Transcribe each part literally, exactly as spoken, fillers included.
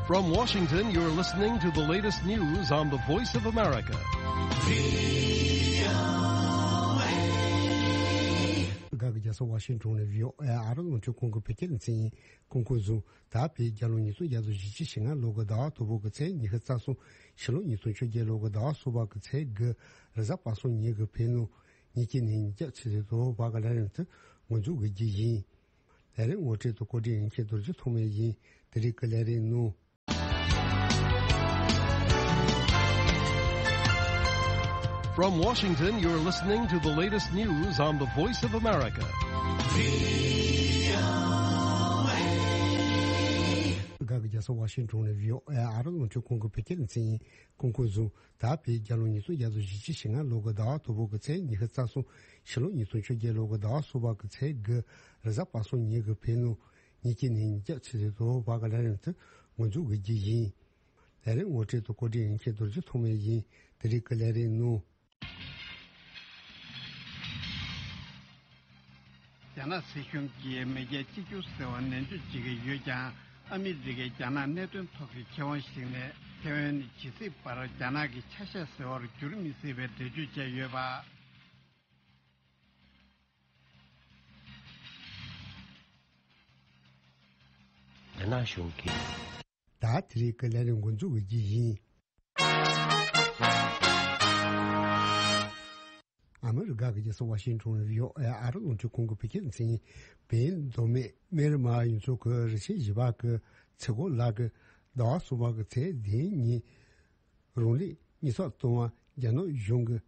From Washington, you're listening to the latest news on the Voice of America. ག་གི་རྒྱལ་ས་ཝ་ཤིང་ཊོན་ནས་བྷི་ཨོ་ཨེ་ཨ་རི་རླུང་འཕྲིན་ཁང་གི་བོད་སྐད་སྡེ་ཚན་ཡིན། གོང་འཁོད་བཟུང་ད་བོད་རྒྱལ་ལོ་ཉིས་སྟོང་བརྒྱ་དང་བཞི་བཅུ་ཞེ་ལྔ་ལོ་གི་ཟླ་བ་དང་པོ་གི་ཚེས་ཉི་ཤུ་རྩ་གསུམ། ཕྱི་ལོ་ཉིས་སྟོང་བཅོ་བརྒྱད་ལོ་གི་ཟླ་བ་གསུམ་པ་གི་ཚེས་དགུ། རེས་གཟའ་པ་སངས་ཉིན་གྱི་བོད་ནང་ཉིན་གཅིག་ནས་ཉིན་གཅིག་ཆུ་ཚོད་དྲུག་བར་གྱི་ལས་རིམ་དེ་འགོ་འཛུགས་དགོས་རྒྱུ་ཡིན། ལས་རིམ་ངོ་སྤྲོད་དང་གོ་སྒྲིག་ཡིན་མཁན་རྡོ་རྗེ་ཐོགས་མེད་ཡིན། དེ་རིང་གི་ལས་རིམ་ནང་། From Washington, you're listening to the latest news on the Voice of America. ག་གི་རྒྱལ་ས་ཝ་ཤིང་ཊོན་ནས་བྷི་ཨོ་ཨེ་ཨ་རི་རླུང་འཕྲིན་ཁང་གི་བོད་སྐད་སྡེ་ཚན་ཡིན། གོང་འཁོད་བཟུང་ད་བོད་རྒྱལ་ལོ་ཉིས་སྟོང་བརྒྱ་དང་བཞི་བཅུ་ཞེ་ལྔ་ལོ་གི་ཟླ་བ་དང་པོ་གི་ཚེས་ཉི་ཤུ་རྩ་གསུམ། ཕྱི་ལོ་ཉིས་སྟོང་བཅོ་བརྒྱད་ལོ་གི་ཟླ་བ་གསུམ་པ་གི་ཚེས་དགུ། རེས་གཟའ་པ་སངས་ཉིན་གྱི་བོད་ནང་ཉིན་གཅིག་ནས་ཉིན་གཅིག་ཆུ་ཚོད་དྲུག་བར་གྱི་ལས་རིམ་དེ་འགོ་འཛུགས་དགོས་རྒྱུ་ཡིན། ལས་རིམ་ངོ་སྤྲོད་དང་གོ་སྒྲིག་ཡིན་མཁན་རྡོ་རྗེ་ཐོགས་མེད་ཡིན། དེ་རིང་གི་ལས་རིམ་ནང་། རྒྱ་ནག་སྲིད་གཞུང་གིས་མེས་རྒྱལ་གཅིག་གྱུར་ཟེར་བ་ནན་བརྗོད་བྱེད་ཀྱི་ཡོད་ཀྱང་། ཨ་མི་རི་ཀས་རྒྱ་ནག་གནད་དོན་ཐོག་གི་ཁེ་དབང་ཞིག་ནས་ཐེ་ཝན་ནི་ཇི་སྲིད་བར་རྒྱ་ནག་གི་ཆ་ཤས་ཟེར་བར་འགྱུར་མི་སྲིད་པའི་འགྲེལ་བརྗོད་བྱས་ཡོད་པ། རྒྱ་ནག་གཞུང་གིས། ད་དེ་རིང་གི་ལས་རིམ་འགོ་འཛུགས་དགོས་རྒྱུ་ཡིན། ཨ་མི་རི་ཀ་གི་རྒྱལ་ས་ཝ་ཤིང་ཊོན་བྷི་ཨོ་ཨེ་ཨ་རི་རླུང་འཕྲིན་ཁང་གི་བོད་སྐད་སྡེ་ཚན་ཡིན། བོད་མདོ་སྨད་སྨན་རི་མ་ཡུལ་ཚོ་གི་རུ་ཆེན་བཞི་པ་གི་ཚེ་སྒོ་ལགས་ཀྱིས་ཟླ་བ་གསུམ་པ་གི་ཚེས་བདུན་ཉིན་རང་ལུས་མེ་སྲེག་བཏང་བ་རྒྱ་ནག་གཞུང་གིས་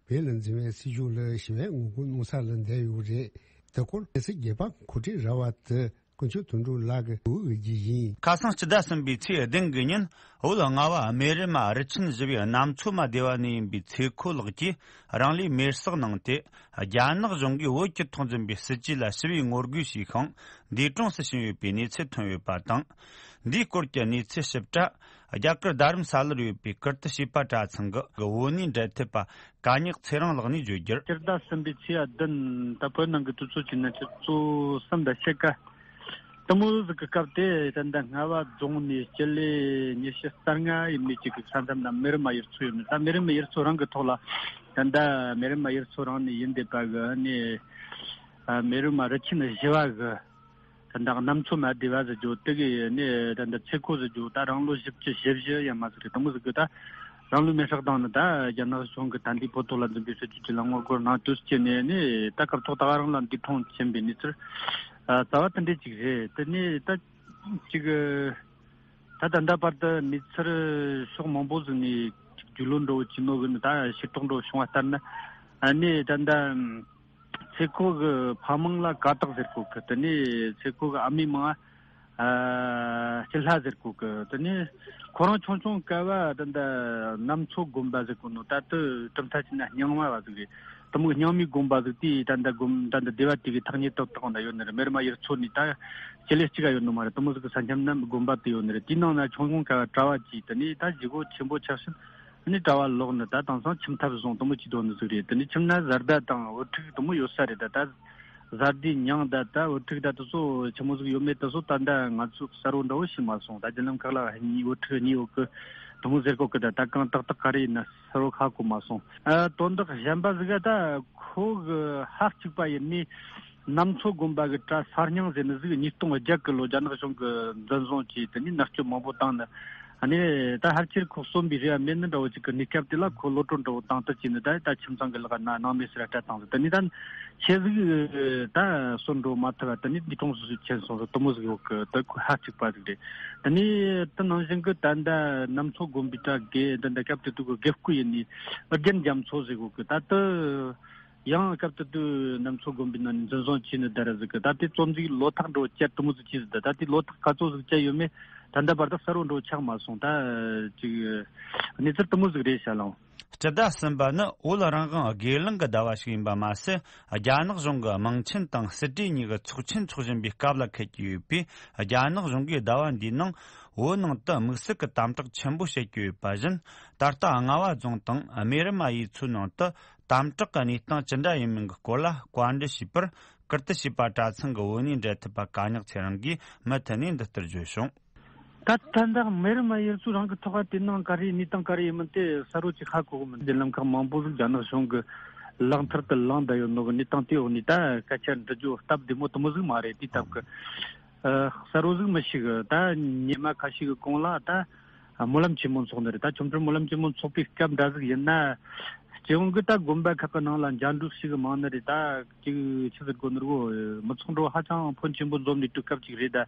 བོད་ལ་འཛིན་པའི་སྲིད་ཇུས་ལ་ཞི་བའི་ངོ་རྒོལ་གནང་ས་ལ་བསྡད་ཡོད་རེད། དེ་སྐོར་ཕྱི་སྲིད་རྒྱལ་ཁབ་འགོ་ཁྲིད་ར་བ་དེ་དཀོན་མཆོག་དོན་གྲུབ་ལགས་ཀྱིས་འུར་འུར་གྱིས་ཡིན། ཁ་སང་སྤྱི་ཟླ་གསུམ་པའི་ཚེས་བདུན་གི་ཉིན་བོད་ལྔ་པ་སྨན་རི་མ་རུ་ཆེན་བཞི་པའི་གནམ་མཚོ་མ་སྡེ་བ་ནས་ཡིན་པའི་ཚེ་ཁོ་ལགས་ཀྱིས་རང་ལུས་མེར་སྲེག་གནང་སྟེ། རྒྱ་ནག་གཞུང་གིས་བོད་ཀྱི་ཐོག་འཛིན་པའི་སྲིད་ཇུས་ལ་ཞི་བའི་ངོ་རྒོལ་བྱས་ཤིང་། འདས་གྲོངས་སུ་ཕྱིན་ཡོད་པའི་གནས་ཚུལ་ཐོན་ཡོད་པ་དང་། འདིའི་སྐོར་གྱི་གནས་ཚུལ་ཞིབ་ཕྲ། རྒྱ་གར་རྡ་རམ་ས་ལར་ཡོད་པའི་ཀིརྟི་བྱིས་པ་གྲྭ་ཚང་གི་བོད་གནས་འབྲེལ་མཐུད་པ་ག་ཉག་ཚེ་རིང་ལགས་ནས་བརྗོད་རྒྱུར། སྤྱི་ཟླ་གསུམ་པའི་ཚེས་བདུན་ད་བོད་ནང་གི་དུས་ཚོད་ཀྱི་གནས་ཚུལ་གཙོ་བོ་གསུམ་དང་ཕྱེད་ཀ་དེ་མོ་ཟིག་གི་སྐབས་དེ། ད་ལྟ་རྔ་བ་རྫོང་ནས་སྤྱི་ལེ་ཉི་ཤུ་རྩ་ལྔ་ཡས་མས་ཅིག་གི་ས་མཚམས་ན་སྨན་རི་མ་ཡུལ་ཚོ་ཡོད་ནི། ད་སྨན་རི་མ་ཡུལ་ཚོ་རང་གི་ཐོག་ལ་ད་ལྟ་སྨན་རི་མ་ཡུལ་ཚོ་རང་ནས་ཡིན་བསྡད་པ་གི་ནས་སྨན་རི་མ་རུ་ཆེན་བཞི་བ་གི་ད་ལྟ་གནམ་མཚོ་མ་སྡེ་བ་ཟེར་རྒྱུ་དེ་གི་ནས་ད་ལྟ་ཚེ་ཁོ་ཟེར་རྒྱུ་ད་རང་ལོ་བཞི་བཅུ་ཞེ་བཞི་ཡས་མས་ཟིག་རེད། དེ་མོ་ཟིག་གི་ད་རང་ལུས་མེ་སྲེག་བཏང་ནི། ད་རྒྱ་ནག་གཞུང་གི་ད་འདི་བོད་ཐོག་ལ་འཛིན་པའི་སྲིད་ཇུས་ཅིག་ལ་ངོ་རྒོལ་གནང་དུས་སྐྱེས་ནས་ནི་ད་སྐབས་ཐོག་ད་ག་རང་ལ་འདས་གྲོངས་ཕྱིན་པའི་གནས་ཚུལ་རྩ་བ་དེ་འདྲས་ཅིག་རེད། དེ་ནས་ད་ཅིག་ད་ད་ལྟ་བར་དུ་གནས་ཚུལ་ཕྱོགས་མང་པོ་ཟིག་ནས་ཅིག་རྒྱུས་ལོན་འགྲོ་བྱེད་ནོ་གི་ནི་ད་ཤེས་རྟོགས་འགྲོ་བྱུང་བ་ལྟར་ན། ཨ་ནི་ད་ལྟ་ཚེ་ཁོ་གི་ཕ་མིང་ལ་ཀ་དག་ཟེར་གོ་གི། དེ་ནས་ཚེ་ཁོ་གི་ཨ་མའི་མིང་ཨ་སྐྱིད་ལྷ་ཟེར་གོ་གི། དེ་ནས་ཁོ་རང་ཆུང་ཆུང་སྐབས་ད་ལྟ་གནམ་མཚོ་དགོན་པ་ཟེར་གོ་ནོ། ད་ལྟ་གྲུབ་མཐའ་ཅན་ན་རྙིང་བ་བ་ཟིག་རེད། དེ་མོ་རྙིང་མའི་དགོན་པ་ཟིག་དེ་ད་ལྟ་དགོན་ད་ལྟ་སྡེ་བ་དེ་གི་ཐག་ཉེ་ཏོག་ཏོག་ན་ཡོད་ནི་རེད། སྨན་རི་མ་ཡུལ་ཚོ་ནས་ད་སྤྱི་ལེ་གཅིག་ག་ཡོད་ནི་མ་རེད། དེ་མོ་ཟིག་གི་ས་མཚམས་ན་དགོན་པ་དེ་ཡོད་ནི་རེད། དེའི་ནང་ན་ཆུང་ཆུང་སྐབས་གྲྭ་བ་གྱིས་དེ་ནས་ད་བཞེས་སྒོ་ཆེན་པོ་ཆགས་ཤིང་། ནི་གྲྭ་བ་ལོག་ནི་ད་དེང་སང་ཁྱིམ་ཐབ་བཟུང་དེ་མོ་བྱེད་དོ་ནི་ཟིག་རེད། དེ་ནི་ཁྱིམ་ན་བཟའ་ཟླ་དང་བུ་ཕྲུག་དེ་མོ་ཡོད་ས་རེད། ད་ད་བཟའ་ཟླའི་མྱིང་ད་ད་བུ་ཕྲུག་ད་དེ་ཚོ་ཆི་མོ་ཟིག་ཡོད་མེད་དེ་ཚོ་ད་ད་ང་ཚོ་གསལ་བོ་འདྲ་བོ་ཤེས་མ་སོང་། ད་རྒྱུ་ལམ་ཁག་ལ་གཉིས་བུ་ཕྲུག་གཉིས་ཡོད་གི་དེ་མོ་ཟེར་གོ་གི། ད་ད་གང་ཏག་ཏག་ག་རེ་ཡིན་ན་གསལ་བོ་ཧ་གོ་མ་སོང་། ཨ་དོན་དག་གཞན་པ་ཟིག་ག་ད་ཁོ་གི་ཧ་གཅིག་པ་ཡིན་ནི། གནམ་མཚོ་དགོན་པ་གི་གྲྭ་གསར་རྙིང་ཟེར་ནི་ཟིག་ཉིས་སྟོང་བརྒྱད་གི་ལོ་རྒྱ་ནག་གཞུང་གི་འཛིན་བཟུང་བྱས། དེ་ནས་མནར་གཅོད་མང་པོ་བཏང་ནི། ཨ་ནི་ད་ཕལ་ཆེར་ཁོ་གསོན་པའི་རེ་བ་མེད་ནི་འདྲ་བོ་ཅིག་གི་གནས་སྐབས་དེ་ལ་ཁོ་གློད་གྲོལ་འདྲ་བོ་བཏང་ཐུབ་ཀྱི་ནི། ད་ད་ཁྱིམ་ཚང་གི་ལག་ན་སྣང་མེད་ཟེར་སྤྲད་བཏང་ཟིག་དེ་ནས་ད་ཁྱེད་ཟིག་ད་གསོན་འགྲོ་མ་ཐུབ་པ་དེ་ནས་འདས་གྲོངས་སུ་ཕྱིན་སོང་ཟིག་དེ་མོ་ཟིག་ཡོད་གི། ད་ཁོ་ཧ་གཅིག་པ་ཟིག་རེད། དེ་ནས་དེ་ནང་བཞིན་གི་ད་ད་གནམ་མཚོ་དགོན་པའི་གྲྭ་དགེ་ད་ད་སྐབས་དེ་དུས་གི་དགེ་བསྐོས་ཡིན་ནི་ཨོ་རྒྱན་རྒྱ་མཚོ་ཟེར་གོ་གི། ད་དེ། ཡང་སྐབས་དེ་དུས་གནམ་མཚོ་དགོན་པའི་ནང་ནས་འཛིན་བཟུང་བྱས་ནས་བསྡད་ར་ཟིག་གི། ད་དེ་བཙོན་འཇུག་ལོ་ཐག་འགྲོ་བཅད་དེ་མོ་ཟིག་བྱས་ཟིག་ད་ད་དེ་ལོ་ཐག་ག་ཚོད་ཟིག་བཅད་ཡོད་མེད་ད་ལྟ་བར་དུ་གསལ་བོ་འགྲོ་ཆགས་མ་སོང་། ད་ཅིག་གནས་ཚུལ་དེ་མོ་ཟིག་རེད་ཤག་ལགས། སྤྱི་ཟླ་གསུམ་པ་ནི་བོད་རང་དབང་སྒེར་ལངས་ཀྱི་ཟླ་བ་ཞིག་ཡིན་པ་མ་ཟད། རྒྱ་ནག་གཞུང་གི་དམངས་ཆེན་དང་སྲིད་གྲོས་གཉིས་ཀྱི་ཚོགས་ཆེན་འཚོགས་བཞིན་པའི་སྐབས་ལ་འཁེལ་གྱི་ཡོད་པས། རྒྱ་ནག་གཞུང་གིས་ཟླ་བ་འདིའི་ནང་བོད་ནང་དུ་དམིགས་བསལ་གྱི་དམ་དྲག་ཆེན་པོ་བྱེད་ཀྱི་ཡོད་པ་བཞིན། ད་ལྟ་རྔ་བ་རྫོང་དང་སྨན་རི་མ་ཡུལ་ཚོའི་ནང་དུ། དམ་དྲག་གི་གནས་སྟངས་ཅི་འདྲ་ཡིན་མིན་གྱི་སྐོར་ལ་བཀའ་འདྲི་ཞུས་པར། ཀིརྟི་བྱིས་པ་གྲྭ་ཚང་གི་བོད་གནས་འབྲེལ་མཐུད་པ་ག་ཉག་ཚེ་རིང་གིས་མུ་མཐུད་ནས་འདི་ལྟར་བརྗོད་བྱུང་། ད་ད་ལྟ་མེ་རི་མ་ཡིན་ཚུལ་རང་གི་ཐོག་ག་དེ་ནང་ག་རེ་གནས་སྟངས་ག་རེ་ཡིན་མིན་དེ་གསལ་བོ་ཅིག་ཧ་གོ་གི་མི་འདུག། མདུན་ལམ་ཁག་མང་པོ་ཟིག་རྒྱ་ནག་གཞུང་གི་ལག་མཐིལ་དུ་ལངས་བསྡད་ཡོད་ནོ་གི་གནས་སྟངས་དེའི་འོག་ནས་ད་སྐད་ཆ་འདྲི་རྒྱུ་སྟབས་བདེ་མོ་དེ་མོ་ཟིག་མ་རེད། དེའི་སྟབས་ཀྱི་ཨ་གསལ་བོ་ཟིག་མི་ཤེས་གི། ད་ཉི་མ་ཁ་ཤས་ཀྱི་གོང་ལ་ད་སྨོན་ལམ་ཆེན་མོ་འཚོགས་ནི་རེད། ད་ཆོ་འཕྲུལ་སྨོན་ལམ་ཆེན་མོ་འཚོགས་པའི་སྐབས་འདྲ་ཟིག་ཡིན་ན། སྤྱི་ཡོངས་ཀྱི་ད་དགོན་པ་ཁག་གི་ནང་ལ་འཇའ་འགྲུལ་ཞིག་མང་ནི་རེད། ད་ཅིག་ཆི་ཟེར་དགོས་ནི་རེད་གོ། མི་ཚོགས་འགྲོ་ཧ་ཅང་ཕོན་ཆེན་པོ་འཛོམས་ནས་དུས་སྐབས་ཅིག་རེད། ད་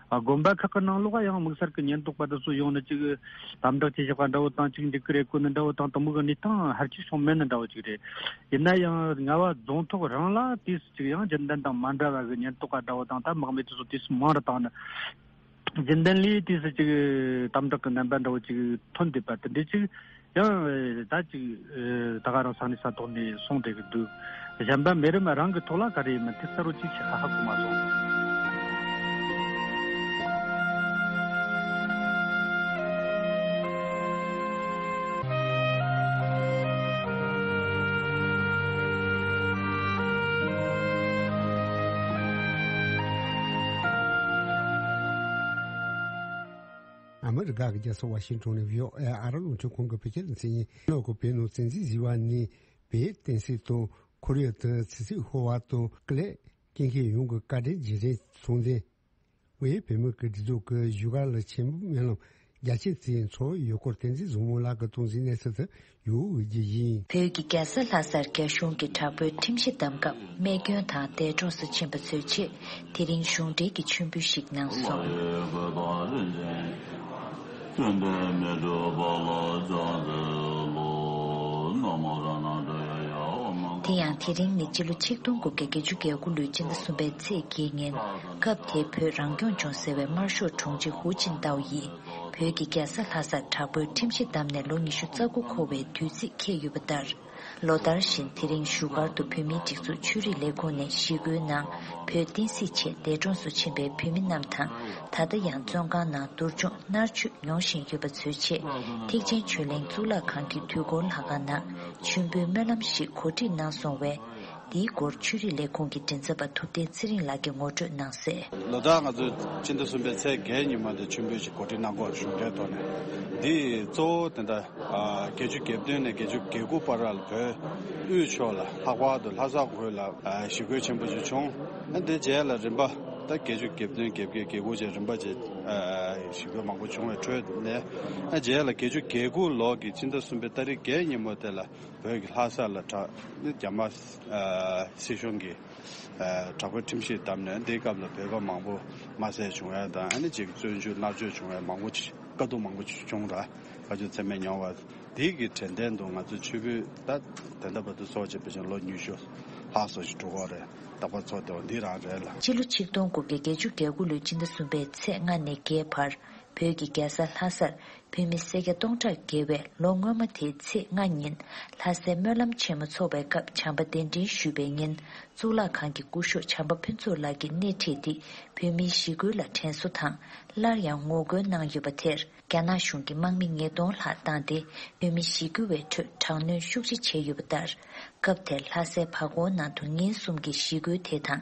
ཨ་དགོན་པ་ཁག་གི་ནང་ལོགས་ཡང་དམིགས་བསལ་གྱི་ཉེན་རྟོག་པ་དེ་ཚོ་ཡོང་ནས་ཅིག་དམ་དྲག་ཅིག་བཞག་པ་འདྲ་བོ་དང་། ཅིག་འཇིགས་སྐུལ་རེ་བཀོད་ནི་འདྲ་བོ་དང་། དེ་མོ་གི་གནས་སྟངས་ཧར་ཅིག་བྱུང་མེད་ནི་འདྲ་བོ་ཅིག་རེད། ཡིན་ན་ཡང་རྔ་བ་རྫོང་ཐོག་རང་ལ་དུས་སུ་ཅིག་ཡང་རྒྱུན་ལྡན་དང་མ་འདྲ་བ་གི་ཉེན་རྟོག་པ་འདྲ་བོ་དང་། ད་དམག་མི་དེ་ཚོ་དུས་སུ་མང་རུ་བཏང་ནས། རྒྱུན་ལྡན་ལས་དུས་སུ་ཅིག་དམ་དྲག་གི་རྣམ་པ་འདྲ་བོ་ཅིག་ཐོན་བསྡད་པ་དེ་འདྲ་ཅིག་ཡང་ད་ཅིག་ད་ག་རང་ས་གནས་ས་ཐོག་ནས་སོང་བསྡད་ཀྱི་འདུག། གཞན་པ་མེ་རི་མ་རང་གི་ཐོག་ལ་ག་རེ་ཡིན་མིན་དེ་གསལ་བོ་ཅིག་ཞིག་ཧ་ཧ་གོ་མ་སོང་། ཨ་མི་རི་ཀ་གི་རྒྱལ་ས་ཝ་ཤིང་ཊོན་ནས་བྷི་ཨོ་ཨེ་ཨ་རི་རླུང་འཕྲིན་ཁང་གི་བོད་སྐད་སྡེ་ཚན་ཡིན། ལོ་གོ་བོད་ནང་བཙན་འཛུལ་བཟོས་པ་ནས་བོད་བསྟན་སྲིད་དང་ཁོར་ཡུག་དང་ཕྱི་སྲིད་འོག་དང་སྐད་ལས་སྐྱོན་མཁན་ཡོངས་ཀྱི་བཀའ་དྲིན་རྗེས་དྲན་ཚོགས་འདུ། བོད་བོད་མི་གི་སྒྲིག་འཛུགས་ཀྱི་བཞུགས་སྒར་ལ་ཆེན་པོ་སྨོན་ལམ་རྒྱ་ཆེན་བརྩིས་ཚོགས་ཡུལ་སྐོར་བསྟན་འཛིན་བཟང་མོ་ལགས་ཀྱིས་གཏོང་འཛིན་གནས་ཚུལ་དུ་ཡོད་རྒྱུ་ཡིན། བོད་ཀྱི་རྒྱལ་ས་ལྷ་སར་རྒྱ་གཞུང་གིས་དྲག་པོའི་ཁྲིམས་གཞི་བསྡམས་སྐབས་རྨས་སྐྱོན་དང་འདས་གྲོངས་སུ་ཕྱིན་པ་ཚོའི་ཆེད་དེ་རིང་གཞུང་འབྲེལ་གྱི་མཆོད་འབུལ་ཞིག་གནང་སོང་། དེ་ཡང་དེ་རིང་ནི་སྤྱི་ལོ་ཆིག་སྟོང་དགུ་བརྒྱ་བརྒྱད་ཅུ་གྱ་དགུ་ལོའི་སྤྱི་ཟླ་གསུམ་པའི་ཚེས་བརྒྱད་ཉིན། སྐབས་དེའི་བོད་རང་སྐྱོང་ལྗོངས་ཟེར་བའི་དམར་ཤོག་དྲུང་ཆེ་ཧུའུ་ཅིན་ཏའོ་ཡིས་བོད་ཀྱི་རྒྱལ་ས་ལྷ་སར་དྲག་པོའི་ཁྲིམས་གཞི་བསྡམས་ནས་ལོ་ཉི་ཤུ་རྩ་དགུ་འཁོར་བའི་དུས་ཚིགས་འཁེལ་ཡོད་པ་ལྟར། ལོ་ལྟར་བཞིན་དེ་རིང་བཞུགས་སྒར་དུ་བོད་མིའི་སྒྲིག་འཛུགས་ཆོས་རིག་ལས་ཁུངས་ནས་ཞི་རྒོལ་ནང་བོད་བསྟན་སྲིད་ཆེད་འདས་གྲོངས་སུ་ཕྱིན་པའི་བོད་མི་རྣམས་དང་། ད་ལྟ་ཡང་བཙོན་ཁང་ནང་སྡུག་སྦྱོང་མནར་གཅོད་མྱོང་བཞིན་ཡོད་པ་ཚོའི་ཆེད། ཐེག་ཆེན་ཆོས་གླིང་གཙུག་ལག་ཁང་གི་དུས་འཁོར་ལྷ་ཁང་ནང་མཆོད་འབུལ་སྨོན་ལམ་ཞིག་གོ་སྒྲིག་གནང་སོང་བས། འདིའི་སྐོར་ཆོས་རིག་ལས་ཁུངས་ཀྱི་མགྲིན་ཚབ་པ་ཐུབ་བསྟན་ཚེ་རིང་ལགས་ཀྱིས་ངོ་སྤྲོད་གནང་གསལ། ལོ་ལྟར་ང་ཚོས་སྤྱི་ཟླ་གསུམ་པའི་ཚེས་བརྒྱད་ཉིན་མོ་དེ་མཆོད་འབུལ་ཞིག་གོ་སྒྲིག་གནང་དགོས་གཞུང་འབྲེལ་ཐོག་ནས། འདི་གཙོ་བོ་དེ་འདྲ་བརྒྱད་ཅུ་གྱ་བདུན་ནས་བརྒྱད་ཅུ་གྱ་དགུ་བར་ལ་བོད་དབུས་ཕྱོགས་ལ་ལྷག་པར་དུ་ལྷ་ས་ཁུལ་ལ་ཞི་རྒོལ་ཆེན་པོ་ཞིག་བྱུང་། དེ་རྗེས་ལ་རིམ་པ་ད་བརྒྱད་ཅུ་གྱ་བདུན་གྱ་བརྒྱད་གྱ་དགུ་བཅས་རིམ་པ་བཅས་ཞི་རྒོལ་མང་པོ་བྱུང་བའི་ཁྲོད་ནས། རྗེས་ལ་བརྒྱད་ཅུ་གྱ་དགུ་ལོ་གི་ཕྱི་ཟླ་གསུམ་པའི་ཏ་རིག་བརྒྱད་ཉིན་མོ་དེ་ལ་བོད་ཀྱི་ལྷ་ས་ལ་དྲག་ནི་རྒྱ་དམར་སྲིད་གཞུང་གིས་དྲག་པོའི་ཁྲིམས་གཞི་བསྡམས་ནས། འདིའི་སྐབས་ལ་བོད་པ་མང་པོ་དམར་གསོད་བྱུང་ཡ་དང་། ཨ་ནི་ཅིག་བཙོན་འཇུག་མནར་གཅོད་བྱུང་ཡ་མང་པོ་ཅིག་དཀའ་སྡུག་མང་པོ་ཅིག་བྱུང་ར། དཀའ་སྡུག་ཚད་མེད་མྱོང་བ། དེའི་གི་དྲན་རྟེན་དུ་ང་ཚོ་མཆོད་འབུལ་ད་དེ་འདྲ་བར་དུ་ཚོགས་བྱས་པ་བཞིན་ལོ་ཉི་ཤུ་ལྷག་སོགས་ཤིག་འགྲོ་གི་རེད། རྟག་པར་ཚོགས་བསྡད་པ་འདི་རང་རེད་ལ། སྤྱི་ལོ་ཆིག་སྟོང་དགུ་བརྒྱ་བརྒྱད་ཅུ་གྱ་དགུ་ལོའི་སྤྱི་ཟླ་གསུམ་པའི་ཚེས་ལྔ་ནས་བརྒྱད་བར་བོད་ཀྱི་རྒྱལ་ས་ལྷ་སར་བོད་མི་སེར་སྐྱ་སྟོང་ཕྲག་བརྒལ་བས་ལོ་སྔོན་མ་དེའི་ཚེས་ལྔ་ཉིན་ལྷ་སའི་སྨོན་ལམ་ཆེན་མོ་འཚོགས་པའི་སྐབས་བྱམས་པ་གདན་འདྲེན་ཞུས་པའི་ཉིན། གཙུག་ལག་ཁང་གི་སྐུ་ཞབས་བྱམས་པ་ཕུན་ཚོགས་ལགས་ཀྱིས་སྣེ་ཁྲིད་དེ་བོད་མིའི་ཞི་རྒོལ་ལ་དྲན་གསོ་དང་། སླར་ཡང་ངོ་རྒོལ་གནང་ཡོད་པ་དེར། རྒྱ་ནག་གཞུང་གིས་དམག་མི་ཉིས་སྟོང་ལྷག་བཏང་སྟེ། བོད་མི་ཞི་རྒོལ་བའི་ཁྲོད་དྲག་གནོན་ཤུགས་ཆེ་བྱས་ཡོད་པ་ལྟར། སྐབས་དེར་ལྷ་སའི་བར་སྐོར་ནང་དུ་ཉིན་གསུམ་གྱི་ཞི་རྒོལ་དེ་དང་།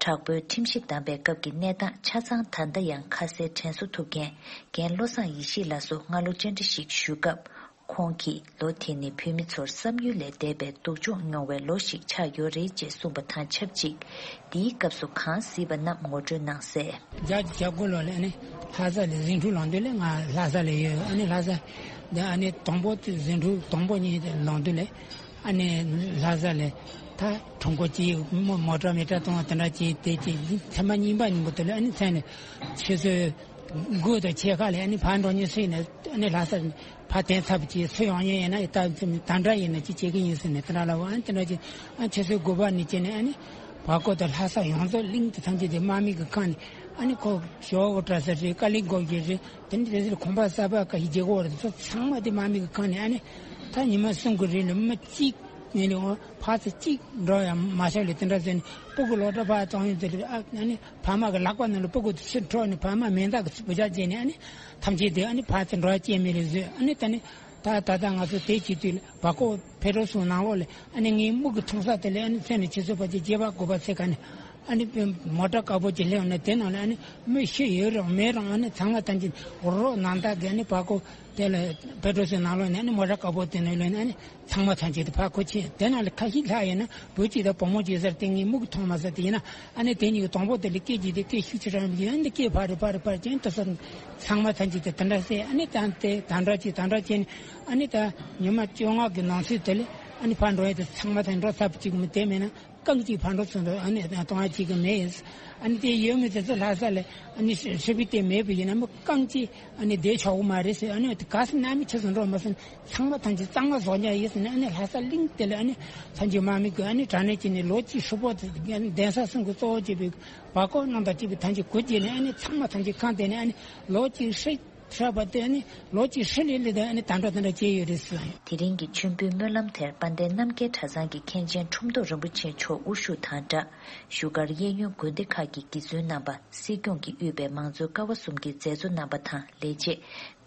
དྲག་པོའི་ཁྲིམས་གཞི་བསྡམས་པའི་སྐབས་ཀྱི་གནས་སྟངས་ཆ་ཚང་ད་ལྟ་ཡང་ཁ་གསལ་དྲན་གསོ་ཐུབ་མཁན་རྒན་བློ་བཟང་ཡེ་ཤེས་ལགས་སུ་སྔ་ལོ་བཅར་འདྲི་ཞིག་ཞུས་སྐབས། ཁོང་གིས་ལོ་དེ་ནི་བོད་མི་ཚོར་བསམ་ཡུལ་ལས་འདས་པའི་སྡུག་སྦྱོང་མྱོང་བའི་ལོ་ཞིག་ཆགས་ཡོད་རེད་ཅེས་གསུངས་པ་དང་ཆབས་ཅིག། འདིའི་སྐབས་སུ་གང་གཟིགས་པ་རྣམས་ངོ་སྤྲོད་གནང་གསལ། བརྒྱད་ཅུ་གྱ་དགུ་ལོ་ལ་ནི་ལྷ་ས་ལ་ཟིང་འཁྲུག་ལངས་དུས་ལ་ང་ལྷ་ས་ལ་ཡོད། ཨ་ནི་ལྷ་ས་འདི་ཨ་ནི་དང་པོ་དེ་ཟིང་འཁྲུག་དང་པོ་ཉིད་དེ་ལངས་དུས་ལ་ཨ་ནི་ལྷ་ས་ལ་ད་གྲོང་ཁོ་ཅིག་མོ་མོ་ཊ་མི་ཊ་གཏོང་བ་དེ་འདྲ་ཅིག་དེ་ཅིག་ཚད་མ་གཉིས་པ་ཉིན་པོ་དེ་ལ་ཨ་ནི་མཚན་ནས་ཆུ་ཚོད་དགུ་དང་ཕྱེད་ཀ་ལ་ཨ་ནི་ཕར་འགྲོ་ཉེན་སྲིད་ནས་ཨ་ནི་ལྷ་ས་ཕར་དེང་ཚབ་ཀྱིས་ཚུར་ཡོང་ཉེན་ཡིན་ན་ད་ད་འདྲ་ཡིན་ན་ཅི་བྱེད་ཀྱི་ཡིན་ཟེར་ནས་དེ་འདྲ་ལབ་པ། ཨ་ནི་དེ་འདྲ་ཅིག་ཨ་ཆུ་ཚོད་དགུ་པ་ནས་བྱས་ནས་ཨ་ནི་བར་སྐོར་དང་ལྷ་ས་ཡོངས་རྫོགས་གླིང་དེ་ཐམས་ཅད་དེ་དམག་མི་གིས་བཀང་ནས་ཨ་ནི་ཁོ་ཞོ་གོ་ཏྲ་ས་རེད། ཀ་ལི་གོ་གི་རེད། དེ་ནི་དེ་ཚོར་གོམ་པ་གསར་པ་ཀ་ཞིག་རྒྱག་གི་ཡོད་རེད། དེ་ཚོ་ཚང་མ་དེ་དམག་མི་གིས་བཀང་ནས་ཨ་ནི་ད་ཉི་མ་གསུམ་གི་རིང་ལ་མི་གཅིག་ནས་ནི་འོ་ཕར་ཚུར་གཅིག་འགྲོ་ཡང་མ་ཤོར་ལས་དེ་འདྲ་བཟོས་ནས་སྤུ་གུ་ལོག་འགྲོ་ཕར་གཏོང་ཡོང་དུས་ཨ་ནི་ཕ་མ་གི་ལག་པ་ནང་ལ་སྤུ་གུ་དེ་ཚུར་འཕྲོག་ནས་ཕ་མ་མེ་མདའ་གི་ཚུར་བུ་ཆ་བརྗེས་ནས་ཨ་ནི་ཐམས་ཅད་དེ་ཨ་ནི་ཕར་ཚུར་འགྲོ་ཡ་སྐྱེལ་མི་རེད་བཟོས། ཨ་ནི་ད་ནི་ད་ད་ལྟ་ང་ཚོ་དེ་བྱེད་དུས་བར་སྐོར་ཕེ་ཏྲོ་སུ་ནང་ལོགས་ལ་ཨ་ནི་ངའི་མིག་གིས་མཐོང་ས་དེ་ལ་ཨ་ནི་མཚན་ནས་ཆུ་ཚོད་ཕལ་ཆེར་བརྒྱད་པ་དགུ་པ་ཚེ་ག་ནས་ ཨ་ནི་མོ་ཊ་དཀར་པོ་ཅིག་སླེབས་ནས་དེ་ནང་ལ་ཨ་ནི་མི་ཤི་ཡོད་རུང་མེད་རུང་ཨ་ནི་ཚང་མ་ཐམས་ཅད་རོ་ནང་ལྟག་གི་ཨ་ནི་བར་སྐོར་དེ་ལ་པེ་ཏྲོ་སི་ནང་ལོགས་ནས་ཨ་ནི་མོ་ཊ་དཀར་པོ་དེ་ནང་ལོགས་ནས་ཨ་ནི་ཚང་མ་ཐམས་ཅད་དེ་ཕར་འཁོར་ཕྱིན། དེ་ནང་ལ་ཁ་ཤས་ལྷག་ཡོད་ན་བུ་གཅིག་དང་བུ་མོ་གཅིག་ཟེར་དེ་ངས་མིག་གིས་མཐོང་མ་སོང་། དེ་ཡིན་ན་ཨ་ནི་དེ་གཉིས་ཀྱི་དང་པོ་དེ་ལ་སྐད་ཅིག་དེ་སྐད་ཤུགས་ཆེ་དྲགས་ཡིན་ཨ་ནི་སྐད་ཕར་རེ་ཕར་རེ་ཕར་ཅན་དུ་སོང་། ཚང་མ་ཐམས་ཅད་དེ་དེ་འདྲ་ཟེར། ཨ་ནི་ད་དེ་དམ་དྲག་ཅིག་དམ་དྲག་བྱས་ནས་ཨ་ནི་ད་ཉི་མ་བཅོ་ལྔ་གི་ནང་ཚུད་དེ་ལ་ཨ་ནི་ཕར་འགྲོ་ཡ་དེ་ཚང་མ་ཐམས་འགྲོ་ཚར་བ་གཅིག་མི་དེ་མེད་ན། རྐང་གཅིག་ཕར་འགྲོ་ཚུར་འགྲོ་ཨ་ནི་གཏོང་ཡ་གཅིག་གི་མེད། ཨ་ནི་དེ་ཡོད་མི་དེ་ཚོ་ལྷ་ས་ལ་ཨ་ནི་ཧྲི་པི་དེ་མེད་པ་ཡིན་ན་མི་རྐང་གཅིག་ཨ་ནི་བསྡད་ཆོག་གི་མ་རེད་ཟེར། ཨ་ནི་དེ་ག་སེ་གནམ་མེད་ས་མེད་འགྲོ་མ་སོང་། ཚང་མ་ཐམས་ཅད་གཙང་མ་བཟོ་ཉག་ཡིན་ཟེར་ནས་ཨ་ནི་ལྷ་ས་གླིང་དེ་ལ་ཨ་ནི་ཐམས་ཅད་དམག་མི་གིས་ཨ་ནི་དྲག་གནོན་བྱས་ནས་ལོ་གཅིག་ཧྲིལ་པོ་དེ་གདན་ས་གསུམ་གྱི་གཙོ་བོ་བྱས་པའི་བར་སྐོར་རྣམ་དག་བྱས་པའི་ཐམས་ཅད་གུ་བརྗེས་ནས་ཨ་ནི་ཚང་མ་ཐམས་ཅད་ཁང་དེ་ནས་ཨ་ནི་ལོ་གཅིག་ཧྲིལ། ཧྲ་བ་དེ་ནི་ལོ་གཅིག་ཧྲི་ལི་ལི་དང་ནི་དམ་དྲག་དམ་དྲག་བྱས་ཡོད་རེད་ཟེར། དེ་རིང་གི་མཆོད་འབུལ་སྨོན་ལམ་དེར་དཔལ་ལྡན་རྣམ་རྒྱལ་གྲྭ་ཚང་གི་མཁན་ཆེན་ཁྲོམ་ཐོག་རིན་པོ་ཆེ་མཆོག་དབུ་བཞུགས་དང་སྦྲགས། བཞུགས་སྒར་གཡས་གཡོན་དགོན་སྡེ་ཁག་གི་དགེ་བཙུན་རྣམ་པ། སྲིད་སྐྱོང་གིས་དབུས་པའི་མང་གཙོའི་ཀ་བ་གསུམ་གྱི་མཛད་གཙོ་རྣམ་པ་དང་ལས་བྱེད།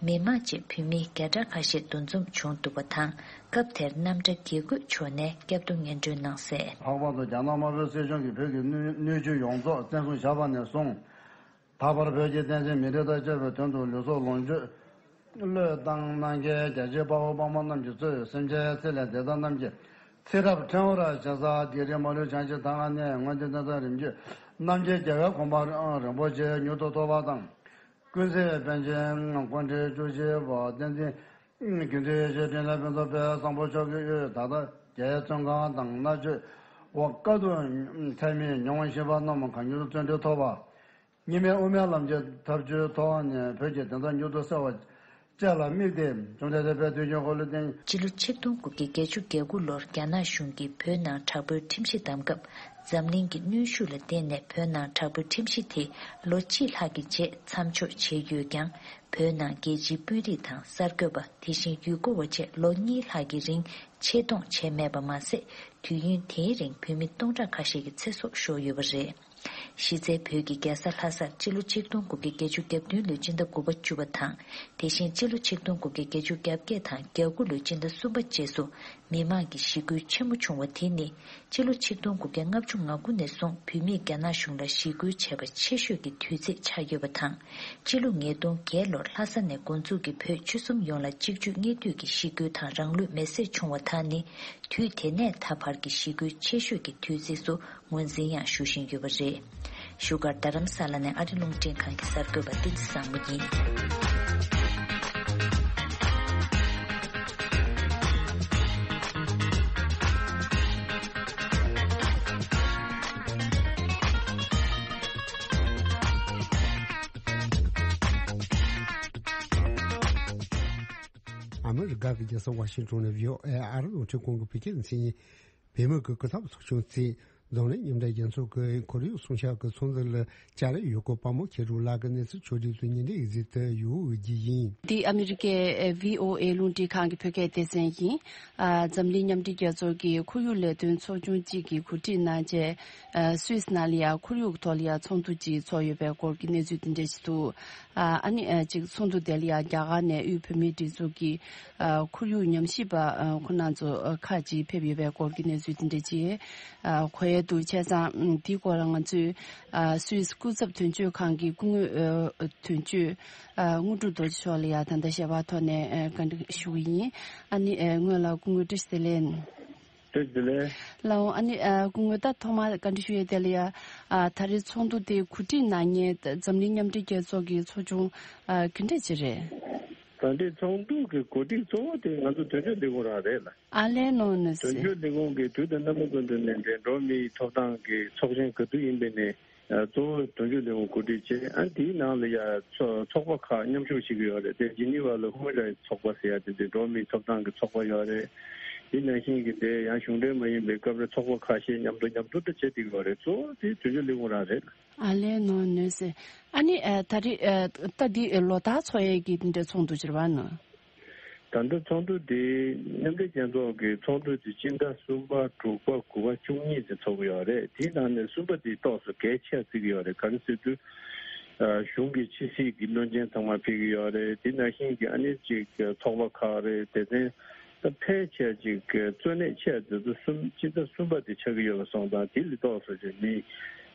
མི་མང་བཅས་བོད་མི་བརྒྱ་ཕྲག་ཁ་ཤས་འདུ་འཛོམས་བྱུང་འདུག་པ་དང་། སྐབས་དེར་རྣམ་གྲྭ་དགེ་བསྐོས་མཆོག་ནས་སྐྱབས་འདུ་སྙན་སྒྲོན་གནང་གསལ། ལྷག་པར་དུ་རྒྱ་ནག་དམར་པོའི་སྲིད་གཞུང་གིས་བོད་ཀྱི་སྣོད་སྣོད་བཅུད་ཡོངས་རྫོགས་བཙན་བཟུང་བཞག་པ་ནས་བཟུང་། ད་བར་བོད་ཀྱི་བསྟན་སྲིད་མི་རིགས་དང་བཅས་པའི་དོན་དུ་ལུས་སྲོག་ལོངས་སྤྱོད་བློས་བཏང་གནང་མཁན་རྒྱལ་གཅེས་དཔའ་བོ་དཔའ་མོ་རྣམས་ཀྱིས་གཙོས་སེམས་ཅན་ཚེ་ལས་འདས་དག་རྣམས་ཀྱི་ཚེ་རབས་ཕྲེང་བར་བྱིན་ས་བགེགས་རིགས་མ་ལུས་བྱང་ཆུབ་མཐའ་ལྔ་གནས་མངོན་མཐོའི་གནས་ཚང་རིམ་བརྒྱུད་རྣམ་མཁྱེན་རྒྱལ་བའི་གོ་འཕང་རིན་པོ་ཆེ་མྱུར་དུ་ཐོབ་པ་དང་། ཀུན་གཟིགས་པཎ་ཆེན་སྐུ་ཕྲེང་བཅུ་བཞི་པ་བསྟན་འཛིན་དགེ་འདུན་ཡེ་ཤེས་འཕྲིན་ལས་ཕུན་ཚོགས་དཔལ་བཟང་པོ་མཆོག་གི་དབུས་ད་ལྟ་རྒྱའི་བཙོན་ཁང་དང་མནར་གཅོད་འོག་དཀའ་སྡུག་ཚད་མེད་མྱོང་བཞིན་པ་རྣམས་གང་མྱུར་བཙོན་གྲོལ་ཐོབ་པ། གཉིས་སྨན་དབུ་མའི་ལམ་གྱི་ཐབས་བྱུས་ཐོག་ནས་བོད་ཀྱི་བདེན་མཐའ་མྱུར་དུ་གསལ་བ་བཅས་ལ་དམིགས་ཏེ། བཅོམ་ལྡན་འདས་དཔལ་དུས་ཀྱི་འཁོར་ལོའི་སྟེང་། སྤྱི་ལོ་ཆིག་སྟོང་དགུ་བརྒྱ་བརྒྱད་ཅུ་གྱ་དགུ་ལོར་རྒྱ་ནག་གཞུང་གིས་བོད་ནང་དྲག་པོའི་ཁྲིམས་གཞི་བསྡམས་སྐབས། འཛམ་གླིང་གི་གནོན་ཤུགས་ལ་བརྟེན་ནས་བོད་ནང་དྲག་པོའི་ཁྲིམས་གཞི་དེ་ལོ་གཅིག་ལྷག་གི་རྗེས་མཚམས་འཇོག་བྱས་ཡོད་ཀྱང་། བོད་ནང་རྒྱལ་སྤྱིའི་དཔོན་རིགས་དང་གསར་འགོད་པ། དེ་བཞིན་ཡུལ་སྐོར་བ་བཅས་ལོ་གཉིས་ལྷག་གི་རིང་ཆེད་གཏོང་བྱས་མེད་པ་མ་ཟད། དུས་ཡུན་དེའི་རིང་བོད་མི་སྟོང་ཕྲག་ཁ་ཤས་ཀྱི་ཚེ་སྲོག་ཤོར་ཡོད་པ་རེད། གཞི་རྩའི་བོད་ཀྱི་རྒྱལ་ས་ལྷ་སར་སྤྱི་ལོ་ཆིག་སྟོང་དགུ་བརྒྱ་བརྒྱད་ཅུ་གྱ་བདུན་ལོའི་སྤྱི་ཟླ་དགུ་པ་བཅུ་པ་དང་། དེ་བཞིན་སྤྱི་ལོ་ཆིག་སྟོང་དགུ་བརྒྱ་བརྒྱད་ཅུ་གྱ་བརྒྱད་དང་གྱ་དགུ་ལོའི་སྤྱི་ཟླ་གསུམ་པ་བཅས་སུ་མི་མང་གི་ཞི་རྒོལ་ཆེན་མོ་བྱུང་བ་དེ་ནི། སྤྱི་ལོ་ཆིག་སྟོང་དགུ་བརྒྱ་ལྔ་བཅུ་ང་དགུ་ནས་བཟུང་བོད་མིས་རྒྱ་ནག་གཞུང་ལ་ཞི་རྒོལ་བྱས་པ་ཆེ་ཤོས་ཀྱི་དུས་ཚིགས་ཆགས་ཡོད་པ་དང་། སྤྱི་ལོ་ཉིས་སྟོང་བརྒྱད་ལོར་ལྷ་ས་ནས་འགོ་འཛུགས་ཀྱིས་བོད་ཆོལ་གསུམ་ཡོངས་ལ་གཅིག་གྱུར་གཉིས་མཐུད་ཀྱི་ཞི་རྒོལ་དང་རང་ལུས་མེར་སྲེག་བྱུང་བ་དག་ནི། དུས་དེ་ནས་ད་བར་གྱི་ཞི་རྒོལ་ཆེ་ཤོས་ཀྱི་དུས་ཚིགས་སུ་ངོས་འཛིན་ཡང་ཞུ་བཞིན་ཡོད་པ་རེད། བཞུགས་སྒར་རྡ་རམ་ས་ལ་ནས་ཨ་རི་རླུང་འཕྲིན་ཁང་གི་གསར་འགོད་པ་བསྟན་འཛིན་བཟང་མོ་ཡིན། ཨ་མི་རི་ཀ་གི་རྒྱལ་ས་ཝ་ཤིང་ཊོན་ནས་བྷི་ཨོ་ཨེ་ཨ་རི་རླུང་འཕྲིན་ཁང་གི་བོད་སྐད་སྡེ་ཚན་ཡིན། བོད་མི་གི་སྐུ་ཚབ་ཚོགས་ཆུང་གིས་འཛམ་གླིང་མཉམ་འབྲེལ་རྒྱལ་ཚོགས་ཀྱི་ཁོར་ཡུག་སྲུང་སྐྱོབ་ཀྱི་ཚོགས་འདུ་ལ་བཅར་ཡོད་སྐོར་དཔའ་མོ་ཁྱེད་རང་ལགས་ཀྱི་གནས་ཚུལ་ཕྱོགས་བསྒྲིགས་སུ་ཉིན་དེའི་གཟིགས་དུ་ཡོད་ཀྱི་ཡིན། འདི་ཨ་མི་རི་ཀའི་བྷི་ཨོ་ཨེ་རླུང་འཕྲིན་ཁང་གི་བོད་སྐད་སྡེ་ཚན་ཡིན། ཨ། འཛམ་གླིང་མཉམ་འབྲེལ་རྒྱལ་ཚོགས་ཀྱི་ཁོར་ཡུག་ལས་དོན་ཚོགས་ཆུང་གཅིག་གིས་གོ་སྒྲིག་གནང་བྱས། ཨ། སུད་སི་ནང་ལ་ཡང་ཁོར་ཡུག་ཐོག་ལ་ཡང་ཚོགས་འདུ་གཅིག་ཚོགས་ཡོད་པའི་སྐོར་གྱི་གནས་ཚུལ་དེ་འདྲ་ཞིག་འདུག་ཨ། ཨ་ནི་ཨ་ཅིག་ཚོགས་འདུ་དེ་ལ་ཡང་རྒྱ་གར་ནས་དབུས་བོད་མིའི་སྒྲིག་འཛུགས་ཀྱི་ཨ། ཁོར་ཡུག་ཉམས་ཞིབ་པ་ཨ། ཁོ་རང་ཚོ་ཨ། ཁག་ཅིག་ཕེབས་ཡོད་པའི་སྐོར་གྱི་གནས་ཚུལ་དེ་འདྲ་ཅིག་ཨ། གོ་ཡས་འདུག་བྱས་ཙང་ཨ། དེའི་སྐོར་ལ་ང་ཚོས་ཨ། སུད་སི་སྐུ་ཚབ་དོན་གཅོད་ཁང་གི་སྐུ་ངོ་ཨ། དོན་གཅོད་ཨ། དངོས་གྲུབ་རྡོ་རྗེ་མཆོག་ལ་ཡང་ད་ལྟ་ཞལ་པར་ཐོག་ནས་ཨ། བཀའ་འདྲི་ཞུ་གི་ཡིན། ཨ་ནི་ཨ། སྔོན་ལ་སྐུ་ངོ་བཀྲ་ཤིས་བདེ་ལེགས། བཀྲ་ཤིས་བདེ་ལེགས། ལགས་འོང་། ཨ་ནི་ཨ། སྐུ་ངོ་ད་ཐོག་མར་བཀའ་འདྲི་ཞུ་ཡས་དེ་ལ་ཡ། ཨ། ད་རེས་ཚོགས་འདུ་དེ་གོ་སྒྲིག་གནང་མཁན་འཛམ་གླིང་མཉམ་འབྲེལ་རྒྱལ་ཚོགས་ཀྱི་ཚོགས་ཆུང་ཨ། ག་འདྲ་ཅིག་རེད། ད་ལྟའི་ཚོགས་འདུ་གི་གོ་སྒྲིག་གཙོ་བོ་དེ་ང་ཚོ་དོན་གཅོད་ལས་ཁུངས་རང་རེད་ལ། ཨ་ལས་ནོ་ནོ་སི། དོན་གཅོད་ལས་ཁུངས་ཀྱིས་དུས་དང་རྣམ་པ་ཀུན་ཏུ་ནས་འགྲོ་བ་མིའི་ཐོབ་ཐང་གི་ཚོགས་ཆེན་ག་དུས་ཡིན་པའི་ནས་གཙོ་བོ་དོན་གཅོད་ལས་ཁུངས་གོ་སྒྲིག་བྱས། ཨ། དེའི་ནང་ལ་ཡ་ཚོ་ཚོགས་པ་ཁག་མཉམ་ཞུགས་བྱེད་ཀྱི་ཡོད་རེད་དེ། ཇི་ནི་ཝ་ལ་ཧུ་མན་རའི་ཚོགས་པ་ཟེར་ཡ་དེ་འདྲའི་འགྲོ་བ་མིའི་ཐོབ་ཐང་གི་ཚོགས་པ་ཡོད་རེད། དེ་ནང་བཞིན་གྱི་དེ་ཡང་གཞུང་འབྲེལ་མ་ཡིན་པའི་སྐབས་རེ་ཚོགས་པ་ཁ་ཤས་མཉམ་དུ་མཉམ་དུ་འདྲ་བྱེད་བསྡད་ཀྱི་ཡོད་རེད། གཙོ་བོ་དེ་དོན་གཅོད་ལས་ཁུངས་རང་རེད། ཨ་ལས་ནོ་ནོ་སེ། ཨ་ནི་ཨ། ད་རེས་ཨ། ད་འདི་ལོ་ལྟར་ཚོགས་ཡས་ཀྱི་འདི་འདྲའི་ཚོགས་འདུ་ཅིག་རེད་པ་ནོ། ད་ལྟ་ཚོགས་འདུ་འདི་མཉམ་འབྲེལ་རྒྱལ་ཚོགས་ཀྱི་ཚོགས་འདུ་དེ་སྤྱི་ཟླ་གསུམ་པ་དྲུག་པ་དགུ་པ་བཅུ་གཉིས་ཙམ་ཚོགས་ཀྱི་ཡོད་རེད། དེའི་ནང་ནས་གསུམ་པ་དེ་ཏོག་ཙམ་གལ་ཆེ་བརྩི་གི་ཡོད་རེད། ག་རེ་ཟེར་དུས་ཨ། གཞུང་གི་ཕྱི་སྲིད་ཀྱི་བློན་ཆེན་ཚང་མ་ཕེབས་ཀྱི་ཡོད་རེད། དེ་ནང་བཞིན་གྱི་ཨ་ནི་ཅིག་ཚོགས་པ་ཁག་རེད། དེ་ཚན་ད་ཕལ་ཆེར་ཅིག་གཙོ་གནད་ཆེ་བརྩི་དུས་གསུམ་སྤྱི་ཟླ་གསུམ་པ་དེ་ཆགས་ཀྱི་ཡོད་པ་སོང་ཙང་དེ་ལས་ཏོག་ཙམ་ཅིག་མི་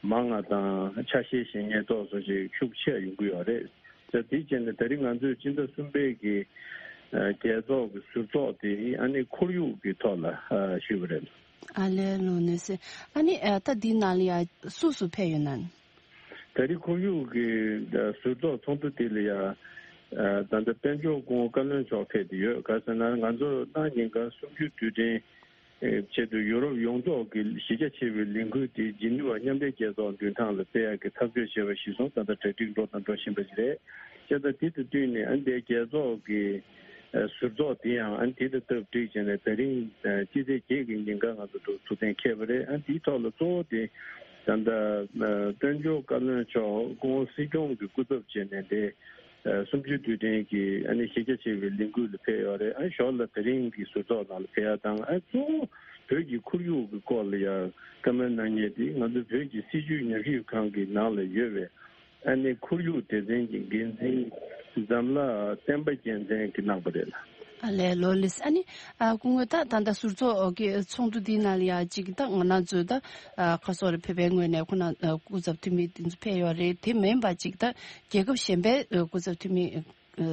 མང་ང་དང་ཆ་ཤས་གཞན་ངན་ཏོག་ཙམ་ཞིག་ཤུགས་ཆེ་ཡོང་གི་ཡོད་རེད། ད་དེ་བྱས་ནས་ད་རིང་ང་ཚོས་སྤྱི་ཟླ་གསུམ་པའི་གི་རྒྱལ་ཚོགས་ཀྱི་ཟུར་ཚོགས་དེ་ཨ་ནི་ཁོར་ཡུག་གི་ཐོག་ལ་ཞུས་པ་རེད། ཨ་ལས་ལོ་ནས་སེ། ཨ་ནི་ད་འདི་ནང་ལ་ཡ་སུ་སུ་ཕེབས་ཡོད་ན། ད་རིང་ཁོར་ཡུག་གི་ཟུར་ཚོགས་ཚོགས་འདུ་དེ་ལ་ཡ་ད་ལྟ་དཔལ་འབྱོར་སྐུ་ངོ་བཀའ་བློན་མཆོག་ཕེབས་ཏེ་ཡོད། ག་ཟེར་ན་ང་ཚོ་གནངས་ཉིན་ག་གསུམ་བཅུའི་དུས་དྲན་ཆེད་དུ་ཡུ་རོབ་ཡོངས་རྫོགས་ཀྱི་གཞི་རྒྱ་ཆེ་བའི་ལས་འགུལ་དེ་ཇི་ནི་ཝ་མཉམ་འབྲེལ་རྒྱལ་ཚོགས་མདུན་ཐང་ལ་སྤེལ་ཡག་གི་ཐག་གཅོད་བྱས་པ་གཞིར་བཟུང་ད་ལྟ་གྲ་སྒྲིག་འགྲོ་དང་འགྲོ་བཞིན་པ་ཞིག་རེད། བྱས་ཙང་དེ་དང་བསྟུན་ནས་ཨ་ནི་དེ་རྒྱལ་ཚོགས་ཀྱི་ཟུར་ཚོགས་དེ་ཡང་ཨ་ནི་དེ་དང་སྟབས་བསྒྲིགས་བྱས་ནས་ད་རིང་སྤྱི་ཚེས་བརྒྱད་ཀྱི་ཉིན་ཀ་ང་ཚོ་ཐུགས་ཐུགས་གཏན་འཁེལ་བ་རེད། ཨ་ནི་དེའི་ཐོག་ལ་གཙོ་བོ་དེ་ད་ལྟ་དཔལ་འབྱོར་བཀའ་བློན་མཆོག་སྐུ་ངོ་སྲིད་སྐྱོང་གི་སྐུ་ཚབ་བྱས་ནས་དེ། གསུམ་བཅུའི་དུས་དྲན་གྱི་ཨ་ནི་གཞི་རྒྱ་ཆེ་བའི་ལས་འགུལ་ལ་ཕེབས་ཡོད་རེད། ཨ་ཞོར་ལ་དེ་རིང་གི་ཟུར་ཚོགས་ནང་ལ་ཕེབས་ཡ་དང་ཨ་གཙོ་བོ་བོད་ཀྱི་ཁོར་ཡུག་གི་སྐོར་ལ་ཡང་བཀའ་མོལ་གནང་མཁན་དེ་ང་ཚོ་བོད་ཀྱི་སྲིད་བྱུས་ཉམས་ཞིབ་ཁང་གི་ནང་ལ་ཡོད་པའི་ཨ་ནི་ཁོར་ཡུག་སྡེ་ཚན་གྱི་འགན་འཛིན་འཛམ་ལྷ་བསྟན་པ་རྒྱལ་མཚན་གྱིས་གནང་པ་རེད། ཨ་ལས་ལོ་ལིས། ཨ་ནི་ཨ་སྐུ་ངོ་ད་ད་ལྟ་ཟུར་ཚོགས་ཀྱི་ཚོགས་འདུ་འདིའི་ནང་ལ་ཡང་ཅིག་ད་ང་རང་ཚོའི་ད་ཁ་སོག་རེ་བོད་པའི་ངོས་ནས་ཁོ་ན་སྐུ་ཚབ་འཐུས་མི་དེ་ཚོ་ཕེབས་ཡོད་རེད། དེ་མིན་པ་ཅིག་ད་རྒྱལ་ཁབ་གཞན་པའི་སྐུ་ཚབ་འཐུས་མི་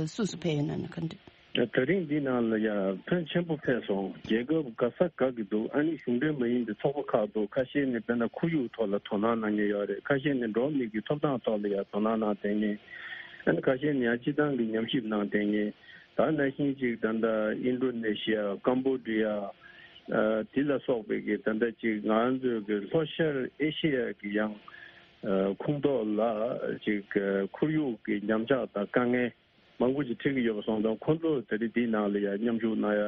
སུ་སུ་ཕེབས་ཡོད་ན་ནི་ག་འདྲ། ད་རིང་འདི་ནང་ལ་ཡང་ཕོན་ཆེན་པོ་ཕེབས་སོང་། རྒྱལ་ཁབ་ག་ས་ག་གི་འདུག་ཨ་ནི་གཞུང་འབྲེལ་མ་ཡིན་པའི་ཚོགས་པ་ཁག་འདུག་ཁ་ཤས་ནི་དཔེར་ན་ཁོར་ཡུག་ཐོག་ལ་དོ་སྣང་གནང་མཁན་ཡོད་རེད། ཁ་ཤས་ནི་འགྲོ་བ་མི་གི་ཐོབ་ཐང་ཐོག་ལ་ཡང་དོ་སྣང་གནང་བསྡད་མཁན། ཨ་ནི་ཁ་ཤས་ནི་ཡང་སྤྱི་བཏང་གི་ཉམས་ཞིབ་གནང་བསྡད་མཁན། ད་ནང་བཞིན་ཅིག་ད་ལྟ་ཨིན་ཌོ་ནེ་ཤི་ཡ། ཀམ་བོ་ཌི་ཡ། ཨ་དེ་ལ་སོགས་པའི་གི་ད་ལྟ་ཅིག་ང་ཚོའི་གི་ལྷོ་ཤར་ཨེ་ཤེ་ཡ་གི་ཡང་ཨ་ཁོངས་གཏོགས་ལ་ཅིག་ཨ་ཁོར་ཡུག་གི་ཉམས་ཆག་དང་དཀའ་ངལ་མང་པོ་ཅིག་འཕྲད་ཀྱི་ཡོད་པ་སོང་ཙང་ཁོང་ཚོ་ད་རེས་འདིའི་ནང་ལ་ཡང་མཉམ་ཞུགས་གནང་ཡ།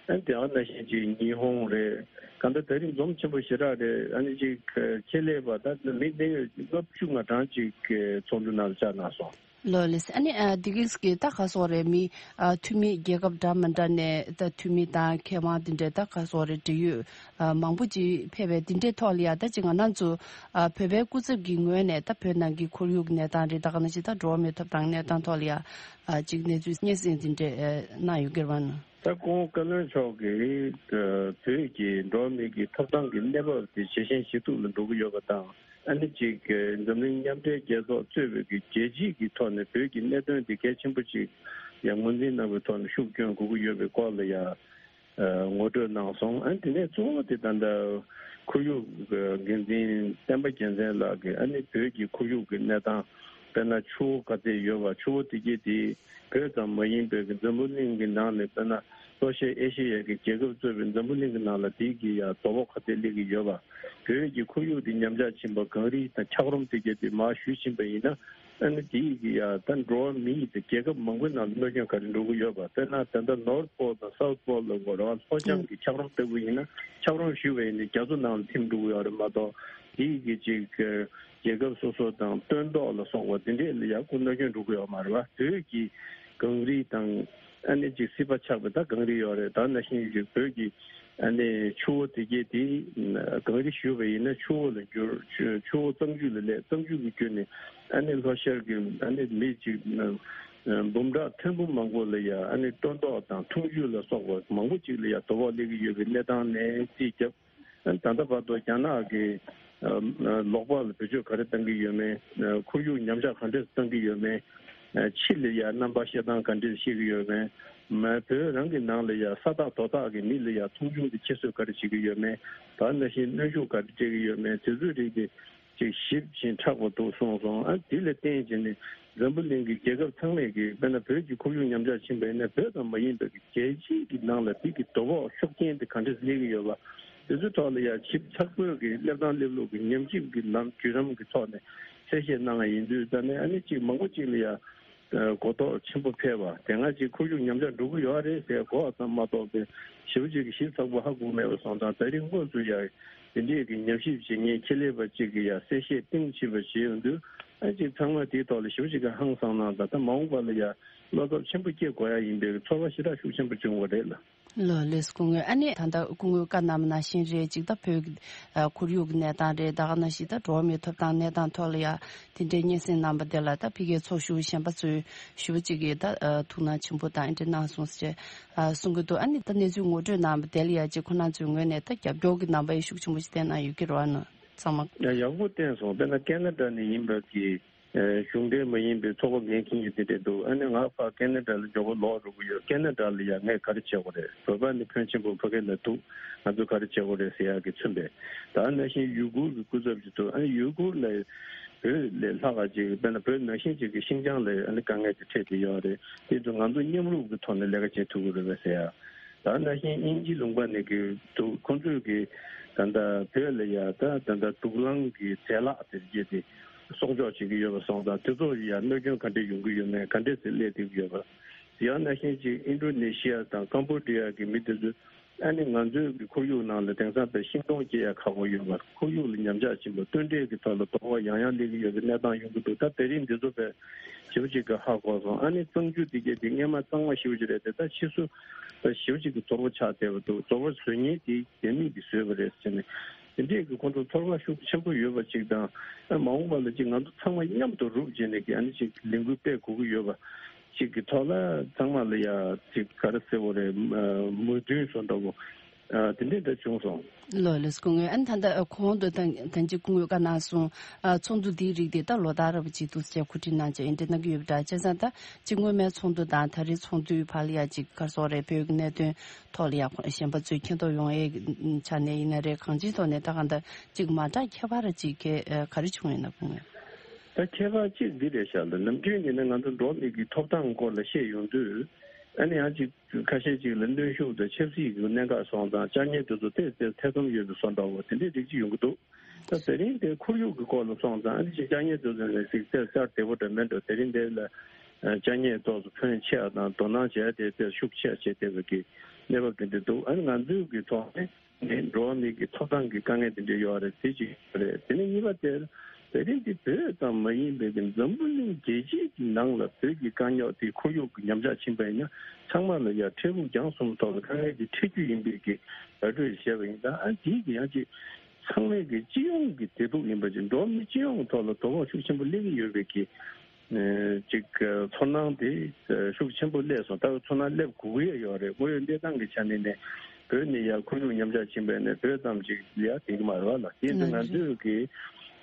ཨ་ནི་དེ་ནང་བཞིན་ཅིག་ཉི་ཧོང་རེད། གང་ལྟར་ད་རིང་འཛོམས་ཆེན་པོ་ཞེ་དྲག་རེད། ཨ་ནི་ཅིག་ཨ་ཆེད་ལས་པ་ད་མི་སྣེ་ལྔ་བཅུ་ང་གྲངས་ཅིག་ཚོགས་འདུ་ནང་ལ་བཅར་གནང་སོང་། ལོ་ལེས། ཨ་ནི་ཨ་དེ་གིས་ཀྱི་ད་ག་སོག་རེད། མི་ཨ་འཐུས་མི་རྒྱལ་ཁབ་འདྲ་མི་འདྲ་ནས་ད་འཐུས་མི་དང་མཁས་དབང་དེ་འདྲས་ད་ག་སོག་རེད། འབྲེལ་ཡོད་ཨ་མང་པོ་ཅིག་ཕེབས་པའི་དེ་འདྲས་ཐོག་ལ་ཡ་ད་ཅིག་ང་རང་ཚོ་ཨ་བོད་པའི་སྐུ་ཚབ་ཀྱི་ངོས་ནས་ད་བོད་ནང་གི་ཁོར་ཡུག་གི་གནས་སྟངས་རེད། ད་ག་ནང་བཞིན་ད་འགྲོ་བ་མིའི་ཐོབ་ཐང་གནས་སྟངས་ཐོག་ལ་ཡ་ཨ་ཅིག་གནས་ཚུལ་སྙན་སེང་དེ་འདྲས་ཨ་གནང་ཡོད་ཀྱི་རེད་པ་ན། ད་སྐུ་ངོ་བཀའ་བློན་མཆོག་གིས་ཨ་བོད་ཀྱི་འགྲོ་བ་མི་གི་ཐོབ་ཐང་གི་གནས་བབ་དེ་ཇེ་ཞན་ཇེ་སྡུག་ལ་འགྲོ་གི་ཡོད་པ་དང་། ཨ་ནི་གཅིག་གི་འཛམ་གླིང་མཉམ་འབྲེལ་རྒྱལ་ཚོགས་གཙོས་པའི་གི་རྒྱལ་སྤྱི་གི་ཐོག་ནས་བོད་ཀྱི་གནད་དོན་དེ་གལ་ཆེན་པོ་ཅིག་ཡང་ངོས་འཛིན་གནང་བའི་ཐོག་ནས་ཤུགས་སྐྱོན་དགོས་ཀྱི་ཡོད་པའི་སྐོར་ལ་ཡང་ངོ་སྤྲོད་གནང་སོང་། ཨ་ནི་དེ་ནས་གཙོ་བོ་དེ་ད་ལྟ་ཁོར་ཡུག་འགན་འཛིན་བསྟན་པ་རྒྱལ་མཚན་ལགས་ཀྱིས་ཨ་ནི་བོད་ཀྱི་ཁོར་ཡུག་གི་གནས་སྟངས་དཔེར་ན་ཆུ་བོ་ག་ཚད་ཡོད་པ། ཆུ་བོ་དེ་གས་དེ་བོད་ཙམ་མ་ཡིན་པའི་གི་འཛམ་བུ་གླིང་གི་ནང་ནས་དཔེར་ན་ལྷོ་ཤར་ཨེ་ཤེ་ཡ་གི་རྒྱལ་ཁབ་གཙོས་པའི་འཛམ་བུ་གླིང་གི་ནང་ལ་དེ་གི་ཡ་དོ་ཕོག་ག་ཚད་སླེབས་ཀྱི་ཡོད་པ། བོད་ཀྱི་ཁོར་ཡུག་དེ་ཉམས་ཆག་ཕྱིན་པ་གངས་རི་དང་འཁྱགས་རོམ་དེ་གས་དེ་མར་ཞུ་ཕྱིན་པ་ཡིན་ན། ཨ་ནི་དེ་གི་ཡ་ད་འགྲོ་བ་མི་ཡི་དེ་རྒྱལ་ཁབ་མང་པོའི་ནང་ལ་གནོད་སྐྱོན་ག་རེ་འགྲོ་གི་ཡོད་པ། དཔེར་ན་ད་ལྟ་ནོར་ཐ་པོལ་དང་སའུ་ཐ་པོལ་ལ་གོ་ར་ལྷོ་ལྗང་གི་འཁྱགས་རོམ་ལྟ་བུ་ཡིན་ན་འཁྱགས་རོམ་ཞུ་བ་ཡིན་ན་རྒྱ་མཚོ་ནང་ལ་ཐིམ་འགྲོ་གི་ཡོད་རེད་མ་གཏོགས། དེ་གི་ཅིག་རྒྱལ་ཁབ་སོ་སོ་དང་སྟོན་ཐོག་ལ་སོགས་པ་དེ་འདྲས་ལ་ཡག་པོ་གནོད་སྐྱོན་འགྲོ་གི་ཡོད་མ་རེད་བ། བོད་ཀྱི་གངས་རི་དང་ཨ་ནི་ཅིག་སྲིད་པ་ཆགས་པའི་ད་གངས་རི་ཡོད་རེད། ད་ནང་བཞིན་ཅིག་བོད་ཀྱི་ཨ་ནི་ཆུ་བོ་དེ་གས་དེ་གངས་རི་ཞུ་བ་ཡིན་ན་ཆུ་བོ་ལ་འགྱུར། ཆུ་ཆུ་བོ་གཙང་ཆུ་ལ་སླེབས། གཙང་ཆུ་གི་བརྒྱུད་ནས་ཨ་ནི་ལྷོ་ཤར་གྱི་ཨ་ནི་མི་ཅིག་འབུམ་ཕྲག་ཐེར་འབུམ་མང་པོ་ལ་ཡ་ཨ་ནི་སྟོན་ཐོག་དང་འཐུང་ཆུ་ལ་སོགས་པ་མང་པོ་ཅིག་ལ་ཡ་དོ་ཕོག་སླེབས་ཀྱི་ཡོད་པའི་གནས་སྟངས་ནས་རྩིས་བརྒྱབ། ད་ལྟ་བར་དུ་རྒྱ་ནག་གིས་ལོགས་པ་ལ་བེད་སྤྱོད་ག་རེ་བཏང་གི་ཡོད་མེད། ཁོར་ཡུག་ཉམས་ཆག་ག་འདྲས་བཏང་གི་ཡོད་མེད། ཕྱི་ལ་ཡ་རྣམ་པ་བཤད་སྟངས་ག་འདྲས་བཤད་ཀྱི་ཡོད་མེད། བོད་རང་གི་ནང་ལ་ཡ་ས་ཐག་རྡོ་ཐག་གི་མི་ལ་ཡ་ཐོང་ཆུང་དེ་ཁྱད་གསོད་ག་རེ་བྱེད་ཀྱི་ཡོད་མེད། ད་ནང་བཞིན་གནོན་ཤུགས་ག་རེ་སྤྲད་ཀྱི་ཡོད་མེད། དེ་ཚོའི་རིགས་དེ་ཅིག་ཞིབ་ཅིང་ཕྲ་བ་འདུག་གསུངས་སོང་། ཨ་དེ་ལ་བརྟེན་བྱས་ནས་འཛམ་བུ་གླིང་གི་རྒྱལ་ཁབ་ཚང་མས་ཀྱི་དཔེར་ན་བོད་ཀྱི་ཁོར་ཡུག་ཉམས་ཆག་ཕྱིན་པ་ཡིན་ན་བོད་ཙམ་མ་ཡིན་པའི་རྒྱལ་སྤྱིའི་གི་ནང་ལ་དེ་གི་དོ་ཕོག་ཤུགས་རྐྱེན་དེ་ག་འདྲས་སླེབས་ཀྱི་ཡོད་པ། དེ་ཚོའི་ཐོག་ལ་ཡང་ཞིབ་ཚགས་པོའི་གི་སླེབས་སྟངས་སླེབས་ལུགས་ཀྱི་ཉམས་ཞིབ་ཀྱི་ལམ་བརྒྱུད་རིམ་གྱི་ཐོག་ནས་གསལ་བཤད་གནང་བ་ཡིན་དུས། ད་ནས་ཨ་ནི་ཅིག་མང་པོ་ཅིག་ལ་ཡང་གོ་རྟོགས་ཆེན་པོ་འཕེལ་བ། དེ་སྔ་ཅིག་ཁོར་ཡུག་ཉམས་ཆག་འགྲོ་གི་ཡོད་རེད་ཟེར་གོ་བ་ཙམ་མ་གཏོགས་པའི་ཞེ་པོ་ཅིག་གི་ཞིབ་ཚགས་པོ་ཧ་གོ་མེད་པ་སོང་ཙང་། ད་རིང་དངོས་སུ་ཡང་དེ་འདྲས་ཀྱི་ཉམས་ཞིབ་བྱེད་མཁན་ཆེད་ལས་པ་ཅིག་གིས་ཡང་གསལ་བཤད་གཏིང་ཕྱིན་པ་བྱས་ཡོང་དུས། ཨ་ཅིག་ཚང་མ་དེའི་ཐོག་ལ་ཞེ་པོ་ཅིག་གི་ཧང་སངས་གནང་དང་། ད་མ་འོངས་པ་ལ་ཡང་བློ་འཚབ་ཆེན་པོ་སྐྱེ་དགོས་ཡ་ཡིན་པའི་ཚོར་བ་ཞེ་དྲག་ཤུགས་ཆེན་པོ་བྱུང་བ་རེད་ལ། ལོ་ལེས་སྐུ་ངོ། ཨ་ནི་ད་ལྟ་སྐུ་ངོས་བཀའ་གནང་བ་ནང་བཞིན་རེད། ཅིག་ད་བོད་ཀྱི་ཨ་ཁོར་ཡུག་གི་གནས་སྟངས་རེད། ད་ག་ནང་བཞིན་ད་འགྲོ་བ་མིའི་ཐོབ་ཐང་གནས་སྟངས་ཐོག་ལ་ཡ་དེ་འདྲའི་སྙན་སེང་གནང་བ་དེ་ལ་ད་ཕ་གིའི་ཚོགས་ཞུགས་གཞན་པ་ཚོས་ཞུ་བ་ཅིག་གིས་ད་ཨ་ཐུགས་སྣང་ཆེན་པོ་དང་ཨེ་འདྲ་གནང་སོང་ཟེར་ཨ་གསུང་གི་འདུག་ཨ་ནི་ད་གནས་ཚུལ་ངོ་སྤྲོད་གནང་བ་དེ་ལ་ཡ་ཅིག་ཁོ་རང་ཚོའི་ངོས་ནས་ད་རྒྱབ་སྐྱོར་གྱི་རྣམ་པ་ཡ་ཤུགས་ཆེན་པོ་ཞིག་བསྟན་གནང་ཡོད་ཀྱི་རེད་པ་ན། ཚང་མ། ཡ་ཡག་པོ་བསྟན་སོང་། དཔེར་ན་ཀེ་ན་ཌ་ནས་ཡིན་པ་གི་ཨེ་གཞུང་འབྲེལ་མ་ཡིན་པའི་ཚོགས་པ་འགན་འཁྱེར་ཡོད་དེ་འདྲས་འདུག་ཨ་ནི་ང་ཕར་ཀེ་ན་ཌ་ལ་མགྱོགས་པོ་ལོག་འགྲོ་གི་ཡོད། ཀེ་ན་ཌ་ལ་ཡ་ངས་ག་རེ་བྱེད་དགོས་རེད། བོད་པ་ནི་ཕོན་ཆེན་པོ་ཕ་གི་ལ་འདུག་ང་ཚོ་ག་རེ་བྱེད་དགོས་རེད་ཟེར་ཡག་གི་མཚོན་པས། ད་ནང་བཞིན་ཡུ་གུར་གྱི་སྐུ་ཚབ་ཅིག་འདུག་ཨ་ནི་ཡུ་གུར་ལ་བོད་ལས་ལྷག་ག་ཅིག་དཔེར་ན་བོད་ནང་བཞིན་ཅིག་གི་ཤིན་ཅང་ལ་ཨ་ནི་དཀའ་ངལ་དེ་འཕྲད་ཀྱི་ཡོད་རེད། དེ་ཚོ་ང་ཚོ་མཉམ་རུབ་ཀྱི་ཐོག་ནས་ལས་ཀ་བྱེད་ཐུབ་ཀྱི་རེད་པས་ཟེར་ཡ། ད་ནང་བཞིན་དབྱིན་ཇི་ལུང་པ་ནས་ཀྱི་འདུག་ཁོང་ཚོས་ཀྱི་ད་ལྟ་བོད་ལ་ཡ་ད་ད་ལྟ་དུག་རླངས་ཀྱི་རྫས་ལག་དེ་རིགས་དེ་གསོག་འཇོག་བྱེད་ཀྱི་ཡོད་པ་སོང་ཙང་དེ་ཚོ་ཡ་གནོད་སྐྱོན་ག་འདྲས་ཡོང་གི་ཡོད་མེད་ག་འདྲས་སེ་སླེབས་བསྡད་ཀྱི་ཡོད་པ། ཡང་ནང་བཞིན་ཅིག་ཨིན་ཌོ་ནེ་ཤི་ཡ་དང་ཀམ་པོ་ཌི་ཡ་གི་མི་དེ་ཚོས་ཨ་ནི་ང་ཚོའི་གི་ཁོར་ཡུག་ནང་ལ་དེང་སང་དཔེ་ཤིང་སྡོང་སྐྱེ་ཡ་ཁག་པོ་ཡོད་པ། ཁོར་ཡུག་ལ་ཉམས་ཆག་ཕྱིན་པ། སྟོན་འབྲས་ཀྱི་ཐོག་ལ་དོ་ཕོག་ཡང་ཡང་སླེབས་ཀྱི་ཡོད་པའི་གནས་སྟངས་ཡོང་གི་འདུག་ད་དེ་རིང་འདི་ཚོ་དཔེ་ཞེ་པོ་ཅིག་གི་ཧ་གོ་སོང་། ཨ་ནི་གཙང་ཆུ་དེ་གས་དེ་སྔས་མ་གཙང་མ་ཞེ་པོ་ཅིག་རེད་དེ། ད་ཕྱིས་སུ་ད་ཞེ་པོ་ཅིག་གི་ཚོར་བ་ཆགས་བསྡད་པ་འདུག་ཚོར་བ་བཟོ་མཁན་དེ་རྒྱ་མི་གིས་བཟོས་པ་རེད་ཟེར་ནས། དེ་འདྲས་ཀྱི་ཁོང་ཚོ་ཚོར་བ་ཤུགས་ཆེན་པོ་ཡོད་པ་ཅིག་དང་། ཨ་མ་འོངས་པ་ལ་ཅིག་ང་ཚོ་ཚང་མ་མཉམ་དུ་རུབ་བྱས་ནས་ཀྱི་ཨ་ནི་ཅིག་ལས་འགུལ་སྤེལ་དགོས་ཀྱི་ཡོད་པ་ཅིག་གི་ཐོག་ལ་ཚང་མ་ལ་ཡ་ཅིག་ག་རེ་ཟེར་དགོས་རེད། མོས་མཐུན་བཟོ་འདྲ་བོ་ཨ་དེ་འདྲས་འདྲ་བྱུང་སོང་། ལོ་ལོས་སྐུ་ངོ། ཨ་ནི་ད་ལྟ་གོང་དུ་ད་ད་ཅིག་སྐུ་ངོས་བཀའ་གནང་སོང་། ཨ་ཚོགས་འདུ་འདིའི་རིགས་དེ་ད་ལོ་ལྟར་ར་བ་ཅིག་འདུག་ཅེས་གོ་སྒྲིག་གནང་བྱས་འདི་གནང་གི་ཡོད་པ་འདྲ། བྱས་ཙང་ད་ཅིག་སྔོན་མའི་ཚོགས་འདུ་དང་ད་རེས་ཚོགས་འདུའི་བར་ལ་ཡ་ཅིག་ག་རེ་ཟེར་དགོས་རེད། བོད་ཀྱི་གནད་དོན་ཐོག་ལ་ཡ་གཞན་པ་ཚོས་མཁྱེན་རྟོགས་ཡོང་ཡས་ཆ་ནས་ཡིན་ན་རེད། གང་ཅིའི་ཐོག་ནས་ད་གང་ལྟར་ཅིག་མ་འདྲ་ཁྱད་པར་ཅིག་ག་ག་རེ་བྱུང་ཡོད་ན་དགོངས་ཡོད། ད་ཁྱད་པར་ཅིག་འདི་རེད་ཤག་ལ། ནམ་རྒྱུན་ཡིན་ན་ང་ཚོ་འགྲོ་བ་མི་གི་ཐོབ་ཐང་སྐོར་ལ་བཤད་ཡོང་དུས་ཨ་ནི་ཡང་ཅིག་ཁ་ཤས་ཅིག་ལ་གནོན་ཤུགས་དང་ཆབ་སྲིད་ཀྱི་གནད་འགག་སོང་ཙང་བཅའ་ཉེས་དེ་ཚོ་ཏོག་ཙམ་ཐེ་ཚོམ་ཡོད་པའི་བཟོ་འདྲ་བོ་དེ་འདྲའི་རིགས་ཅིག་ཡོང་གི་འདུག་ད་དེ་རིང་དེ་ཁོར་ཡུག་གི་སྐོར་ལ་སོང་ཙང་ཨ་ནི་ཅིག་བཅའ་ཉེས་དེ་ཚོ་ནས་ཅིག་ཙེ་ཙར་བདེ་པོ་འདྲ་མེད་འགྲོ། དེ་རིང་དེ་ལ་ཨ་བཅའ་ཉེས་ཏོག་ཙམ་ཕོན་ཆེ་བ་དང་དོ་སྣང་བྱས་ཏེ་དེ་ཤུགས་ཆེ་བ་བྱས་བསྡད་པའི་གི་གནས་བབ་དེ་འདྲ་འདུག་ཨ་ནི་ང་ཚོའི་གི་ཐོག་ནས་ནས་འགྲོ་བ་མི་གི་ཐོབ་ཐང་གི་དཀའ་ངལ་དེ་འདྲ་ཡོད་རེད། དེ་གཅིག་རེད། དེ་ནས་གཉིས་པ་དེར་དེ་རིང་འདི་བོད་ཙམ་མ་ཡིན་པའི་གི་འཛམ་བུ་གླིང་རྒྱལ་སྤྱིའི་གི་ནང་ལ་བོད་ཀྱི་དཀའ་རྙོག་དེ་ཁོར་ཡུག་གི་ཉམས་ཆག་ཕྱིན་པ་ཡིན་ན་ཚང་མ་ལ་ཡ་འཕྲལ་ཕུགས་རྒྱང་གསུམ་ཐོག་ལ་དཀའ་ངལ་དེ་འཕྲད་རྒྱུ་ཡིན་པའི་གི་བར་གྲོས་བྱས་པ་ཡིན་ཙང་། ཨ་དེའི་གི་ཡང་ཅིག་ཚང་མའི་གི་སྤྱི་ཡོངས་ཀྱི་བདེ་སྡུག་ཡིན་པ་ཅིག་འགྲོ་བ་མི་སྤྱི་ཡོངས་ཐོག་ལ་དོ་ཕོག་ཤུགས་ཆེན་པོ་སླེབས་ཀྱི་ཡོད་པའི་གི་ཨ་ཅིག་ཚོར་སྣང་དེ་ཤུགས་ཆེན་པོ་སླེབས་སོང་། ད་ཚོར་སྣང་སླེབས་དགོས་ཀྱི་ཡོད་རེད། དངོས་ཡོད་གནས་སྟངས་ཀྱི་ཆ་ནས་ནས་བོད་ནས་ཡར་ཁོར་ཡུག་ཉམས་ཆག་ཕྱིན་པ་ནས་བོད་ཙམ་ཅིག་ཡར་བསྡད་ཀྱི་མ་རེད་བ་ལ། དེ་ཚོ་ང་ཚོས་ཀྱི་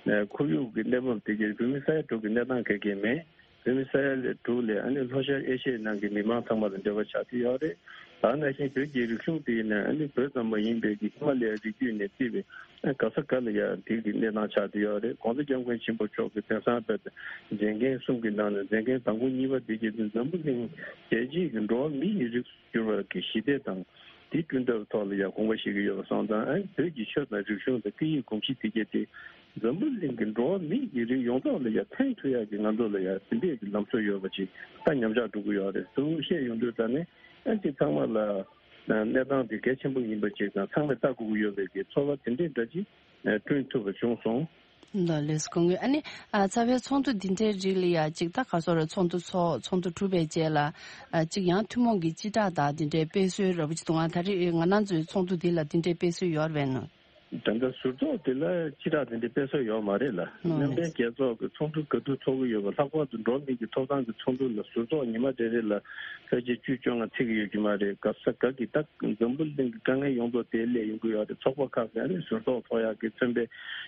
ཁོར་ཡུག་གི་གནས་བབ་དེ་གའི་བོད་མི་ས་ཡ་དྲུག་གི་གནས་སྟངས་ག་གེ་མེད། བོད་མི་ས་ཡ་ལས་དྲུག་ལས་ཨ་ནི་ལྷོ་ཤར་ཨེ་ཤི་ཡའི་ནང་གི་མི་མང་ཚང་མ་ལ་འབྲེལ་བ་ཆགས་ཀྱི་ཡོད་རེད། ད་ནང་བཞིན་བོད་ཀྱི་རིག་གཞུང་དེ་ཡིན་ན་ཨ་ནི་བོད་ཙམ་མ་ཡིན་པའི་གི་ཧི་མ་ལ་ཡའི་རི་རྒྱུད་ནས་བརྩིས་པའི་ཨ་ག་ས་ག་ལ་ཡ་དེ་གི་གནས་སྟངས་ཆགས་ཀྱི་ཡོད་རེད། ༸གོང་ས་༸སྐྱབས་མགོན་ཆེན་པོ་མཆོག་གི་དེང་སང་བོད་མཛད་འགན་གསུམ་གི་ནང་ནས་མཛད་འགན་དང་པོ་གཉིས་པ་དེ་གི་འཛམ་བུ་གླིང་རྒྱལ་སྤྱིའི་གི་འགྲོ་བ་མི་ཡི་རིགས་སུ་གྱུར་བ་གི་ཞི་བདེ་དང་དེ་བསྐྲུན་ཐབས་ཐོག་ལ་ཡང་དགོངས་པ་བཞེས་ཀྱི་ཡོད་པ་སོང་ཙང་། ཨ་ནི་བོད་ཀྱི་ཆོས་དང་རིག་གཞུང་དང་སྐད་ཡིག་གོམས་གཤིས་དེ་གས་དེ་འཛམ་བུ་གླིང་གི་འགྲོ་བ་མི་ཡི་རིགས་ཡོངས་རྫོགས་ལ་ཡང་ཕན་ཐོགས་ཡག་གི་ང་ཚོ་ལ་ཡང་དེ་འདྲས་ཀྱི་ལམ་སྲོལ་ཡོད་པ་ཅིག་ད་ཉམས་ཆག་འགྲོ་གི་ཡོད་རེད་ཟེར་བཤད་ཡོང་དུས། ད་ནི་ཨ་ཅིག་ཚང་མ་ལ་གནས་སྟངས་དེ་གལ་ཆེན་པོ་ཡིན་པ་ཅིག་དང་ཚང་མས་ལྟ་དགོས་ཀྱི་ཡོད་པའི་གི་ཚོར་བ་དེ་འདྲས་འདྲ་ཅིག་བསྐྲུན་ཐུབ་པ་བྱུང་སོང་། ལགས་ལགས་སོ་སྐུ་ངོ། ཨ་ནི་ཨ་རྩ་བའི་ཚོགས་འདུ་འདི་འདྲའི་རིགས་ལ་ཡ་ཅིག་ད་ག་རེ་ཟེར་རེད། ཚོགས་འདུ་ཚོགས་ཚོགས་འདུ་གྲུབ་པའི་རྗེས་ལ་ཨ་ཅིག་ཡང་ཐུན་མོང་གི་སྤྱི་བསྒྲགས་དང་འདི་འདྲའི་སྤེལ་སྲོལ་ར་བ་ཅིག་འདུག་ག་ད་རེས་ང་རང་ཚོའི་ཚོགས་འདུ་འདི་ལ་འདི་འདྲའི་སྤེལ་སྲོལ་ཡོད་རེད་པས་ན། ད་ལྟ་ཟུར་ཚོགས་དེ་ལ་སྤྱི་བསྒྲགས་དེ་འདྲའི་སྤེལ་སྲོལ་ཡོད་མ་རེད་ལ། ཨོ་མཉམ་འབྲེལ་རྒྱལ་ཚོགས་ཀྱི་ཚོགས་འདུ་ག་དུས་ཚོགས་ཀྱི་ཡོད་པ། ལྷག་པར་དུ་འགྲོ་བ་མི་གི་ཐོབ་ཐང་གི་ཚོགས་འདུ་ལ་ཟུར་ཚོགས་ཉི་མ་རེ་རེ་ལ་ཕལ་ཆེར་བཅུ་བཅོ་ལྔ་ཚད་ཀྱི་ཡོད་ཀྱི་མ་རེད། ག་ས་ག་གི་ད་འཛམ་བུ་གླིང་གི་དཀའ་ངལ་ཡོངས་རྫོགས་དེ་སླེབས་ཡོང་གི་ཡོད་རེད། ཚོགས་པ་ཁག་གི་ཨ་ནི་ཟུར་ཚོགས་ཚོགས་ཡག་གི་མཚོན་པའི་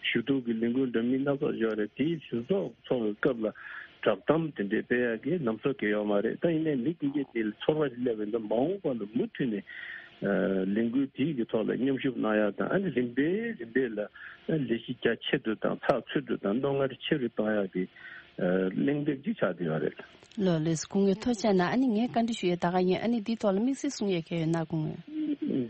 ཞུ་གཏུག་གི་ལས་འགུལ་འདྲ་མིན་སྣ་ཚོགས་ཡོད་རེད། དེའི་ཟུར་ཚོགས་ཚོགས་པའི་སྐབས་ལ་བསྒྲགས་གཏམ་དེ་འདྲའི་སྤེལ་ཡག་གི་ལམ་སྲོལ་གང་ཡང་ཡོད་མ་རེད། ད་ཡིན་ནའི་མི་དེ་གས་དེ་ལ་ཚོར་བ་ཞིག་སླེབས་པ་ཡིན་ན་མ་འོངས་པ་ལ་མུ་མཐུད་ནས་ལས་འགུལ་དེའི་གི་ཐོག་ལ་མཉམ་ཞུགས་གནང་ཡག་དང་། ཨ་ནི་རིམ་པས་རིམ་པས་ལ་ལས་གཞི་རྒྱ་ཆེ་དུ་དང་ཚགས་ཚུད་དུ་དང་རྣོ་ངར་ཆེ་རུ་གཏོང་ཡག་གི་གླེང་སྟེགས་ཅིག་ཆགས་བསྡད་ཡོད་རེད། ལགས་ལགས་སོ་སྐུ་ངོ་ཐུགས་རྗེ་གནང་། ཨ་ནི་ངས་བཀའ་འདྲི་ཞུ་ཡས་ད་ག་ཡིན། ཨ་ནི་འདིའི་ཐོག་ལ་དམིགས་བསལ་གསུང་ཡས་གང་ཡོད་ན་སྐུ་ངོ།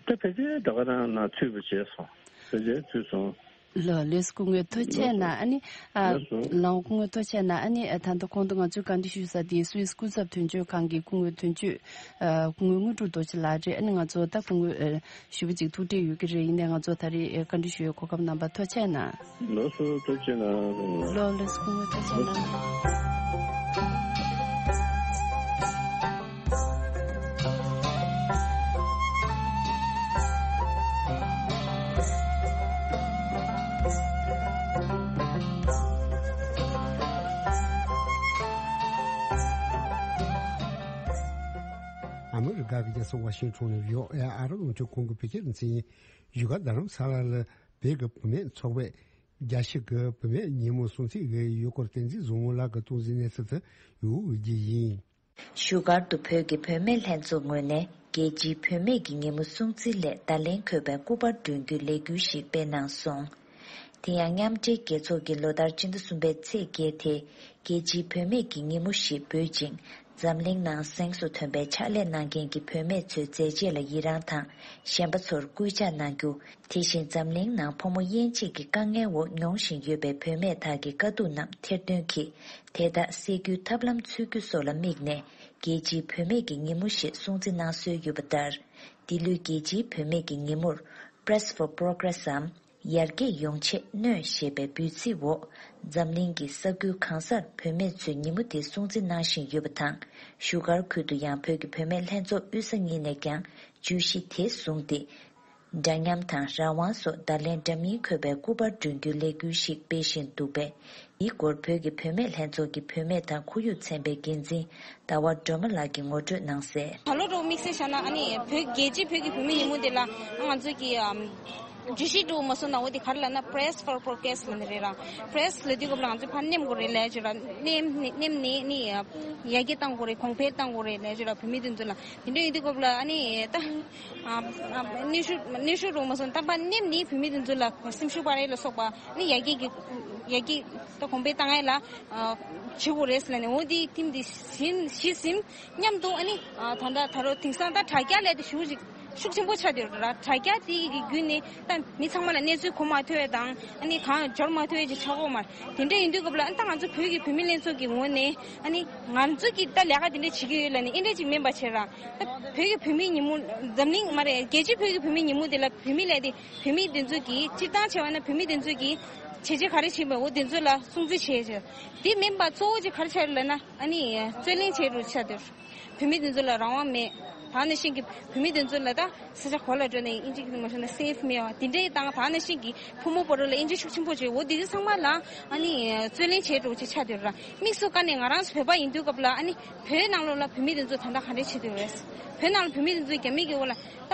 ད་ཕལ་ཆེར་ད་ག་རང་ནང་ཚུད་པ་བྱས་སོང་། ཕལ་ཆེར་ཚུད་སོང་། ལགས་ལགས་སོ་སྐུ་ངོ་ཐུགས་རྗེ་གནང་། ཨ་ནི་ཨ་ལགས་སོ། ལགས་སྐུ་ངོ་ཐུགས་རྗེ་གནང་། ཨ་ནི་ཨ་ད་ལྟ་གོང་དུ་ང་ཚོས་བཀའ་འདྲི་ཞུ་ས་དེ་སུད་སི་སྐུ་ཚབ་དོན་གཅོད་ཁང་གི་སྐུ་ངོ་དོན་གཅོད་ཨ་སྐུ་ངོ་དངོས་གྲུབ་རྡོ་རྗེ་ལགས་རེད། ཨ་ནི་ང་ཚོ་ད་སྐུ་ངོ་ཨ་ཞེ་པོ་ཅིག་ཐུགས་ཁྲལ་ཡོད་ཀྱི་རེད། ཡིན་ནའི་ང་ཚོ་ད་རེས་ཨ་བཀའ་འདྲི་ཞུ་ཡས་གོ་སྐབས་གནང་བར་ཐུགས་རྗེ་གནང་། ལགས་སོ་ཐུགས་རྗེ་གནང་། ལགས་ལགས་སོ་སྐུ་ངོ་ཐུགས་རྗེ་གནང་། ཨ་མི་རི་ཀ་གི་རྒྱལ་ས་ཝ་ཤིང་ཊོན་ནས་ཝི་ཨོ་ཨེ་ཨ་རི་རླུང་འཕྲིན་ཁང་གི་བོད་སྐད་སྡེ་ཚན་ཡིན། བཞུགས་སྒར་རྡ་རམ་ས་ལ་ལ་བོད་ཀྱི་བུད་མེད་ཚོགས་པས་ རྒྱལ་སྤྱི་གི་བུད་མེད་ཉིན་མོ་སྲུང་བརྩི་ཡོད་སྐོར་བསྟན་འཛིན་བཟང་མོ་ལགས་ཀྱིས་གཏོང་གཟིགས་གནས་ཚུལ་དུ་ཡོད་རྒྱུ་ཡིན། བཞུགས་སྒར་དུ་བོད་ཀྱི་བུད་མེད་ལྷན་ཚོགས་ངོས་ནས་རྒྱལ་སྤྱིའི་བུད་མེད་ཀྱི་ཉིན་མོ་སྲུང་བརྩི་སླད་བརྡ་ལན་འཁོད་པའི་སྐུ་པར་སྒྲོན་རྒྱུའི་ལས་འགུལ་ཞིག་སྤེལ་གནང་སོང་། དེ་ཡང་མཉམ་འབྲེལ་རྒྱལ་ཚོགས་ཀྱི་ལོ་ལྟར་སྤྱི་ཟླ་གསུམ་པའི་ཚེས་བརྒྱད་དེ་རྒྱལ་སྤྱིའི་བུད་མེད་ཀྱི་ཉིན་མོ་ཞེས་འབོད་ཅིང་། འཛམ་གླིང་ནང་གཟེངས་སུ་ཐོན་པའི་ཕྱག་ལས་གནང་མཁན་གྱི་བུད་མེད་ཚོའི་མཛད་རྗེས་ལ་ཡི་རངས་དང་གཞན་པ་ཚོར་སྐུལ་ལྕག་གནང་རྒྱུ། དེ་བཞིན་འཛམ་གླིང་ནང་ཕོ་མོ་དབྱེ་འབྱེད་ཀྱི་དཀའ་ངལ་འོག་མྱོང་བཞིན་ཡོད་པའི་བུད་མེད་དག་གི་དཀའ་སྡུག་རྣམས་ཐེར་འདོན་གྱིས་དེ་དག་སེལ་རྒྱུའི་ཐབས་ལམ་འཚོལ་རྒྱུ་སོགས་ལ་དམིགས་ནས་རྒྱལ་སྤྱིའི་བུད་མེད་ཀྱི་ཉིན་མོ་ཞེས་སྲུང་བརྩི་གནང་སྲོལ་ཡོད་པ་ལྟར། འདི་ལོའི་རྒྱལ་སྤྱིའི་བུད་མེད་ཀྱི་ཉིན་མོར་Press for Progress འམ། ཡར་རྒྱས་ཡོང་ཆེད་སྣོན་ཞེས་པའི་འབོད་ཚིག་འོག་འཛམ་གླིང་གི་ས་ཁུལ་གང་སར་བུད་མེད་ཚོས་ཉིན་མོ་དེ་སྲུང་བརྩི་གནང་བཞིན་ཡོད་པ་དང་། བཞུགས་སྒར་ཁུལ་དུ་ཡང་བོད་ཀྱི་བུད་མེད་ལྷན་ཚོགས་དབུས་ས་གཉིས་ནས་ཀྱང་བརྗོད་གཞི་དེ་བཟུང་སྟེ། འདྲ་མཉམ་དང་རང་དབང་སོགས་བརྡ་ལན་འདྲ་མིན་འཁོད་པའི་སྐུ་པར་སྒྲོན་རྒྱུའི་ལས་འགུལ་ཞིག་སྤེལ་བཞིན་འདུག་པས། འདིའི་སྐོར་བོད་ཀྱི་བུད་མེད་ལྷན་ཚོགས་ཀྱི་བུད་མེད་དང་ཁོར་ཡུག་ཚན་པའི་འགན་འཛིན་ཟླ་བ་སྒྲོལ་མ་ལགས་ཀྱིས་ངོ་སྤྲོད་གནང་གསལ། ད་ལོ་འགྲོ་དམིགས་བསལ་བཞག་ན་ཨ་ནི་བོད་རྒྱལ་སྤྱིའི་བོད་ཀྱི་བུད་མེད་ཉིན་མོ་འདི་ལ་ང་ཚོས་ཀྱི་ཨམ། བརྗོད་གཞི་འགྲོ་མ་སོང་ན་འོ་དེ་ག་རེ་ལབ་ན་Press for Progress ལབ་ནི་རེད་ར། Press ལབ་དུས་སྐབས་ལ་ང་ཚོས་ཕར་ནེམ་དགོས་རེད་ལབ་ཅིག་ར་ནེམ་ནི་ནེམ་ནི་ནི་ཡར་རྒྱས་བཏང་དགོས་རེད་གོང་འཕེལ་བཏང་དགོས་རེད་ལབ་ཅིག་ར་བུད་མེད་དེ་ཚོ་ལ་དེ་འདྲ་ཡིན་དུས་སྐབས་ལ་ཨ་ནི་ད་ཨ་ཨ་གནོན་ཤུགས་གནོན་ཤུགས་འགྲོ་མ་སོང་ད་ཕར་ནེམ་ནི་བུད་མེད་དེ་ཚོ་ལ་སེམས་ཤུགས་སྤར་ཡས་ལ་སོགས་པ་ཨ་ནི་ཡར་རྒྱས་ཀྱི་ཡར་རྒྱས་ད་གོང་འཕེལ་བཏང་ཡས་ལ་ཨ་བྱེད་དགོས་རེད་ཟེར་ལབ་ནས་འོ་དེ་ཐིམ་དེ་ཟིན་ཞི་ཟིན། མཉམ་དུ་ཨ་ནི་ཨ་ད་ལྟ་ད་རུང་དེང་སང་ད་དྲ་རྒྱ་ལས་དེ་ཞུ་ཞིག་ཤུགས་ཆེན་པོ་ཆགས་བསྡད་ཡོད་རེད། དྲ་རྒྱ་དེ་གི་བརྒྱུད་ནས་ད་མི་ཚང་མ་ལ་གནས་ཚུལ་གོ་མ་ཐུབ་པ་དང་ཨ་ནི་གང་འབྱོར་མ་ཐུབ་པ་ཅིག་ཆགས་ཀྱི་ཡོད་མ་རེད། དེ་འདྲ་ཡིན་དུས་སྐབས་ལ་ཨ་ནི་ད་ང་ཚོ་བོད་ཀྱི་བུད་མེད་ལྷན་ཚོགས་ཀྱི་ངོས་ནས་ཨ་ནི་ང་ཚོ་གི་ད་ལས་ཀ་དེ་འདྲ་བྱེད་ཀྱི་ཡོད་ལབ་ནས་ཨེ་འདྲ་ཅིག་མིན་པ་བྱས་ར། ད་བོད་ཀྱི་བུད་མེད་ཉིན་མོ་འཛམ་གླིང་མ་རེད་རྒྱལ་སྤྱིའི་བོད་ཀྱི་བུད་མེད་ཉིན་མོ་དེ་ལ་བུད་མེད་ལས་དེ་བུད་མེད་དེ་ཚོ་གི་སྤྱིར་བཏང་བྱས་པ་ན་བུད་མེད་དེ་ཚོ་གི་བྱས་རྗེས་ག་རེ་བྱས་པ་འོ་དེ་ཚོ་ལ་སྲུང་བརྩི་བྱས་རྗེས་དེ་མིན་པ་གཙོ་བོ་ཅིག་ག་རེ་ཆགས་རེད་ལབ་ན། ཨ་ནི་རྩོད་གླེང་བྱེད་རུ་ཆགས་འདུག་བུད་མེད་དེ་ཚོ་ལ་རང་དབང་མེད། ད་ནང་བཞིན་གྱི་བུད་མེད་དེ་ཚོ་ལ་ད་ས་ཆ་ག་ལ་འགྲོ་ནའི་ཨིན་ཇི་གི་མ་ཤོད་ན་སེབ་མེད་པ་དེ་འདྲའི་དང་ད་ནང་བཞིན་གྱི་ཕོ་མོ་བར་ལ་ཨིན་ཇི་ཤུགས་ཆེན་པོ་བྱེད་འོ་དེ་ཚོ་ཚང་མ་ལ་ཨ་ནི་རྩོད་གླེང་བྱེད་རུ་ཅིག་ཆགས་འདུག་ར། དམིགས་སུ་བཀར་ནས་ང་རང་ཚོ་བོད་པ་ཡིན་དུས་སྐབས་ལ་ཨ་ནི་བོད་ནང་ལོགས་ལ་བུད་མེད་དེ་ཚོ་ད་ལྟ་ག་འདྲས་བྱེད་འདུག་རེད། བོད་ནང་ལ་བུད་མེད་དེ་ཚོ་རྒྱ་མི་གི་འོག་ལ་ད་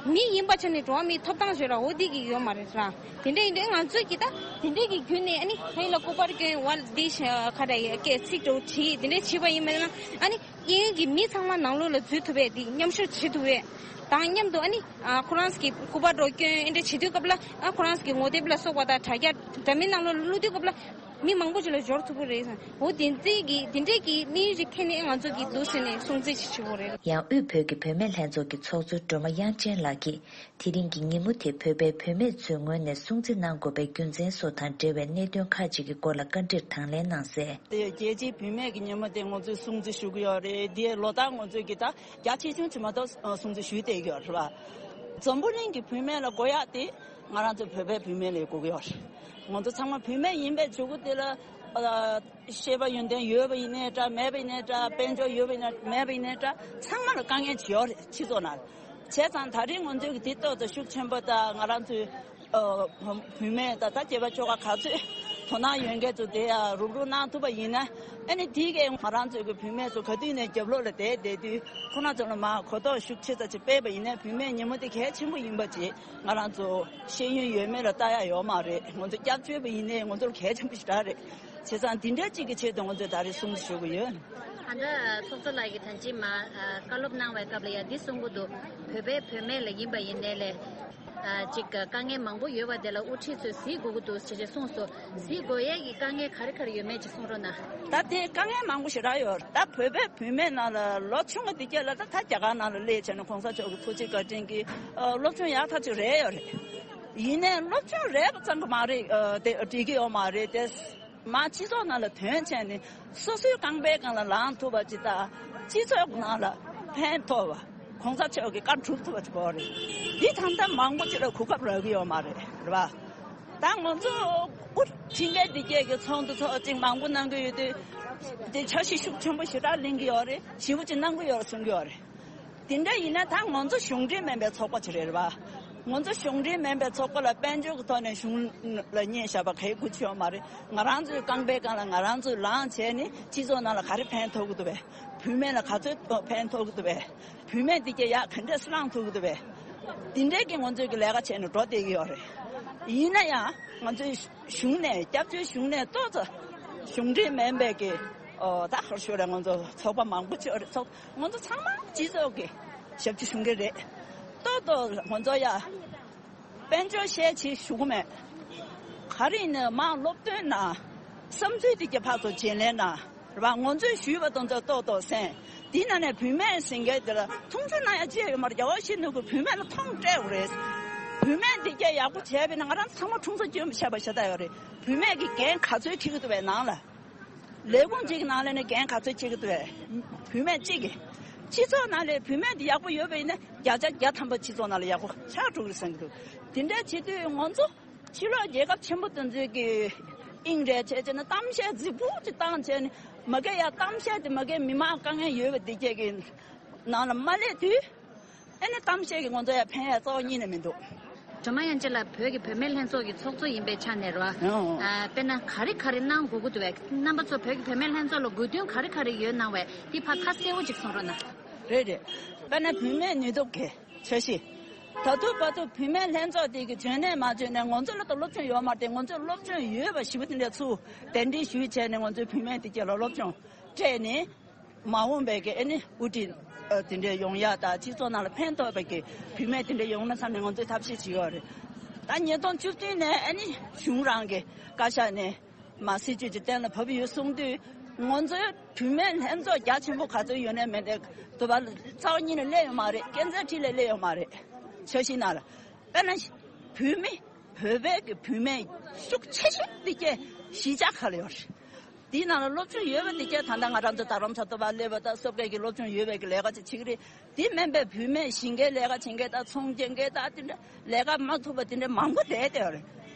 མི་ཡིན་པ་ཆ་ནས་འགྲོ་བ་མིའི་ཐོབ་ཐང་བརྗོད་ར་འོ་དེ་གི་ཡོད་མ་རེད་ར། དེ་འདྲ་ཡིན་དུས་ང་ཚོས་ཀྱི་ད་དེ་འདྲས་ཀྱི་བརྒྱུད་ནས་ཨ་ནི་ཁ་ཡིན་ལ་སྐུ་པར་སྐྱོན་བ་འདི་ཤ་ཁ་ར་ཡི་སྐད་ཚིག་འགྲོ་བྲིས་དེ་འདྲས་བྱས་པ་ཡིན་མིན་ན་ཨ་ནི་གཡས་གཡོན་གྱི་མི་ཚང་མ་ནང་ལོགས་ལ་འཛུལ་ཐུབ་པས་འདི་མཉམ་ཞུགས་བྱེད་ཐུབ་པས་དང་མཉམ་དུ་ཨ་ནི་ཨ་ཁོ་རང་གི་སྐུ་པར་འགྲོ་སྐྱོན་ཨེ་འདྲས་བྱེད་དུས་སྐབས་ལ་ཨ་ཁོ་རང་གི་ངོ་དེབ་ལ་སོགས་པ་དང་དྲ་རྒྱ་འདྲ་མིན་ནང་ལོགས་ལ་བླུགས་དུས་སྐབས་ལ་མི་མང་པོ་ཅིག་ལ་འབྱོར་ཐུབ་ཀྱི་རེད། འོ་དེ་འདྲས་ཀྱི་དེ་འདྲས་ཀྱི་དམིགས་ཡུལ་ཅིག་འཐེན་ནས་ང་ཚོ་གི་འདུག་ཟེར་ནས་སྲུང་བརྩི་ཅིག་བྱེད་དགོས་རེད། ཡང་དབུས་བོད་ཀྱི་བུད་མེད་ལྷན་ཚོགས་ཀྱི་ཚོགས་གཙོ་སྒྲོལ་མ་དབྱངས་ཅན་ལགས་ཀྱིས། དེ་རིང་གི་ཉིན་མོ་དེ་བོད་པའི་བུད་མེད་ཚོའི་ངོས་ནས་སྲུང་བརྩི་གནང་དགོས་པའི་རྒྱུ་མཚན་སོགས་དང་འབྲེལ་བའི་གནད་དོན་ཁག་ཅིག་གི་སྐོར་ལ་བཀའ་འདྲིར་དང་ལེན་གནང་གསལ། དེ་རྒྱལ་སྤྱིའི་བུད་མེད་ཀྱི་ཉིན་མོ་དེ་ང་ཚོས་སྲུང་བརྩི་ཞུ་གི་ཡོད་རེད། དེ་ལོ་ལྟར་ང་ཚོས་ཀྱི་ད་རྒྱ་ཆེ་ཆུང་ཅིག་མ་གཏོགས་སྲུང་བརྩི་ཞུས་བསྡད་ཀྱི་ཡོད་རེད་བ། འཛམ་བུ་གླིང་གི་བུད་མེད་ལ་དགོས་ཡག་དེ་ང་རང་ཚོ་བོད་པའི་བུད་མེད་ལ་དགོས་ཀྱི་ཡོད་རེད། ང་ཚོ་ཚང་མ་བུད་མེད་ཡིན་པའི་གྱུར་ཀྱི་དེ་ལ། ཤེས་པ་ཡོན་ཏན་ཡོད་པ་ཡིན་ནའི་འདྲ་མེད་པ་ཡིན་ནའི་འདྲ་དཔལ་འབྱོར་ཡོད་པ་ཡིན་ན་མེད་པ་ཡིན་ནའི་འདྲ་ཚང་མ་ལ་དཀའ་ངལ་ཅིག་ཡོད་རེད་སྤྱི་ཚོགས་ནང་། བྱས་ཙང་ད་རེས་ང་ཚོས་ཀྱི་དེ་ཏོག་ཙམ་ཤུགས་ཆེན་པོ་དང་ང་རང་ཚོའི་ཨ་བུད་མེད་དང་ད་སྐྱེས་པ་ཁྱོ་ག་ག་ཚོད་དོ་སྣང་ཡོད་མཁན་ཚོ་དེ་ཡང་རུབ་རུབ་གནང་ཐུབ་པ་ཡིན་ན་ཨ་ནི་དེ་གས་ང་རང་ཚོའི་གི་བུད་མེད་ཚོ་ག་དུས་ནས་རྒྱབ་ལོགས་ལ་བསྡད་བསྡད་དུས་ཁོ་རང་ཚོ་ལ་མར་གོ་རྟོགས་ཤུགས་ཆེ་ཙམ་ཅིག་སྤེལ་བ་ཡིན་ན་བུད་མེད་ཉིན་མོ་དེ་གལ་ཆེན་པོ་ཡིན་པ་ཅིག་ང་རང་ཚོ་ཤེས་ཡོན་ཡོད་མེད་ལ་ལྟ་ཡ་ཡོད་མ་རེད། ང་ཚོ་སྐྱབས་བཅོལ་བ་ཡིན་ནའི་ང་ཚོར་གལ་ཆེན་པོ་ཞེ་དྲག་རེད། བྱས་ཙང་འདི་འདྲ་གཅིག་གི་ཆེད་དུ་ང་ཚོས་ད་རེས་སྲུང་བརྩི་ཞུ་གི་ཡོད། ད་ལྟ་ཚོགས་གཙོ་ལགས་ཀྱིས་ད་ཅི་མ་བཀའ་སློབ་གནང་བའི་སྐབས་ལ་ཡང་འདི་གསུང་གི་འདུག་བོད་པའི་བུད་མེད་ལ་ཡིན་པ་ཡིན་ནའི་ལས་ཅིག་དཀའ་ངལ་མང་པོ་ཡོད་པ་དེ་ལ་དབུ་ཁྲིད་ཚོས་གཟིགས་དགོས་ཀྱི་འདུག་ཅེས་ཅེས་གསུངས་སོ། གཟིགས་དགོས་ཡས་ཀྱི་དཀའ་ངལ་ག་རེ་ག་རེ་ཡོད་མེད་ཅིག་གསུང་རོགས་གནང་། ད་དེ་དཀའ་ངལ་མང་པོ་ཞེ་དྲག་ཡོད་རེད། ད་བོད་པའི་བུད་མེད་ནང་ལ་ལོ་ཆུང་བ་འདི་སྐད་ལ་ད་ད་རྒྱ་གར་ནང་ལ་སླེབས་བྱས་ནས་གོང་ས་མཆོག་གི་ཐུགས་རྗེ་བཀའ་དྲིན་གྱིས་སློབ་སྦྱོང་ཡག་ཐག་ཆོད་རེད་ཡོད་རེད། ཡིན་ནའི་སློབ་སྦྱོང་རེད་པ་ཙམ་གྱིས་མ་རེད་དེ་འགྲིག་གི་ཡོད་མ་རེད་དེ། མར་སྤྱི་ཚོགས་ནང་ལ་ཐོན་བྱས་ནས་སོ་སོའི་རྐང་པའི་སྒང་ལ་ལངས་ཐུབ་པ་ཅིག་དང་སྤྱི་ཚོགས་ནང་ལ་ཕན་ཐོགས་པ་གོང་ས་མཆོག་གི་བཀའ་སྒྲུབ་ཐུབ་པ་ཅིག་དགོས་རེད། འདི་ད་ལྟ་མང་པོ་ཅིག་ལ་གོ་སྐབས་རག་གི་ཡོད་མ་རེད་རེད་པ། ད་ང་ཚོ་དབུ་ཁྲིད་མཁན་འདི་སྐད་ཀྱི་ཚོགས་འདུ་ཚོགས་ཅིག་མང་པོ་གནང་གི་ཡོད་དུས་དེ་འཆར་གཞི་ཤུགས་ཆེན་པོ་ཞེ་དྲག་ལེན་གི་ཡོད་རེད། ཞེ་པོ་ཅིག་གནང་གི་ཡོད་རེད་གསུང་གི་ཡོད་རེད། དེ་འདྲ་ཡིན་ན་ད་ང་ཚོ་གཞུང་འབྲེལ་མིན་པའི་ཚོགས་པ་ཅིག་རེད་པ། ང་ཚོ་གཞུང་འབྲེལ་མིན་པའི་ཚོགས་པ་ལ་དཔལ་འབྱོར་གྱི་ཐོག་ནས་གཞུང་ལ་བརྙས་བཞག་པ་གའི་དགོས་ཀྱི་ཡོད་མ་རེད། ང་རང་ཚོའི་རྐང་པའི་སྒང་ལ་ང་རང་ཚོས་ལངས་བྱས་ནས་སྤྱི་ཚོགས་ནང་ལ་ག་རེ་ཕན་ཐོགས་ཀྱི་འདུག་པས། བུད་མེད་ལ་ག་ཚོད་ཕན་ཐོགས་ཀྱི་འདུག་པས། བུད་མེད་འདི་གས་ཡག་ག་འདྲས་བསླངས་ཐུབ་ཀྱི་འདུག་པས། འདི་འདྲས་ཀྱི་ང་ཚོས་ཀྱི་ལས་ཀ་བྱས་ནས་འགྲོ་བསྡད་ཀྱི་ཡོད་རེད། ཡིན་ན་ཡང་ང་ཚོའི་གཞུང་ནས་སྐྱབས་བཅོལ་གཞུང་ནས་ཏོག་ཙམ་གཞུང་འབྲེལ་མིན་པའི་གི་ཨོ་ད་ག་རེ་ཞུ་རེད། ང་ཚོ་ཚོགས་པ་མང་པོ་ཅིག་ཡོད་རེད། ཚོགས་ང་ཚོ་ཚང་མ་སྤྱི་ཚོགས་ཀྱི་ཞབས་ཕྱི་ཞུ་གི་རེད། ཏོག་ཏོག་ང་ཚོ་ཡ་དཔལ་འབྱོར་བཤད་ཆེད་ཞུ་གི་མེད། ག་རེ་ཡིན་ནའི་མར་སློབ་སྟོན་གནང་། བསམ་ཚུལ་དེ་གྱད་ཕར་ཚུར་བརྗེ་ལེན་གནང་། རེད་པ། ང་ཚོས་ཞུས་པ་དང་ཚོ་ཏོག་ཏོག་གསན། དེའི་ནང་ནས་བུད་མེད་ཟེར་མཁན་དེ་ལ་མཐོང་ཆུང་གནང་ཡ་ཅི་ཡང་ཡོད་མ་རེད། རྒྱལ་བ་ཡིད་བཞིན་ནོར་བུས་བུད་མེད་ལ་མཐོང་སྤྲད་དགོས་རེད། བུད་མེད་དེ་གྱད་ཡག་པོ་བྱས་པས་ན་ང་རང་ཚང་མ་ཁྲུང་ས་སྐྱོན་པ་བྱས་པ་ཤ་སྟག་ཡོད་རེད། བུད་མེད་ཀྱི་འགན་ག་ཚོད་འཁྱེར་གྱི་འདུག་པས་ནང་ལ། ལས་ཁུངས་གཅིག་གི་ནང་ལ་ནས་འགན་ག་ཚོད་འཁྱེར་གྱི་འདུག་པས། བུད་མེད་གཅིག་གིས་སྤྱི་ཚོགས་ནང་ལ་བུད་མེད་དེ་ཡག་པོ་ཡོད་པ་ཡིན་ན་བརྒྱ་ཆ་བརྒྱ་ཐམ་པ་སྤྱི་ཚོགས་ནང་ལ་ཡག་པོ་ཆགས་འགྲོ་གི་རེད་བསམ་གྱི་འདུག་དེ་འདྲ་བྱེད་དུས་ང་ཚོ་ཕྱི་ལོགས་རྒྱལ་ཁབ་ཆེན་པོ་དེ་ཚོའི་གི་དབྱིངས་རེད་བྱས་བྱས་ན་གཏམ་བཤད་རྫིག་པོ་ཅིག་བཏང་བྱས་ནས་མ་གི་ཡ་གཏམ་བཤད་དེ་མ་གི་མི་མང་དཀའ་ངལ་ཡོད་པ་དེ་གྱད་ཀྱི་ནང་ལ་མ་སླེབས་དུས། ཨ་ནི་གཏམ་བཤད་ཀྱིས་ང་ཚོ་ཡ་ཕན་ཡ་རྩ་བ་ཉིད་ནས་མི་འདུག་སྒྲོལ་མ་དབྱངས་ཅན་ལགས། བོད་ཀྱི་བུད་མེད་ལྷན་ཚོགས་ཀྱི་ཚོགས་གཙོ་ཡིན་པའི་ཆ་ནས་རེད་བ། ཨང་། ཨ། དཔེར་ན་ག་རེ་ག་རེ་གནང་དགོས་ཀྱི་འདུག་བས། རྣམ་པ་ཚོ་བོད་ཀྱི་བུད་མེད་ལྷན་ཚོགས་ལ་དགོས་འདུན་ག་རེ་ག་རེ་ཡོད་གནང་བས་དེ་ཕར་ཁ་གསལ་བོ་ཅིག་གསུང་རོགས་གནང་། རེད་རེད། དཔེར་ན་བུད་མེད་ནུས་སྟོབས་ཀྱི་འཆར་གཞི། ད་དུང་བར་དུ་བུད་མེད་ལྷན་ཚོགས་དེ་གི་འཇོན་ནས་མ་འཇོན་ནས་ང་ཚོ་ལ་ད་སློབ་སྦྱོང་ཡོད་མ་རེད། ང་ཚོ་སློབ་སྦྱོང་ཡོད་པ་ཞིབ་པོ་དེ་འདྲ་ཚུར་གདན་འདྲེན་ཞུས་བྱས་ནས་ང་ཚོའི་བུད་མེད་དེ་གྱད་ལ་སློབ་སྦྱོང་སྤྲད་ནས། མ་འོངས་པའི་གི་ཨ་ནི་དབུ་ཁྲིད་ཨ་དེ་འདྲའི་ཡོང་ཡ་དང་སྤྱི་ཚོགས་ནང་ལ་ཕན་ཐོགས་པའི་གི་བུད་མེད་དེ་འདྲ་ཡོང་ན་བསམ་ནས་ང་ཚོས་ཐབས་ཤེས་བྱེད་ཡོད་རེད། ད་ཉིས་སྟོང་བཅུ་བདུན་ནས་ཨ་ནི་གཞུང་རང་གི་བཀའ་ཤག་ནས་མ་སྲིད་ཇུས་ཀྱི་གཏན་ལ་བབས་ཡོད་གསུངས་དུས་ང་ཚོའི་བུད་མེད་ལྷན་ཚོགས་རྒྱ་ཆེན་པོ་ག་ཚོད་ཡོད་ནའི་མེད་ནའི་དུ་བ་རྩ་བ་ཉིད་ནས་སླེབས་ཡོད་མ་རེད། སྐས་འཛེག་ཁྲི་ལས་སླེབས་ཡོད་མ་རེད། འཆར་གཞི་ནང་ལ་དཔེར་ན་བུད་མེད། བོད་པའི་གི་བུད་མེད་ཤུགས་ཆེ་ཤོས་འདི་གྱད་གཞིས་ཆགས་ཁག་ལ་ཡོད་རེད། དེའི་ནང་ལ་སློབ་སྦྱོང་ཡོད་པ་འདི་གྱད་ད་ལྟ་ང་རང་ཚོ་རྡ་རམ་ས་ལ་དུ་བ་སླེབས་པ་དང་སོབ་ཀའི་གི་སློབ་སྦྱོང་ཡོད་པའི་གི་ལས་ཀ་ཅིག་བྱེད་ཀྱི་རེད། དེ་མིན་པའི་བུད་མེད་ཞིང་ཁའི་ལས་ཀ་བྱེད་མཁན་དང་ཚོང་སྐྱེལ་མཁན་དང་དེ་འདྲ་ལས་ཀ་མ་ཐུབ་པ་དེ་འདྲ་མང་པོ་བསྡད་བསྡད་ཡོད་རེད།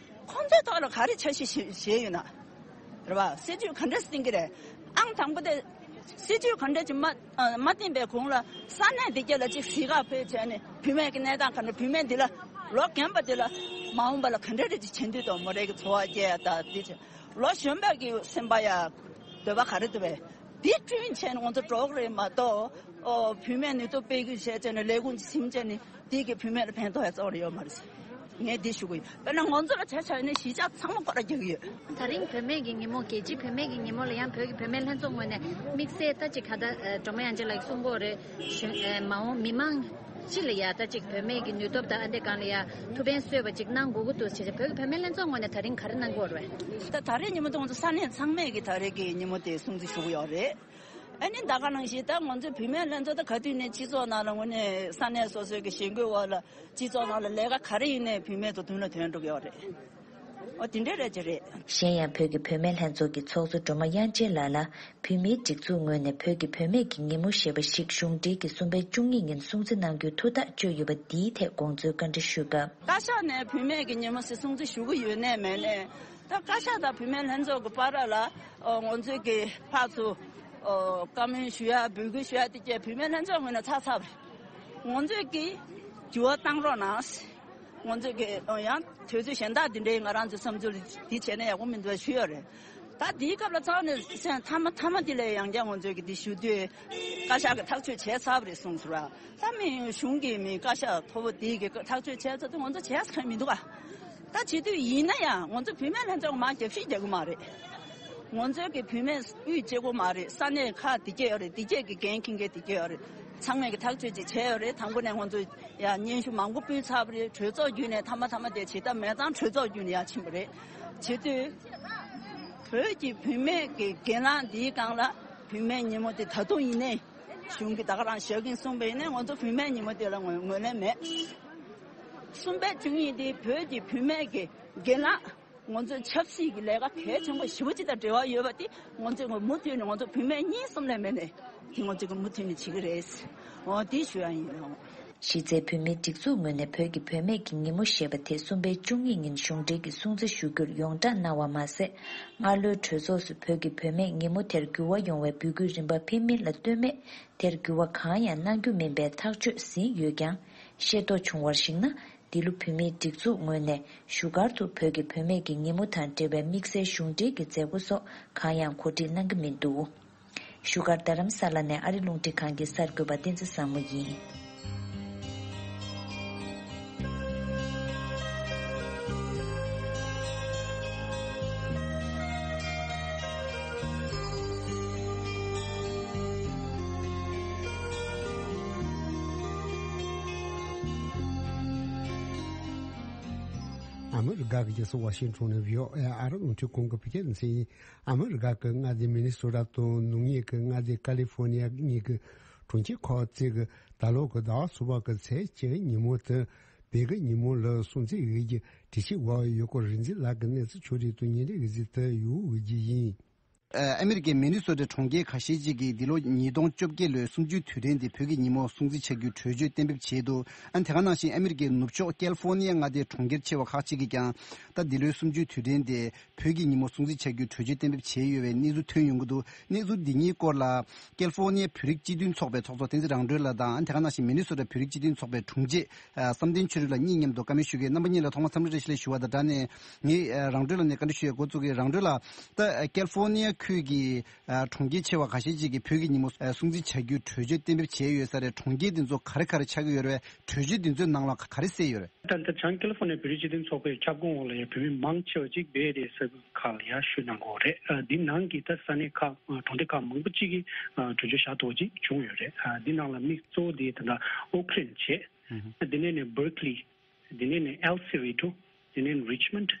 ཁོང་ཚོའི་ཐོག་ལ་ག་རེ་འཆར་གཞི་བཞེས་བཞེས་ཡོད་ན། རེད་བ། སྲིད་ཇུས་ག་འདྲ་བཏིང་གི་རེད། ཨང་དང་པོ་དེ། སྲིད་ཇུས་ག་འདྲ་ཅིག་མ་ཨ་མ་བཏིང་པའི་གོང་ལ་ས་གནས་འདི་གྱད་ལ་ཅིག་གཟིགས་ག་ཕེབས་བྱས་ནས་བུད་མེད་ཀྱི་གནས་སྟངས་ག་འདྲ། བུད་མེད་འདི་ལ་ལོ་རྒན་པ་འདི་ལ་མ་འོངས་པ་ལ་ག་འདྲ་རེ་ཅིག་བྱེད་འདོད་དང་མོ་རེ་གི་འཚོ་བ་སྐྱེལ་ཡ་ད་འདི་བྱས་ལོ་གཞོན་པ་གི་སེམས་པ་ཡ་འདོད་པ་ག་རེ་འདུག་པས། འདི་བསྐྲུན་བྱས་ནས་ང་ཚོ་འགྲོ་གི་རེད་མ་གཏོགས། ཨོ་བུད་མེད་ནུས་སྟོབས་སྤེལ་རྒྱུ་བྱས་བྱས་ནས་ལས་ཁུངས་ཅིག་ཟིན་བྱས་ནས་འདི་གི་བུད་མེད་ལ་ཕན་ཐོགས་ཡ་རྩ་བ་རེ་ཡོད་མ་རེད། ངས་འདི་ཞུ་གི་ཡོད། དཔེར་ན་ང་ཚོ་ལ་བྱས་བྱས་ནས་གཞིས་ཆགས་ཚང་མ་སྐོར་ར་རྒྱག་གི་ཡོད། ད་རིང་བུད་མེད་ཀྱི་ཉིན་མོ། རྒྱལ་སྤྱིའི་བུད་མེད་ཀྱི་ཉིན་མོ་ལ་ཡང་བོད་ཀྱི་བུད་མེད་ལྷན་ཚོགས་ངོས་ནས་དམིགས་བསལ་ད་ཅིག་ག་ད་སྒྲོལ་མ་དབྱངས་ཅན་ལགས་གསུང་གི་ཡོད་རེད། གཞོན་ཨ་མ་འོངས་མི་མང་སྤྱི་ལ་ཡ་ད་ཅིག་བུད་མེད་ཀྱི་ནུས་སྟོབས་དང་ཨ་འདི་སྒང་ལ་ཡ་ཐུགས་ཕན་གསོས་པ་ཅིག་གནང་དགོས་ཀྱི་འདུག་ཟེར་བྱས་བོད་ཀྱི་བུད་མེད་ལྷན་ཚོགས་ངོས་ནས་ད་རིང་ག་རེ་གནང་གི་ཡོད་རེད། ད་ད་རེས་ཉིན་མོ་དེ་ང་ཚོ་ས་གནས་ཚང་མས་ཀྱི་ད་རེས་ཀྱི་ཉིན་མོ་དེ་སྲུང་བརྩི་ཞུ་གི་ཡོད་རེད། ཨ་ནི་ད་ག་ནང་བཞིན་ད་ང་ཚོའི་བུད་མེད་ལྷན་ཚོགས་ད་ག་དུས་ནས་སྤྱི་ཚོགས་ནང་ལ་དངོས་གནས་ས་གནས་སོ་སོའི་གི་ཞེན་ཁོག་འོག་ལ་སྤྱི་ཚོགས་ནང་ལ་ལས་ཀ་ག་རེ་ཡིན་ནའི་བུད་མེད་ཚོ་མདུན་ལ་ཐོན་འགྲོ་གི་ཡོད་རེད། ཨོ་དེ་འདྲ་རེད་ཅེ་རེད། གཞན་ཡང་བོད་ཀྱི་བུད་མེད་ལྷན་ཚོགས་ཀྱི་ཚོགས་གཙོ་སྒྲོལ་མ་དབྱངས་ཅན་ལགས་ལ་བུད་མེད་སྒྲིག་འཛུགས་ངོས་ནས་བོད་ཀྱི་བུད་མེད་ཀྱི་ཉིན་མོ་ཞེས་པ་ཞིག་གཞུང་འབྲེལ་གྱིས་གསུམ་པའི་བཅུ་གཉིས་ཉིན་སྲུང་བརྩི་གནང་རྒྱུའི་ཐུགས་ཐག་བཅད་ཡོད་པ་འདིའི་ཐད་དགོངས་ཚུལ་བཀའ་འདྲི་ཞུས་སྐབས། བཀའ་ཤག་ནས་བུད་མེད་ཀྱི་ཉིན་མོ་ཞིག་སྲུང་བརྩི་ཞུ་གི་ཡོད་ནའི་མེད་ནའི། ད་བཀའ་ཤག་དང་བུད་མེད་ལྷན་ཚོགས་ཀྱི་བར་ལ་ཨོ་ང་ཚོས་ཀྱི་ཕར་ཚུར་ཨོ་བཀའ་མོལ་ཞུ་ཡ་འབོད་སྐུལ་ཞུ་ཡ་དེ་གྱད་བུད་མེད་ལྷན་ཚོགས་ངོས་ནས་ཚར་ཚར་བ་རེད། ང་ཚོས་ཀྱི་འགྱུར་བ་བཏང་རོགས་གནང་། ང་ཚོས་ཀྱི་ཨོ་ཡང་དུས་ཚོད་གཞན་དག་དེ་འདྲའི་ང་རང་ཚོའི་བསམ་ཚུལ་འདི་བྱས་ན་ཡག་པོ་མི་འདུག་ཞུས་ཡོད་རེད། ད་དེའི་སྐབས་ལ་ཚང་ནས་སེམས་མཐའ་མ་མཐའ་མ་དེ་ལས་ཡང་བསྐྱར་ང་ཚོས་ཀྱི་འདི་ཞུ་དུས་བཀའ་ཤག་གི་ཐག་གཅོད་བྱས་ཚར་བ་རེད་གསུངས་སོང་ར། ད་མི་གཞུང་གི་མི་བཀའ་ཤག་མཐོ་པོ་དེའི་གི་ཐག་གཅོད་བྱས་ཚར་དུས་ང་ཚོ་བྱས་ས་མི་འདུག་ག་ད་བྱེད་དུས་ཡིན་ན་ཡང་ང་ཚོ་བུད་མེད་ལྷན་ཚོགས་མར་རྒྱབ་བཤིག་རྒྱག་གི་མ་རེད། ང་ཚོའི་གི་བུད་མེད་དབུས་སྤྱི་སྒོ་མ་རེད། ས་གནས་ཁག་དེ་གྱད་ཡོད་རེད། དེ་གྱད་གི་འགན་འཁྱེར་མཁན་དེ་གྱད་ཡོད་རེད། ཚང་མས་གི་ཐག་གཅོད་ཅིག་བྱས་ཡོད་རེད། དང་པོ་ནས་ང་ཚོ་ཡ་སྙན་ཞུ་མང་པོ་ཕུལ་ཚར་བ་རེད། གྲོས་ཚོགས་བརྒྱུད་ནས་མཐའ་མ་མཐའ་མ་དེ་ཇི་ལྟར་མེད་ཙང་གྲོས་ཚོགས་བརྒྱུད་ནས་ཡ་ཕྱིན་པ་རེད། བྱེད་དུས་བོད་ཀྱི་བུད་མེད་ཀྱི་སྒེར་ལངས་འདིའི་སྒང་ལ་བུད་མེད་ཉིན་མོ་དེ་ད་དུང་ཡིན་ནའི་གཞུང་གི་ད་ག་རང་བཞག་གིན་གསུངས་པ་ཡིན་ནའི་ང་ཚོ་བུད་མེད་ཉིན་མོ་དེ་ལ་ངོས་ངོས་ལེན་མེད། གསུམ་པའི་བཅུ་གཉིས་དེ་བོད་ཀྱི་བུད་མེད་ཀྱི་སྒེར་ལངས། ང་ཚོའི་ཆབ་སྲིད་ཀྱི་ལས་ཀ་གལ་ཆེན་པོ་ཞེ་པོ་ཅིག་དང་འབྲེལ་བ་ཡོད་པ་དེ་ང་ཚོས་མུ་མཐུད་ནས་ང་ཚོ་བུད་མེད་གཉིས་གསུམ་ལས་མེད་ནས་དེ་ང་ཚོས་མུ་མཐུད་ནས་བྱེད་ཀྱི་རེད། འོ་དེ་ཞུ་ཡ་ཡིན་རོགས། གཞི་རྩའི་བུད་མེད་སྒྲིག་འཛུགས་ངོས་ནས་བོད་ཀྱི་བུད་མེད་ཀྱི་ཉིན་མོ་ཞེས་པ་དེ་གསུམ་པའི་བཅུ་གཉིས་ཉིན་གཞུང་འབྲེལ་གྱིས་སྲུང་བརྩི་ཞུ་རྒྱུར་ཡོངས་བསྒྲགས་གནང་བ་མ་ཟད། སྔ་ལོའི་གྲོས་ཚོགས་སུ་བོད་ཀྱི་བུད་མེད་ཉིན་མོ་དེར་འགྱུར་བ་ཡོང་བའི་འབོད་སྐུལ་རིམ་པ་ཕེབས་མིན་ལ་ལྟོས་མེད། དེར་འགྱུར་བ་གང་ཡང་གནང་རྒྱུ་མིན་པའི་ཐག་གཅོད་ཟིན་ཡོད་ཀྱང་། ཤེས་རྟོགས་བྱུང་བར་གཞིགས་ན། འདི་ལོ་བུད་མེད་སྒྲིག་འཛུགས་ངོས་ནས་བཞུགས་སྒར་དུ་བོད་ཀྱི་བུད་མེད་ཀྱི་ཉིན་མོ་དང་འབྲེལ་བའི་དམིགས་བསལ་གཞུང་འབྲེལ་གྱི་མཛད་སྒོ་སོགས་གང་ཡང་གོ་སྒྲིག་གནང་གི་མི་འདུག་བཞུགས་སྒར་རྡ་རམ་ས་ལ་ནས་ཨ་རི་རླུང་འཕྲིན་ཁང་གི་གསར་འགོད་པ་བསྟན་འཛིན་བཟང་མོ་ཡིན། ཨ་མི་རི་ཀ་གི་རྒྱལ་ས་ཝ་ཤིང་ཊོན་ནས་བྷི་ཨོ་ཨེ་ཨ་རི་རླུང་འཕྲིན་ཁང་གི་བོད་སྐད་སྡེ་ཚན་ཡིན། ཨ་མི་རི་ཀ་གི་མངའ་སྡེ་མི་ནི་སོ་ཊ་དང་ནུབ་ངོས་ཀྱི་མངའ་སྡེ་ཀ་ལི་ཧྥོ་ནི་ཡ་གཉིས་ཀྱི་གྲོང་ཁྱེར་ཁག་ཅིག་གི་ད་ལོ་གི་ཟླ་བ་གསུམ་པ་གི་ཚེས་བཅུ་ཉིན་མོ་དེ་བོད་ཀྱི་ཉིན་མོ་ལ་སྲུང་བརྩི་ཡོད་རྒྱུ་དྲི་ཞིབ་འོག་ཡོད་སྐོར་རིག་འཛིན་ལགས་ཀྱིས་གནས་ཚུལ་ཕྱོགས་སྒྲིག་དང་ཉིན་རེའི་གཟིགས་ཚུལ་ཡོད་འོས་རྒྱུ་ཡིན། ཨ་མི་རི་ཀའི་མི་ནི་སོ་ཊའི་གྲོང་ཁྱེར་ཁ་ཤས་ཅིག་གིས་འདི་ལོ་ཉིས་སྟོང་བཅོ་བརྒྱད་ལོའི་གསུམ་བཅུའི་དུས་དྲན་དེ་བོད་ཀྱི་ཉིན་མོ་སྲུང་བརྩི་བྱ་རྒྱུའི་གྲོས་ཆོད་གཏན་འབེབས་བྱས་འདུག་ཨ་དེ་ག་ནང་བཞིན་ཨ་མི་རི་ཀའི་ནུབ་ཕྱོགས་ཀལ་ཧྥོ་ནི་ཡ་མངའ་སྡེའི་གྲོང་ཁྱེར་ཆེ་བ་ཁག་ཅིག་གིས་ཀྱང་ད་འདི་ལོའི་གསུམ་བཅུའི་དུས་དྲན་དེ་བོད་ཀྱི་ཉིན་མོ་སྲུང་བརྩི་བྱ་རྒྱུའི་གྲོས་ཆོད་གཏན་འབེབས་བྱས་ཡོད་པའི་གནས་ཚུལ་ཐོན་ཡོང་གི་འདུག་གནས་ཚུལ་འདི་གཉིས་སྐོར་ལ་ཀལ་ཧྥོ་ནི་ཡ་བོད་རིགས་སྤྱི་མཐུན་ཚོགས་པའི་ཚོགས་གཙོ་བསྟན་འཛིན་རང་གྲོལ་ལགས་དང་ཨ་དེ་ག་ནང་བཞིན་མི་ནི་སོ་ཊ་བོད་རིགས་སྤྱི་མཐུན་ཚོགས་པའི་དྲུང་ཆེ་ཨ་བསམ་གཏན་ཆོས་སྒྲོན་ལགས་གཉིས་མཉམ་དུ་བཀའ་མོལ་ཞུ་གི་ཡོད། རྣམ་པ་གཉིས་ལ་ཐོག་མར་འཚམས་འདྲི་བཀྲ་ཤིས་བདེ་ལེགས་ཞུ་བ་དང་སྦྲགས་ནས་ངས་ཨ་རང་གྲོལ་ལགས་ནས་བཀའ་འདྲི་ཞུ་ཡས་འགོ་བཙུགས་ཀྱི། རང་གྲོལ་ལགས། ད་ཨ་ཀལ་ཧྥོ་ནི་ཡ་ཁུལ་གྱི་ཨ་གྲོང་ཁྱེར་ཆེ་བ་ཁ་ཤས་ཅིག་གིས་བོད་ཀྱི་ཉིན་མོ་ཨ་སྲུང་བརྩི་བྱ་རྒྱུའི་གྲོས་ཆོད་གཏན་འབེབས་བྱས་ཡོད་ས་རེད། གྲོང་ཁྱེར་འདི་ཚོ་ག་རེ་ག་རེ་ཆགས་ཀྱི་ཡོད་རེད། གྲོས་ཆོད་འདི་ཚོའི་ནང་ལ་ག་རེ་གསལ་ཡོད་རེད། ད་ལྟ་བྱང་ཀེ་ལི་ཧྥོ་ནི་ཡ་བོད་རིགས་སྤྱི་མཐུན་ཚོགས་པའི་ཁྱབ་ཁོངས་འོག་ལ་ཡང་བོད་མི་མང་ཆེ་བ་ཅིག་བེ་རེ་ས་ཁུལ་ཁག་ལ་ཡང་བཞུགས་གནང་གི་ཡོད་རེད། ཨ་འདི་ནང་གི་ད་ས་གནས་ཁག་ཨ་གྲོང་སྡེ་ཁག་མང་པོ་ཅིག་གིས་ཨ་གྲོས་ཆོད་བཞག་ཐུབ་པ་ཅིག་བྱུང་ཡོད་རེད། ཨ་འདི་ནང་ལ་དམིགས་གཙོ་བོ་དེ་ད་ལྟ་ཨོ་ཁི་ལན་བྱས། ཨ་དེ་ནས་ནས་བར་ཀི་ལི། དེ་ནས་ནས་ཨེལ་སི་རི་ཏོ། དེ་ནས་རིཆ་མོན་ཌི།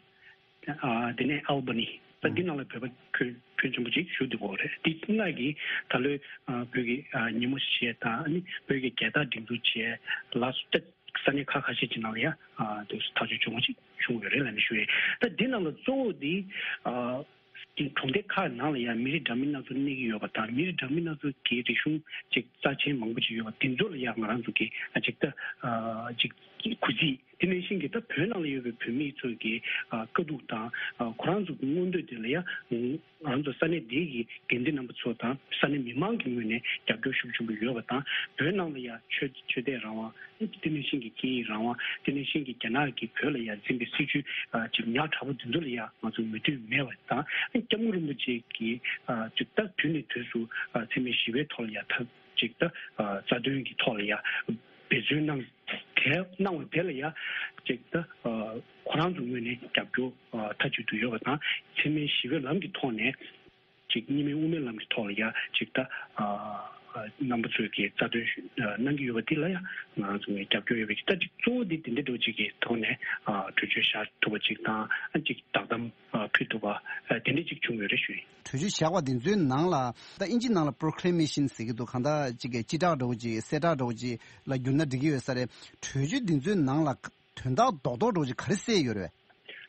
ཨ་དེ་ནས་ཨལ་བྷ་ནི། ད་འདི་ནང་ལ་བོད་པ་ཁྱོན་ཁྱོན་ཆེན་པོ་ཅིག་བཞུགས་འདུག་གོ་རེད། འདི་ལྔ་གིས་ད་ལོའི་ཨ་བོད་ཀྱི་ཨ་ཉིན་མོ་བྱས་དང་ཨ་ནི་བོད་ཀྱི་རྒྱལ་དར་སྒྲེང་འཛུགས་བྱས་ལ་སོགས་ད་ས་གནས་ཁག་ཁ་ཤས་ཀྱི་ནང་ལ་ཡང་ཨ་དེ་ཐག་གཅོད་བྱུང་བ་ཅིག་བྱུང་ཡོད་རེད་ལབ་ནས་ཞུ་ཡས། ད་འདི་ནང་ལ་གཙོ་བོ་འདི་ཨ་གྲོང་སྡེ་ཁག་ནང་ལ་ཡང་མི་རིགས་འདྲ་མིན་སྣ་ཚོགས་གནས་ཀྱི་ཡོད་པ་དང་མི་རིགས་འདྲ་མིན་སྣ་ཚོགས་ཀྱི་རིག་གཞུང་ཅིག་རྩ་ཆེན་མང་པོ་ཅིག་ཡོད་པ་འདི་ཚོ་ལ་ཡང་ང་རང་ཚོ་གི་ཨ་ཅིག་ད་ཨ་ཅིག་གུས་བརྩི། དེ་ནང་བཞིན་གྱི་ད་བོད་ནང་ལ་ཡོད་པའི་བོད་མི་ཚོ་གི་ཨ་དཀའ་སྡུག་དང་ཨ་ཁོ་རང་ཚོ་གི་མངོན་འདོད་དེ་ལ་ཡང་ང་རང་ཚོ་ས་གནས་འདི་གི་འགན་འཛིན་རྣམ་པ་ཚོ་དང་ས་གནས་མི་མང་གི་ངོས་ནས་རྒྱབ་སྐྱོར་ཤུགས་ཆེན་པོ་ཡོད་པ་དང་བོད་ནང་ལ་ཡང་ཆོས་ཆོས་དད་རང་དབང་། དེ་ནང་བཞིན་གྱི་སྐད་ཡིག་རང་དབང་། དེ་ནང་བཞིན་གྱི་རྒྱ་ནག་གིས་བོད་ལ་ཡང་འཛིན་པའི་སྲིད་ཇུས་ཨ་ཅིག་ཉག་ཕྲ་པོ་འདི་ཚོ་ལ་ཡང་ང་ཚོ་མོས་མཐུན་མེད་པ་དང་སྐྱབས་མགོན་རིན་པོ་ཆེ་གིས་ཨ་ཅིག་ད་དུས་ནས་དུས་སུ་ཨ་འཚེ་མེད་ཞི་བའི་ཐོག་ལ་ཡང་ཐབས་ཅིག་ད་ཨ་རྩ་དོན་གྱི་ཐོག་ལ་ཡང་འབད་བརྩོན་གནང་དེ་གནང་བ་དེ་ལ་ཡང་ཅིག་ད་ཨ་ཁོ་རང་ཚོ་ངོས་ནས་རྒྱབ་སྐྱོར་ཨ་མཐའ་གཅིག་ཏུ་ཡོད་པ་དང་འཚེ་མེད་ཞི་བའི་ལམ་གྱི་ཐོག་ནས། ཅིག་གཉིས་སྨན་དབུ་མའི་ལམ་གྱི་ཐོག་ལ་ཡང་ཅིག་ད་ཨ་རྣམ་པ་ཚོས་ཀྱི་རྩ་དོན་ཞུ་ཨ་གནང་གི་ཡོད་པ་འདི་ལ་ཡང་ང་རང་ཚོ་ནས་རྒྱབ་སྐྱོར་ཡོད་པའི་ད་ཅིག་གཙོ་བོ་འདི་འདི་འདྲ་འདྲ་བོ་ཅིག་གི་ཐོག་ནས་ཨ་གྲོས་ཆོད་བཞག་ཐུབ་པ་ཅིག་དང་ཨ་ཅིག་བསྒྲགས་གཏམ་ཨ་ཕུལ་ཐུབ་པ་ཨ་དེ་འདྲ་ཅིག་བྱུང་ཡོད་རེད་ཞུ་ཡིན། གྲོས་ཆོད་བཞག་པ་འདི་ཚོའི་ནང་ལ་ད་ཨིན་ཇི་ནང་ལ་པོ་རོ་ཀི་ལེ་མེ་ཤན་ཟེར་གྱི་འདུག་གང་ལྟར་ཅིག་གི་སྤྱི་བསྒྲགས་འདྲ་བོ་ཅིག་གསལ་བསྒྲགས་འདྲ་བོ་ཅིག་ལ་བསྒྱུར་ན་འགྲིག་གི་ཡོད་ས་རེད། གྲོས་ཆོད་འདི་ཚོའི་ནང་ལ་དོན་དག་རྡོག་རྡོག་འདྲ་བོ་ཅིག་ག་རེ་གསལ་ཡོད་རེད།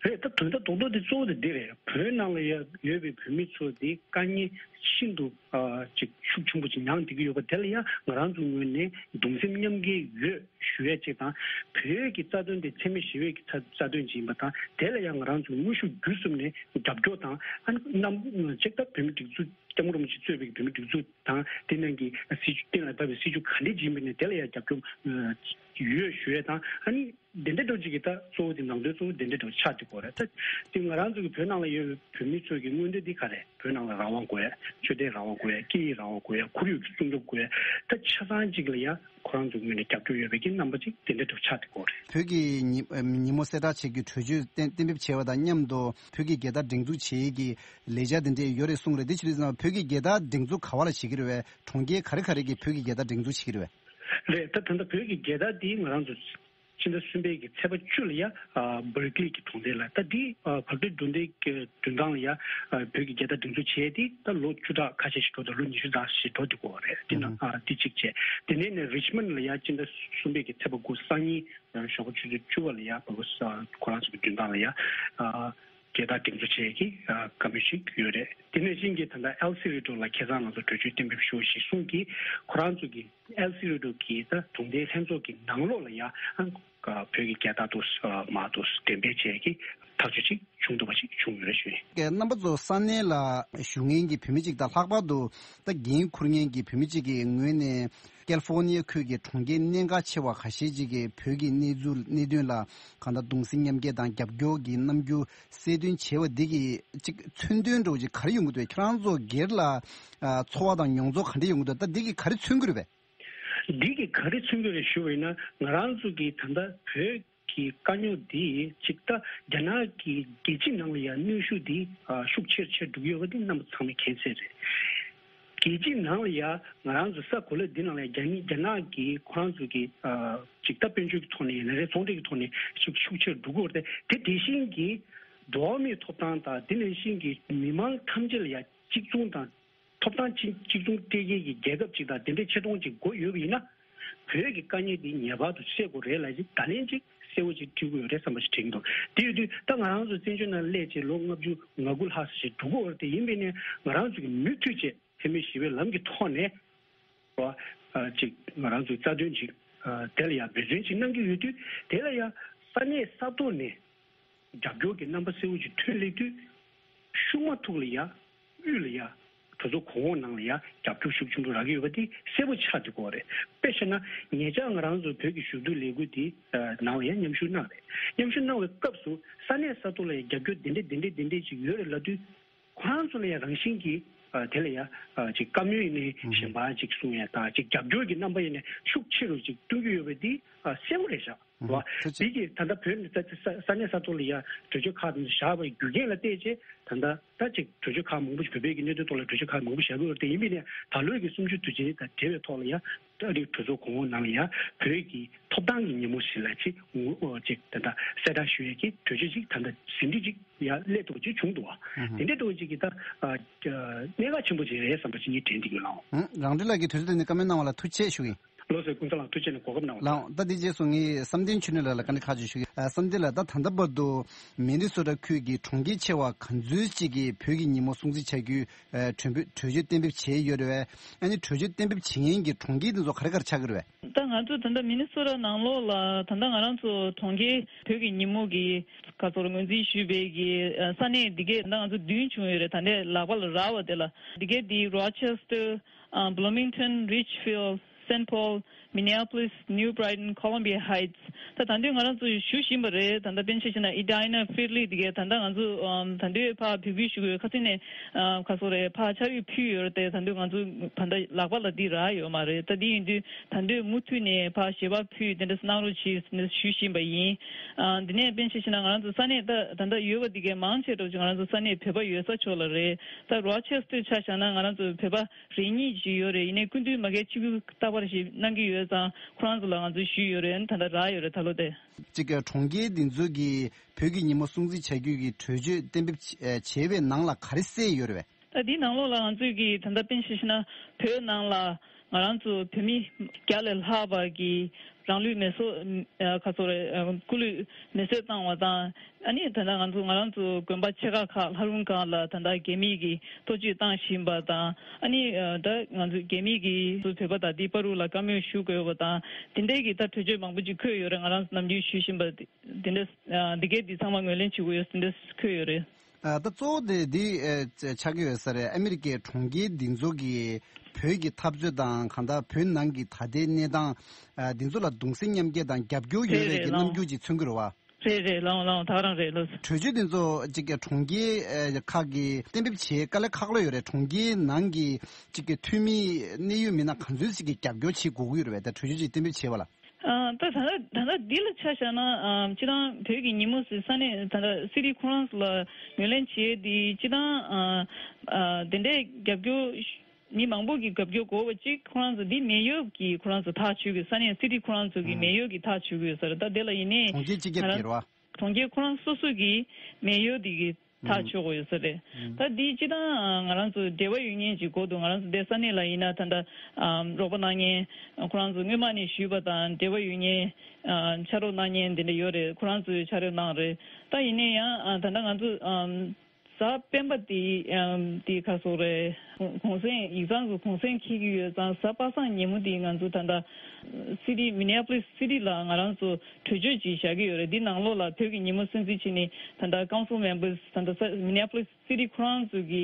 རེད། ད་དོན་དག་རྡོག་རྡོག་དེ་གཙོ་བོ་དེ་འདི་རེད། བོད་ནང་ལ་ཡ་ཡོད་པའི་བོད་མི་ཚོ་དེ་དཀའ་ངལ་ཤིན་ཏུ་ཨ་ཅིག་ཤུགས་ཆེན་པོ་ཅིག་མྱངས་བསྡད་ཀྱི་ཡོད་པ་དེ་ལ་ཡ་ང་རང་ཚོའི་ངོས་ནས་གདུང་སེམས་མཉམ་སྐྱེད་ཡོད་ཞུ་ཡ་ཅིག་དང་། བོད་ཀྱི་རྩ་དོན་དེ་འཚེ་མེད་ཞི་བའི་གི་རྩ་རྩ་དོན་ཅིག་ཡིན་པ་དང་། དེ་ལ་ཡ་ང་རང་ཚོ་དངོས་ཤུགས་བརྒྱུད་གསུམ་ནས་རྒྱབ་སྐྱོར་དང་། ཨ་ནི་རྣམ་ཅིག་ད་བོད་མི་སྒྲིག་འཛུགས་སྐྱབས་མགོན་རིན་པོ་ཆེ་གཙོས་པའི་བོད་མི་སྒྲིག་འཛུགས་དང་དེ་ནང་གི་སྲིད་ཇུས་གཏན་ལ་ཕབ་པའི་སྲིད་ཇུས་ག་འདྲ་ཅིག་ཡིན་པ་ནས་དེ་ལ་ཡ་རྒྱབ་སྐྱོར་ཡོད་ཞུ་ཡ་དང་། ཨ་ནི། དེ་འདྲ་འདྲ་ཅིག་གི་ད་གཙོ་བོ་དེ་ནང་དོན་གཙོ་བོ་དེ་འདྲ་འདྲ་ཆགས་ཀྱི་ཡོད་རེད། ད་དེ་ང་རང་ཚོ་གི་བོད་ནང་ལ་ཡོད་པའི་བོད་མི་ཚོ་གི་མངོན་འདོད་འདི་ག་རེད། བོད་ནང་ལ་རང་དབང་དགོས་ཡ། ཆོས་དད་རང་དབང་དགོས་ཡ། སྐད་ཡིག་རང་དབང་དགོས་ཡ། ཁོར་ཡུག་གི་སྲུང་སྐྱོབ་དགོས་ཡ། ད་ཆ་ཚང་ཅིག་ལ་ཡ་ཁོ་རང་ཚོ་ངོས་ནས་རྒྱབ་སྐྱོར་ཡོད་པའི་གི་རྣམ་པ་ཅིག་དེ་འདྲ་འདྲ་ཆགས་ཀྱི་ཡོད་རེད། བོད་ཀྱི་ཉི་ཉིན་མོ་གསལ་བསྒྲགས་བྱེད་རྒྱུའི་གྲོས་ཆོད་གཏན་གཏན་འབེབས་བྱས་པ་དང་མཉམ་དུ་བོད་ཀྱི་རྒྱལ་དར་སྒྲེང་འཛུགས་བྱེད་ཡས་ཀྱི་ལས་འཆར་དེ་འདྲས་ཡོད་རེད་གསུངས་རེད། དེ་ཕྱིར་ཙང་བོད་ཀྱི་རྒྱལ་དར་སྒྲེང་འཛུགས་ག་བ་ལ་བྱེད་ཀྱི་རེད་བས། གྲོང་ཁྱེར་ག་རེ་ག་རེ་གི་བོད་ཀྱི་རྒྱལ་དར་སྒྲེང་འཛུགས་བྱེད་ཀྱི་རེད་བས། རེད། ད་ད་ལྟ་བོད་ཀྱི་རྒྱལ་དར་འདི་ང་རང་ཚོ་ཕྱི་ཟླ་གསུམ་པའི་གི་ཚེས་པ་བཅུ་ལ་ཡ་ཨ་བར་ཀི་ལི་གི་གྲོང་སྡེ་ལ། ད་འདི་ཨ་བར་ཀི་ལི་གྲོང་སྡེ་གི་མགྲོན་ཁང་ལ་ཡ་ཨ་བོད་ཀྱི་རྒྱལ་དར་སྒྲེང་འཛུགས་བྱས་ཏེ་ད་ལོ་བཅུ་ཕྲག་ཁ་ཤས་ཤིག་འགྲོ་དང་ལོ་ཉི་ཤུ་ཙམ་ཞིག་འགྲོ་འདུག་གོ་རེད། འདི་ནང་ཨ་འདི་གཅིག་བྱས། དེ་ནས་ནས་རིཆ་མོན་ཌི་ལ་ཡ་ཕྱི་ཟླ་གསུམ་པའི་གི་ཚེས་པ་དགུ་སང་ཉིན་ཨ་ཞོགས་པ་ཆུ་ཚོད་བཅུ་པ་ལ་ཡ་བ་ཁོ་ཁོ་རང་ཚོ་གི་མགྲོན་ཁང་ལ་ཡ་ཨ་རྒྱལ་དར་སྒྲེང་འཛུགས་བྱས་ཀྱི་ཨ་བཀའ་མོལ་ཞིག་ཡོད་རེད། དེ་ནས་ཤིང་གི་ད་ལྟ་ཨེལ་སི་རི་ཏོ་ལ་ཁ་སང་ང་ཚོ་གྲོས་ཆོད་གཏན་འབེབས་ཞུ་ཞེས་གསུངས་ཀྱིས། ཁོ་རང་ཚོ་གི་ཨེལ་སི་རི་ཏོ་གི་ད་གྲོང་སྡེའི་ལྷན་ཚོགས་ཀྱི་ནང་ལོགས་ལ་ཡ་ཨ་བོད་ཀྱི་རྒྱལ་དར་དུ་མར་དུ་འགྲེམས་སྤེལ་བྱས་ཀྱི་ཐག་གཅོད་ཅིག་བྱུང་འདུག་པ་ཅིག་བྱུང་ཡོད་ཞུ། རྣམ་པ་ཚོ་ས་གནས་ལ་བཞུགས་མཁན་གྱི་བོད་མི་གཅིག་དང་ལྷག་པར་དུ་ད་འགན་འཁུར་མཁན་གྱི་བོད་མི་གཅིག་གི་ངོས་ནས། ཀལ་ཧྥོ་ནི་ཡ་ཁུལ་གྱི་གྲོང་ཁྱེར་གནད་འགག་ཆེ་བ་ཁ་ཤས་ཅིག་གི་བོད་ཀྱི་གནས་ཚུལ་གནད་དོན་ལ་གང་ལྟར་གདུང་སེམས་མཉམ་སྐྱེད་དང་རྒྱབ་སྐྱོར་གྱི་རྣམ་འགྱུར་གསལ་སྟོན་བྱས་པ་འདི་གིས་ཅིག་མཚོན་དོན་འདྲ་བོ་ཅིག་ག་རེ་ཡོང་གི་འདུག་ཁྱེད་རང་ཚོ་སྒེར་ལ་ཨ་ཚོར་བ་དང་མྱོང་ཚོར་ག་འདྲ་ཡོང་གི་འདུག་ད་འདི་གིས་ག་རེ་མཚོན་གྱི་རེད་པས། འདི་གིས་ག་རེ་མཚོན་གྱི་རེད་ཞུ་བ་ཡིན་ན། ང་རང་ཚོ་གིས་ད་ལྟ་བོད་ཀྱི་དཀའ་རྙོག་འདི་ཅིག་ད་རྒྱ་ནག་གི་རྒྱལ་སྤྱི་ནང་ལ་ཡང་གནོན་ཤུགས་འདི་ཨ་ཤུགས་ཆེར་ཆེར་འགྲོ་གི་ཡོད་པ་འདི་རྣམ་པ་ཚང་མས་མཁྱེན་གསལ་རེད། རྒྱལ་སྤྱི་ནང་ལ་ཡ་ང་རང་ཚོ་ས་གོ་ལ་འདི་ནང་ལ་ཡ་རྒྱ་ནི་རྒྱ་ནག་གི་ཁོ་རང་ཚོ་གི་ཨ་ཅིག་ད་དཔལ་འབྱོར་གྱི་ཐོག་ནས་ཡིན་ན་རེད། ཚོང་འབྲེལ་གྱི་ཐོག་ནས་ཤུགས་ཤུགས་ཆེར་འགྲོ་གི་ཡོད་རེད་དེ། དེ་བཞིན་གྱི་འགྲོ་བ་མིའི་ཐོབ་ཐང་དང་དེ་ནང་བཞིན་གྱི་མི་མང་ཐམས་ཅད་ལ་ཡ་གཅིག་མཚུངས་དང་ཐོབ་ཐང་གཅིག་གཅིག་མཚུངས་སྤྲད་མཁན་གྱི་རྒྱལ་ཁབ་ཅིག་དང་དེ་འདྲའི་ཆེ་མཐོང་ཅིག་དགོས་ཡོད་པ་ཡིན་ན། བོད་ཀྱི་དཀའ་ངལ་འདི་ངེས་པར་དུ་སེལ་དགོས་རེད་ལབ་ཅིག་ད་ལན་ཅིག་གསལ་བོ་ཅིག་འཁྲིད་དགོས་ཡོད་རེད་བསམ་པ་ཞིག་དྲན་གྱི་འདུག་དེ་ཡོད་དུས་ད་ང་རང་ཚོ་བཙན་བྱོལ་ནང་སླེབས་བྱས་ལོ་ལྔ་བཅུ་ང་དགུ་ལྷག་ཙམ་ཞིག་འགྲོ་གི་ཡོད་རེད་དེ། ཡིན་པས་ནས་ང་རང་ཚོ་གི་མུ་མཐུད་བྱས་འཐུས་མི་ཞི་བའི་ལམ་གྱི་ཐོག་ནས་རོ་ཅིག་ང་རང་ཚོའི་རྩ་དོན་ཅིག་དེ་ལ་ཡང་འབད་བརྩོན་ཅིག་གནང་གི་ཡོད་དུས། དེ་ལ་ཡང་ས་གནས་ས་ཐོག་ནས་རྒྱབ་སྐྱོར་གྱི་རྣམ་པ་གསལ་བོ་ཅིག་ཐོན་སླེབས་དུས། ཤུགས་མ་ཐུག་ལ་ཡ། དབུས་ལ་ཡ། གྲོས་ཚོགས་གོང་འོག་ནང་ལ་ཡ་རྒྱབ་སྐྱོར་ཤུགས་ཆེན་པོ་རག་གི་ཡོད་པ་དེ་གསལ་པོ་ཆགས་འདུག་གོ་རེད། དཔེ་བཤད་ན་ཉེ་ཆར་ང་རང་ཚོ་བོད་ཀྱི་གཞོན་དུ་ལས་འགུལ་དེ་ནང་ལ་ཡ་མཉམ་ཞུགས་གནང་རེད། མཉམ་ཞུགས་གནང་བའི་སྐབས་སུ་ས་གནས་ས་ཐོག་ལ་ཡ་རྒྱབ་སྐྱོར་དེ་འདྲས་དེ་འདྲས་དེ་འདྲས་ཅིག་ཡོད་རེད་ལབ་དུས། ཁོ་རང་ཚོ་ལ་ཡ་རང་བཞིན་གྱིས་དེ་ལ་ཡ་ཅིག་བཀའ་མོལ་ཡིན་ནའི་གཞན་པ་ཅིག་གསུང་ཡ་དང་ཅིག་རྒྱབ་སྐྱོར་གྱི་རྣམ་པ་ཡིན་ནའི་ཤུགས་ཆེ་རུ་ཅིག་སྟོན་གྱི་ཡོད་པ་དེ་གསལ་པོ་རེད་ཤག་ཨ་ཐུགས་རྗེ་ཆེ། དེ་གིས་ད་ལྟ་བོད་ནས་ས་ས་ས་གནས་ས་ཐོག་ལ་ཡ་གྲོས་ཆོད་ཁག་དེ་ཚོ་བཞག་པའི་རྒྱུ་རྐྱེན་ལ་བལྟས་རྗེས་ད་ལྟ་ད་ཅིག་གྲོས་ཆོད་ཁག་མང་པོ་ཞིག་བོད་པའི་གི་གནད་དོན་ཐོག་ལ་གྲོས་ཆོད་ཁག་མང་པོ་བཞག་གི་ཡོད་རེད་དེ། ཡིན་པས་ནས་ད་ལོའི་གི་གསུམ་བཅུ་དུས་ཆེན་དང་འབྲེལ་བའི་ཐོག་ལ་ཡ་ཨ་རིའི་གྲོས་ཚོགས་གོང་འོག་ནང་ལ་ཡ་བོད་ཀྱི་ཐོབ་ཐང་གི་ཉིན་མོ་ཞིག་ལ་ཅིག་ངོ་ཨོ་ཅིག་ད་ལྟ་གསལ་བསྒྲགས་ཞུ་ཡས་ཀྱི་གྲོས་ཆོད་ཅིག་ད་ལྟ་ཟིན་བྲིས་ཅིག་ཡ་སླེབས་ཐུབ་པ་ཅིག་བྱུང་འདུག་བ། དེ་འདྲའི་ཐོག་ཅིག་གི་ད་ཨ་གནད་འགག་ཆེན་པོ་ཅིག་རེད་བསམ་པ་ཅིག་ངས་དྲན་བསྡད་ཀྱི་ཡོད་ལགས། ཨང་། རང་འདྲི་ལགས་ཀྱིས་དུས་ཚོད་དེ་ནས་བཀའ་མོལ་གནང་བ་ལ་ཐུགས་རྗེ་ཆེ་ཞུ་གི་ཡིན། ལགས་སོ། ཀུན་བཟང་ལགས་ཐུགས་རྗེ་ཆེ་གནང་། གོ་སྐབས་གནང་བ་ལ། ལགས་འོང་། ད་འདི་རྗེས་སུ་ངས་བསམ་གཏན་ཆོས་གླིང་ལགས་ལ་བཀའ་འདྲི་ཁག་ཅིག་ཞུ་གི་ཡིན། ཨ་བསམ་གཏན་ལགས། ད་ད་ལྟ་བར་དུ་མི་ནི་སོ་ཊ་ཁུལ་གྱི་གྲོང་ཁྱེར་ཆེ་བ་ག་ཚོད་ཅིག་གིས་བོད་ཀྱི་ཉིན་མོ་སྲུང་བརྩི་བྱ་རྒྱུའི་ཨ་གྲོས་འབུ་གྲོས་ཆོད་གཏན་འབེབས་བྱས་ཡོད་རེད་བས། ཨ་ནི་གྲོས་ཆོད་གཏན་འབེབས་བྱེད་མཁན་གྱི་གྲོང་ཁྱེར་འདི་ཚོ་ག་རེ་ག་རེ་ཆགས་ཀྱི་རེད་བས། ད་ང་ཚོ་ད་ལྟ་མི་ནི་སོ་ཊ་ནང་ལོགས་ལ་ད་ལྟ་ང་རང་ཚོ་གྲོང་ཁྱེར་བོད་ཀྱི་ཉིན་མོ་གི་ག་ཚོད་ངོས་འཛིན་ཞུས་པའི་གི་ཨ་ས་གནས་འདི་གས་ད་ལྟ་ང་ཚོ་བདུན་བྱུང་ཡོད་རེད། ད་ལྟའི་ལག་པ་ལ་རག་པ་དེ་ལ་འདི་གས་འདི་Rochester, ཨ་Bloomington, Richfield, Saint Paul, Minneapolis, New Brighton, Columbia Heights. ད་ད་དུང་ང་རང་ཚོ་ཞུ་བཞིན་པ་རེད། ད་ལྟ་དཔེར་ན་ཆ་བཞག་ན་Edina, Findlay འདི་གས་ད་ལྟ་ང་ཚོ་ཨམ་ད་དུང་ཕར་འབོད་སྐུལ་ཞུ་དགོས་ཁ་སང་ནས་ཨ་ག་ཚོད་རེད་ཕར་ཕྱག་རིས་ཕུལ་ཡོད་རེད་དེ། ད་དུང་ང་ཚོ་ད་ལྟ་ལག་པ་ལ་འདི་རག་ཡོད་མ་རེད། ད་འདི་ཡིན་དུས་ད་དུང་མུ་མཐུད་ནས་ཕར་ཞལ་པར་ཕུལ་དེ་འདྲ་གནང་རོགས་གྱིས་ཟེར་ནས་ཞུ་བཞིན་པ་ཡིན། ཨ་འདི་ནས་དཔེར་ན་ཆ་བཞག་ན་ང་རང་ཚོ་ས་གནས་ད་ད་ལྟ་ཡོད་པ་འདི་གས་མང་ཆེ་འགྲོ་ཅིག་ང་རང་ཚོ་ས་གནས་བོད་པ་ཡོད་ས་ཕྱོགས་ལ་རེད། ད་Rochester ཆ་བཞག་ན་ང་རང་ཚོ་བོད་པ་རེ་གཉིས་ཅིག་ཡོད་རེད། ཡིན་ནའི་སྐུ་མདུན་མ་གིར་ཆིབས་བསྒྱུར་རྟག་པར་ཞིག་གནང་གི་ཡོད་ཙང་ཁོ་རང་ཚོ་ལ་ང་ཚོས་ཞུས་ཡོད་རེད། ད་ལྟ་རག་ཡོད་རེད་ད་ལོ་དེ། གཅིག་གི་གྲོང་ཁྱེར་འདི་ཚོ་གིས་བོད་ཀྱི་ཉིན་མོ་སྲུང་བརྩི་བྱ་རྒྱུ་གི་གྲོས་ཆོད་གཏན་འབེབས་བྱས་པའི་ནང་ལ་ག་རེ་གསལ་ཡོད་རེད་བས། ད་འདིའི་ནང་ལོགས་ལ་ང་ཚོས་ཀྱི་ད་ལྟ་དཔེར་ན་ཆ་བཞག་ན་བོད་ནང་ལ་ང་རང་ཚོ་བོད་མི་བརྒྱ་ལས་ལྷག་པ་གིས་རང་ལུས་མེ་སྲེག་ཨ་ག་ཚོད་རེད་ཨ་སྐུ་ལུས་མེ་སྲེག་བཏང་བ་དང་། ཨ་ནི་ད་ལྟ་ང་ཚོ་ང་རང་ཚོ་དགོན་པ་ཆེ་ཁག་ཁག་ལྷ་རུང་ཁག་ལ་ད་ལྟ་རྒྱ་མི་གིས་གཏོར་བཅོས་བཏང་བཞིན་པ་དང་། ཨ་ནི་ཨ་ད་ང་ཚོ་རྒྱ་མི་གིས་ཚོ་བོད་པ་དང་དེའི་བར་དུ་ལ་བཀའ་མོལ་ཞུ་དགོས་པ་དང་དེ་འདྲའི་གི་ད་གྲོས་ཆོད་མང་པོ་ཅིག་འཁོད་ཡོད་རེད། ང་རང་ཚོ་ནམ་རྒྱུན་ཞུ་བཞིན་པ་དེ་འདྲ་ཨ་འདི་གའི་འདི་ཚང་མ་ངོས་ལེན་བྱེད་དགོས་ཡོད་དེ་འདྲ་འཁོད་ཡོད་རེད། ཨ་ད་གཙོ་བོ་དེ་འདི་ཨ་ཆགས་ཀྱི་ཡོད་ས་རེད། ཨ་མི་རི་ཀའི་གྲོང་ཁྱེར་འདི་ཚོ་གི་བོད་ཀྱི་འཐབ་རྩོད་དང་གང་ལྟར་བོད་ནང་གི་ད་ལྟའི་གནས་སྟངས་ཨ་འདི་ཚོ་ལ་གདུང་སེམས་མཉམ་སྐྱེད་དང་རྒྱབ་སྐྱོར་ཡོད་རེད་རེད་ཀྱི་ལགས། རྣམ་འགྱུར་ཅིག་མཚོན་གྱི་རེད་བ། རེད་རེད་ལགས་ལགས་ད་ག་རང་རེད་ལགས། གྲོས་ཆོད་འདི་ཚོ་གཅིག་གི་གྲོང་ཁྱེར་ཨ་ཁག་གི་གཏན་འབེབས་བྱེད་དཀའ་ལས་ཁག་པོ་ཡོད་རེད། གྲོང་ཁྱེར་ནང་གི་གཅིག་གི་འཐུས་མི་གནད་ཡོད་མི་སྣ་ག་ཚོད་ཅིག་གི་རྒྱབ་སྐྱོར་བྱེད་དགོས་ཀྱི་ཡོད་རེད་བས། ད་གྲོས་ཆོད་ཅིག་གཏན་འབེབས་བྱེད་པ་ལ། ཨ་ད་ད་ལྟ་ད་ལྟ་འདི་ལ་ཆ་བཞག་ན་ཨ་སྤྱིར་བཏང་བོད་ཀྱི་ཉིན་མོ་ཟེར་ས་གནས་ད་ལྟ་སི་ཊི་ཁོ་རང་ཚོ་ལ་ངོས་ལེན་བྱེད་དེ་སྤྱིར་བཏང་ཨ་ཨ་དེ་འདྲའི་རྒྱབ་སྐྱོར་མི་མང་པོ་གི་རྒྱབ་སྐྱོར་དགོས་པ་གཅིག་ཁོ་རང་ཚོ་འདི་མེ་ཡོད་ཀྱི་ཁོ་རང་ཚོ་ཐག་ཆོད་ཀྱི་ས་གནས་སི་ཊི་ཁོ་རང་ཚོ་གི་ཨུམ་མེ་ཡོད་ཀྱི་ཐག་ཆོད་ཀྱི་ཡོད་ས་རེད། ད་དེ་ལ་ཡིན་ནའི་གྲོང་ཁྱེར་སྤྱི་ཁྱབ་ཀྱི་རེད་བ། གྲོང་ཁྱེར་ཁོ་རང་སོ་སོ་གི་མེ་ཡོད་དེ་གི་ཐག་ཆོད་དགོས་ཡོད་ས་རེད། ད་འདི་སྤྱི་བཏང་ང་རང་ཚོ་འབྲེལ་བ་ཡོད་མཁན་ཅིག་དགོས་འདུག་ང་རང་ཚོ་འདི་ས་གནས་ལ་ཡིན་ན་ད་ལྟ་རོགས་པ་གནང་མཁན་ཁོ་རང་ཚོ་སྔོན་མ་ནས་ཞུས་པ་དང་འབྲེལ་བ་ཡོད་མཁན་ཕྱག་རོགས་གནང་མཁན་འདི་འདྲ་ཡོད་རེད། ཁོ་རང་ཚོས་ཕྱག་རོགས་གནང་རེད། ད་ཡིན་ན་ཡང་ད་ལྟ་ང་ཚོ་གཟའ་སྤེན་པ་དེ་དེ་ག་སོག་རེད། གུང་སེང་ཡིག་ཚང་གི་གུང་སེང་འཁེལ་གྱི་ཡོད་ཙང་གཟའ་པ་སངས་ཉིན་མོ་དེ་ང་ཚོ་ད་ལྟ་སི་ཊི་མི་ནི་ཨ་པོ་ལིས་སི་ཊི་ལ་ང་རང་ཚོ་གྲོས་ཆོད་ཅིག་བཞག་གི་ཡོད་རེད། འདི་ནང་ལོགས་ལ་བོད་ཀྱི་ཉིན་མོ་སྲུང་བརྩི་བྱས་ནས་ད་ལྟ་ཀའུན་སིལ་མེམ་བར་ད་ལྟ་ས་མི་ནི་ཨ་པོ་ལིས་སི་ཊི་ཁོ་རང་ཚོ་གི་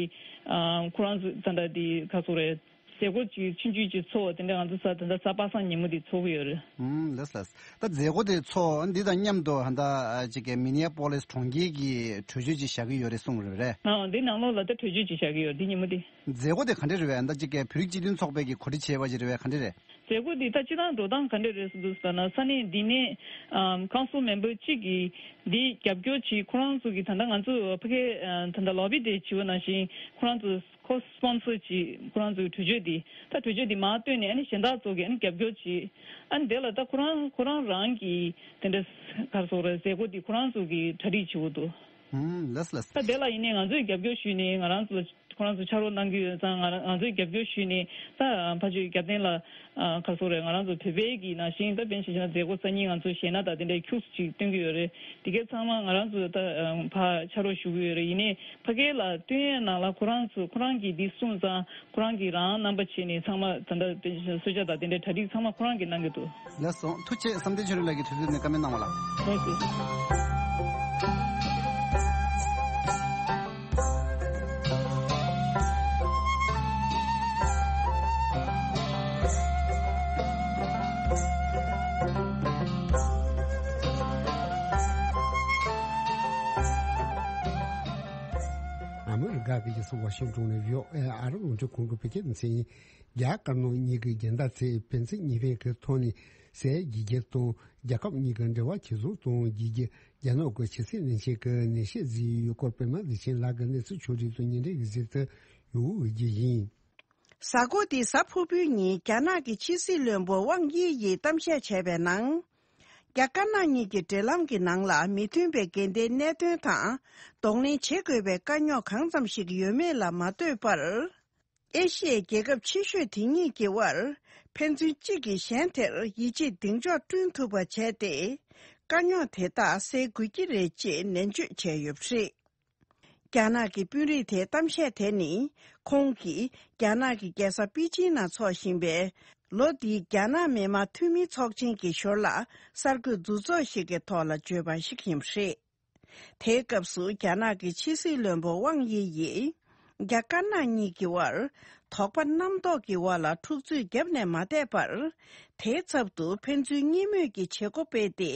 ཨ་ཁོ་རང་ཚོ་ད་ལྟ་དེ་ག་སོག་རེད། མཛད་སྒོ་ཅིག་ཆུང་ཆུང་ཅིག་ཚོགས་དེ་འདྲ་ང་ཚོ་ས་ད་ལྟ་གཟའ་པ་སངས་ཉིན་མོ་དེ་ཚོགས་ཀྱི་ཡོད་རེད། ཨུམ་ལགས་ལགས། ད་མཛད་སྒོ་དེ་ཚོགས་འདི་དང་མཉམ་དུ་ད་ལྟ་ཅིག་གི་མི་ནི་ཨ་པོ་ལིས་གྲོང་ཁྱེར་གྱི་གྲོས་ཆོད་ཅིག་བཞག་གི་ཡོད་རེད་གསུངས་རེད་རེད། ཨ་འདི་ནང་ལོགས་ལ་ད་གྲོས་ཆོད་ཅིག་བཞག་གི་ཡོད་རེད་འདི་ཉིན་མོ་དེ། མཛད་སྒོ་དེ་ག་འདྲ་རེད་བས། ད་ཅིག་གི་བོད་རིགས་སྤྱི་མཐུན་ཚོགས་པའི་གི་གོ་སྒྲིག་བྱས་པ་ཅིག་རེད་བས་ག་འདྲ་རེད། མཛད་སྒོ་འདི་ད་སྤྱི་བཏང་འགྲོ་སྟངས་ག་འདྲ་རེད་ཟེར་དུས་ཙམ་པ་ན། ས་གནས་འདི་ནས་ཨམ་ཁང་སུལ་མེམ་བར་གཅིག་གིས་འདི་རྒྱབ་སྐྱོར་བྱེད། ཁོ་རང་ཚོ་གིས་ད་ལྟ་ང་ཚོ་ཕ་གིའི་ཨ་ད་ལྟ་ལོ་བི་དེ་བྱས་པ་ནང་བཞིན་ཁོ་རང་ཚོ་ཁོ་སི་པོན་སར་གྱིས་ཁོ་རང་ཚོའི་གྲོས་ཆོད་འདི་ད་གྲོས་ཆོད་འདི་མར་བཏོན་ནས། ཨ་ནི་གཞན་དག་ཚོ་གིས་ཨ་ནི་རྒྱབ་སྐྱོར་བྱེད། ཨ་ནི་དེ་ལ་ད་ཁོ་རང་ཁོ་རང་རང་གིས་དེ་འདྲ་ག་རེ་ཟེར་དགོས་རེད། མཛད་སྒོ་འདི་ཁོ་རང་ཚོ་གིས་གྲ་སྒྲིག་བྱེད་དགོས་འདུག་ཧུམ། ལགས་ལགས། ད་དེ་ལ་ཡིན་ནའི་ང་ཚོས་རྒྱབ་སྐྱོར་ཞུས་ནས། ང་རང་ཚོ་ཁོ་རང་ཚོ་ཕྱག་རོགས་གནང་གི་ཡོད་ཙང་། ང་རང་ང་ཚོས་རྒྱབ་སྐྱོར་ཞུས་ནས། ད་ཕར་ཕྱོགས་རྒྱབ་རྟེན་ལ་ཨ་ག་རེ་ཟེར་དགོས་རེད། ང་རང་ཚོ་བོད་པའི་གི་ནང་བཞིན་ད་དཔེར་ན་ཆ་བཞག་ན་མཛད་སྒོ་སང་ཉིན་ང་ཚོ་གཞས་སྣ་དང་དེ་འདྲའི་ཁྱུག་ཙམ་ཅིག་སྟོན་གྱི་ཡོད་རེད། དེ་གའི་ཚང་མ་ང་རང་ཚོ་ད་ཨ་ཕར་ཕྱག་རོགས་ཞུ་གི་ཡོད་རེད། ཡིན་ནའི་ཕ་གི་ལ་སྟོན་ཡས་ནང་ལ་ཁོ་རང་ཚོ་ཁོ་རང་གིས་འདི་གསུངས་ཙང་། ཁོ་རང་གིས་རང་རྣམ་པ་བྱས་ནས་ཚང་མ་ད་ལྟ་གསོལ་ཇ་དང་དེ་འདྲའི་གྲ་སྒྲིག་ཚང་མ་ཁོ་རང་གིས་གནང་གི་འདུག་ལགས་སོ། ཐུགས་རྗེ་ཆེ། བསམ་གཏན་ཆོས་སྒྲོན་ལགས་ཀྱིས་དུས་ཚོད་ནས་བཀའ་མོལ་གནང་བ་ལ། ལགས་སོ། ཨ་མི་རི་ཀ་གི་རྒྱལ་ས་ཝ་ཤིང་ཏོན་ནས་བྷི་ཨོ་ཨེ་ཨ་རི་རླུང་འཕྲིན་ཁང་གི་བོད་སྐད་སྡེ་ཚན་ཡིན། རྒྱ་དཀར་ནག་གཉིས་ཀྱི་རྒྱལ་ཟླ་ཚེས་ཕན་ཚུན་གཉིས་ཕན་གྱི་ཐོག་ནས་ཟས་བགྱིས་རྒྱུ་དང་། རྒྱལ་ཁབ་གཉིས་ཀྱི་འབྲེལ་བ་ཇེ་བཟང་གཏོང་བགྱིས་རྒྱུ། རྒྱ་ནག་གི་ཕྱི་སྲིད་བློན་ཆེན་གྱིས་ནན་བཤད་མཛད་ཡོད་སྐོར། པད་མ་བདེ་ཆེན་ལགས་ཀྱིས་གནས་ཚུལ་ཕྱོགས་སྒྲིག་དང་ཉིན་རེ་གཟིགས་དུ་ཡོད་རྒྱུ་ཡིན། གཟའ་འཁོར་འདིའི་གཟའ་ཕུར་བུའི་ཉིན། རྒྱ་ནག་གི་ཕྱི་སྲིད་བློན་པོ་ཝང་དབྱི་ཡིས་གཏམ་བཤད་བྱས་པའི་ནང་། རྒྱ་དཀར་ནག་གཉིས་ཀྱི་འབྲེལ་ལམ་གྱི་ནང་ལ་མི་མཐུན་པའི་འགལ་ཟླའི་གནད་དོན་དང་། གདོང་ལེན་བྱེད་དགོས་པའི་དཀའ་རྙོག་གང་ཙམ་ཞིག་ཡོད་མེད་ལ་མ་ལྟོས་པར། ཨེ་ཤི་ཡའི་རྒྱལ་ཁབ་ཆེ་ཤོས་དེ་གཉིས་ཀྱི་དབར་ཕན་ཚུན་གཅིག་གིས་གཞན་དེར་ཡིད་ཆེས་གདེང་འཇོག་བསྐྲུན་ཐུབ་པ་བྱས་ཏེ། དཀའ་རྙོག་དེ་དག་སེལ་དགོས་ཀྱི་རེད་ཅེས་ནན་བརྗོད་བྱས་ཡོད་པ་རེད། རྒྱ་ནག་གི་དཔོན་རིགས་དེའི་གཏམ་བཤད་དེ་ནི། ཁོང་གིས་རྒྱ་ནག་གི་རྒྱལ་ས་པེ་ཅིན་ནང་འཚོགས་བཞིན་པའི་ལོ་འདིའི་རྒྱ་ནག་མི་དམངས་འཐུས་མི་ཚོགས་ཆེན་གྱི་ཞོར་ལ་གསར་འགོད་འདུ་ཚོགས་ཤིག་གི་ཐོག་ལ་བརྗོད་པ་ཞིག་ཡིན་པ་རེད། དེའི་སྐབས་སུ་རྒྱ་ནག་གི་ཕྱི་སྲིད་བློན་པོ་ཝང་དབྱི་ཡིས། རྒྱ་དཀར་ནག་གཉིས་ཀྱི་དབར་དོགས་པ་རྣམ་རྟོག་གི་འོག་ལ་འཁྲུག་རྩོད་བརྒྱབ་ནས་མ་བསྡད་པར། དེའི་ཚབ་ཏུ་ཕན་ཚུན་གཉིས་མོས་ཀྱི་བྱེད་སྒོ་སྤེལ་ཏེ།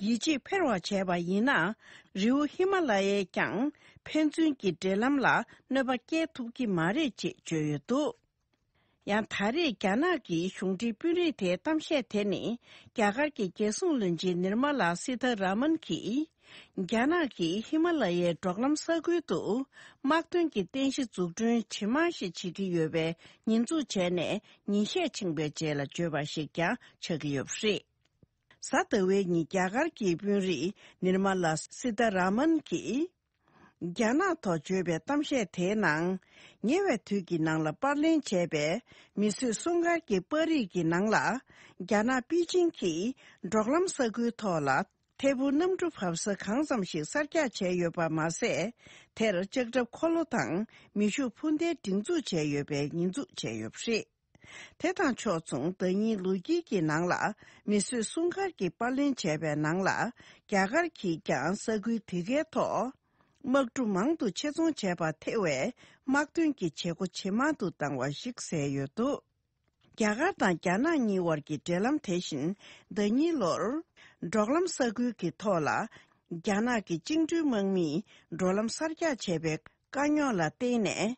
ཡིད་ཆེས་འཕེར་བ་བྱས་པ་ཡིན་ན། རི་བོ་ཧི་མ་ལ་ཡས་ཀྱང་ཕན་ཚུན་གྱི་འབྲེལ་ལམ་ལ་གནོད་པ་སྐྱེལ་ཐུབ་ཀྱི་མ་རེད་ཅེས་བརྗོད་ཡོད་འདུག་ཡང་ད་རེས་རྒྱ་ནག་གི་གཞུང་འབྲེལ་དཔོན་རིགས་དེའི་གཏམ་བཤད་དེ་ནི། རྒྱ་གར་གྱི་རྒྱལ་སྲུང་བློན་ཆེན་ནིར་མ་ལ་སི་ཐ་ར་མན་གྱིས། རྒྱ་ནག་གིས་ཧི་མ་ལ་ཡའི་འབྲོག་ལམ་ས་ཁུལ་དུ། དམག་དོན་གྱི་རྟེན་གཞི་འཛུགས་སྐྲུན་ཇེ་མང་ཞིག་བྱེད་ཀྱི་ཡོད་པའི་ཉེས་འཛུགས་བྱས་ནས། ཉིན་ཤས་ཕྱིན་པའི་རྗེས་ལ་བརྗོད་པ་ཞིག་ཀྱང་ཆགས་ཀྱི་ཡོད་པ་རེད། གཟའ་ཟླ་བའི་ཉིན་རྒྱ་གར་གྱི་དཔོན་རིགས་ནིར་མ་ལ་སི་ཐ་ར་མན་གྱིས། རྒྱ་ནག་ཐོག་བརྗོད་པའི་གཏམ་བཤད་དེའི་ནང་། ཉེ་བའི་དུས་ཀྱི་ནང་ལ་པར་ལེན་བྱས་པའི་མིས་བཟོས་སྲུང་སྐར་གྱི་པར་རིས་ཀྱི་ནང་ལ། རྒྱ་ནག་པེ་ཅིན་གྱིས་འབྲོག་ལམ་ས་ཁུལ་ཐོག་ལ་ཐད་འཕུར་གནམ་གྲུ་བབས་ས་གང་ཙམ་ཞིག་གསར་རྒྱག་བྱས་ཡོད་པ་མ་ཟད། དེར་ལྕགས་ཁྲབ་འཁོར་ལོ་དང་མེ་ཤུགས་འཕུར་མདེལ་སྒྲེང་འཛུགས་བྱས་ཡོད་པའི་ཉེས་འཛུགས་བྱས་ཡོད་པ་རེད། དེ་དང་ཕྱོགས་མཚུངས། ཟླ་ཉིན་ལོ་དཀྱིལ་གྱི་ནང་ལ་མིས་བཟོས་སྲུང་སྐར་གྱི་པར་ལེན་བྱས་པའི་ནང་ལ། རྒྱ་གར་གྱིས་ཀྱང་ས་ཁུལ་དེ་གའི་ཐོག་དམག་གྲུ་མང་དུ་ཆེད་རྫོང་བྱས་པ་ཐེ་བའི་དམག་དོན་གྱི་བྱེད་སྒོ་ཇེ་མང་དུ་བཏང་བ་ཞིག་གསལ་ཡོད་འདུག་རྒྱ་གར་དང་རྒྱ་ནག་གཉིས་བར་གྱི་འབྲེལ་ལམ་དེ་བཞིན། ཟླ་ཉིན་ལོར་འབྲོག་ལམ་ས་ཁུལ་གྱི་ཐོག་ལ་རྒྱ་ནག་གི་བཅིངས་འགྲོལ་དམག་མིས་འགྲོ་ལམ་གསར་རྒྱག་བྱས་པའི་དཀའ་རྙོག་ལ་བརྟེན་ནས།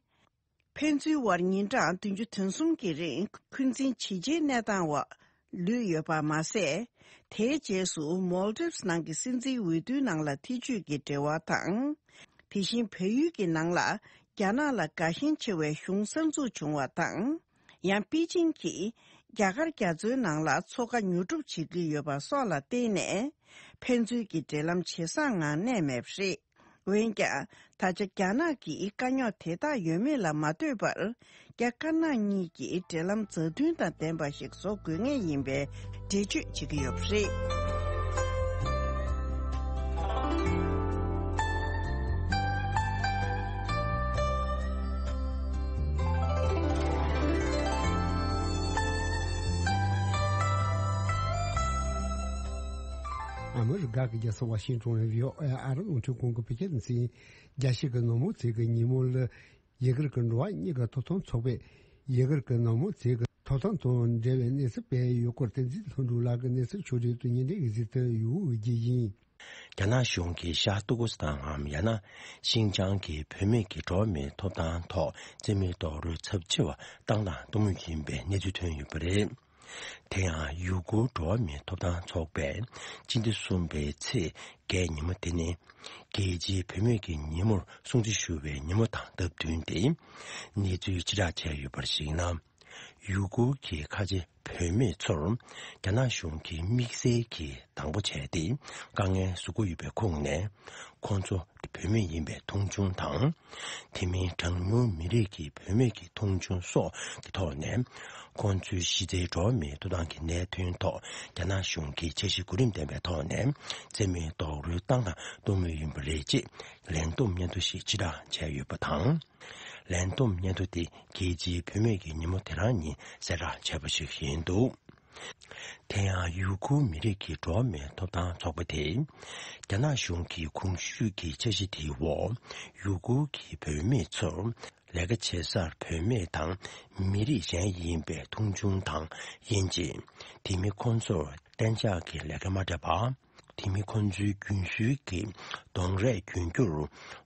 ཕན་ཚུན་དབར་ཉིན་གྲངས་བདུན་ཅུ་དོན་གསུམ་གྱི་རིང་འཁོན་འཛིན་ཇེ་ཆེའི་གནས་སྟངས་འོག་ལུས་ཡོད་པ་མ་ཟད། དེའི་རྗེས་སུ་མོལ་ཌིབ་ནང་གི་སྲིད་འཛིན་འོས་བསྡུའི་ནང་ལ་ཐེ་བྱུས་ཀྱི་འབྲེལ་བ་དང་། དེ་བཞིན་བལ་ཡུལ་གྱི་ནང་ལ་རྒྱ་ནག་ལ་དགའ་ཞེན་ཆེ་བའི་གཞུང་གསར་འཛུགས་བྱུང་བ་དང་། ཡང་པེ་ཅིན་གྱིས་རྒྱ་གར་རྒྱ་མཚོའི་ནང་ལ་མཚོ་ཁ་ཉོ་སྒྲུབ་བྱེད་ཀྱི་ཡོད་པ་སོགས་ལ་བརྟེན་ནས། ཕན་ཚུན་གྱི་འབྲེལ་ལམ་ཇེ་བཟང་ངང་གནས་མེད་པ་རེད། འོན་ཀྱང་། ད་ཆ་རྒྱ་ནག་གིས་དཀའ་རྙོག་དེ་དག་ཡོད་མེད་ལ་མ་ལྟོས་པར། རྒྱ་དཀར་ནག་གཉིས་ཀྱིས་འབྲེལ་ལམ་མཛའ་མཐུན་དང་ལྡན་པ་ཞིག་བཟོ་དགོས་ངེས་ཡིན་པའི་འགྲེལ་བརྗོད་བྱེད་ཀྱི་ཡོད་པ་རེད། ཨ་མི་རི་ཀ་གི་རྒྱལ་ས་ཝ་ཤིང་ཏོན་ནས་བྷི་ཨོ་ཨེ་ཨ་རི་རླུང་འཕྲིན་ཁང་གི་བོད་སྐད་སྡེ་ཚན། རྒྱལ་སྤྱི་གི་ནང་མོལ་ཚིག་གི་ཉིན་མོ་ལ། ཡུ་གུར་གྱི་འགྲོ་བ་མིའི་ཐོབ་ཐང་ཚོགས་པས་ཡུ་གུར་གྱི་ནང་མོལ་ཚིག་གི་ཐོབ་ཐང་དང་འབྲེལ་བའི་གནས་ཚུལ་སྤེལ་ཡོད་སྐོར། བསྟན་འཛིན་ལྷུན་གྲུབ་ལགས་ཀྱིས་གནས་ཚུལ་ཕྱོགས་སྒྲིག་དང་ཉིན་རེའི་གཟིགས་དུ་ཡོད་རྒྱུ་ཡིན། རྒྱ་ནག་གཞུང་གིས་ཤར་ཏུར་ཀུ་སི་ཐན་འམ། ཡང་ན་ཤིན་ཅང་གི་བུད་མེད་ཀྱི་འགྲོ་བ་མིའི་ཐོབ་ཐང་ཐོག་རྩིས་མེད་རྡོག་རོལ་ཚབས་ཆེ་བ་བཏང་གནང་གཏོང་མུས་ཡིན་པའི་གནས་ཚུལ་ཐོན་ཡོད་པ་རེད། དེ་ཡང་ཡུ་གུར་འགྲོ་བ་མིའི་ཐོབ་ཐང་ཚོགས་པས་སྤྱི་ཟླ་གསུམ་པའི་ཚེས་བརྒྱད་ཉིན་མོ་དེ་ནི་རྒྱལ་སྤྱིའི་བུད་མེད་ཀྱི་ཉིན་མོར་སྲུང་བརྩི་ཞུ་བའི་ཉིན་མོ་དང་སྟབས་བསྟུན་ཏེ། གནས་ཚུལ་ཕྱིར་བསྒྲགས་བྱས་ཡོད་པར་གཞིགས་ན། ཡུ་གུར་གྱི་ཁ་ཆེ་བུད་མེད་ཚོར་རྒྱ་ནག་གཞུང་གིས་དམིགས་བསལ་གྱིས་སྡང་པོ་བྱས་ཏེ་དཀའ་ངལ་བཟོ་གི་ཡོད་པའི་ཁུངས་ནས། ཁོང་ཚོ་བུད་མེད་ཡིན་པའི་མཐོང་ཆུང་དང་། དེ་མིན་གྲངས་ཉུང་མི་རིགས་ཀྱི་བུད་མེད་ཀྱི་མཐོང་ཆུང་སོགས་ཀྱི་ཐོག་ནས། ཁོང་ཚོའི་གཞི་རྩའི་འགྲོ་བ་མིའི་ཐོབ་ཐང་གི་གནད་དོན་ཐོག་རྒྱ་ནག་གཞུང་གིས་འཆར་གཞི་གོ་རིམ་ལྡན་པའི་ཐོག་ནས་རྩིས་མེད་རྡོག་རོལ་བཏང་དང་གཏོང་མུས་ཡིན་པ་རེད་ཅེས་ལན་འདེབས་སྙན་ཐོ་ཞིག་ཕྱིར་བསྒྲགས་བྱས་ཡོད་པ་དང་། ལན་འདེབས་སྙན་ཐོ་དེ་རྒྱལ་སྤྱིའི་བུད་མེད་ཀྱི་ཉིན་མོ་དེ་རང་ཉིན་གསལ་བསྒྲགས་བྱས་པ་ཞིག་ཡིན་འདུག་དེ་ཡང་ཡུ་གུར་མི་རིགས་ཀྱི་འགྲོ་བ་མིའི་ཐོབ་ཐང་ཚོགས་པ་དེས། རྒྱ་ནག་གཞུང་གི་གོང་ཞུས་ཀྱི་འཆར་གཞི་དེའི་འོག་ཡུ་གུར་གྱི་བུད་མེད་ཚོར་ལས་ཀ་བྱེད་སར་བུད་མེད་དང་མི་རིགས་གཞན་ཡིན་པའི་མཐོང་ཆུང་དང་དབྱེ་འབྱེད། དེ་མིན་ཁོང་ཚོར་གཏན་འཇགས་ཀྱི་ལས་ཀ་མ་སྤྲད་པ། དེ་མིན་ཁོང་ཚོའི་རྒྱུན་སྲོལ་གྱི་གདོང་རས་གྱོན་རྒྱུར་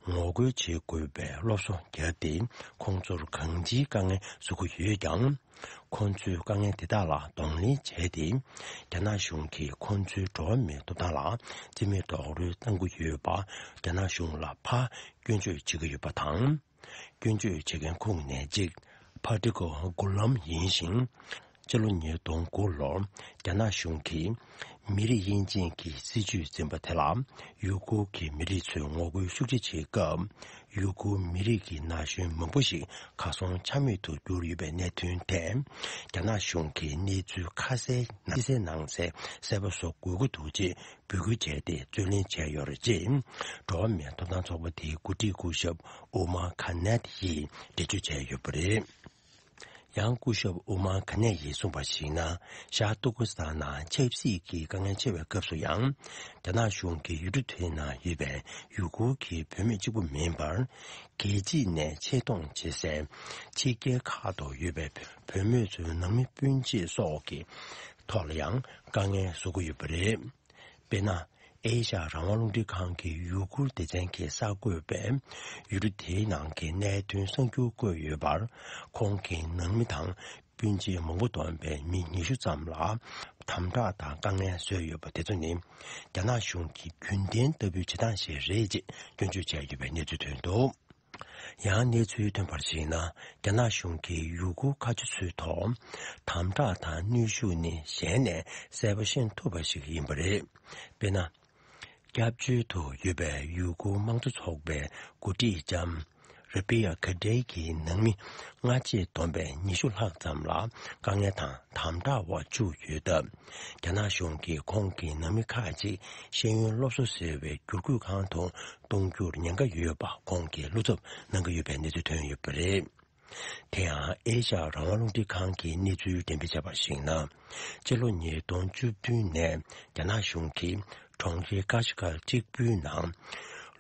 ངོ་རྒོལ་བྱེད་དགོས་པའི་སློབ་གསོ་བརྒྱབ་སྟེ་ཁོང་ཚོར་གང་ཅིའི་དཀའ་ངལ་བཟོ་གི་ཡོད་ཀྱང་། ཁོང་ཚོས་དཀའ་ངལ་དེ་དག་ལ་གདོང་ལེན་བྱས་ཏེ། རྒྱ་ནག་གཞུང་གིས་ཁོང་ཚོའི་འགྲོ་བ་མིའི་ཐོབ་ཐང་ལ་རྩིས་མེད་རྡོག་རོལ་བཏང་གི་ཡོད་པ་རྒྱ་ནག་གཞུང་ལ་ཕར་སྐྱོན་བརྗོད་བྱེད་ཀྱི་ཡོད་པ་དང་། སྐྱོན་བརྗོད་བྱེད་མཁན་ཁོངས་ནས་གཅིག་ཕ་ཏི་ཀོ་གུ་ལམ་ཡིན་ཞིང་། སྤྱི་ལོ་ཉིས་སྟོང་དགུ་ལོར་རྒྱ་ནག་གཞུང་གིས་མི་རིགས་དབྱེ་འབྱེད་ཀྱི་སྲིད་ཇུས་འཛིན་པ་དེ་ལ་ཡུ་གུར་གྱི་མི་རིགས་ཚོས་ངོ་རྒོལ་ཤུགས་ཆེ་བྱེད་སྐབས། ཡུ་གུར་མི་རིགས་ཀྱི་ན་གཞོན་མང་པོ་ཞིག་གར་སོང་ཆ་མེད་དུ་གྱུར་ཡོད་པའི་གནད་དོན་ཐད། རྒྱ་ནག་གཞུང་གིས་གནས་ཚུལ་ཁ་གསལ་ནང་གསལ་ནང་གསལ་གསལ་པོ་བཟོ་དགོས་ཀྱི་འདུག་ཅེས་འབོད་སྐུལ་བྱས་ཏེ་རྩོད་ལེན་བྱས་ཡོད་རེད་ཅེས། འགྲོ་བ་མིའི་ཐོབ་ཐང་ཚོགས་པ་དེའི་འགོ་ཁྲིད་སྐུ་ཞབས་ཨོ་མ་ཁ་ནད་ཡིས་འགྲེལ་བརྗོད་བྱས་ཡོད་པ་རེད། ཡང་སྐུ་ཞབས་ཨོ་མ་ཁ་ནད་ཡིས་གསུངས་པར་གཞིགས་ན། ཤར་ཏུར་ཀི་སི་ཐན་ནང་ཆབ་སྲིད་ཀྱི་དཀའ་ངལ་ཆེ་བའི་སྐབས་སུ་ཡང་། རྒྱ་ནག་གཞུང་གིས་ཡུལ་གྲུ་དེའི་ནང་ཡོད་པའི་ཡུ་གུར་གྱི་བུད་མེད་གཅིག་པུ་མིན་པར། རྒྱལ་སྤྱི་ནས་ཆེད་གཏོང་བྱེད་སའི་ཕྱི་རྒྱལ་ཁག་ཏུ་ཡོད་པའི་བུད་མེད་ཚོའི་ནང་མི་སྤུན་མཆེད་སོགས་ཀྱི་ཐོག་ལ་ཡང་དཀའ་ངལ་བཟོ་གི་ཡོད་པ་རེད། དཔེར་ན། ཨེ་ཤ་ཡ་རང་དབང་རླུང་འཕྲིན་ཁང་གི་ཡུ་གུར་སྡེ་ཚན་གྱིས་གསར་འགོད་པས་ཡུལ་གྲུ་དེའི་ནང་གི་གནད་དོན་གསར་འགྱུར་བཀོད་ཡོད་པར། ཁོང་གི་ནང་མི་དང་སྤུན་མཆེད་མང་པོ་བསྡོམས་པའི་མི་ཉི་ཤུ་ཙམ་ལ་དམ་དྲག་དང་དཀའ་ངལ་བཟོས་ཡོད་པ་དེ་ཚོ་ནི། རྒྱ་ནག་གཞུང་གི་རྒྱུན་ལྡན་ལྟ་བུའི་བྱེད་སྟངས་ཤིག་རེད་ཅེས་སྐྱོན་བརྗོད་བྱས་ཡོད་པའི་གནས་ཚུལ་ཐོན་འདུག་ཡང་གནས་ཚུལ་ཐོན་པར་གཞིགས་ན། རྒྱ་ནག་གཞུང་གིས་ཡུ་གུར་ཁ་ཆེ་ཚོའི་ཐོག་དམ་དྲག་དང་གནོན་ཤུགས་ནི་གཞན་ནས་གསལ་པོ་ཤེས་ཐུབ་པ་ཞིག་ཡིན་པ་རེད། དཔེར་ན། སྐྱབས་བཅོལ་དུ་ཡོད་པའི་ཡུ་གུར་དམངས་གཙོ་ཚོགས་པའི་འགོ་ཁྲིད་ལྕམ་ར་པི་ཡ་ཁ་ཏྲེ་གི་ནང་མི་ལྔ་བཅུ་བསྡོམས་པའི་ཉི་ཤུ་ལྷག་ཙམ་ལ་དཀའ་ངལ་དང་དམ་དྲག་འོག་བཅུག་ཡོད་སྟབས། རྒྱ་ནག་གཞུང་གིས་ཁོང་གི་ནང་མི་ཁག་ཅིག་ཤེས་ཡོན་སློབ་གསོ་ཟེར་བའི་བསྒྱུར་བཀོད་ཁང་དུ་གཏོང་རྒྱུར་ཉེན་ཁ་ཡོད་པ་ཁོང་གིས་བློ་འཚབ་གནང་གི་ཡོད་པའི་གནས་ཚུལ་ཐོན་ཡོད་པ་རེད། དེ་ཡང་ཨེ་ཤ་ཡ་རང་དབང་རླུང་འཕྲིན་ཁང་གིས་གནས་ཚུལ་འགྲེམས་སྤེལ་བྱས་པར་གཞིགས་ན། སྤྱི་ལོ་ཉིས་སྟོང་བཅུ་བདུན་ནས་རྒྱ་ནག་གཞུང་གིས་གྲོང་ཁྱེར་ཀ་ཤི་ཀ་གཅིག་པུའི་ནང་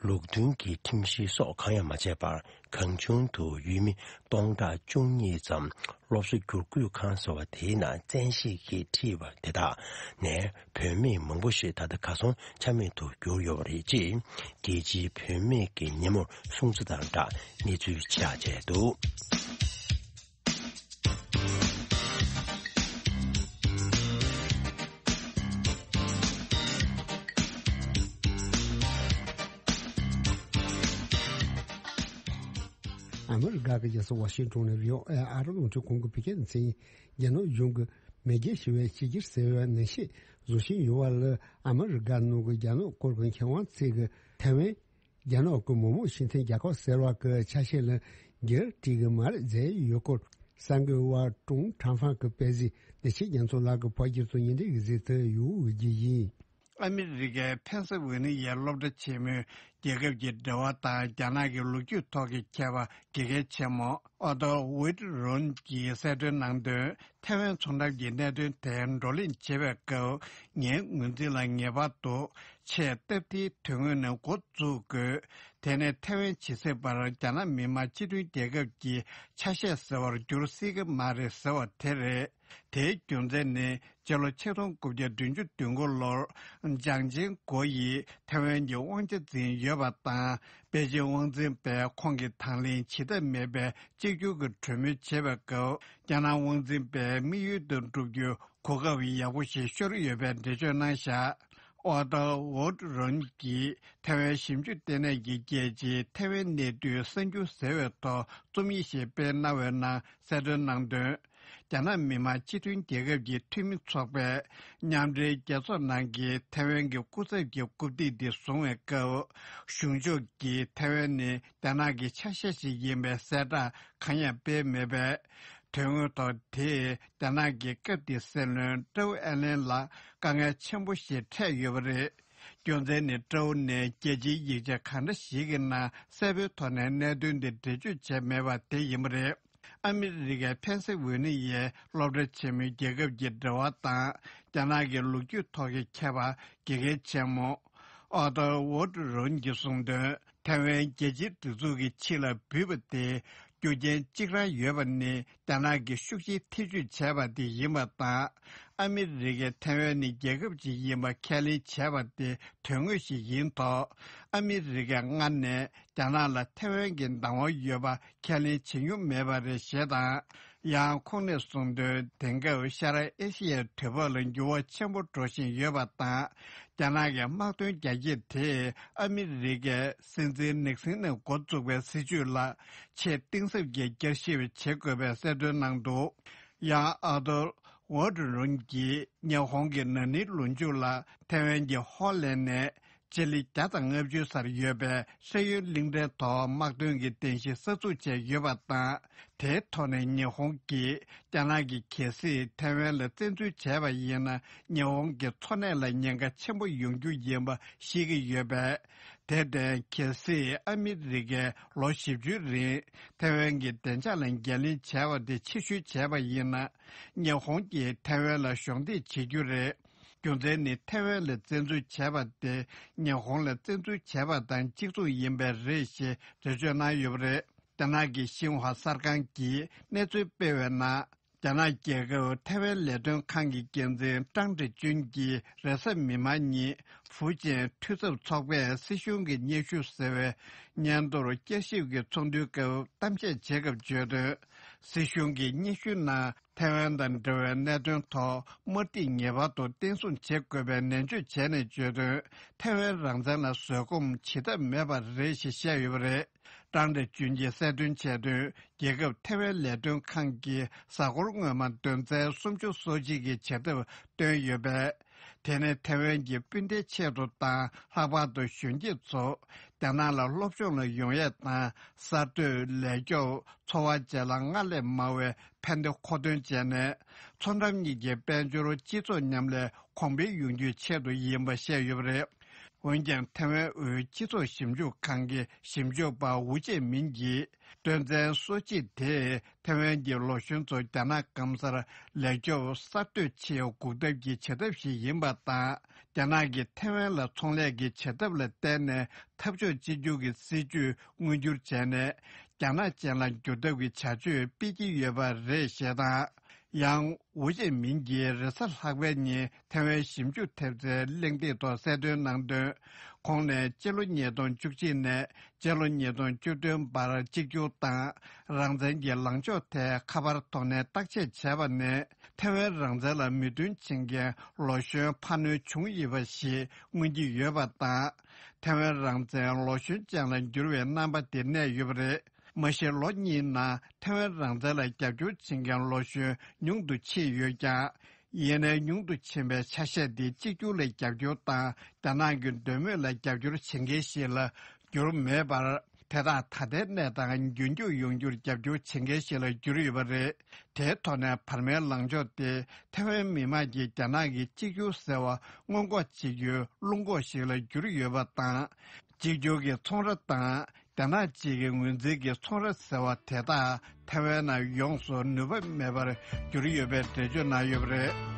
ལུགས་མཐུན་གྱི་ཁྲིམས་གཞི་སོགས་གང་ཡང་མ་བྱས་པར། གང་བྱུང་དུ་ཡུལ་མི་སྟོང་ཕྲག་བཅུ་གཉིས་ཙམ་སློབ་གསོ་བསྒྱུར་བཀོད་ཁང་ཟེར་བ་དེའི་ནང་བཙན་ཤེད་ཀྱིས་ཁྲིད་པ་དེ་དག་ནས་བུད་མེད་མང་པོ་ཞིག་ད་ལྟ་གར་སོང་ཆ་མེད་དུ་གྱུར་ཡོད་པ་རེད་ཅེས། རྒྱལ་སྤྱིའི་བུད་མེད་ཀྱི་ཉིན་མོར་སྲུང་བརྩི་དང་སྦྲགས་གནས་ཚུལ་ཕྱིར་བསྒྲགས་བྱས་འདུག་ཨ་མི་རི་ཀ་གི་རྒྱལ་ས་ཝ་ཤིང་ཊོན་ནས་བྷི་ཨོ་ཨེ་ཨ་རི་རླུང་འཕྲིན་ཁང་གི་བོད་སྐད་སྡེ་ཚན་ཡིན། རྒྱ་ནག་གཞུང་གིས་མེས་རྒྱལ་ཞི་བའི་གཅིག་གྱུར་ཟེར་བའི་མིང་ཤས་བཟོ་བཞིན་ཡོད་པ་ལ། ཨ་མི་རི་ཀ་ནང་གི་རྒྱ་ནག་སྐོར་གྱི་མཁས་དབང་ཚོས་ཀྱིས་ཐའེ་ཝན་རྒྱ་ནག་གི་མི་དམངས་སྤྱི་མཐུན་རྒྱལ་ཁབ་ཟེར་བ་གི་ཆ་ཤས་ལ་འགྱུར་བ་འགྲོ་གི་མ་རེད་ཟེར་ཡོད་སྐོར། གསར་འགོད་པ་ཀྲུང་ཁྲང་ཧྥང་གིས་སྤེལ་གཟིགས། ལས་བྱེད་རྒྱ་མཚོ་ལགས་ཀྱིས་བོད་སྒྱུར་དང་ཉིན་རེའི་གཟིགས་ཏུ་ཡོད་རྒྱུ་ཡིན། ཨ་མི་རི་ཀའི་ཕེན་སི་ཝེ་ནི་ཡའི་སློབ་གྲྭ་ཆེན་མོའི་རྒྱལ་ཁབ་ཀྱི་འབྲེལ་བ་དང་རྒྱ་ནག་གི་ལོ་རྒྱུས་ཐོག་གི་མཁས་པ་དགེ་རྒན་ཆེན་མོ་ཨོ་ཏོ་ཝིད་རོན་གྱིས་གསལ་སྟོན་གནང་དོན། ཐའེ་ཝན་ཚོང་འགྲམ་གྱི་གནད་དོན་དེ་བགྲོ་གླེང་བྱེད་པའི་སྐབས། ངའི་ངོས་འཛིན་ལ་ངེས་པར་དུ་ཆེས་སྟབས་བདེའི་དོན་དངོས་ནས་འགོ་འཛུགས་དགོས། དེ་ནས་ཐའེ་ཝན་ཇི་སྲིད་བར་རྒྱ་ནག་མི་དམངས་སྤྱི་མཐུན་རྒྱལ་ཁབ་ཀྱི་ཆ་ཤས་ཟེར་བར་འགྱུར་སྲིད་ཀྱི་མ་རེད་ཟེར་བ་དེ་རེད། དེའི་རྒྱུ་མཚན་ནི། སྤྱི་ལོ་ཆིག་སྟོང་དགུ་བརྒྱ་བདུན་ཅུ་དོན་དགུ་ལོར་ཅང་ཅིང་གོ་ཡིས་ཐའེ་ཝན་གྱི་དབང་ཆ་འཛིན་ཡོད། བ་དང་། པེ་ཅིང་དབང་འཛིན་པས་ཁོང་གི་དང་ལེན་བྱེད་ཐབས་མེད་པའི་གཅིག་གྱུར་གྱི་གྲོས་མོལ་བྱེད་པའི་སྐབས། རྒྱ་ནག་དབང་འཛིན་པས་དམིགས་ཡུལ་དེ་འགྲུབ་རྒྱུའི་གོ་སྐབས་ཡག་པོ་ཞིག་ཤོར་ཡོད་པའི་འགྲེལ་བརྗོད་གནང་བཞག་ཨོ་ཏོ་ཝོ་ཏི་རོན་གྱིས་ཐའེ་ཝན་ཞིབ་འཇུག་ལྟེ་གནས་ཀྱི་རྒྱལ་སྤྱིའི་ཐའེ་ཝན་གནད་དོན་གསར་འགྱུར་ཟེར་བའི་ཐོག་རྩོམ་ཡིག་ཞིག་སྤེལ་གནང་བའི་ནང་གསལ་སྟོན་གནང་དོན། རྒྱ་ནག་མི་དམངས་སྤྱི་མཐུན་རྒྱལ་ཁབ་ཀྱི་འཐུས་མི་ཚོགས་པས་མཉམ་འབྲེལ་རྒྱལ་ཚོགས་ནང་གི་ཐའེ་ཝན་གྱི་སྐུ་ཚབ་ཀྱི་རྐུབ་སྟེགས་དེ་བཟུང་བའི་སྐབས། གཞུང་ཕྱོགས་ཀྱིས་ཐའེ་ཝན་ནི་རྒྱ་ནག་གི་ཆ་ཤས་ཤིག་ཡིན་པའི་གསལ་བསྒྲགས་གང་ཡང་སྤེལ་མེད་པས། དོན་དངོས་ཐོག་དེས་རྒྱ་ནག་གི་སྐབས་དེའི་སྲིད་བློན་ཀྲོའུ་ཨེ་ལན་ལ་དཀའ་ངལ་ཆེན་པོ་ཞིག་འཕྲད་ཡོད་པ་རེད། རྒྱུ་མཚན་ནི་ཀྲོའུ་ནས་རྒྱལ་སྤྱིའི་ཡིག་ཆ་གང་འདྲ་ཞིག་གི་ནང་གསལ་པོའི་ཐོག་ནས་གནད་དོན་འདི་འགྲེལ་བརྗོད་བྱས་མེད་པ་དེ་ཡིན་པ་རེད། ཨ་མི་རི་ཀའི་ཕེན་སི་ཝེ་ནི་ཡའི་སློབ་གྲྭ་ཆེན་མོའི་རྒྱལ་ཁབ་ཀྱི་འབྲེལ་བ་དང་རྒྱ་ནག་གི་ལོ་རྒྱུས་ཐོག་གི་མཁས་པ་དགེ་རྒན་ཆེན་མོ་ཨོ་ཏོ་ཝོ་ཏི་རོན་གྱིས་གསུངས་དོན། ཐའེ་ཝན་རྒྱལ་སྤྱིའི་སྒྲིག་འཛུགས་ཀྱི་ཕྱི་ལ་འབུད་པ་དེ་རྒྱུ་རྐྱེན་གཅིག་རང་ཡོད་པ་ནི་རྒྱ་ནག་གིས་ཤུགས་ཆེའི་ཐེ་བྱུས་བྱས་པ་དེ་ཡིན་པ་དང་། ཨ་མི་རི་ཀས་ཐའེ་ཝན་ནི་རྒྱལ་ཁབ་ཅིག་ཡིན་པ་ཁས་ལེན་བྱས་པ་དེ་དོན་དངོས་ཤིག་ཡིན་ཐོག་ཨ་མི་རི་ཀས་སྔར་ནས་རྒྱ་ནག་ལ་ཐའེ་ཝན་གྱི་བདག་དབང་ཡོད་པ་ཁས་ལེན་བྱེད་མྱོང་མེད་པ་རེད་ཞེས་དང་། ཡང་ཁོང་ནས་གསུངས་དོན། དེང་སྐབས་ཤར་ཨེ་ཤི་ཡའི་དུས་བབ་ལ་འགྱུར་བ་ཆེན་པོ་འགྲོ་བཞིན་ཡོད་པ་དང་། རྒྱ་ནག་གི་དམག་དོན་རྒྱ་སྐྱེད་དེས་ཨ་མི་རི་ཀའི་སྲིད་འཛིན་ནིག་སིན་ནས་འགོ་བཙུགས་པའི་སྲིད་བྱུས་ལ་ཆེས་གཏིང་ཟབ་ཀྱི་བསྐྱར་ཞིབ་བྱེད་དགོས་པའི་གསལ་སྟོན་གནང་འདུག་ཡང་ཨ་ཏོ་ཝོ་ཏི་རུན་གྱིས་ཉི་ཧོང་གི་ན་ནིང་ལོ་མཇུག་ལ་ཐའེ་ཝན་གྱི་ཧོ་ལན་ནས་སྤྱི་ལེ་བརྒྱ་དང་ལྔ་བཅུ་སར་ཡོད་པའི་ཧྲེ་ཡོན་གླིང་ཕྲན་ཐོག་དམག་དོན་གྱི་རྟེན་གཞི་གསར་འཛུགས་བྱས་ཡོད་པ་དང་། དེའི་ཐོག་ནས་ཉི་ཧོང་གིས་རྒྱ་ནག་གིས་གལ་སྲིད་ཐའེ་ཝན་ལ་བཙན་འཛུལ་བྱས་པ་ཡིན་ན། ཉི་ཧོང་གི་འཚོ་གནས་ལ་ཉེན་ཁ་ཆེན་པོ་ཡོང་རྒྱུ་ཡིན་པ་ཤེས་ཀྱི་ཡོད་པས། དེར་བརྟེན། གལ་སྲིད་ཨ་མི་རི་ཀས་ལོ་བཞི་བཅུའི་རིང་ཐའེ་ཝན་གྱི་བདེ་འཇགས་ལ་འགན་ལེན་བྱས་པ་དེ་ཕྱིར་བཤོལ་བྱས་པ་ཡིན་ན། ཉི་ཧོང་གིས་ཐའེ་ཝན་ལ་གཞོགས་འདེགས་བྱེད་རྒྱུ་རེད། རྒྱུ་མཚན་ནི་ཐའེ་ཝན་ལ་བཙན་འཛུལ་བྱས་པ་དེ་ཉི་ཧོང་ལ་བཙན་འཛུལ་བྱས་པ་དང་གཅིག་མཚུངས་ཡིན་པས་རེད་ཞེས་འགྲེལ་བརྗོད་གནང་ཡོད་པ་རེད། རྒྱ་ནག་གི་ཤིན་ཧྭ་གསར་ཁང་གིས་གནས་ཚུལ་སྤེལ་བའི་ནང་། རྒྱ་ནག་རྒྱལ་ཁབ་ཐའེ་ཝན་ལས་དོན་ཁང་གི་འགན་འཛིན་ཀྲང་ཀྲི་ཅུན་གྱིས་རེས་གཟའ་མིག་དམར་ཉིན་ཧྥུའུ་ཅན་འཐུས་ཚབ་ཚོགས་པས་སྲིད་གཞུང་གི་སྙན་ཞུ་ཟེར་བའི་སྙན་ཐོར་བསྐྱར་ཞིབ་ཀྱི་ཚོགས་འདུའི་སྐབས་གཏམ་བཤད་བྱེད་སྐབས་བརྗོད་དོན། སྲིད་གཞུང་གི་སྙན་ཞུའི་ནང་། ཐའེ་ཝན་དང་འབྲེལ་བའི་གནད་དོན་ཐོག་དམར་ཐིག་ངེས་པར་དུ་བརྟན་སྲུང་བྱེད་དགོས་པའི་ནན་བརྗོད་བྱས་ནས་བརྗོད་དོན། ཐའེ་ཝན་རང་བཙན་ལ་བཟོད་སྒོམ་བྱེད་ཐབས་མེད་པ་རེད་ཞེས་བཤད་ཡོད་པ་རེད། ཀྲང་ཀྲི་ཅུན་གྱིས་གསལ་སྟོན་བྱས་དོན། རྒྱལ་ཁབ་ཐའེ་ཝན་ལས་དོན་ཁང་གིས་གཟའ་འཁོར་སྔོན་མ་དོན་ཚན་སུམ་ཅུ་སོ་གཅིག་གི་བྱེད་ཐབས་བཏོན་ཡོད་པས། དེ་ནི་ཐའེ་ཝན་གྱི་སྤུན་ཟླའི་ཆེད་དུ་དང་། ལྷག་པར་དུ་གཞོན་སྐྱེས་ཚོ་རྒྱ་ནག་ལ་སློབ་སྦྱོང་ལ་ཡོང་ཡས་དང་། གསར་གཏོད། ལས་སྐྱོབ། འཚོ་བ་བཅས་ལ་སྔར་ལས་མང་བའི་ཕན་བདེ་མཁོ་འདོན་བྱས་ནས། མཚོ་འགྲམ་གཉིས་ཀྱི་དཔལ་འབྱོར་སྤྱི་ཚོགས་མཉམ་ལས་གོང་འཕེལ་ཡོང་རྒྱུའི་ཆེད་དུ་ཡིན་པ་བཤད་ཡོད་པ་རེད། འོན་ཀྱང་། ཐའེ་ཝན་དབུས་སྤྱི་ཚོགས་ཞིབ་འཇུག་ཁང་གི་ཞིབ་འཇུག་པ་ཝུ་ཅེ་མིན་གྱིས། དོན་ཚན་སོ་གཅིག་དེས་ཐའེ་ཝན་གྱི་ལོ་གཞོན་ཚོ་རྒྱ་ནག་སྐམ་སར་ལས་སྐྱོབ། གསར་གཏོད་ཆེད་སྒུག་ཐབས་ཀྱི་བྱེད་ཐབས་ཤིག་ཡིན་པ་དང་། རྒྱ་ནག་གིས་ཐའེ་ཝན་ལ་ཚོང་ལས་ཀྱི་བྱེད་ཐབས་ལ་བརྟེན་ནས་འཐབ་ཕྱོགས་གཅིག་གྱུར་གྱི་སྲིད་ཇུས་མངོན་འགྱུར་བྱས་ནས། རྒྱ་ནག་ཅན་ལ་འགྱུར་ཐབས་ཀྱི་བྱ་སྤྱོད་སྤེལ་གྱི་ཡོད་པ་རེད་ཞེས་དང་། ཡང་། ཝུ་ཅེ་མིན་གྱིས་རེས་གཟའ་ལྷག་པའི་ཉིན་ཐའེ་ཝན་ཞིབ་འཇུག་ཐེབས་རྩའི་གླེང་སྟེགས་ཐོག་གསལ་སྟོན་གནང་དོན། ཁོང་ནས་སྤྱི་ལོ་ཉིས་སྟོང་བཅུ་གཅིག་ནས་སྤྱི་ལོ་ཉིས་སྟོང་བཅུ་བདུན་བར་གཅིག་གྱུར་དང་རང་བཙན་གྱི་ལངས་ཕྱོགས་ཐད་ཁ་པར་ཐོག་ནས་བརྟག་དཔྱད་བྱས་པ་ནས། ཐའེ་ཝན་རང་བཙན་ལ་མོས་མཐུན་བྱེད་མཁན་ལོ་གཞོན་འཕར་སྣོན་བྱུང་ཡོད་པ་ཞིག་མངོན་གྱི་ཡོད་པ་དང་། ཐའེ་ཝན་རང་བཙན་ལོ་གཞོན་ཅན་ལ་འགྱུར་བའི་རྣམ་པ་དེ་གནས་ཡོད་པ་རེད། མ་གཞི་ལོ་གཉིས་ནང་ཐའེ་ཝན་རང་བཙན་ལ་རྒྱབ་སྐྱོར་བྱེད་མཁན་ལོ་གཞོན་ཉུང་དུ་ཕྱིན་ཡོད་ཀྱང་། ཡིན་ནའི་ཉུང་དུ་ཕྱིན་པའི་ཆ་ཤས་དེ་གཅིག་གྱུར་ལ་རྒྱབ་སྐྱོར་དང་རྒྱ་ནག་གི་འདོད་མོས་ལ་རྒྱབ་སྐྱོར་བྱེད་མཁན་ཞིག་ལ་འགྱུར་མེད་པར། དེ་དག་ད་ལྟའི་གནས་སྟངས་རྒྱུན་འཁྱོངས་ཡོང་རྒྱུར་རྒྱབ་སྐྱོར་བྱེད་མཁན་ཞིག་ལ་གྱུར་ཡོད་པ་རེད། དེའི་ཐོག་ནས་བར་མའི་ལངས་ཕྱོགས་དེ་ཐའེ་ཝན་མི་དམངས་ཀྱིས་རྒྱ་ནག་གི་གཅིག་གྱུར་ཟེར་བ་སྔོན་འགོག་བྱེད་རྒྱུའི་རླུང་འགོག་ཞིག་ལ་གྱུར་ཡོད་པ་དང་། གཅིག་གྱུར་གྱི་ཚོང་ར་དང་། རྒྱ་ནག་གཅིག་གི་ངོས་འཛིན་གྱི་ཚོང་ར་ཟེར་བ་དེ་དག་ཐའེ་ཝན་ནང་ཡོངས་སུ་ནུས་པ་མེད་པར་གྱུར་ཡོད་པའི་འགྲེལ་བརྗོད་གནང་ཡོད་པ་རེད།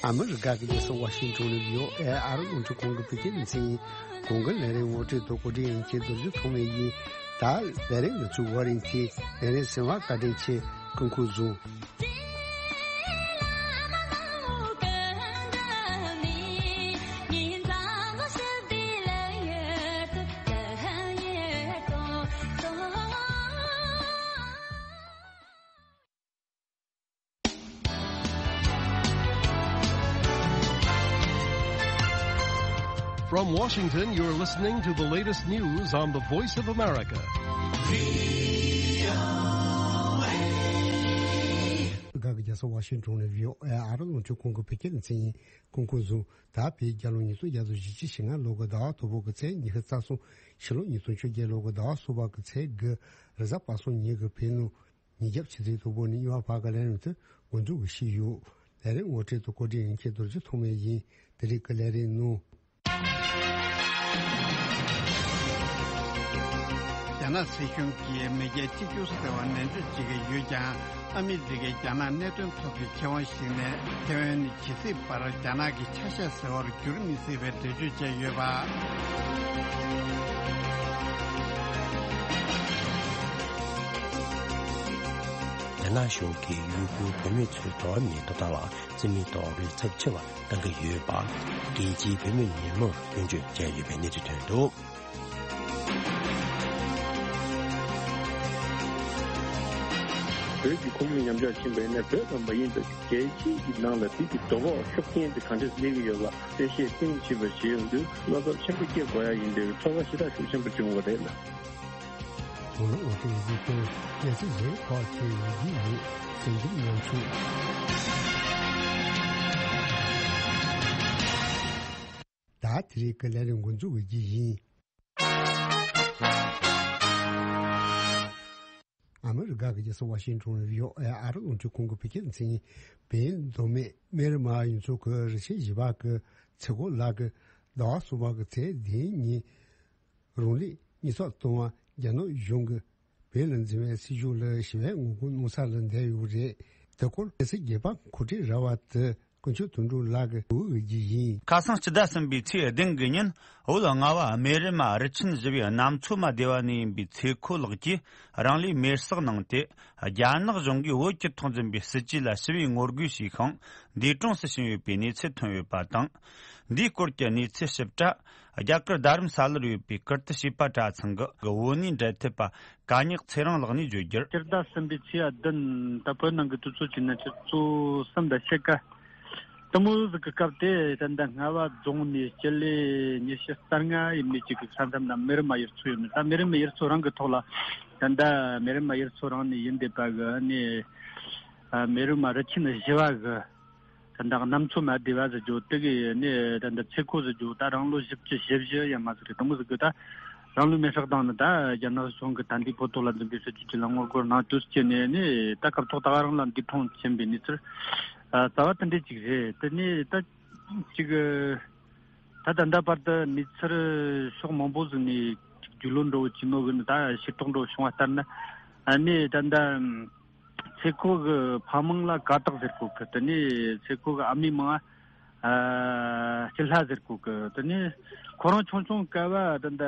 ཨ་མི་རི་ཀ་གི་རྒྱལ་ས་ཝ་ཤིང་ཊོན་ནས་བྷི་ཨོ་ཨེ་ཨ་རི་རླུང་འཕྲིན་ཁང་གི་བོད་སྐད་སྡེ་ཚན་ཡིན། གོང་གི་ལས་རིམ་ངོ་སྤྲོད་དང་གོ་སྒྲིག་ཡིན་གྱི་རྡོ་རྗེ་ཐོགས་མེད་ཡིན། ད་ལས་རིམ་ནི་ཚུགས་བར་ཡིན་གྱི་ལས་རིམ་གསན་པར་བཀའ་དྲིན་ཆེ། སྐུ་ཁམས་བཟང་། From Washington, you're listening to the latest news on the Voice of America. བོད་སྐད་ཀྱི་རྒྱལ་ས་ཝ་ཤིང་ཊོན་ནས་བྷི་ཨོ་ཨེ་ཨ་རི་རླུང་འཕྲིན་ཁང་གི་བོད་སྐད་སྡེ་ཚན་ཡིན། སྐུ་ཁམས་བཟང་། ད་བོད་རྒྱལ་ལོ་ཉིས་སྟོང་བརྒྱ་དང་བཞི་བཅུ་ཞེ་ལྔ་ལོ་གི་ཟླ་བ་དང་པོ་གི་ཚེས་ཉི་ཤུ་རྩ་གསུམ། ཕྱི་ལོ་ཉིས་སྟོང་བཅོ་བརྒྱད་ལོ་གི་ཟླ་བ་གསུམ་པ་གི་ཚེས་དགུ། རེས་གཟའ་པ་སངས་ཉིན་གྱི་བོད་ནང་ཉིན་རྒྱབ་ཆུ་ཚོད་དྲུག་པ་ནས་གཉིས་པ་བར་གྱི་ལས་རིམ་དེ་འགོ་འཛུགས་ཀྱི་ཞུས་ཡོད། ལས་རིམ་ངོ་སྤྲོད་དང་གོ་སྒྲིག་ཡིན་གྱི་རྡོ་རྗེ་ཐོགས་མེད་ཡིན། དེ་རིང་གི་ལས་རིམ་ནང་། རྒྱ་ནག་སྲིད་གཞུང་གིས་མེས་རྒྱལ་གཅིག་གྱུར་ཟེར་བ་ནན་བརྗོད་བྱེད་ཀྱི་ཡོད་ཀྱང་། ཨ་མི་རི་ཀས་རྒྱ་ནག་གནད་དོན་ཐོག་གི་ཁྱད་དབང་ཞིག་ནས་ཐེ་ཝན་ནི་ཇི་སྲིད་བར་རྒྱ་ནག་གི་ཆ་ཤས་ཟེར་བར་འགྱུར་མི་སྲིད་པའི་འགྲེལ་བརྗོད་བྱས་ཡོད་པ། རྒྱ་ནག་གཞུང་གིས་ཡུ་གུར་བོད་མི་ཚོའི་འགྲོ་བ་མིའི་ཐོབ་ཐང་ལ་བརྩི་མེད་ཐོག་རིགས་ཚབས་ཆེ་བ་བཏང་གི་ཡོད་པ། རྒྱལ་སྤྱིའི་བོད་མི་ཉིན་མོར་སྐྱོན་བརྗོད་བྱས་ཡོད་པའི་གནས་ཚུལ་ཐོན་འདུག། བོད་ཀྱི་ཁོར་ཡུག་ཉམས་ཆག་ཕྱིན་པ་ཡིན་ན། བོད་ཙམ་མ་ཡིན་པར་རྒྱལ་སྤྱི་ཡི་ནང་ལ་དེ་གི་དོ་ཕོག་ཤུགས་རྐྱེན་དེ་གང་འདྲ་སླེབས་ཀྱི་ཡོད་པ་གསལ་བཤད་གཏིང་ཟབ་པ་བྱས་ཡོང་དུས། བློ་འཚབ་ཆེན་པོ་སྐྱེ་དགོས་ཡ་ཡིན་པའི་ཚོར་བ་ཞེ་དྲག་ཤུགས་ཆེན་པོ་བྱུང་བ་རེད་ལ། དོ་སྣང་འོ་དེ་གཟིགས་སྐྱོང་གལ་སྲིད་ལས་ཁག་ཆེ་ཡོད་ཀྱི་ཡོད་ཟིན་གྱི་མང་ཚོགས། ད་དེ་རིང་གི་ལས་རིམ་འགོ་འཛུགས་ཀྱི་ཡིན། ཨ་མི་རི་ཀ་གི་རྒྱལ་ས་ཝ་ཤིང་ཊོན་ནས་བྷི་ཨོ་ཨེ་ཨ་རི་རླུང་འཕྲིན་ཁང་གི་བོད་སྐད་སྡེ་ཚན་ཡིན། བོད་མདོ་སྨད་སྨན་རི་མ་ཡུལ་ཚོ་གི་རུ་ཆེན་བཞི་པ་གི་ཚེ་སྒོ་ལགས་ཀྱིས་ཟླ་བ་གསུམ་པ་གི་ཚེས་བདུན་ཉིན་རང་ལུས་མེ་སྲེག་བཏང་བ་རྒྱ་ནག་གཞུང་གིས་བོད་ལ་འཛིན་པའི་སྲིད་ཇུས་ལ་ཞི་བའི་ངོ་རྒོལ་གནང་ས་ལ་བསྡད་ཡོད་རེད། དེ་སྐོར་གལ་སྲིད་རྒྱལ་བ་གོ་ཁྲི་རལ་པ་དེ་དཀོན་མཆོག་དོན་གྲུབ་ལགས་ཀྱིས་འབོད་སྒྲ་བརྒྱབ་ཡིན། ཁ་སང་སྤྱི་ཟླ་གསུམ་པའི་ཚེས་བདུན་གི་ཉིན་བོད་རྔ་བ་སྨན་རི་མ་རུ་ཆེན་བཞི་པའི་གནམ་མཚོ་མ་སྡེ་བ་ནས་ཡིན་པའི་ཚེ་ཁོ་ལགས་ཀྱིས་རང་ལུས་མེར་སྲེག་གནང་སྟེ། རྒྱ་ནག་གཞུང་གིས་བོད་ཀྱི་ཐོག་འཛིན་པའི་སྲིད་ཇུས་ལ་ཞི་བའི་ངོ་རྒོལ་བྱས་ཤིང་། འདས་གྲོངས་སུ་ཕྱིན་ཡོད་པའི་གནས་ཚུལ་ཐོན་ཡོད་པ་དང་། འདིའི་སྐོར་གྱི་གནས་ཚུལ་ཞིབ་ཕྲ་རྒྱ་གར་རྡ་རམ་ས་ལར་ཡོད་པའི་ཀིརྟི་བྱིས་པ་གྲྭ་ཚང་གི་བོད་གནས་འབྲེལ་མཐུད་པ་ག་ཉག་ཚེ་རིང་ལགས་ནས་བརྗོད་རྒྱུར། སྤྱི་ཟླ་གསུམ་པའི་ཚེས་བདུན། ད་བོད་ནང་གི་དུས་ཚོད་བྱས་ན་ཆུ་ཚོད་གསུམ་དང་ཕྱེད་ཀ་དུ་མོ་ཟིག་གི་སྐབས་དེ། ད་ལྟ་རྔ་བ་རྫོང་ནས་སྤྱི་ལེ་ཉི་ཤུ་རྩ་ལྔ་ཡས་མས་ཅིག་གི་ས་མཚམས་ན་སྨན་རི་མ་ཡུལ་ཚོ་ཡོད་ནི། ད་སྨན་རི་མ་ཡུལ་ཚོ་རང་གི་ཐོག་ལ། ད་ལྟ་སྨན་རི་མ་ཡུལ་ཚོ་རང་ནས་ཡིན་བསྡད་པ་གི་ནི། ཨ། སྨན་རི་མ་རུ་ཆེན་བཞི་པ་གི། ད་ལྟ་གནམ་མཚོ་མ་སྡེ་བ་ཟེར་རྒྱུ་དེ་གི་ནི། ད་ལྟ་ཚེ་ཁོ་ཟེར་རྒྱུ་ད་རང་ལོ་བཞི་བཅུ་ཞེ་བཞི་ཡས་མས་ཟིག་རེད། དེ་མོ་ཟིག་གི་ད་རང་ལུས་མེ་སྲེག་བཏང་ནི། ད་རྒྱ་ནག་གཞུང་གིས་ད་འདི་བོད་ཐོག་ལ་འཛིན་པའི་སྲིད་ཇུས་ཅིག་ལ་ངོ་རྒོལ་གནང་དུས་ཀྱི་ནས་ནི། ད་སྐབས་ཐོག་ད་ག་རང་ལ་འདས་གྲོངས་ཕྱིན་པའི་གནས་ཚུལ། ཨ། རྩ་བ་དེ་འདྲ་ཅིག་རེད། དེ་ནས་ད་ཅིག་ད་ད་ལྟ་བར་དུ་གནས་ཚུལ་ཕྱོགས་མང་པོ་ཟིག་ནས་རྒྱུས་ལོན་འདྲ་བོ་བྱས་ནོ་གི་ནི། ད་ཤེས་རྟོགས་འདྲ་བོ་བྱུང་བ་ལྟར་ན། ཨ་ནི་ད་ལྟ་ཚེ་ཁོ་གི་ཕ་མིང་ལ་ཀ་དག་ཟེར་གོ་གི། དེ་ནས་ཚེ་ཁོ་གི་ཨ་མའི་མིང་ཨ་སྐྱིད་ལྷ་ཟེར་གོ་གི། དེ་ནས་ཁོ་རང་ཆུང་ཆུང་སྐབས་བ་ད་ལྟ་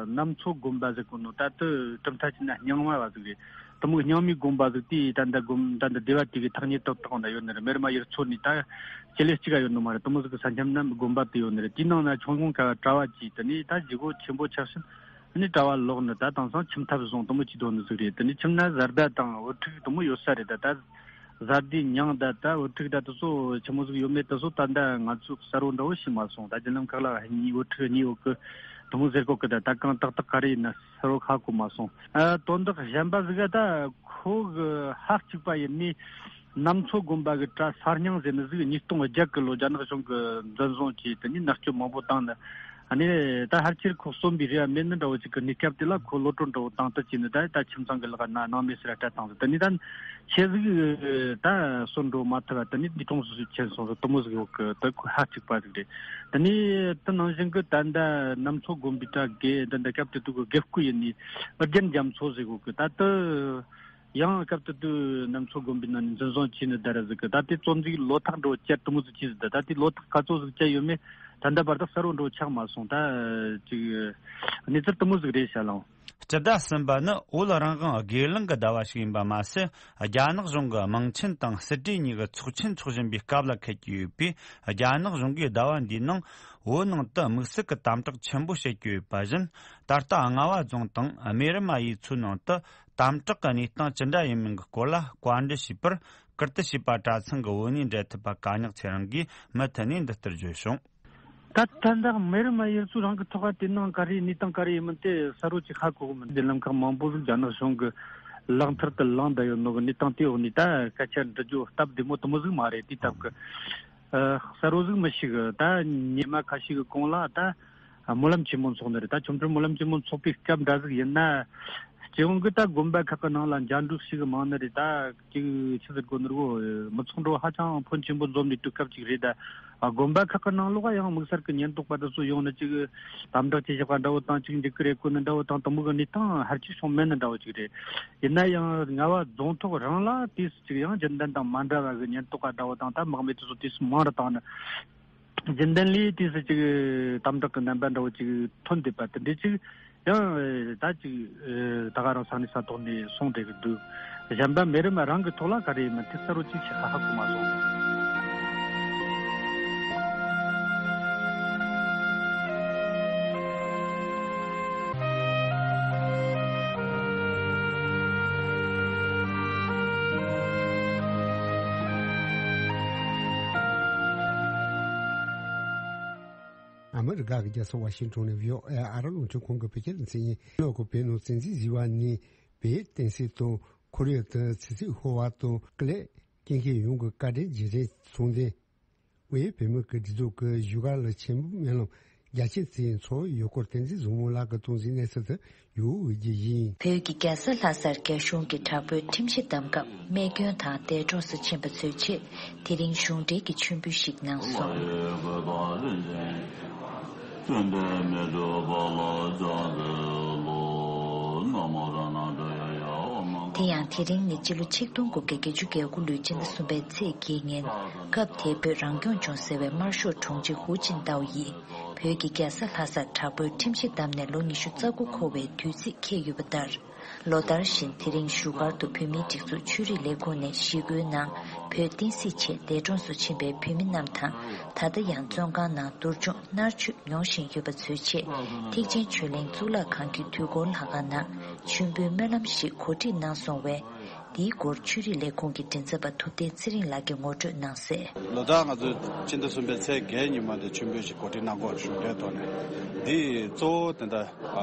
གནམ་མཚོ་དགོན་པ་ཟེར་གོ་ནོ། ད་ལྟ་གྲུབ་མཐའ་བྱས་ན་རྙིང་མ་བ་ཟིག་རེད། དེ་མོ་རྙིང་མའི་དགོན་པ་ཟིག་དེ་ད་ལྟ་དགོན། ད་ལྟ་སྡེ་བ་དེ་གི་ཐག་ཉེ་ཏོག་ཏོག་ན་ཡོད་ནི་རེད། སྨན་རི་མ་ཡུལ་ཚོ་ནས་ད་སྤྱི་ལེ་གཅིག་ག་ཡོད་ནི་མ་རེད། དེ་མོ་ཟིག་གི་ས་མཚམས་ན་དགོན་པ་དེ་ཡོད་ནི་རེད། དེའི་ནང་ན་ཆུང་ཆུང་སྐབས་བ་གྲྭ་བ་བྱས། དེ་ནས་ད་བཞེས་སྒོ་ཆེན་པོ་ཆགས་ཕྱིན། དེ་ནས་གྲྭ་བ་ལོག་ནི་ད་དེང་སང་ཁྱིམ་ཐབ་བཟུང་དེ་མོ་བྱས་འདུག་ནི་ཟིག་རེད། དེ་ནས་ཁྱིམ་ན་བཟའ་ཟླ་དང་བུ་ཕྲུག་དེ་མོ་ཡོད་ས་རེད། ད་ད་བཟའ་ཟླའི་མྱིང་ད་ད་བུ་ཕྲུག་ད་དེ་ཚོ་ཆི་མོ་ཟིག་ཡོད་མེད་དེ་ཚོ་ད་ལྟ་ང་ཚོས་གསལ་བོ་འདྲ་བོ་ཤེས་མ་སོང་། ད་རྒྱུན་ལམ་ཁག་ལ་གཉིས་བུ་ཕྲུག་གཉིས་ཡོད་གི་དེ་མོ་ཟེར་གོ་གི། ད་ད་གང་ཏག་ཏག་ག་རེ་ཡིན་ན་གསལ་བོ་ཧ་གོ་མ་སོང་། ཨ། དོན་དག་གཞན་པ་ཟིག་ག་ད་ཁོ་གི་ཕ་གཅིག་པ་ཡིན་ནི། གནམ་མཚོ་དགོན་པ་གི་གྲྭ་གསར་རྙིང་ཟེར་ནི་ཟིག་ཉིས་སྟོང་བརྒྱད་གི་ལོ་རྒྱ་ནག་གཞུང་གིས་འཛིན་བཟུང་བྱས། དེ་ནས་མནར་གཅོད་མང་པོ་བཏང་ནི། ཨ་ནི་ད་ཕལ་ཆེར་ཁོ་གསོན་པའི་རེད་མེད་ནི་འདྲ་བོ་ཅིག་གི་གནས་སྐབས་དེ་ལ་ཁོ་གློད་གྲོལ་འདྲ་བོ་བཏང་དུ་བྱས་ནི། ད་ད་ཁྱིམ་ཚང་གི་ལག་ན་སྣང་མེད་སར་སྤྲད་བཏང་ཟིག་དེ་ནས་ད་ཆེ་ཟིག་ད་གསོན་འགྲོ་མ་ཐུབ་པ། དེ་ནས་འདས་གྲོངས་སུ་ཕྱིན་སོང་ཟིག་དེ་མོ་ཟིག་ཡོད་གི། ད་ཁོ་ཕ་གཅིག་པ་ཟིག་རེད། དེ་ནས་དེ་ནང་བཞིན་གི་ད་ལྟ་གནམ་མཚོ་དགོན་པའི་གྲྭ་དགེ་ད་ལྟ་སྐབས་དེ་དུས་གི་དགེ་བསྐོས་ཡིན་ནི་ཨུ་རྒྱན་རྒྱ་མཚོ་ཟེར་གོ་གི། ད་དེ་ ཡང་སྐབས་དེ་དུས་གནམ་མཚོ་དགོན་པའི་ནང་ནས་འཛིན་བཟུང་བྱས་ནས་བསྡད་ར་ཟིག་གི། ད་དེ་བཙོན་འཇུག་ལོ་ཐག་འགྲོ་བཅད་དུ་མོ་ཟིག་བྱས་ཟིག་ད་ད་དེ་ལོ་ཐག་ག་ཚོད་ཟིག་བཅད་ཡོད་མེད་ད་ལྟ་བར་དུ་གསལ་བོ་འགྲོ་ཆགས་མ་སོང་། ད་ཅིག་གནས་ཚུལ་དུ་མོ་ཟིག་རེད་ཤག་ལགས། སྤྱི་ཟླ་གསུམ་པ་ནི་བོད་རང་དབང་སྒེར་ལངས་ཀྱི་ཟླ་བ་ཞིག་ཡིན་པ་མ་ཟད། རྒྱ་ནག་གཞུང་གི་དམངས་ཆེན་དང་སྲིད་གྲོས་གཉིས་ཀྱི་ཚོགས་ཆེན་འཚོགས་བཞིན་པའི་སྐབས་ལ་འཁེལ་གྱི་ཡོད་པས། རྒྱ་ནག་གཞུང་གིས་ཟླ་བ་འདིའི་ནང་བོད་ནང་དུ་དམིགས་བསལ་གྱི་དམ་དྲག་ཆེན་པོ་བྱེད་ཀྱི་ཡོད་པ་བཞིན། ད་ལྟ་རྔ་བ་རྫོང་དང་རྨེ་རུ་མ་ཡུལ་ཚོའི་ནང་དུ་དམ་དྲག་གི་གནས་སྟངས་ཅི་འདྲ་ཡིན་མིན་གྱི་སྐོར་ལ་བཀའ་འདྲི་ཞུས་པར། བཀུར་སྟི་ཞུས་པ་གྲྭ་ཚང་གི་བོད་གནས་འབྲེལ་མཐུད་པ་ག་ཉག་ཚེ་རིང་གིས་མུ་མཐུད་ནས་འདི་ལྟར་བརྗོད་བྱུང་། ད་ད་ལྟ་རྨེ་རུ་མ་ཡུལ་ཚོ་རང་གི་ཐོག་ག་དེ་ནང་ག་རེ་གནས་སྟངས་ག་རེ་ཡིན་མིན་དེ་གསལ་བོ་ཅིག་ཧ་གོ་གི་མི་འདུག་ལམ་ཁག་མང་པོ་ཟིག་རྒྱ་ནག་གཞུང་གི་ལག་མཐིལ་དུ་ལངས་བསྡད་ཡོད་ནོ་གི་གནས་སྟངས་དེའི་འོག་ནས་ད་སྐད་ཆ་འདྲི་རྒྱུ་སྟབས་བདེ་མོ་དུ་མོ་ཟིག་མ་རེད། དེའི་སྟབས་ཀྱི་གསལ་བོ་ཟིག་མི་ཤེས་གི། ད་ཉི་མ་ཁ་ཤས་ཀྱི་གོང་ལ་ད་སྨོན་ལམ་ཆེན་མོ་འཚོགས་ནི་རེད། ད་ཆོ་འཕྲུལ་སྨོན་ལམ་ཆེན་མོ་འཚོགས་པའི་སྐབས་འདྲ་ཟིག་ཡིན་ན། སྤྱི་ཡོངས་ཀྱི་ད་དགོན་པ་ཁག་གི་ནང་ལ་མཇལ་འཕྲད་ཞིག་མང་ནི་རེད། ད་ཅིག་ཆི་ཟེར་དགོས་ནི་རེད་གོ། མི་ཚོགས་འགྲོ་ཧ་ཅང་ཕོན་ཆེན་པོ་འཛོམས་ནས་དུས་སྐབས་ཅིག་རེད། ད་དགོན་པ་ཁག་གི་ནང་ལོགས་ཡང་དམིགས་བསལ་གྱི་ཉེན་རྟོག་པ་དེ་ཚོ་ཡོང་ནས་ཅིག་དམ་དྲག་ཅིག་བཞག་པ་འདྲ་བོ་དང་། ཅིག་འཇིགས་སྐུལ་རེ་བཀོད་ནི་འདྲ་བོ་དང་། དུ་མོ་གི་གནས་སྟངས་ཧར་ཅིག་བྱུང་མེད་ནི་འདྲ་བོ་ཅིག་རེད། ཡིན་ན་ཡང་རྔ་བ་རྫོང་ཐོག་རང་ལ་དུས་སུ་ཅིག་ཡང་རྒྱུན་ལྡན་དང་མ་འདྲ་བ་གི་ཉེན་རྟོག་པ་འདྲ་བོ་དང་། ད་དམག་མི་དེ་ཚོ་དུས་སུ་མང་རུ་བཏང་ནས། རྒྱུན་ལྡན་ལས་དུས་སུ་ཅིག་དམ་དྲག་གི་རྣམ་པ་འདྲ་བོ་ཅིག་ཐོན་བསྡད་པ་དེ་འདྲ་ཅིག་ཡང་ད་ཅིག་ད་ག་རང་ས་གནས་ས་ཐོག་ནས་སོང་བསྡད་ཀྱི་འདུག་གཞན་པ་རྨེ་རུ་མ་རང་གི་ཐོག་ལ་ག་རེ་ཡིན་མིན་དེ་གསལ་བོ་ཅིག་ཤེས་ཧ་ཧ་གོ་མ་སོང་། ཨ་མི་རི་ཀ་གི་རྒྱལ་ས་ཝ་ཤིང་ཏོན་ནས་བྷི་ཨོ་ཨེ་ཨ་རི་རླུང་འཕྲིན་ཁང་གི་བོད་སྐད་སྡེ་ཚན་ཡིན། ལོ་གི་བོད་ནང་བཙན་འཛུལ་བཟོས་པ་ནས་བོད་བསྟན་སྲིད་དང་ཁོར་ཡུག་དང་ཚན་རྩལ་ཤོར་བ་དང་། སྐུ་ལས་སྐྱོན་མཁན་ཡོངས་ཀྱི་བཀའ་དྲིན་རྗེས་དྲན་གསུང་འདོན། དབུས་བོད་མི་གི་སྒྲིག་འཛུགས་ཀྱི་བཞུགས་སྒར་ལ་ཆེན་མོ་སྨོན་ལམ་རྒྱ་ཆེན་བརྩིས་འཚོགས་ཡོད་སྐོར། བསྟན་འཛིན་བཟང་མོ་ལགས་ཀྱིས་གཏོང་ཟིན་གནས་ཚུལ་དེ་ཡུ་འོད་ཀྱིས་ཡིན། བོད་ཀྱི་རྒྱལ་ས་ལྷ་སར་རྒྱ་གཞུང་གིས་དྲག་པོའི་ཁྲིམས་གཞི་བསྡམས་སྐབས་རྨས་སྐྱོན་དང་འདས་གྲོངས་སུ་ཕྱིན་པ་ཚོའི་ཆེད་དེ་རིང་གཞུང་འབྲེལ་གྱི་མཆོད་འབུལ་ཞིག་གནང་སོང་། དེ་ཡང་དེ་རིང་ནི་སྤྱི་ལོ་ཆིག་སྟོང་དགུ་བརྒྱ་བརྒྱད་ཅུ་གྱ་དགུ་ལོའི་སྤྱི་ཟླ་གསུམ་པའི་ཚེས་བརྒྱད་ཉིན། སྐབས་དེའི་བོད་རང་སྐྱོང་ལྗོངས་ཟེར་བའི་དམར་ཤོག་དྲུང་ཆེ་ཧུའུ་ཅིན་ཏའོ་ཡིས་བོད་ཀྱི་རྒྱལ་ས་ལྷ་སར་དྲག་པོའི་ཁྲིམས་གཞི་བསྡམས་ནས་ལོ་ཉི་ཤུ་རྩ་དགུ་འཁོར་བའི་དུས་ཚིགས་འཁེལ་ཡོད་པ་ལྟར། ལོ་ལྟར་བཞིན་དེ་རིང་བཞུགས་སྒར་དུ་བོད་མིའི་སྒྲིག་འཛུགས་ཆོས་རིག་ལས་ཁུངས་ནས་ཞི་རྒོལ་ནང་བོད་བསྟན་སྲིད་ཆེད་འདས་གྲོངས་སུ་ཕྱིན་པའི་བོད་མི་རྣམས་དང་། ད་ལྟ་ཡང་བཙོན་ཁང་ནང་སྡུག་སྦྱོང་མནར་གཅོད་མྱོང་བཞིན་ཡོད་པ་ཚོའི་ཆེད། ཐེག་ཆེན་ཆོས་གླིང་གཙུག་ལག་ཁང་གི་དུས་འཁོར་ལྷ་ཁང་ནང་མཆོད་འབུལ་སྨོན་ལམ་ཞིག་གོ་སྒྲིག་གནང་སོང་བས། འདིའི་སྐོར་ཆོས་རིག་ལས་ཁུངས་ཀྱི་མགྲིན་ཚབ་པ་ཐུབ་བསྟན་ཚེ་རིང་ལགས་ཀྱིས་ངོ་སྤྲོད་གནང་གསལ། ལོ་ལྟར་ང་ཚོས་སྤྱི་ཟླ་གསུམ་པའི་ཚེས་བརྒྱད་ཉིན་མོ་དེ་མཆོད་འབུལ་ཞིག་གོ་སྒྲིག་གནང་དགོས་རེད། གཞུང་འབྲེལ་ཐོག་ནས། འདི་གཙོ་བོ་དེ་འདྲ་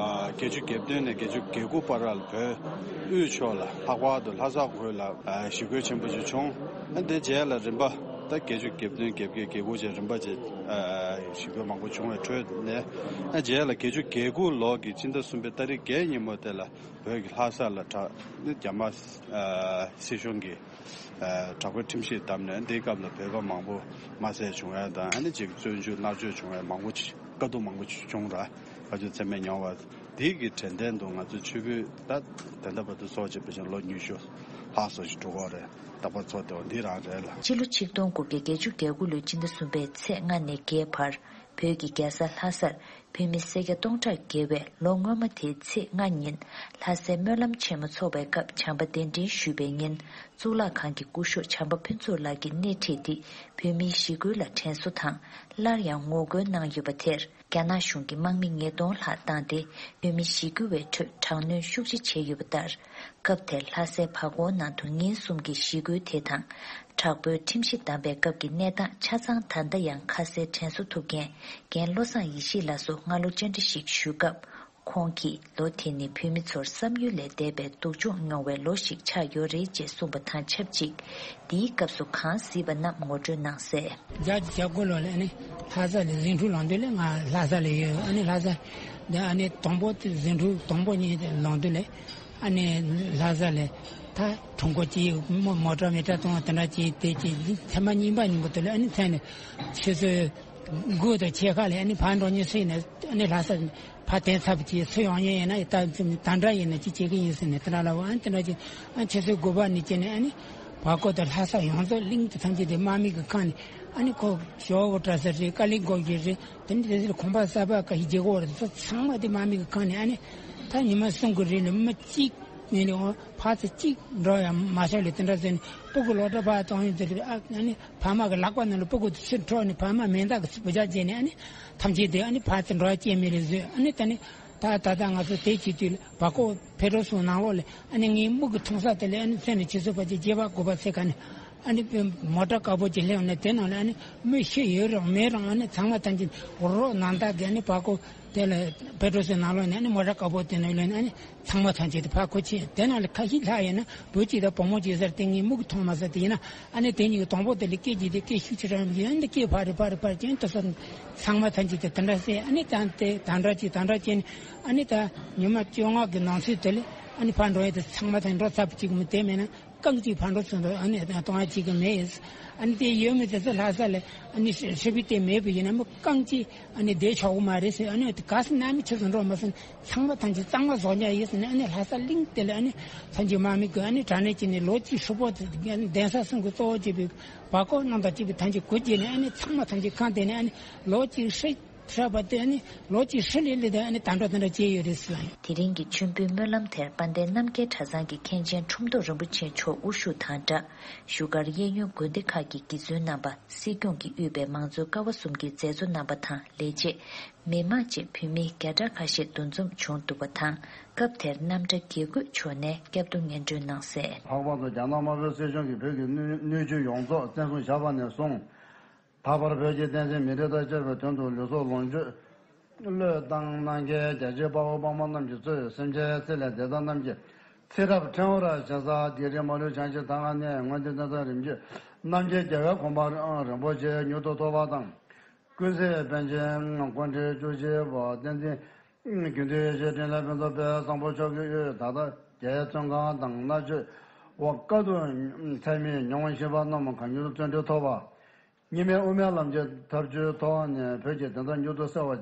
བརྒྱད་ཅུ་གྱ་བདུན་ནས་བརྒྱད་ཅུ་གྱ་དགུ་བར་ལ་བོད་དབུས་ཕྱོགས་ལ་ལྷག་པར་དུ་ལྷ་ས་ཁུལ་ལ་ཞི་རྒོལ་ཆེན་པོ་ཞིག་བྱུང་། དེ་རྗེས་ལ་རིམ་པ་ད་བརྒྱད་ཅུ་གྱ་བདུན་གྱ་བརྒྱད་གྱ་དགུ་བཅས་རིམ་པ་བྱས་ཞི་རྒོལ་མང་པོ་བྱུང་བའི་ཁྲོད་ནས། རྗེས་ལ་བརྒྱད་ཅུ་གྱ་དགུ་ལོ་གི་སྤྱི་ཟླ་གསུམ་པའི་ཏ་རིག་བརྒྱད་ཉིན་མོ་དེ་ལ་བོད་ཀྱི་ལྷ་ས་ལ་དྲག་ནི་རྒྱ་དམར་སྲིད་གཞུང་གིས་དྲག་པོའི་ཁྲིམས་གཞི་བསྡམས་ནས། འདིའི་སྐབས་ལ་བོད་པ་མང་པོ་མ་བསད་བྱུང་ཡ་དང་། ཨ་ནི་ཅིག་བཙོན་འཇུག་མནར་གཅོད་བྱུང་ཡ་མང་པོ་ཅིག་དཀའ་སྡུག་མང་པོ་ཅིག་བྱུང་ར། ཕལ་ཆེར་མཚན་རྨས་མྱོང་བ། འདི་གི་དྲན་རྟེན་དུ་ང་ཚོ་མཆོད་འབུལ་ད་ད་ལྟ་བར་དུ་ཚོགས་བྱས་པ་བཞིན་ལོ་ཉི་ཤུ་ལྷག་ཙམ་ཞིག་འགྲོ་གི་རེད། རྟག་པར་ཚོགས་བསྡད་པ་འདི་རང་རེད་ལ། སྤྱི་ལོ་ཆིག་སྟོང་དགུ་བརྒྱ་བརྒྱད་ཅུ་གྱ་དགུ་ལོའི་སྤྱི་ཟླ་གསུམ་པའི་ཚེས་ལྔ་ནས་བརྒྱད་བར། བོད་ཀྱི་རྒྱལ་ས་ལྷ་སར་བོད་མི་སེར་སྐྱ་སྟོང་ཕྲག་བརྒལ་བས་ལོ་སྔོན་མ་དེའི་ཚེས་ལྔ་ཉིན་ལྷ་སའི་སྨོན་ལམ་ཆེན་མོ་འཚོགས་པའི་སྐབས་བྱམས་པ་གདན་འདྲེན་ཞུས་པའི་ཉིན། གཙུག་ལག་ཁང་གི་སྐུ་ཞབས་བྱམས་པ་ཕུན་ཚོགས་ལགས་ཀྱིས་སྣེ་ཁྲིད་དེ་བོད་མིའི་ཞི་རྒོལ་ལ་དྲན་གསོ་དང་། སླར་ཡང་ངོ་རྒོལ་གནང་ཡོད་པ་དེར། རྒྱ་ནག་གཞུང་གིས་དམག་མི་ཉིས་སྟོང་ལྷག་བཏང་སྟེ། བོད་མི་ཞི་རྒོལ་བའི་ཁྲོད་དྲག་གནོན་ཤུགས་ཆེ་བྱས་ཡོད་པ་ལྟར། སྐབས་དེར་ལྷ་སའི་བར་སྐོར་ནང་དུ་ཉིན་གསུམ་གྱི་ཞི་རྒོལ་དེ་དང་། དྲག་པོའི་ཁྲིམས་གཞི་བསྡམས་པའི་སྐབས་ཀྱི་གནས་སྟངས་ཆ་ཚང་ད་ལྟ་ཡང་ཁ་གསལ་དྲན་གསོ་ཐུབ་མཁན་རྒན་བློ་བཟང་ཡེ་ཤེས་ལགས་སུ་སྔ་ལོ་བཅར་འདྲི་ཞིག་ཞུས་སྐབས། ཁོང་གིས་ལོ་དེ་ནི་བོད་མི་ཚོར་བསམ་ཡུལ་ལས་འདས་པའི་སྡུག་སྦྱོང་མྱོང་བའི་ལོ་ཞིག་ཆགས་ཡོད་རེད་ཅེས་གསུངས་པ་དང་ཆབས་ཅིག་འདིའི་སྐབས་སུ་གང་གཟིགས་པ་རྣམས་ངོ་སྤྲོད་གནང་གསལ། བརྒྱད་ཅུ་གྱ་དགུ་ལོ་ལ་ཨ་ནི་ལྷ་ས་ལ་ཟིང་འཁྲུག་ལངས་དུས་ལ་ང་ལྷ་ས་ལ་ཡོད། ཨ་ནི་ལྷ་ས་འདི་ཨ་ནི་དང་པོ་དེ་ཟིང་འཁྲུག་དང་པོ་ཉིད་དེ་ལངས་དུས་ལ་ཨ་ནི་ལྷ་ས་ལ་ད་གྲོང་ཁོ་ཅིག་མོ་མོ་ཊ་མི་ཊ་གཏོང་བ་དེ་འདྲ་ཅིག་དེ་ཅིག་ཐེངས་མ་གཉིས་པ་ཉིན་མོ་དེ་ལ་ཨ་ནི་མཚན་ནས་ཆུ་ཚོད་དགུ་དང་ཕྱེད་ཀ་ལ་ཨ་ནི་ཕར་འགྲོ་ཉིན་སྲིད་ནས་ཨ་ནི་ལྷ་ས། ཕ་དེ་ཚབ་ཀྱིས་སུ་ཡོང་ཉེན་ཡིན་ན་ད་ད་འདྲ་ཡིན་ན་ཅི་བྱེད་ཀྱི་ཡིན་ཟེར་ནས་དེ་འདྲ་ལབ། ཨ་ནི་དེ་འདྲ་ཅིག་ཨ་ཆུ་ཚོད་དགུ་པ་ནས་བྱས་ནས་ཨ་ནི་བར་སྐོར་དང་ལྷ་ས་ཡོངས་རྫོགས་གླིང་དེ་ཐམས་ཅད་དེ་དམག་མི་གིས་བཀང་ནས། ཨ་ནི་ཁོ་ཞོ་བོ་བཀྲ་ས་རེད། ཀ་ལི་མགོ་གི་རེད། དེ་ནི་དེ་ཚོར་ཁང་པ་གསར་པ་ཀ་ཞིག་རྒྱག་གི་ཡོད་རེད། དེ་ཚོ་ཚང་མ་དེ་དམག་མི་གིས་བཀང་ནས། ཨ་ནི་ད་ཉི་མ་གསུམ་གི་རིང་ལ་མི་གཅིག་ནས་ནི་འོ་ཕར་ཚུར་གཅིག་འགྲོ་ཡང་མ་ཤོར་ལས་དེ་འདྲ་ཟེར་ནས་སྤུ་གུ་སློབ་གྲྭ་ཕར་གཏོང་ཡོང་དུས། ཨ་ནི་ཕ་མ་གི་ལག་པ་ནང་ལ་སྤུ་གུ་དེ་ཚུར་འཕྲོག་ནས་ཕ་མ་མེ་མདའ་གིས་ཚུར་བུ་ཆ་བརྗེས་ནས། ཨ་ནི་ཐམས་ཅད་དེ་ཨ་ནི་ཕར་ཚུར་འགྲོ་ཡ་སྐྱེལ་མི་རེ་བཟོས། ཨ་ནི་ད་ནི་ད་ད་ལྟ་ང་ཚོ་དེ་བྱེད་དུས་ལ་བར་སྐོར་ཕེ་ཏྲོ་སུ་ནང་ལོགས་ལ་ཨ་ནི་ངའི་མིག་གིས་མཐོང་ས་དེ་ལ་ཨ་ནི་ཚེ་ནས་ཆུ་ཚོད་ཕལ་ཆེར་བརྒྱད་པ་དགུ་པ་ཚེ་ག་ནས་ཨ་ནི་དཔེ་མོ་ཊ་དཀར་པོ་ཅིག་སླེབས་ནས། དེ་ནང་ལ་ཨ་ནི་མི་ཤི་ཡོད་རུང་མེད་རུང་ཨ་ནི་ཚང་མ་ཐམས་ཅད་རོ་ནང་ལྟར་གྱི་ཨ་ནི་བར་སྐོར་དེ་ལ་ཕེ་ཏྲོ་སུ་ནང་ལོགས་ནས་ཨ་ནི་མོ་ཊ་དཀར་པོ་དེ་ནང་ལ་ཨ་ནི་ཚང་མ་ཐམས་ཅད་དེ་ཕར་འཁོར་ཕྱིན། དེ་ནང་ལ་ཁ་ཤས་ལྷག་ཡོད་ན་བུ་གཅིག་དང་བུ་མོ་གཅིག་ཟེར་དེ་ངའི་མིག་གིས་མཐོང་མ་སོང་། དེ་ཡིན་ན་ཨ་ནི་དེ་གཉིས་ཀྱི་དང་པོ་དེ་ལ་སྐད་ཅིག་དེ་སྐད་ཤུགས་ཆེ་རང་ཡིན་དེ་སྐད་ཕར་རེ་ཕར་རེ་ཕར་ཅན་དུ་སོང་། ཚང་མ་ཐམས་ཅད་དེ་དེ་འདྲ་ཟེར། ཨ་ནི་ད་དེ་ད་འདྲ་ཅིག་ད་འདྲ་ཅན། ཨ་ནི་ད་ཉི་མ་བཅོ་ལྔ་གི་ནང་ཚུད་དེ་ལ་ཨ་ནི་ཕར་འགྲོ་ཡ་དེ་ཚང་མ་ཐམས་ཅད་འགྲོ་ཚར་བ་གཅིག་མིན། དེ་མེད་ན་རྐང་གཅིག་ཕར་འགྲོ་ཚུར་འགྲོ་ཨ་ནི་གཏོང་ཡ་གཅིག་གི་མེད། ཨ་ནི་དེ་ཡོད་མེད་དེ་ཚོ་ལྷ་ས་ལ་ཨ་ནི་ཧྲི་པི་དེ་མེད་པ་ཡིན་ན་མི་རྐང་གཅིག་ཨ་ནི་བསྡད་ཆོག་གི་མ་རེད་ཟེར། ཨ་ནི་ག་སེ་ནང་མི་ཆུ་ཚོད་འགྲོ་མ་སོང་། ཚང་མ་ཐམས་ཅད་གཙང་མ་བཟོ་ཉག་ཡིན་ཟེར་ནས། ཨ་ནི་ལྷ་ས་གླིང་དེ་ལ་ཨ་ནི་ཐམས་ཅད་དམག་མི་གིས་ཨ་ནི་དྲག་གནོན་བྱས་ནས་ལོ་གཅིག་ཧྲིལ་པོ་དེ་གདན་ས་གསུམ་གྱི་གཙོ་བོ་བྱས་པའི་བར་སྐོར་རྣམ་དག་ཅིག་གི་ཐམས་ཅད་གུ་བརྗེས་ནས། ཨ་ནི་ཚང་མ་ཐམས་ཅད་ཁང་དེ་ནས་ཨ་ནི་ལོ་གཅིག་ཧྲིལ་ཧྲིལ་པ་དེ་ཨ་ནི་ལོ་གཅིག་ཧྲིལ་ལས་ལས་དེ་ཨ་ནི་ད་འགྲོ་དེ་འདྲ་བྱས་ཡོད་རེད་ཟེར། དེ་རིང་གི་མཆོད་འབུལ་སྨོན་ལམ་དེར་དཔལ་ལྡན་རྣམ་རྒྱལ་གྲྭ་ཚང་གི་མཁན་ཆེན་ཁྲོམ་ཐོག་རིན་པོ་ཆེ་མཆོག་དབུ་བཞུགས་དང་སྦྲགས། བཞུགས་སྒར་གཡས་གཡོན་དགོན་སྡེ་ཁག་གི་དགེ་བཙུན་རྣམ་པ། སྲིད་སྐྱོང་གིས་དབུས་པའི་མང་གཙོའི་ཀ་བ་གསུམ་གྱི་མཛད་གཙོ་རྣམ་པ་དང་ལས་བྱེད། མི་མང་བཅས་བོད་མི་བརྒྱ་ཕྲག་ཁ་ཤས་འདུ་འཛོམས་བྱུང་འདུག་པ་དང་། སྐབས་དེར་རྣམ་གྲྭ་དགེ་བསྐོས་མཆོག་ནས་སྐྱབས་ཐོ་སྙན་སྒྲོན་གནང་གསལ། ལྷག་པར་དུ་རྒྱ་ནག་དམར་པོའི་སྲིད་གཞུང་གིས་བོད་ཀྱི་སྣོད་སྣོད་བཅུད་ཡོངས་རྫོགས་བཙན་བཟུང་བཞག་པ་ནས་བཟུང་། ད་བར་བོད་ཀྱི་བསྟན་སྲིད་མི་རིགས་དང་བཅས་པའི་དོན་དུ་ལུས་སྲོག་ལོངས་སྤྱོད་བློས་བཏང་གནང་མཁན་རྒྱལ་གཅེས་དཔའ་བོ་དཔའ་མོ་རྣམས་ཀྱིས་གཙོས་སེམས་ཅན་ཚེ་ལས་འདས་དང་རྣམས་ཀྱི་ཚེ་རབས་ཕྲེང་བར་བྱིན་ས་བདེ་ལེགས་མ་ལུས་བྱང་ཆུབ་མཐའ་ལ་གནས། སྔོན་དུ་གནས་ས་རིམ་བརྒྱུད་རྣམ་རྒྱལ་རྒྱལ་བའི་གོ་འཕང་རིན་པོ་ཆེ་མྱུར་དུ་ཐོབ་པ་དང་། ཀུན་གཟིགས་པཎ་ཆེན་སྐུ་ཕྲེང་བཅུ་བཞི་པ་བསྟན་འཛིན་དགེ་འདུན་ཡེ་ཤེས་འཕྲིན་ལས་ཕུན་ཚོགས་དཔལ་བཟང་པོ་མཆོག་གི་དབུས་ད་ལྟ་རྒྱའི་བཙོན་ཁང་དང་མནར་གཅོད་འོག་དཀའ་སྡུག་ཚད་མེད་མྱོང་བཞིན་པ་རྣམས་གང་མྱུར་བཙོན་གྲོལ་ཐོབ་པ། གཉིས་སྨན་དབུ་མའི་ལམ་གྱི་ཐབས་བྱུས་ཐོག་ནས་བོད་ཀྱི་བདེན་མཐའ་མྱུར་དུ་གསལ་བ་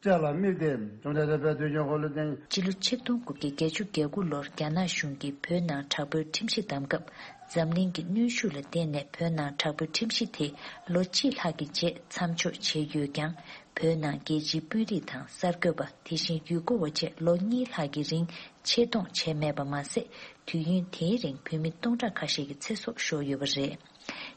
བཅས་ལ་དམིགས་ཏེ་གཅུང་ཚེ་རིང་དཔལ་དུས་ཀྱི་འཁོར་ལོ་བརྟན། སྤྱི་ལོ་ཆིག་སྟོང་དགུ་བརྒྱ་བརྒྱད་ཅུ་གྱ་དགུ་ལོར་རྒྱ་ནག་གཞུང་གིས་བོད་ནང་དྲག་པོའི་ཁྲིམས་གཞི་བསྡམས་སྐབས། འཛམ་གླིང་གི་གནོན་ཤུགས་ལ་བརྟེན་ནས་བོད་ནང་དྲག་པོའི་ཁྲིམས་གཞི་དེ་ལོ་གཅིག་ལྷག་གི་རྗེས་མཚམས་འཇོག་བྱས་ཡོད་ཀྱང་། བོད་ནང་རྒྱལ་སྤྱིའི་དཔོན་རིགས་དང་གསར་འགོད་པ། དེ་བཞིན་ཡུལ་སྐོར་བ་བཅས་ལོ་གཉིས་ལྷག་གི་རིང་ཆེད་གཏོང་བྱས་མེད་པ་མ་ཟད། དུས་ཡུན་དེའི་རིང་བོད་མི་སྟོང་ཕྲག་ཁ་ཤས་ཀྱི་ཚེ་སྲོག་ཤོར་ཡོད་པ་རེད།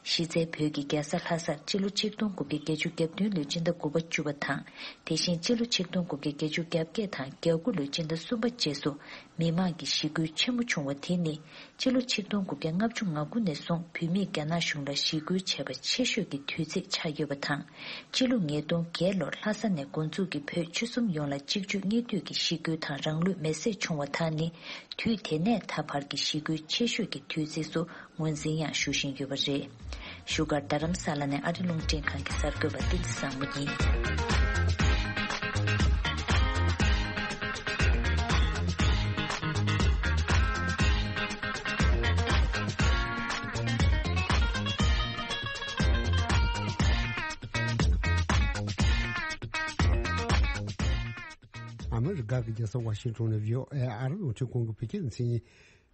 གཞི་རྩའི་བོད་ཀྱི་རྒྱལ་ས་ལྷ་སར་སྤྱི་ལོ་ཆིག་སྟོང་དགུ་བརྒྱ་བརྒྱད་ཅུ་གྱ་བདུན་ལོའི་སྤྱི་ཟླ་དགུ་པ་བཅུ་པ་དང་། དེ་བཞིན་སྤྱི་ལོ་ཆིག་སྟོང་དགུ་བརྒྱ་བརྒྱད་ཅུ་གྱ་བརྒྱད་དང་གྱ་དགུ་ལོའི་སྤྱི་ཟླ་གསུམ་པ་བཅས་སུ་མི་མང་གི་ཞི་རྒོལ་ཆེན་མོ་བྱུང་བ་དེ་ནི། སྤྱི་ལོ་ཆིག་སྟོང་དགུ་བརྒྱ་ལྔ་བཅུ་ང་དགུ་ནས་བཟུང་བོད་མིས་རྒྱ་ནག་གཞུང་ལ་ཞི་རྒོལ་བྱས་པ་ཆེ་ཤོས་ཀྱི་དུས་ཚིགས་ཆགས་ཡོད་པ་དང་། སྤྱི་ལོ་ཉིས་སྟོང་བརྒྱད་ལོར་ལྷ་ས་ནས་འགོ་འཛུགས་ཀྱིས་བོད་ཆོལ་གསུམ་ཡོངས་ལ་གཅིག་གྱུར་གཉིས་མཐུད་ཀྱི་ཞི་རྒོལ་དང་རང་ལུས་མེར་སྲེག་བྱུང་བ་དག་ནི། དུས་དེ་ནས་ད་བར་གྱི་ཞི་རྒོལ་ཆེ་ཤོས་ཀྱི་དུས་ཚིགས་སུ་ངོས་འཛིན་ཡང་ཞུ་བཞིན་ཡོད་པ་རེད། བཞུགས་སྒར་རྡ་རམ་ས་ལ་ནས་ཨ་རི་རླུང་འཕྲིན་ཁང་གི་གསར་འགོད་པ་བསྟན་འཛིན་བཟང་མོ་ཡིན། ཨ་མི་རི་ཀ་གི་རྒྱལ་ས་ཝ་ཤིང་ཏོན་ནས་བྷི་ཨོ་ཨེ་ཨ་རི་རླུང་འཕྲིན་ཁང་གི་བོད་སྐད་སྡེ་ཚན་ཡིན།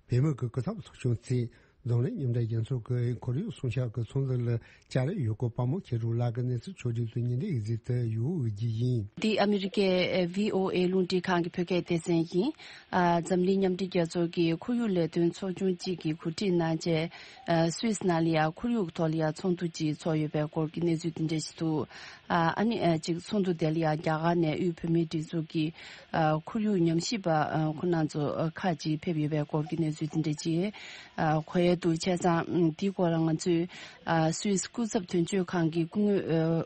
བོད་མི་གི་སྐུ་ཚབ་ཚོགས་ཆུང་གིས་འཛམ་གླིང་མཉམ་འབྲེལ་རྒྱལ་ཚོགས་ཀྱི་ཁོར་ཡུག་སྲུང་སྐྱོབ་ཀྱི་ཚོགས་འདུ་ལ་བཅར་ཡོད་སྐོར་དཔའ་མོ་མཁྱེན་གྲུབ་ལགས་ཀྱིས་གནས་ཚུལ་ཕྱོགས་བསྒྲིགས་སུ་ཉིན་དེའི་གཟིགས་ཏེ་ཡོད་རྒྱུ་ཡིན། འདི་ཨ་མི་རི་ཀའི་བྷི་ཨོ་ཨེ་རླུང་འཕྲིན་ཁང་གི་བོད་སྐད་སྡེ་ཚན་ཡིན། ཨ་འཛམ་གླིང་མཉམ་འབྲེལ་རྒྱལ་ཚོགས་ཀྱི་ཁོར་ཡུག་ལས་དོན་ཚོགས་ཆུང་གཅིག་གིས་གོ་སྒྲིག་གནང་བྱས། ཨ་སུད་སི་ནང་ལ་ཡང་ཁོར་ཡུག་ཐོག་ལ་ཡང་ཚོགས་འདུ་གཅིག་ཚོགས་ཡོད་པའི་སྐོར་གྱི་གནས་ཚུལ་དེ་འདྲ་ཞིག་འདུག་ཨ་ཨ་ནི་ཨ་གཅིག་ཚོགས་འདུ་དེ་ལ་ཡང་རྒྱ་གར་ནས་དབུས་བོད་མིའི་སྒྲིག་འཛུགས་ཀྱི་ཨ་ཁོར་ཡུག་ཉམས་ཞིབ་པ་ཨ་ཁོང་རྣམ་ཚོ་ཨ་ཁག་ཅིག་ཕེབས་ཡོད་པའི་སྐོར་གྱི་གནས་ཚུལ་དེ་འདྲ་ཅིག་ཨ་གོ་ཡས་འདུག་བྱས་ཙང་ཨ་འདིའི་སྐོར་ལ་ང་ཚོས་ཨ་སུད་སི་སྐུ་ཚབ་དོན་གཅོད་ཁང་གི་སྐུ་ངོ་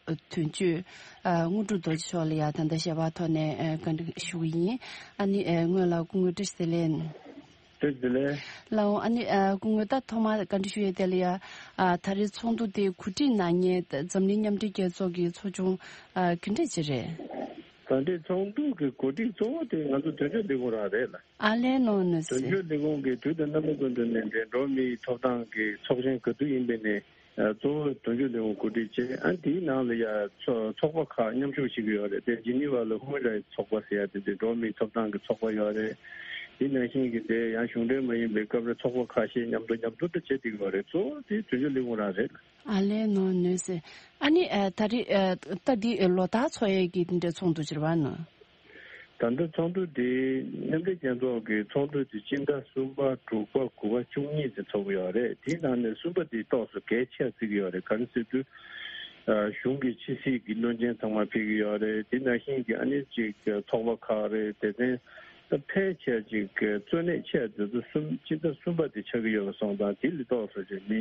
ཨ་དོན་གཅོད་ཨ་དངོས་གྲུབ་རྡོ་རྗེ་མཆོག་ལ་ཡང་ད་ལྟ་ཞལ་པར་ཐོག་ནས་ཨ་བཀའ་འདྲི་ཞུ་གི་ཡིན། ཨ་ནི་ཨ་སྔོན་ལ་སྐུ་ངོ་བཀྲ་ཤིས་བདེ་ལེགས། བཀྲ་ཤིས་བདེ་ལེགས། ལགས་འོང་། ཨ་ནི་ཨ་སྐུ་ངོ་ད་ཐོག་མར་བཀའ་འདྲི་ཞུ་ཡས་དེ་ལ་ཡ། ཨ་ད་རེས་ཚོགས་འདུ་དེ་གོ་སྒྲིག་གནང་མཁན་འཛམ་གླིང་མཉམ་འབྲེལ་རྒྱལ་ཚོགས་ཀྱི་ཚོགས་ཆུང་ཨ་ག་འདྲས་ཅིག་རེད། ད་ལྟའི་ཚོགས་འདུ་གི་གོ་སྒྲིག་གཙོ་བོ་དེ་ང་ཚོ་དོན་གཅོད་ལས་ཁུངས་རང་རེད་ལ། ཨ་ལས་ནོ་ནོ་དོན་སི། གཅོད་ལས་ཁུངས་ཀྱིས་དུས་དང་རྣམ་པ་ཀུན་ཏུ་ནས་འགྲོ་བ་མིའི་ཐོབ་ཐང་གི་ཚོགས་ཆེན་ག་དུས་ཡིན་པའི་ནས། གཙོ་བོ་དོན་གཅོད་ལས་ཁུངས་གོ་སྒྲིག་བྱས། ཨ་དེའི་ནང་ལ་ཡ་ཚོ་ཚོགས་པ་ཁག་མཉམ་ཞུགས་བྱེད་ཀྱི་ཡོད་རེད་དེ། ཇི་ནི་ཝ་ལ་ཧུ་མན་རའི་ཚོགས་པ་ཟེར་ཡ་དེ་འདྲའི་འགྲོ་བ་མིའི་ཐོབ་ཐང་གི་ཚོགས་པ་ཡོད་རེད། དེ་ནང་བཞིན་གྱི་དེ་ཡང་གཞུང་འབྲེལ་མ་ཡིན་པའི་སྐབས་རེ་ཚོགས་པ་ཁ་ཤས་མཉམ་དུ་མཉམ་དུ་འདྲ་བྱེད་བསྡད་ཀྱི་ཡོད་རེད། གཙོ་བོ་དེ་དོན་གཅོད་ལས་ཁུངས་རང་རེད། ཨ་ལས་ནོར་ནོར་ཟེར། ཨ་ནི་ཨ་ད་རེས་ཨ་ད་འདི་ལོ་ལྟར་ཚོགས་ཡས་ཀྱི་དེ་འདྲའི་ཚོགས་འདུ་ཅིག་རེད་བ་ནོ། ད་ལྟ་ཚོགས་འདུ་དེ་མཉམ་འབྲེལ་རྒྱལ་ཚོགས་ཀྱི་ཚོགས་འདུ་དེ་སྤྱི་ཟླ་གསུམ་པ་དྲུག་པ་དགུ་པ་བཅུ་གཉིས་ཙམ་ཚོགས་ཀྱི་ཡོད་རེད། དེའི་ནང་ནས་གསུམ་པ་དེ་ཏོག་ཙམ་གལ་ཆེ་བརྩི་གི་ཡོད་རེད། ག་རེ་ཟེར་དུས་ཨ་གཞུང་གི་ཕྱི་སྲིད་ཀྱི་བློན་ཆེན་ཚང་མ་ཕེབས་ཀྱི་ཡོད་རེད། དེ་ནང་བཞིན་གྱི་ཨ་ནི་ཅིག་ཚོགས་པ་ཁག་རེད། དེ་ཚན་ད་ཕལ་ཆེར་ཅིག་གཙོ་གནད་ཆེ་བ་དེ་ཚོ་གསུམ་སྤྱི་ཟླ་གསུམ་པ་དེ་ཆགས་ཀྱི་ཡོད་པ་སོང་ཙང་དེ་ལས་ཏོག་ཙམ་ཅིག་མི་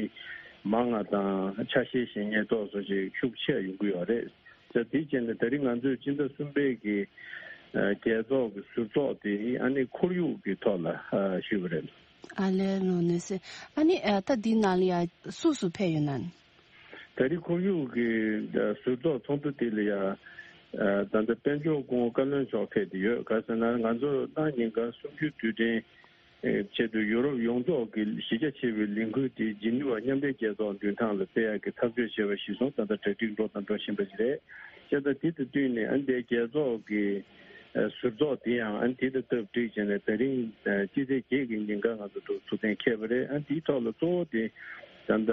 མང་བ་དང་ཆ་ཤས་གཞན་ངེས་ཏོག་ཙམ་ཅིག་ཤུགས་ཆེ་ཡོང་གི་ཡོད་རེད། ད་དེ་བྱས་ནས་ད་རིང་ང་ཚོས་སྤྱི་ཟླ་གསུམ་པའི་གི་ཨ་རྒྱལ་ཚོགས་ཀྱི་ཟུར་ཚོགས་དེ་ཨ་ནི་ཁོར་ཡུག་གི་ཐོག་ལ་ཨ་ཞུས་པ་རེད། ཨ་ལས་ལོ་ནས་སེ། ཨ་ནི་ཨ་ད་འདི་ནང་ལ་ཡ་སུ་སུ་ཕེབས་ཡོད་ན། ད་རིང་ཁོར་ཡུག་གི་ཨ་ཟུར་ཚོགས་ཚོགས་འདུ་དེ་ལ་ཡ་ཨ་ད་ལྟ་དཔལ་འབྱོར་སྐུ་ངོ་བཀའ་བློན་མཆོག་ཕེབས་ཏེ་ཡོད། ག་ཟེར་ན་ང་ཚོ་གནངས་ཉིན་ག་གསུམ་བཅུའི་དུས་དྲན་ཆེད་དུ་ཡུ་རོབ་ཡོངས་རྫོགས་ཀྱི་གཞི་རྒྱ་ཆེ་བའི་ལས་འགུལ་དེ་ཇི་ནི་ཝ་མཉམ་འབྲེལ་རྒྱལ་ཚོགས་མདུན་ཐང་ལ་སྤེལ་ཡག་གི་ཐག་གཅོད་བྱས་པ་གཞིར་བཟུང་ད་ལྟ་གྲ་སྒྲིག་འགྲོ་དང་འགྲོ་བཞིན་པ་ཞིག་རེད། བྱས་ཙང་དེ་དང་བསྟུན་ནས་ཨ་འདས་རྒྱལ་ཚོགས་ཀྱི་ཟུར་ཚོགས་དེ་ཡང་ཨ་དེ་དང་སྟབས་བསྒྲིགས་བྱས་ནས་ད་རིང་སྤྱི་ཚེས་བརྒྱད་ཀྱི་ཉིན་ཀ་ང་ཚོ་ཚོགས་ཐེངས་འཁེལ་བ་རེད། ཨ་དེའི་ཐོག་ལ་གཙོ་བོ་དེ་ད་ལྟ་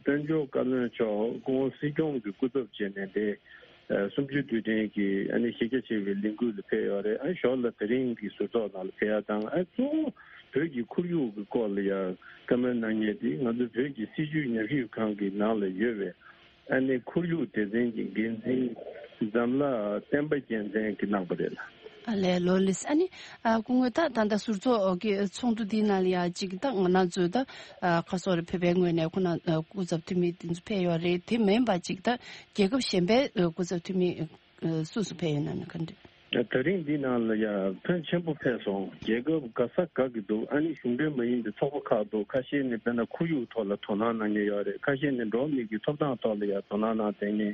དཔལ་འབྱོར་བཀའ་བློན་མཆོག་སྐུ་ངོ་སྲིད་སྐྱོང་གི་སྐུ་ཚབ་བྱས་ནས་འདས། གསུམ་བཅུའི་དུས་དྲན་གྱི་ཨ་ནི་གཞི་རྒྱ་ཆེ་བའི་ལས་འགུལ་ལ་ཕེབས་ཡོད་རེད། ཨ་ཞོར་ལ་དེ་རིང་གི་ཟུར་ཚོགས་ནང་ལ་ཕེབས་ཡ་དང་ཨ་གཙོ་བོ་བོད་ཀྱི་ཁོར་ཡུག་གི་སྐོར་ལ་ཡ་བཀའ་མོལ་གནང་མཁན་དེ་ང་ཚོ་བོད་ཀྱི་སྲིད་བྱུས་ཉམས་ཞིབ་ཁང་གི་ནང་ལ་ཡོད་པའི་ཨ་ནི་ཁོར་ཡུག་སྡེ་ཚན་གྱི་འགན་འཛིན་འཛམ་ལྷ་བསྟན་པ་རྒྱལ་མཚན་གྱིས་གནང་པ་རེད་ལ། ཨ་ལས་ལོ་ལིས། ཨ་ནི་ཨ་སྐུ་ངོ་ད་ད་ལྟ་ཟུར་ཚོགས་ཀྱི་ཚོགས་འདུ་འདིའི་ནང་ལ་ཡ་གཅིག་ད་ང་རང་ཚོའི་ད་ཨ་ཁ་སོ་རེ་བོད་པའི་ངོས་ནས་ཁོ་ན་ཨ་སྐུ་ཚབ་འཐུས་མི་དེ་ཚོ་ཕེབས་ཡོད་རེད། དེ་མིན་པ་གཅིག་ད་རྒྱལ་ཁབ་གཞན་པའི་ཨ་སྐུ་ཚབ་འཐུས་མི་ཨ་སུ་སུ་ཕེབས་ཡོད་ན་ན་ག་འདྲ། ད་རིང་འདི་ནང་ལ་ཡ་ཕོན་ཆེན་པོ་ཕེབས་སོང་། རྒྱལ་ཁབ་ག་ས་ག་གི་འདུག་ཨ་ནི་གཞུང་འབྲེལ་མ་ཡིན་པའི་ཚོགས་པ་ཁག་འདུག་ཁ་ཤས་ནི་དཔེར་ན་ཁོར་ཡུག་ཐོག་ལ་དོ་སྣང་གནང་མཁན་ཡོད་རེད། ཁ་ཤས་ནི་འགྲོ་བ་མི་གི་ཐོབ་ཐང་ཐོག་ལ་ཡ་དོ་སྣང་གནང་བསྡད་མཁན།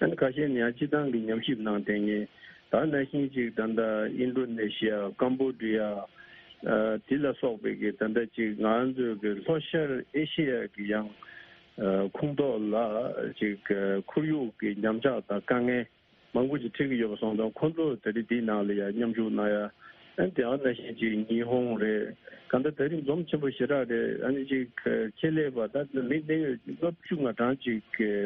ཨ་ནི་ཁ་ཤས་ནི་ཡང་སྤྱི་བཏང་གི་ཉམས་ཞིབ་གནང་བསྡད་མཁན། ད་ནང་བཞིན་ཅིག་ད་ལྟ་ཨིན་ཌོ་ནེ་ཤི་ཡ། ཀམ་བོ་ཌི་ཡ། ཨ་དེ་ལ་སོགས་པའི་གི་ད་ལྟ་ཅིག་ང་ཚོའི་གི་ལྷོ་ཤར་ཨེ་ཤི་ཡ་གི་ཡང་ཨ་ཁོངས་གཏོགས་ལ་ཅིག་ཨ་ཁོར་ཡུག་གི་ཉམས་ཆག་དང་དཀའ་ངལ་མང་པོ་ཅིག་འཕྲད་ཀྱི་ཡོད་པ་སོང་ཙང་ཁོང་ཚོ་ད་རེས་དེའི་ནང་ལ་ཡང་མཉམ་ཞུགས་གནང་ཡ། ཨ་དེ་ཡང་ནང་བཞིན་ཅིག་ཉི་ཧོང་རེད། གང་ལྟར་ད་རིང་འཛོམས་ཆེན་པོ་ཞེ་དྲག་རེད། ཨ་ནི་ཅིག་ཨ་ཆེད་ལས་པ་ད་མི་གནད་ཡོད་ལྔ་བཅུ་ང་གྲངས་ཅིག་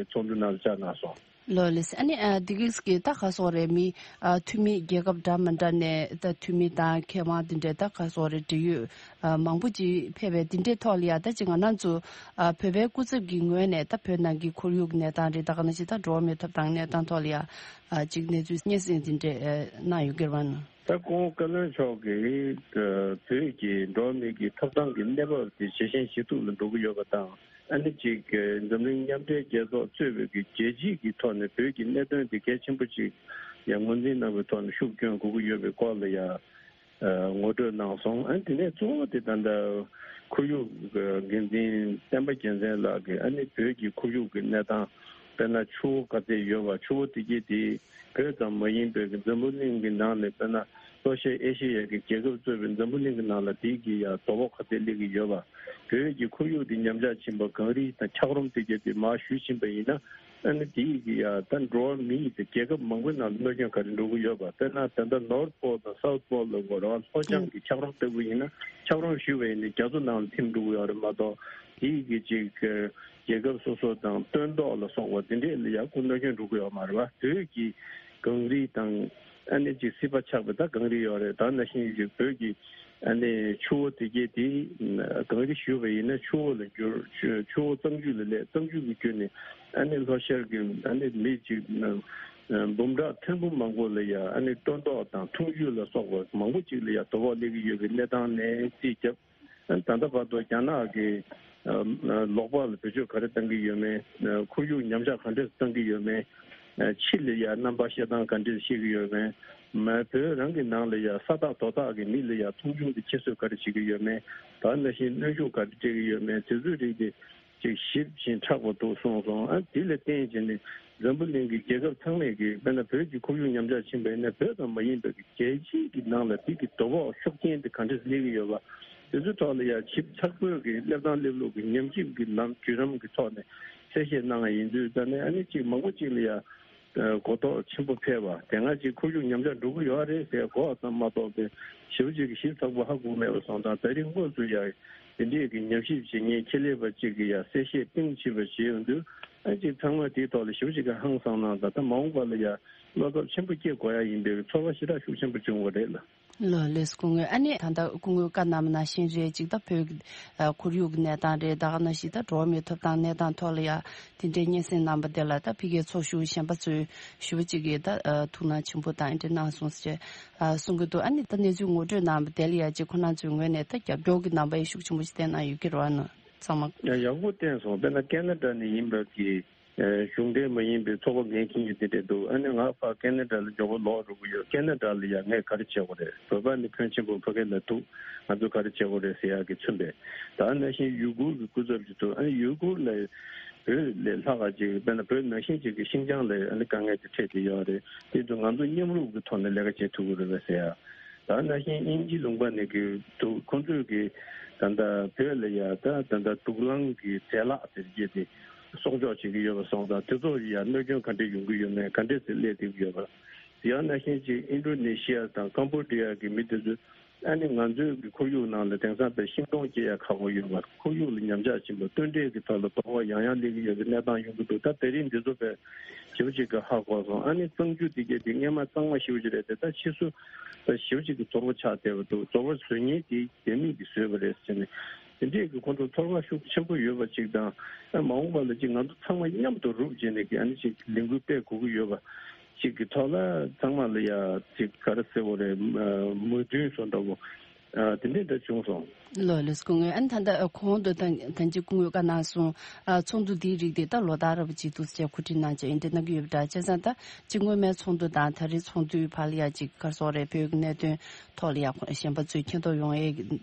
ཚོགས་འདུ་ནང་ལ་བཅར་གནང་སོང་། ལོ་ལེ་སི། ཨ་ནི་ཨ་དི་གིལ་སི་གི་ད་ག་སོག་རེ་མི་ཨ་འཐུས་མི་རྒྱལ་ཁབ་འདྲ་མི་འདྲ་ནས་ད་འཐུས་མི་དང་མཁས་དབང་དེ་འདྲས་ད་ག་སོག་རེ་འབྲེལ་ཡོད་ཨ་མང་པོ་ཅིག་ཕེབས་པའི་དེ་འདྲས་ཐོག་ལ་ཡ་ད་ཅིག་ང་རང་ཚོ་ཨ་བོད་པའི་སྐུ་ཚབ་ཀྱི་ངོས་ནས་ད་བོད་ནང་གི་ཁོར་ཡུག་གི་གནས་སྟངས་རེད། ད་ག་ནང་བཞིན་ད་འགྲོ་བ་མིའི་ཐོབ་ཐང་གནས་སྟངས་ཐོག་ལ་ཡ་ཨ་ཅིག་གནས་ཚུལ་སྙན་སེང་དེ་འདྲས་ཨ་གནང་ཡོད་ཀྱི་རེད་བ་ན། ད་སྐུ་ངོ་བཀའ་བློན་མཆོག་གིས་ཨ་བོད་ཀྱི་འགྲོ་བ་མི་གི་ཐོབ་ཐང་གི་གནས་བབ་དེ་ཇེ་ཞན་ཇེ་སྡུག་ལ་འགྲོ་གི་ཡོད་པ་དང་། ཨ་ནི་ཅིག་འཛམ་གླིང་མཉམ་འབྲེལ་རྒྱལ་ཚོགས་གཙོས་པའི་གི་རྒྱལ་སྤྱི་གི་ཐོག་ནས་བོད་ཀྱི་གནད་དོན་དེ་གལ་ཆེན་པོ་ཅིག་ཡང་ངོས་འཛིན་གནང་བའི་ཐོག་ནས་ཤུགས་སྐྱོན་དགོས་ཀྱི་ཡོད་པའི་སྐོར་ལ་ཡང་ངོ་སྤྲོད་གནང་སོང་། ཨ་ནི་དེ་ནས་གཙོ་བོ་དེ་ད་ལྟ་ཁོར་ཡུག་འགན་འཛིན་བསྟན་པ་རྒྱལ་མཚན་ལགས་ཀྱིས་ཨ་ནི་བོད་ཀྱི་ཁོར་ཡུག་གི་གནས་སྟངས་དཔེར་ན་ཆུ་བོ་ག་ཚད་ཡོད་པ། ཆུ་བོ་དེ་གས་དེ་བོད་ཙམ་མ་ཡིན་པའི་གི་འཛམ་བུ་གླིང་གི་ནང་ནས་དཔེར་ན་ལྷོ་ཤར་ཨེ་ཤེ་ཡ་གི་རྒྱལ་ཁབ་གཙོས་པའི་འཛམ་བུ་གླིང་གི་ནང་ལ་དེའི་གི་ཡ་དོ་ཕོག་ག་ཚད་སླེབས་ཀྱི་ཡོད་པ། བོད་ཀྱི་ཁོར་ཡུག་དེ་ཉམས་ཆག་ཕྱིན་པ། གངས་རི་དང་འཁྱགས་རོམ་དེ་གས་དེ་མར་བཞུ་ཕྱིན་པ་ཡིན་ན། ཨ་ནི་དེའི་གི་ཡ་ད་འགྲོ་བ་མི་ཡི་དེ་རྒྱལ་ཁབ་མང་པོའི་ནང་ལ་གནོད་སྐྱོན་ག་རེ་འགྲོ་གི་ཡོད་པ། དཔེར་ན་ད་ལྟ་ནོར་ཐ་པོལ་དང་སའུ་ཐ་པོལ་ལ་གོ་ར་ལྷོ་བྱང་གི་འཁྱགས་རོམ་ལྟ་བུ་ཡིན་ན་འཁྱགས་རོམ་བཞུ་བ་ཡིན་ན་རྒྱ་མཚོ་ནང་ལ་ཐིམ་འགྲོ་གི་ཡོད་རེད་མ་གཏོགས། དེའི་གི་ཅིག་རྒྱལ་ཁབ་སོ་སོ་དང་སྟོན་ཐོག་ལ་སོགས་པ་དེ་འདྲས་ལ་ཡང་ཁོ་གནོད་སྐྱོན་འགྲོ་གི་ཡོད་མ་རེད་བ། བོད་ཀྱི་གངས་རི་དང་ཨ་ནི་ཅིག་སྲིད་པ་ཆགས་པའི་ད་གངས་རི་ཡོད་རེད། ད་ནང་བཞིན་ཅིག་བོད་ཀྱི་ཨ་ནི་ཆུ་བོ་དེ་གས་དེ་གངས་རི་བཞུ་བ་ཡིན་ན་ཆུ་བོ་ལ་འགྱུར། ཆུ་ཆུ་བོ་གཙང་ཆུ་ལ་སླེབས། གཙང་ཆུ་གི་བརྒྱུད་ནས་ཨ་ནི་ལྷོ་ཤར་གྱི་ཨ་ནི་མི་ཅིག་འབུམ་ཕྲག་ཐེར་འབུམ་མང་པོ་ལ་ཡང་ཨ་ནི་སྟོན་ཐོག་དང་འཐུང་ཆུ་ལ་སོགས་པ་མང་པོ་ཅིག་ལ་ཡང་དོ་ཕོག་སླེབས་ཀྱི་ཡོད་པའི་གནས་སྟངས་ནས་རྩིས་བརྒྱབ། ད་ལྟ་བར་དུ་རྒྱ་ནག་གིས་ལོག་པ་ལ་བེད་སྤྱོད་ག་རེ་བཏང་གི་ཡོད་མེད། ཁོར་ཡུག་ཉམས་ཆག་ག་འདྲས་བཏང་གི་ཡོད་མེད། ཕྱི་ལ་ཡ་རྣམ་པ་བཤད་སྟངས་ག་འདྲས་བཤད་ཀྱི་ཡོད་མེད། མ་བོད་རང་གི་ནང་ལ་ཡ་ས་ཐག་རྡོ་ཐག་གི་མི་ལ་ཡ་མཐོང་ཆུང་དེ་ཁྱད་གསོད་ག་རེ་བྱེད་ཀྱི་ཡོད་མེད། ད་ནང་བཞིན་གནོན་ཤུགས་ག་རེ་སྤྲད་ཀྱི་ཡོད་མེད། དེ་ཚོའི་རིགས་དེ་ཅིག་ཞིབ་ཅིང་ཕྲ་བ་འདུག་གསུངས་སོང་། ཨ་དེ་ལ་བརྟེན་བྱས་ནས་འཛམ་བུ་གླིང་གི་རྒྱལ་ཁབ་ཚང་མས་ཀྱི་དཔེར་ན་བོད་ཀྱི་ཁོར་ཡུག་ཉམས་ཆག་ཕྱིན་པ་ཡིན་ན་བོད་ཙམ་མ་ཡིན་པའི་རྒྱལ་སྤྱིའི་གི་ནང་ལ་དེ་གི་དོ་ཕོག་ཤུགས་རྐྱེན་དེ་ག་འདྲས་སླེབས་ཀྱི་ཡོད་པ། དེ་ཚོའི་ཐོག་ལ་ཡང་ཞིབ་ཚགས་པོའི་གི་སླེབས་སྟངས་སླེབས་ལུགས་ཀྱི་ཉམས་ཞིབ་ཀྱི་ལམ་བརྒྱུད་རིམ་གྱི་ཐོག་ནས་གསལ་བཤད་གནང་བ་ཡིན་དུས། ད་ནི་ཨ་ནི་གཅིག་མང་པོ་གཅིག་ལ་ཡང་གོ་རྟོགས་ཆེན་པོ་འཕེལ་བ། དེ་སྔ་གཅིག་ཁོར་ཡུག་ཉམས་ཆག་འགྲོ་གི་ཡོད་རེད་ཟེར་གོ་བ་ཙམ་མ་གཏོགས་པའི་ཞེ་པོ་ཅིག་གི་ཞིབ་ཚགས་པོ་ཧ་གོ་མེད་པ་སོང་ཙང་། ད་རིང་དངོས་སུ་ཡང་དེ་འདྲས་ཀྱི་ཉམས་ཞིབ་བྱེད་མཁན་ཆེད་ལས་པ་གཅིག་གིས་ཡང་གསལ་བཤད་གཏིང་ཟབ་པ་བྱས་ཡོང་དུས། ཨ་ཅིག་ཚང་མ་དེའི་ཐོག་ལ་ཞེ་པོ་ཅིག་གི་ཧང་སངས་གནང་དང་། ད་མ་འོངས་པ་ལ་ཡང་བློ་འཚབ་ཆེན་པོ་སྐྱེ་དགོས་ཡ་ཡིན་པའི་ཚོར་བ་ཞེ་དྲག་ཤུགས་ཆེན་པོ་བྱུང་བ་རེད་ལ། ལགས་ལགས་སོ། སྐུ་ངོ། ཨ་ནི་ད་ལྟ་སྐུ་ངོས་བཀའ་གནང་བ་ནང་བཞིན་རེད། ཅིག་ད་བོད་ཀྱི་ཨ་ཁོར་ཡུག་གི་གནས་སྟངས་རེད། ད་ག་ནང་བཞིན་ད་འགྲོ་བ་མིའི་ཐོབ་ཐང་གནས་སྟངས་ཐོག་ལ་ཡ་དེ་འདྲའི་སྙན་སེང་གནང་བ་དེ་ལ་ད་ཕ་གིའི་ཚོགས་ཞུགས་གཞན་པ་ཚོས་ཞེ་པོ་ཅིག་གིས་ད་ཨ་ཐུགས་སྣང་ཆེན་པོ་དང་འདྲ་གནང་སོང་ཟེར་ཨ་གསུང་གི་འདུག་ཨ་ནི་ད་གནས་ཚུལ་ངོ་སྤྲོད་གནང་བ་དེ་ལ་ཡ་ཅིག་ཁོ་རང་ཚོའི་ངོས་ནས་ད་རྒྱབ་སྐྱོར་གྱི་རྣམ་པ་ཡང་ཤུགས་ཆེན་པོ་ཞིག་བསྟན་གནང་ཡོད་ཀྱི་རེད་བ། ནི་ཚང་མ། ཡང་ཡག་པོ་བསྟན་སོང་། དཔེར་ན་ཁེ་ན་ཌ་ནས་ཡིན་པ་གི་གཞུང་འབྲེལ་མ་ཡིན་པའི་ཚོགས་པ་འགན་འཁྱེར་མཁན་དེ་འདྲས་འདུག་ཨ་ནི་ང་ཕར་ཁེ་ན་ཌ་ལ་མགྱོགས་པོ་ལོག་འགྲོ་གི་ཡོད། ཁེ་ན་ཌ་ལ་ཡང་ངས་ག་རེ་བྱེད་དགོས་རེད། བོད་པ་ནི་ཕོན་ཆེན་པོ་ཕ་གི་ལ་འདུག་ང་ཚོས་ག་རེ་བྱེད་དགོས་རེད་ཟེར་ཡག་གི་མཚོན་པའི། ད་ནང་བཞིན་ཡུ་གུར་གྱི་སྐུ་ཚབ་ཅིག་འདུག་ཨ་ནི་ཡུ་གུར་ལ་བོད་ལས་ལྷག་ག་ཅིག་དཔེར་ན་བོད་ནང་བཞིན་ཅིག་གི་ཤིན་ཅང་ལ་ཨ་ནི་དཀའ་ངལ་དེ་འཕྲད་དེ་ཡོད་རེད། དེ་ཚོ་ང་ཚོ་མཉམ་རུབ་ཀྱི་ཐོག་ནས་ལས་ཀ་བྱེད་ཐུབ་ཀྱི་རེད་པས་ཟེར་ཡག་ད་ནང་བཞིན་དབྱིན་ཇི་ལུང་པ་ནས་ཀྱི་འདུག་ཁོང་ཚོས་ཀྱི་ད་ལྟ་བོད་ལ་ཡ་ད་ད་ལྟ་དུག་རླངས་ཀྱི་རྫས་ལག་དེ་རྒྱས་ཏེ་གསོག་འཇོག་བྱེད་ཀྱི་ཡོད་པ་སོང་ཙང་། དེ་ཚོ་ཡ་གནོད་སྐྱོན་ག་འདྲས་ཡོང་གི་ཡོད་མེད། ག་འདྲས་སེ་སླེབས་བསྡད་ཀྱི་ཡོད་པ། དེ་ཡང་ནང་བཞིན་ཅིག་ཨིན་ཌོ་ནེ་ཤི་ཡ་དང་ཀམ་བྷོ་ཌི་ཡ་གི་མི་དེ་ཚོས་ཨ་ནི་ང་ཚོའི་གི་ཁོར་ཡུག་ནང་ལ་དེང་སང་དཔེ་ཤིང་སྡོང་སྐྱེ་ཡ་ཁག་པོ་ཡོད་པ། ཁོར་ཡུག་ལ་ཉམས་ཆག་ཕྱིན་པ། སྟོན་འབྲས་ཀྱི་ཐོག་ལ་དོ་ཕོག་ཡང་ཡང་སླེབས་ཀྱི་ཡོད་པའི་གནས་སྟངས་ཡོང་གི་འདུག་ད་དེ་རིང་འདི་ཚོ་དཔེ་ཞེ་པོ་ཅིག་གི་ཧ་གོ་སོང་། ཨ་ནི་གཙང་ཆུ་དེ་གས་དེ་སྔས་མ་གཙང་མ་ཞེ་པོ་ཅིག་རེད་དེ། ད་ཕྱིས་སུ་ད་ཞེ་པོ་ཅིག་གི་ཚོར་བ་ཆགས་བསྡད་པ་འདུག་ཚོར་བ་བཟོ་མཁན་དེ་རྒྱ་མི་གིས་བཟོས་པ་རེད་ཟེར་ནས། དེ་འདྲས་ཀྱི་ཁོང་ཚོ་ཚོར་བ་ཤུགས་ཆེན་པོ་ཡོད་པ་ཅིག་དང་། ཨ་མ་འོངས་པ་ལ་ཅིག་ང་ཚོ་ཚང་མ་མཉམ་དུ་རུབ་བྱས་ནས་ཀྱི་ཨ་ནི་ཅིག་ལས་འགུལ་སྤེལ་དགོས་ཀྱི་ཡོད་པ་ཅིག་གི་ཐོག་ལ་ཚང་མ་ལ་ཡ་ཅིག་ག་རེ་ཟེར་དགོས་རེད། མོས་མཐུན་བཟོ་འདྲ་བོ་ཨ་དེ་འདྲས་འདྲ་བྱུང་སོང་། ལགས་ལགས་སོ། སྐུ་ངོ། ཨ་ནི་ད་ལྟ་གོང་དུ་ད་ད་ཅི་སྐུ་ངོས་བཀའ་གནང་སོང་། ཨ་ཚོགས་འདུ་འདིའི་རིགས་དེ་ད་ལོ་ལྟར་ར་བ་ཅིག་འདུག་ཅེས་གོ་སྒྲིག་གནང་བྱས་འདི་གནང་གི་ཡོད་པ་འདྲ། བྱས་ཙང་ད་ཅི་སྔོན་མའི་ཚོགས་འདུ་དང་ད་རེས་ཚོགས་འདུའི་བར་ལ་ཡ་ཅིག་ག་རེ་ཟེར་དགོས་རེད། བོད་ཀྱི་གནད་དོན་ཐོག་ལ་ཡ་གཞན་པ་ཚོས་མཁྱེན་རྟོགས་ཡོང་ཡས་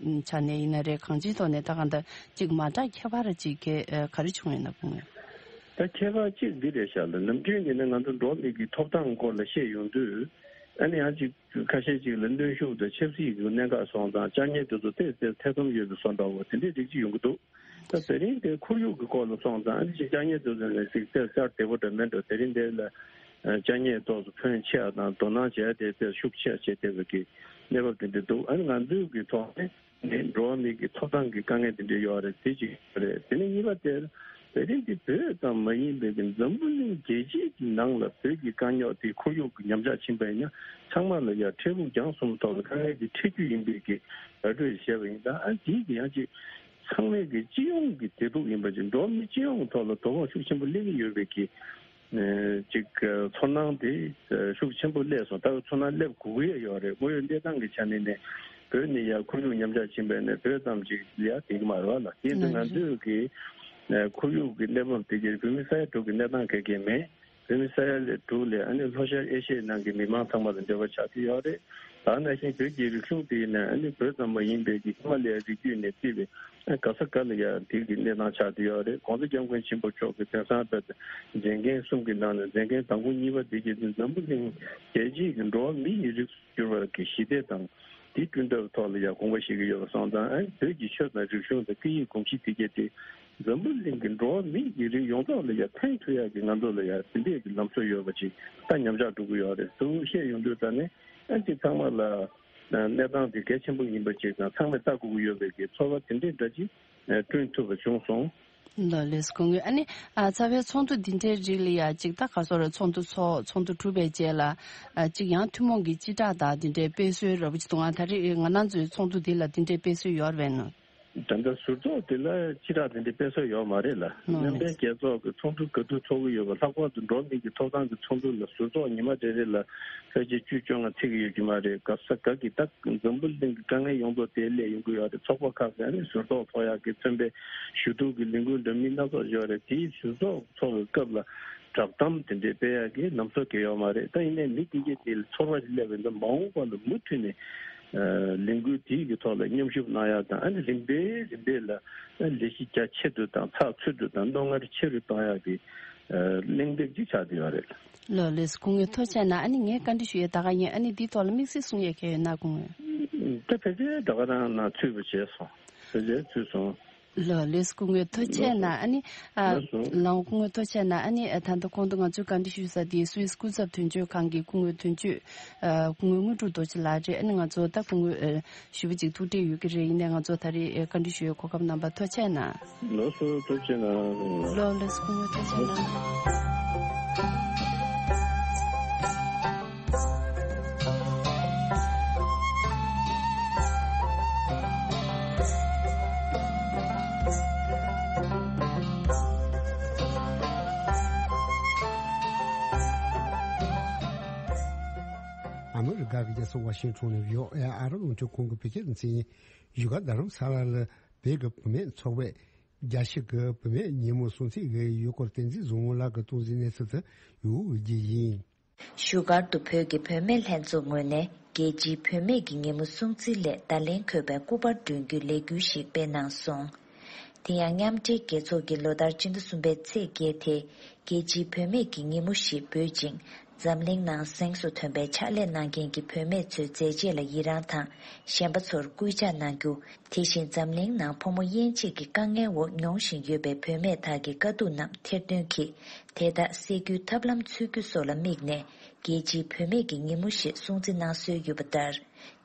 ཆ་ནས་ཡིན་ན་རེད། གང་ཅིའི་ཐོག་ནས་ད་གང་ལྟར་ཅིག་མ་འདྲ་ཁྱད་པར་ཅིག་ག་ག་རེ་བྱུང་ཡོད་ན། སྐུ་ངོ། ད་ཁྱད་པར་གཅིག་འདི་རེད་ཤག་ལ། ནམ་རྒྱུན་ཡིན་ན་ང་ཚོ་འགྲོ་བ་མི་གི་ཐོབ་ཐང་སྐོར་ལ་བཤད་ཡོང་དུས། ཨ་ནི་ཡང་ཅིག་ཁ་ཤས་ཅིག་ལ་གནོན་ཤུགས་དང་ཆབ་སྲིད་ཀྱི་གནད་འགག་སོང་ཙང་། བཅའ་ཉེས་དེ་ཚོ་ཏོག་ཙམ་ཐེ་ཚོམ་ཡོད་པའི་བཟོ་འདྲ་བོ་དེ་འདྲའི་རིགས་ཅིག་ཡོང་གི་འདུག་ད་དེ་རིང་དེ་ཁོར་ཡུག་གི་སྐོར་ལ་སོང་ཙང་། ཨ་ནི་ཅིག་བཅའ་ཉེས་དེ་ཚོ་ནས་ཅིག་ཏོག་ཙམ་བདེ་པོ་འདྲ་མེད་འགྲོ། དེ་རིང་དེ་ལ་བཅའ་ཉེས་ཏོག་ཙམ་ཕོན་ཆེ་བ་དང་དོ་སྣང་བྱས་ཏེ་ཏོག་ཙམ་ཤུགས་ཆེ་བྱས་བསྡད་པ་གི་གནས་བབ་དེ་འདྲ་འདུག་ཨ་ནི་ང་ཚོའི་གི་ཐོག་ནས་ནི་འགྲོ་བ་མི་གི་ཐོབ་ཐང་གི་དཀའ་ངལ་དེ་འདྲ་ཡོད་རེད། དེ་གཅིག་རེད། དེ་ནས་གཉིས་པ་དེར་དེ་རིང་འདི་བོད་ཙམ་མ་ཡིན་པའི་གི་འཛམ་བུ་གླིང་རྒྱལ་སྤྱིའི་གི་ནང་ལ་བོད་ཀྱི་དཀའ་རྙོག་དེ་ཁོར་ཡུག་གི་ཉམས་ཆག་ཕྱིན་པ་ཡིན་ན་ཚང་མ་ལ་ཡ་འཕྲལ་ཕུགས་རྒྱང་གསུམ་ཐོག་ལ་དཀའ་ངལ་དེ་འཕྲད་རྒྱུ་ཡིན་པའི་གི་བརྡ་སྤྲོད་བྱས་པ་ཡིན་ཙང་། ཨ་འདིའི་གི་ཡང་ཅིག་ཚང་མའི་གི་སྤྱི་ཡོངས་ཀྱི་བདེ་སྡུག་ཡིན་པ་ཅིག་འགྲོ་བ་མི་སྤྱི་ཡོངས་ཐོག་ལ་དོ་ཕོག་ཤུགས་ཆེན་པོ་སླེབས་ཀྱི་ཡོད་པའི་གི་ཨ་ཅིག་ཚོར་སྣང་དེ་ཤུགས་ཆེན་པོ་སླེབས་སོང་། ད་ཚོར་སྣང་སླེབས་དགོས་ཀྱི་ཡོད་རེད། དངོས་ཡོད་གནས་སྟངས་ཀྱི་ཆ་ནས་ནས་བོད་ནི་ཡ་ཁོར་ཡུག་ཉམས་ཆག་ཕྱིན་པ་ཡིན་ན་བོད་ཙམ་ཅིག་ལ་ཡ་བསྡད་ཀྱི་མ་རེད་བ་ལ། དེ་ཡིན་དུས་ང་ཚོས་ཀྱི་ཁོར་ཡུག་གི་གནས་བབ་དེ་གའི་བོད་མི་ས་ཡ་དྲུག་གི་གནས་སྟངས་ག་གེ་མེད། བོད་མི་ས་ཡ་ལས་དྲུག་ལས་ཨ་ནི་ལྷོ་ཤར་ཨེ་ཤི་ཡའི་ནང་གི་མི་མང་ཚང་མ་ལ་འབྲེལ་བ་ཆགས་ཀྱི་ཡོད་རེད། ད་ནང་བཞིན་བོད་ཀྱི་རིག་གཞུང་དེ་ཡིན་ན་ཨ་ནི་བོད་ཙམ་མ་ཡིན་པའི་གི་ཧི་མ་ལ་ཡའི་རི་རྒྱུད་ནས་བརྩིས་པའི་ཨ་ག་ས་ག་ལ་ཡང་དེ་གི་གནས་སྟངས་ཆགས་ཀྱི་ཡོད་རེད། ༸གོང་ས་༸སྐྱབས་མགོན་ཆེན་པོ་མཆོག་གིས་དེང་སང་བོད་མཛད་འགན་གསུམ་གྱི་ནང་ནས་མཛད་འགན་དང་པོ་གཉིས་པ་དེ་གྱིས་འཛམ་བུ་གླིང་རྒྱལ་སྤྱིའི་གི་འགྲོ་བ་མི་ཡི་རིགས་སུ་གྱུར་པ་གི་ཞི་བདེ་དང་དེ་བསྐྲུན་ཐབས་ཐོག་ལ་ཡང་དགོངས་པ་བཞེས་ཀྱི་ཡོད་པ་སོང་ཙང་། ཨ་ནི་བོད་ཀྱི་ཆོས་དང་རིག་གཞུང་དང་སྐད་ཡིག་གོམས་གཤིས་དེ་གྱད་དེ་འཛམ་བུ་གླིང་གི་འགྲོ་བ་མི་ཡི་རིགས་ཡོངས་རྫོགས་ལ་ཡང་ཕན་ཐོགས་ཡག་གི་ང་ཚོ་ལ་ཡང་དེ་འདྲས་ཀྱི་ལམ་སྲོལ་ཡོད་པ་ཅིག་ད་ཉམས་ཆག་འགྲོ་གི་ཡོད་རེད། དེ་བཤད་ཡོང་དུས་ད་ནི་ཨ་ནི་ཚང་མ་ལ་གནས་སྟངས་དེ་གལ་ཆེན་པོ་ཡིན་པ་ཅིག་དང་། ཚང་མས་ལྟ་དགོས་ཀྱི་ཡོད་པའི་གི་ཚོར་བ་དེ་འདྲས་འདྲ་ཅིག་བསྐྲུན་ཐུབ་པ་བྱུང་སོང་། ལགས་ལགས་སོ། སྐུ་ངོ། ཨ་ནི་ཨ་རྩ་བའི་ཚོགས་འདུ་འདི་འདྲའི་རིགས་ལ་ཡ་ཅིག་ད་ག་སོ་རེ་ཚོགས་འདུ་ཚོགས་ཚོགས་འདུ་གྲུབ་པའི་རྗེས་ལ་ཨ་ཅིག་ཡང་ཐུན་མོང་གི་སྤྱི་བསྒྲགས་དང་འདི་འདྲའི་སྤེལ་སྲོལ་ར་བ་ཅིག་འདུག་ཨ། ད་རེས་ང་རང་ཚོའི་ཚོགས་འདུ་འདི་ལ་འདི་འདྲའི་སྤེལ་སྲོལ་ཡོད་རེད་ནོ། ད་ལྟ་ཟུར་ཚོགས་དེ་ལ་སྤྱི་བསྒྲགས་དེ་འདྲའི་སྤེལ་སྲོལ་ཡོད་མ་རེད་ལ། ནོ་མཉམ་ནོ། འབྲེལ་རྒྱལ་ཚོགས་ཀྱི་ཚོགས་འདུ་ག་དུས་ཚོགས་ཀྱི་ཡོད་པ། ལྷག་པར་དུ་འགྲོ་བ་མི་གི་ཐོབ་ཐང་གི་ཚོགས་འདུ་ལ་ཟུར་ཚོགས་ཉི་མ་རེ་རེ་ལ་ཕལ་ཆེར་བཅུ་བཅོ་ལྔ་ཚིག་གི་ཡོད་ཀྱི་མ་རེད། ག་ས་ག་གི་ད་འཛམ་བུ་གླིང་གི་དཀའ་ངལ་ཡོངས་རྫོགས་དེ་སླེབས་ཡོང་གི་ཡོད་རེད། ཚོགས་པ་ཁག་གི་ཨ་ནི་ཟུར་ཚོགས་ཚོགས་ཡག་གི་མཚོན་པའི་ཞུ་གཏུག་གི་ལས་འགུལ་འདྲ་མིན་སྣ་ཚོགས་ཡོད་རེད། དེའི་ཟུར་ཚོགས་ཚོགས་ཀྱི་སྐབས་ལ་བསྒྲགས་གཏམ་དེ་འདྲའི་སྤེལ་ཡག་གི་ལམ་སྲོལ་གང་ཡང་ཡོད་མ་རེད། ད་ཡིན་ནའི་མི་དེ་གས་དེ་ལ་ཚོར་བ་ཞིག་སླེབས་པ་ཡིན་ན་མ་འོངས་པ་ལ་མུ་མཐུད་ནས་ལས་འགུལ་དེའི་གི་ཐོག་ལ་མཉམ་ཞུགས་གནང་ཡག་དང་། ཨ་ནི་རིམ་པས་རིམ་པས་ལ་ལས་གཞི་རྒྱ་ཆེ་རུ་དང་ཚགས་ཚུད་རུ་དང་རྣོ་ངར་ཆེ་རུ་གཏོང་ཡག་གི་གླེང་སྟེགས་ཅིག་ཆགས་བསྡད་ཡོད་རེད། ལགས་ལགས་སོ། སྐུ་ངོ་ཐུགས་རྗེ་གནང་། ཨ་ནི་ངས་བཀའ་འདྲི་ཞུ་ཡས་ད་ག་ཡིན། ཨ་ནི་འདིའི་ཐོག་ལ་དམིགས་བསལ་གསུང་ཡས་གང་ཡོད་ན་སྐུ་ངོ། ད་ཕལ་ཆེར་ད་ག་རང་ན་ཚུད་པ་བྱས་སོང་། ཕལ་ཆེར་ཚུད་སོང་། ལགས་ལགས་སོ། སྐུ་ངོ་ཐུགས་རྗེ་གནང་། ཨ་ནི་ཨ། ལགས་སོ། ལགས་སྐུ་ངོ་ཐུགས་རྗེ་གནང་། ཨ་ནི་ཨ། ད་ལྟ་གོང་དུ་ང་ཚོས་བཀའ་འདྲི་ཞུས་ས་དེ་སུད་སི་སྐུ་ཚབ་དོན་གཅོད་ཁང་གི་སྐུ་ངོ་དོན་གཅོད་ཨ། སྐུ་ངོ་དངོས་གྲུབ་རྡོ་རྗེ་ལགས་རེད། ཨ་ནི་ང་ཚོ་ད་སྐུ་ངོ་ཨ། ཞུ་བ་ཅིག་ཐུགས་འཕྲད་ཡོད་ཀྱི་རེད། ཡིན་ནའི་ང་ཚོ་ད་རེས་ཨ། བཀའ་འདྲི་ཞུ་ཡའི་གོ་སྐབས་གནང་བར་ཐུགས་རྗེ་གནང་། ལགས་སོ། ཐུགས་རྗེ་གནང་། ལགས་ལགས་སོ། སྐུ་ངོ་ཐུགས་རྗེ་གནང་། ཨ་མི་རི་ཀ་གི་རྒྱལ་ས་ཝ་ཤིང་ཊོན་ནས་བྷི་ཨོ་ཨེ་ཨ་རབ་རླུང་འཕྲིན་ཁང་གི་བོད་སྐད་སྡེ་ཚན་ཡིན། བཞུགས་སྒར་རྡ་རམ་ས་ལ་ལ་བོད་ཀྱི་བུད་མེད་ཚོགས་པས་རྒྱལ་སྤྱི་གི་བུད་མེད་ཉིན་མོ་སྲུང་བརྩི་ཡོད་སྐོར་བསྟན་འཛིན་བཟང་མོ་ལགས་ཀྱིས་གཏོང་ཟིན་གནས་ཚུལ་དུ་ཡོད་ཀྱི་ཡིན། བཞུགས་སྒར་དུ་བོད་ཀྱི་བུད་མེད་ལྷན་ཚོགས་ངོས་ནས་རྒྱལ་སྤྱིའི་བུད་མེད་ཀྱི་ཉིན་མོ་སྲུང་བརྩི་སླད་བརྡ་ལན་འཁོད་པའི་སྐུ་པར་སྒྲོན་རྒྱུའི་ལས་འགུལ་ཞིག་སྤེལ་གནང་སོང་། དེ་ཡང་མཉམ་འབྲེལ་རྒྱལ་ཚོགས་ཀྱིས་ལོ་ལྟར་སྤྱི་ཟླ་གསུམ་པའི་ཚེས་བརྒྱད་དེ་རྒྱལ་སྤྱིའི་བུད་མེད་ཀྱི་ཉིན་མོ་ཞེས་འབོད་ཅིང་། འཛམ་གླིང་ནང་གཟེངས་སུ་ཐོན་པའི་ཕྱག་ལས་གནང་མཁན་གྱི་བུད་མེད་ཚོའི་མཛད་རྗེས་ལ་ཡི་རངས་དང་གཞན་པ་ཚོར་སྐུལ་ལྕག་གནང་རྒྱུ། དེ་བཞིན་འཛམ་གླིང་ནང་ཕོ་མོ་དབྱེ་འབྱེད་ཀྱི་དཀའ་ངལ་འོག་མྱོང་བཞིན་ཡོད་པའི་བུད་མེད་དག་གི་དཀའ་སྡུག་རྣམས་ཐེར་འདོན་གྱིས་དེ་དག་སེལ་རྒྱུའི་ཐབས་ལམ་འཚོལ་རྒྱུ་སོགས་ལ་དམིགས་ནས་རྒྱལ་སྤྱིའི་བུད་མེད་ཀྱི་ཉིན་མོ་ཞེས་སྲུང་བརྩི་གནང་སྲོལ་ཡོད་པ་ལྟར།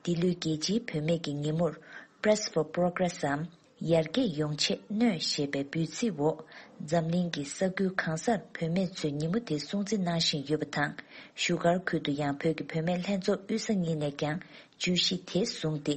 འདི་ལོའི་རྒྱལ་སྤྱིའི་བུད་མེད་ཀྱི་ཉིན་མོར་Press for Progress འམ། ཡར་རྒྱས་ཡོང་ཆེད་སྣོད་ཞེས་པའི་འབོད་ཚིག་འོག་འཛམ་གླིང་གི་ས་ཁུལ་གང་སར་བུད་མེད་ཚོས་ཉིན་མོ་དེ་སྲུང་བརྩི་གནང་བཞིན་ཡོད་པ་དང་། བཞུགས་སྒར་ཁུལ་དུ་ཡང་བོད་ཀྱི་བུད་མེད་ལྷན་ཚོགས་དབུས་ས་གཉིས་ནས་ཀྱང་བརྗོད་གཞི་དེ་བཟུང་སྟེ།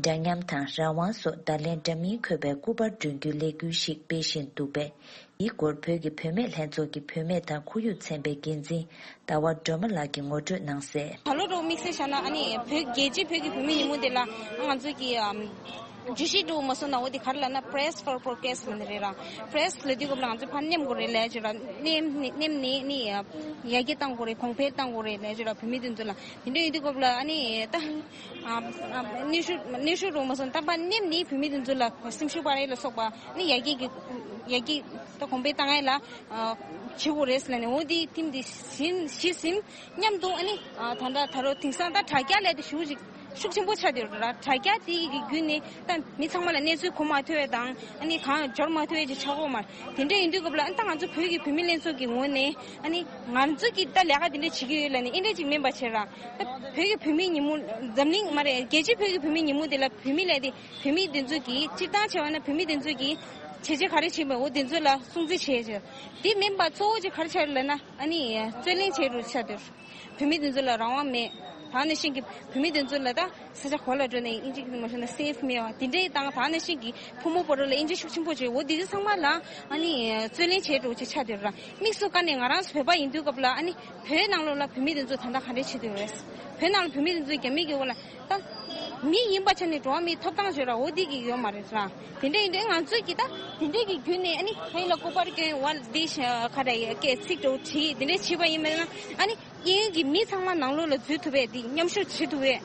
འདྲ་མཉམ་དང་རང་དབང་སོགས་བརྡ་ལན་འདྲ་མིན་འཁོད་པའི་སྐུ་པར་སྒྲོན་རྒྱུའི་ལས་འགུལ་ཞིག་སྤེལ་བཞིན་འདུག་པས། འདིའི་སྐོར་བོད་ཀྱི་བུད་མེད་ལྷན་ཚོགས་ཀྱི་བུད་མེད་དང་ཁོར་ཡུག་ཚན་པའི་འགན་འཛིན་ཟླ་བ་སྒྲོལ་མ་ལགས་ཀྱིས་ངོ་སྤྲོད་གནང་གསལ། ད་ལོ་རུ་དམིགས་བསལ་བྱས་ན་ཨ་ནི་བོད་རྒྱལ་སྤྱིའི་བོད་ཀྱི་བུད་མེད་ཉིན་མོ་དེ་ལ་ང་ཚོ་གི་ཨམ། བརྗོད་གཞི་འགྲོ་མ་སོང་ན་འོ་དེ་ག་རེ་ལབ་ན་Press for Progress ལབ་ནི་རེད་ར། Press ལབ་དུས་སྐབས་ལ་ང་ཚོ་ཕར་མནན་དགོས་རེད་ལབ་ཅིག་ར། མནན་ནི་མནན་ནི་ནི་ཡར་རྒྱས་གཏང་དགོས་རེད། གོང་འཕེལ་གཏང་དགོས་རེད་ལབ་ཅིག་ར། བུད་མེད་དེ་ཚོ་ལ་དེ་འདྲ་ཡིན་དུས་སྐབས་ལ་ཨ་ནི་ད་ཨ་ཨ་གནོན་ཤུགས་གནོན་ཤུགས་འགྲོ་མ་སོང་། ད་ཕར་མནན་ནི་བུད་མེད་དེ་ཚོ་ལ་སེམས་ཤུགས་སྤར་ཡས་ལ་སོགས་པ་ཨ་ནི་ཡར་རྒྱས་ཀྱི་ཡར་རྒྱས་ད་གོང་འཕེལ་གཏང་ཡས་ལ་བྱེད་དགོས་རེད་ལབ་ནས་འོ་དེ་ཐིམ་དེ་ཟིན་གཞི་ཟིན། མཉམ་དུ་ཨ་ནི་ད་ལྟ་ད་རུང་དེང་སང་ད་དྲ་རྒྱ་ལས་དེ་ཞེ་པོ་ཅིག་ཤུགས་ཆེན་པོ་ཆགས་བསྡད་ཡོད་རེད་ར། དྲ་རྒྱ་དེ་གི་བརྒྱུད་ནས་ད་མི་ཚང་མ་ལ་གནས་ཚུལ་གོ་མ་ཐུབ་པ་དང་ཨ་ནི་གང་འབྱོར་མ་ཐུབ་པ་ཅིག་ཆགས་ཀྱི་ཡོད་མ་རེད། དེ་འདྲ་ཡིན་དུས་སྐབས་ལ་ཨ་ནི་ད་ང་ཚོ་བོད་ཀྱི་བུད་མེད་ལྷན་ཚོགས་ཀྱི་ངོས་ནས་ཨ་ནི་ང་ཚོ་གི་ད་ལས་ཀ་དེ་འདྲ་བྱེད་ཀྱི་ཡོད་ལབ་ནས་ཨེ་འདྲ་ཅིག་མིན་པ་བྱས་ར། ད་བོད་ཀྱི་བུད་མེད་ཉིན་མོ་འཛམ་གླིང་མ་རེད། རྒྱལ་སྤྱིའི་བོད་ཀྱི་བུད་མེད་ཉིན་མོ་དེ་ལ་བུད་མེད་ལས་དེ་བུད་མེད་དེ་ཚོ་གི་སྤྱིར་བཏང་བྱས་པ་ན་བུད་མེད་དེ་ཚོ་གི་བྱས་རྗེས་ག་རེ་བྱས་པ་འོ་དེ་ཚོ་ལ་སྲུང་བརྩི་བྱས་བྱས། དེ་མིན་པ་གཙོ་བོ་ཅིག་ག་རེ་ཆགས་ཡོད་ལབ་ན་ཨ་ནི་རྩོད་ལེན་བྱེད་རུ་ཆགས་འདུག་བུད་མེད་དེ་ཚོ་ལ་རང་དབང་མེད། ད་ནང་བཞིན་གྱི་བུད་མེད་དེ་ཚོ་ལ་ད་ས་ཆ་གོ་ལ་འགྲོ་ནས་ཨིན་ཇི་མ་ཤོར་ན་སེབ་མེད་པ་དེ་འདྲའི་དང་ད་ནང་བཞིན་གྱི་ཕོ་མོ་བར་ལ་ཨིན་ཇི་ཤུགས་ཆེན་པོ་བྱས། འོ་དེ་ཚོ་ཚང་མ་ལ་ཨ་ནི་རྩོད་ལེན་བྱེད་འགྲོ་ཅིག་ཆགས་བསྡད་ཡོད་ར། དམིགས་སུ་བཀར་ནས་ང་རང་ཚོ་བོད་པ་ཡིན་དུས་སྐབས་ལ་ཨ་ནི་བོད་ནང་ལོགས་ལ་བུད་མེད་དེ་ཚོ་ད་ལྟ་ག་འདྲས་བྱེད་བསྡད་ཡོད་རེད། བོད་ནང་ལ་བུད་མེད་དེ་ཚོ་རྒྱ་མི་གི་འོག་ལ་ད་མི་ཡིན་པ་ཆ་ནས་འགྲོ་བ་མིའི་ཐོབ་ཐང་བརྗོད་ར་འོ་དེ་གི་ཡོད་མ་རེད་ར། དེ་འདྲ་ཡིན་དུས་ང་ཚོས་ཀྱི་ད་དེ་འདྲས་ཀྱི་བརྒྱུད་ནས་ཨ་ནི་ཧེ་ལ་སྐུ་པར་སྐྱོན་བ་འདི་ག་རེ་སྐད་ཚིག་འགྲོ་བྲིས་དེ་འདྲས་བྱས་པ་ཡིན་པ་ན་ཨ་ནི། གཡས་གཡོན་གྱི་མི་ཚང་མ་ནང་ལོགས་ལ་འཛུལ་ཐུབ་པའི་འདི་མཉམ་ཞུགས་བྱེད་ཐུབ་པའི་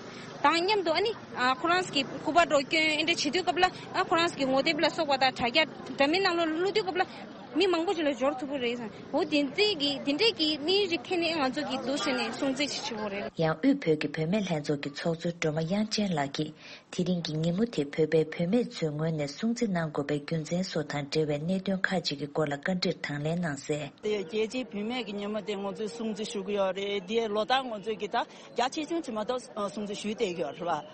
དང་མཉམ་དུ་ཨ་ནི་ཨ་ཁོ་རང་གི་སྐུ་པར་འདྲ་བོ་སྐྱོན་ཨེ་འདྲ་བྱེད་དུས་སྐབས་ལ་ཨ་ཁོ་རང་གི་ངོ་དེབ་ལ་སོགས་པ་དང་དྲ་རྒྱ་འདྲ་མིན་ནང་ལོགས་ལ་བླུག་དུས་སྐབས་ལ་མི་མང་པོ་ཅིག་ལ་འབྱོར་ཐུབ་ཀྱི་རེད་བསམ། འོ་དེ་འདྲའི་གི་དེ་འདྲའི་གི་དམིགས་ཡུལ་ཅིག་འཁྱེར་ནས་ང་ཚོ་གི་འདུག་ཟེར་ནས་སྲུང་བརྩི་ཅིག་བྱེད་དགོས་རེད། ཡང་དབུས་བོད་ཀྱི་བུད་མེད་ལྷན་ཚོགས་ཀྱི་ཚོགས་གཙོ་སྒྲོལ་མ་དབྱངས་ཅན་ལགས་ཀྱིས། དེ་རིང་གི་ཉིན་མོ་དེ་བོད་པའི་བུད་མེད་ཚོའི་ངོས་ནས་སྲུང་བརྩི་གནང་དགོས་པའི་རྒྱུ་མཚན་སོགས་དང་འབྲེལ་བའི་གནད་དོན་ཁག་ཅིག་གི་སྐོར་ལ་བཀའ་འདྲིར་དང་ལེན་གནང་གསལ། དེ་རྒྱལ་སྤྱིའི་བུད་མེད་ཀྱི་ཉིན་མོ་དེ་ང་ཚོས་སྲུང་བརྩི་ཞུ་གི་ཡོད་རེད། དེ་ལོ་ལྟར་ང་ཚོས་ཀྱི་ད་རྒྱ་ཆེ་ཆུང་ཅིག་མ་གཏོགས་སྲུང་བརྩི་ཞུས་བསྡད་ཀྱི་ཡོད་རེད་བ།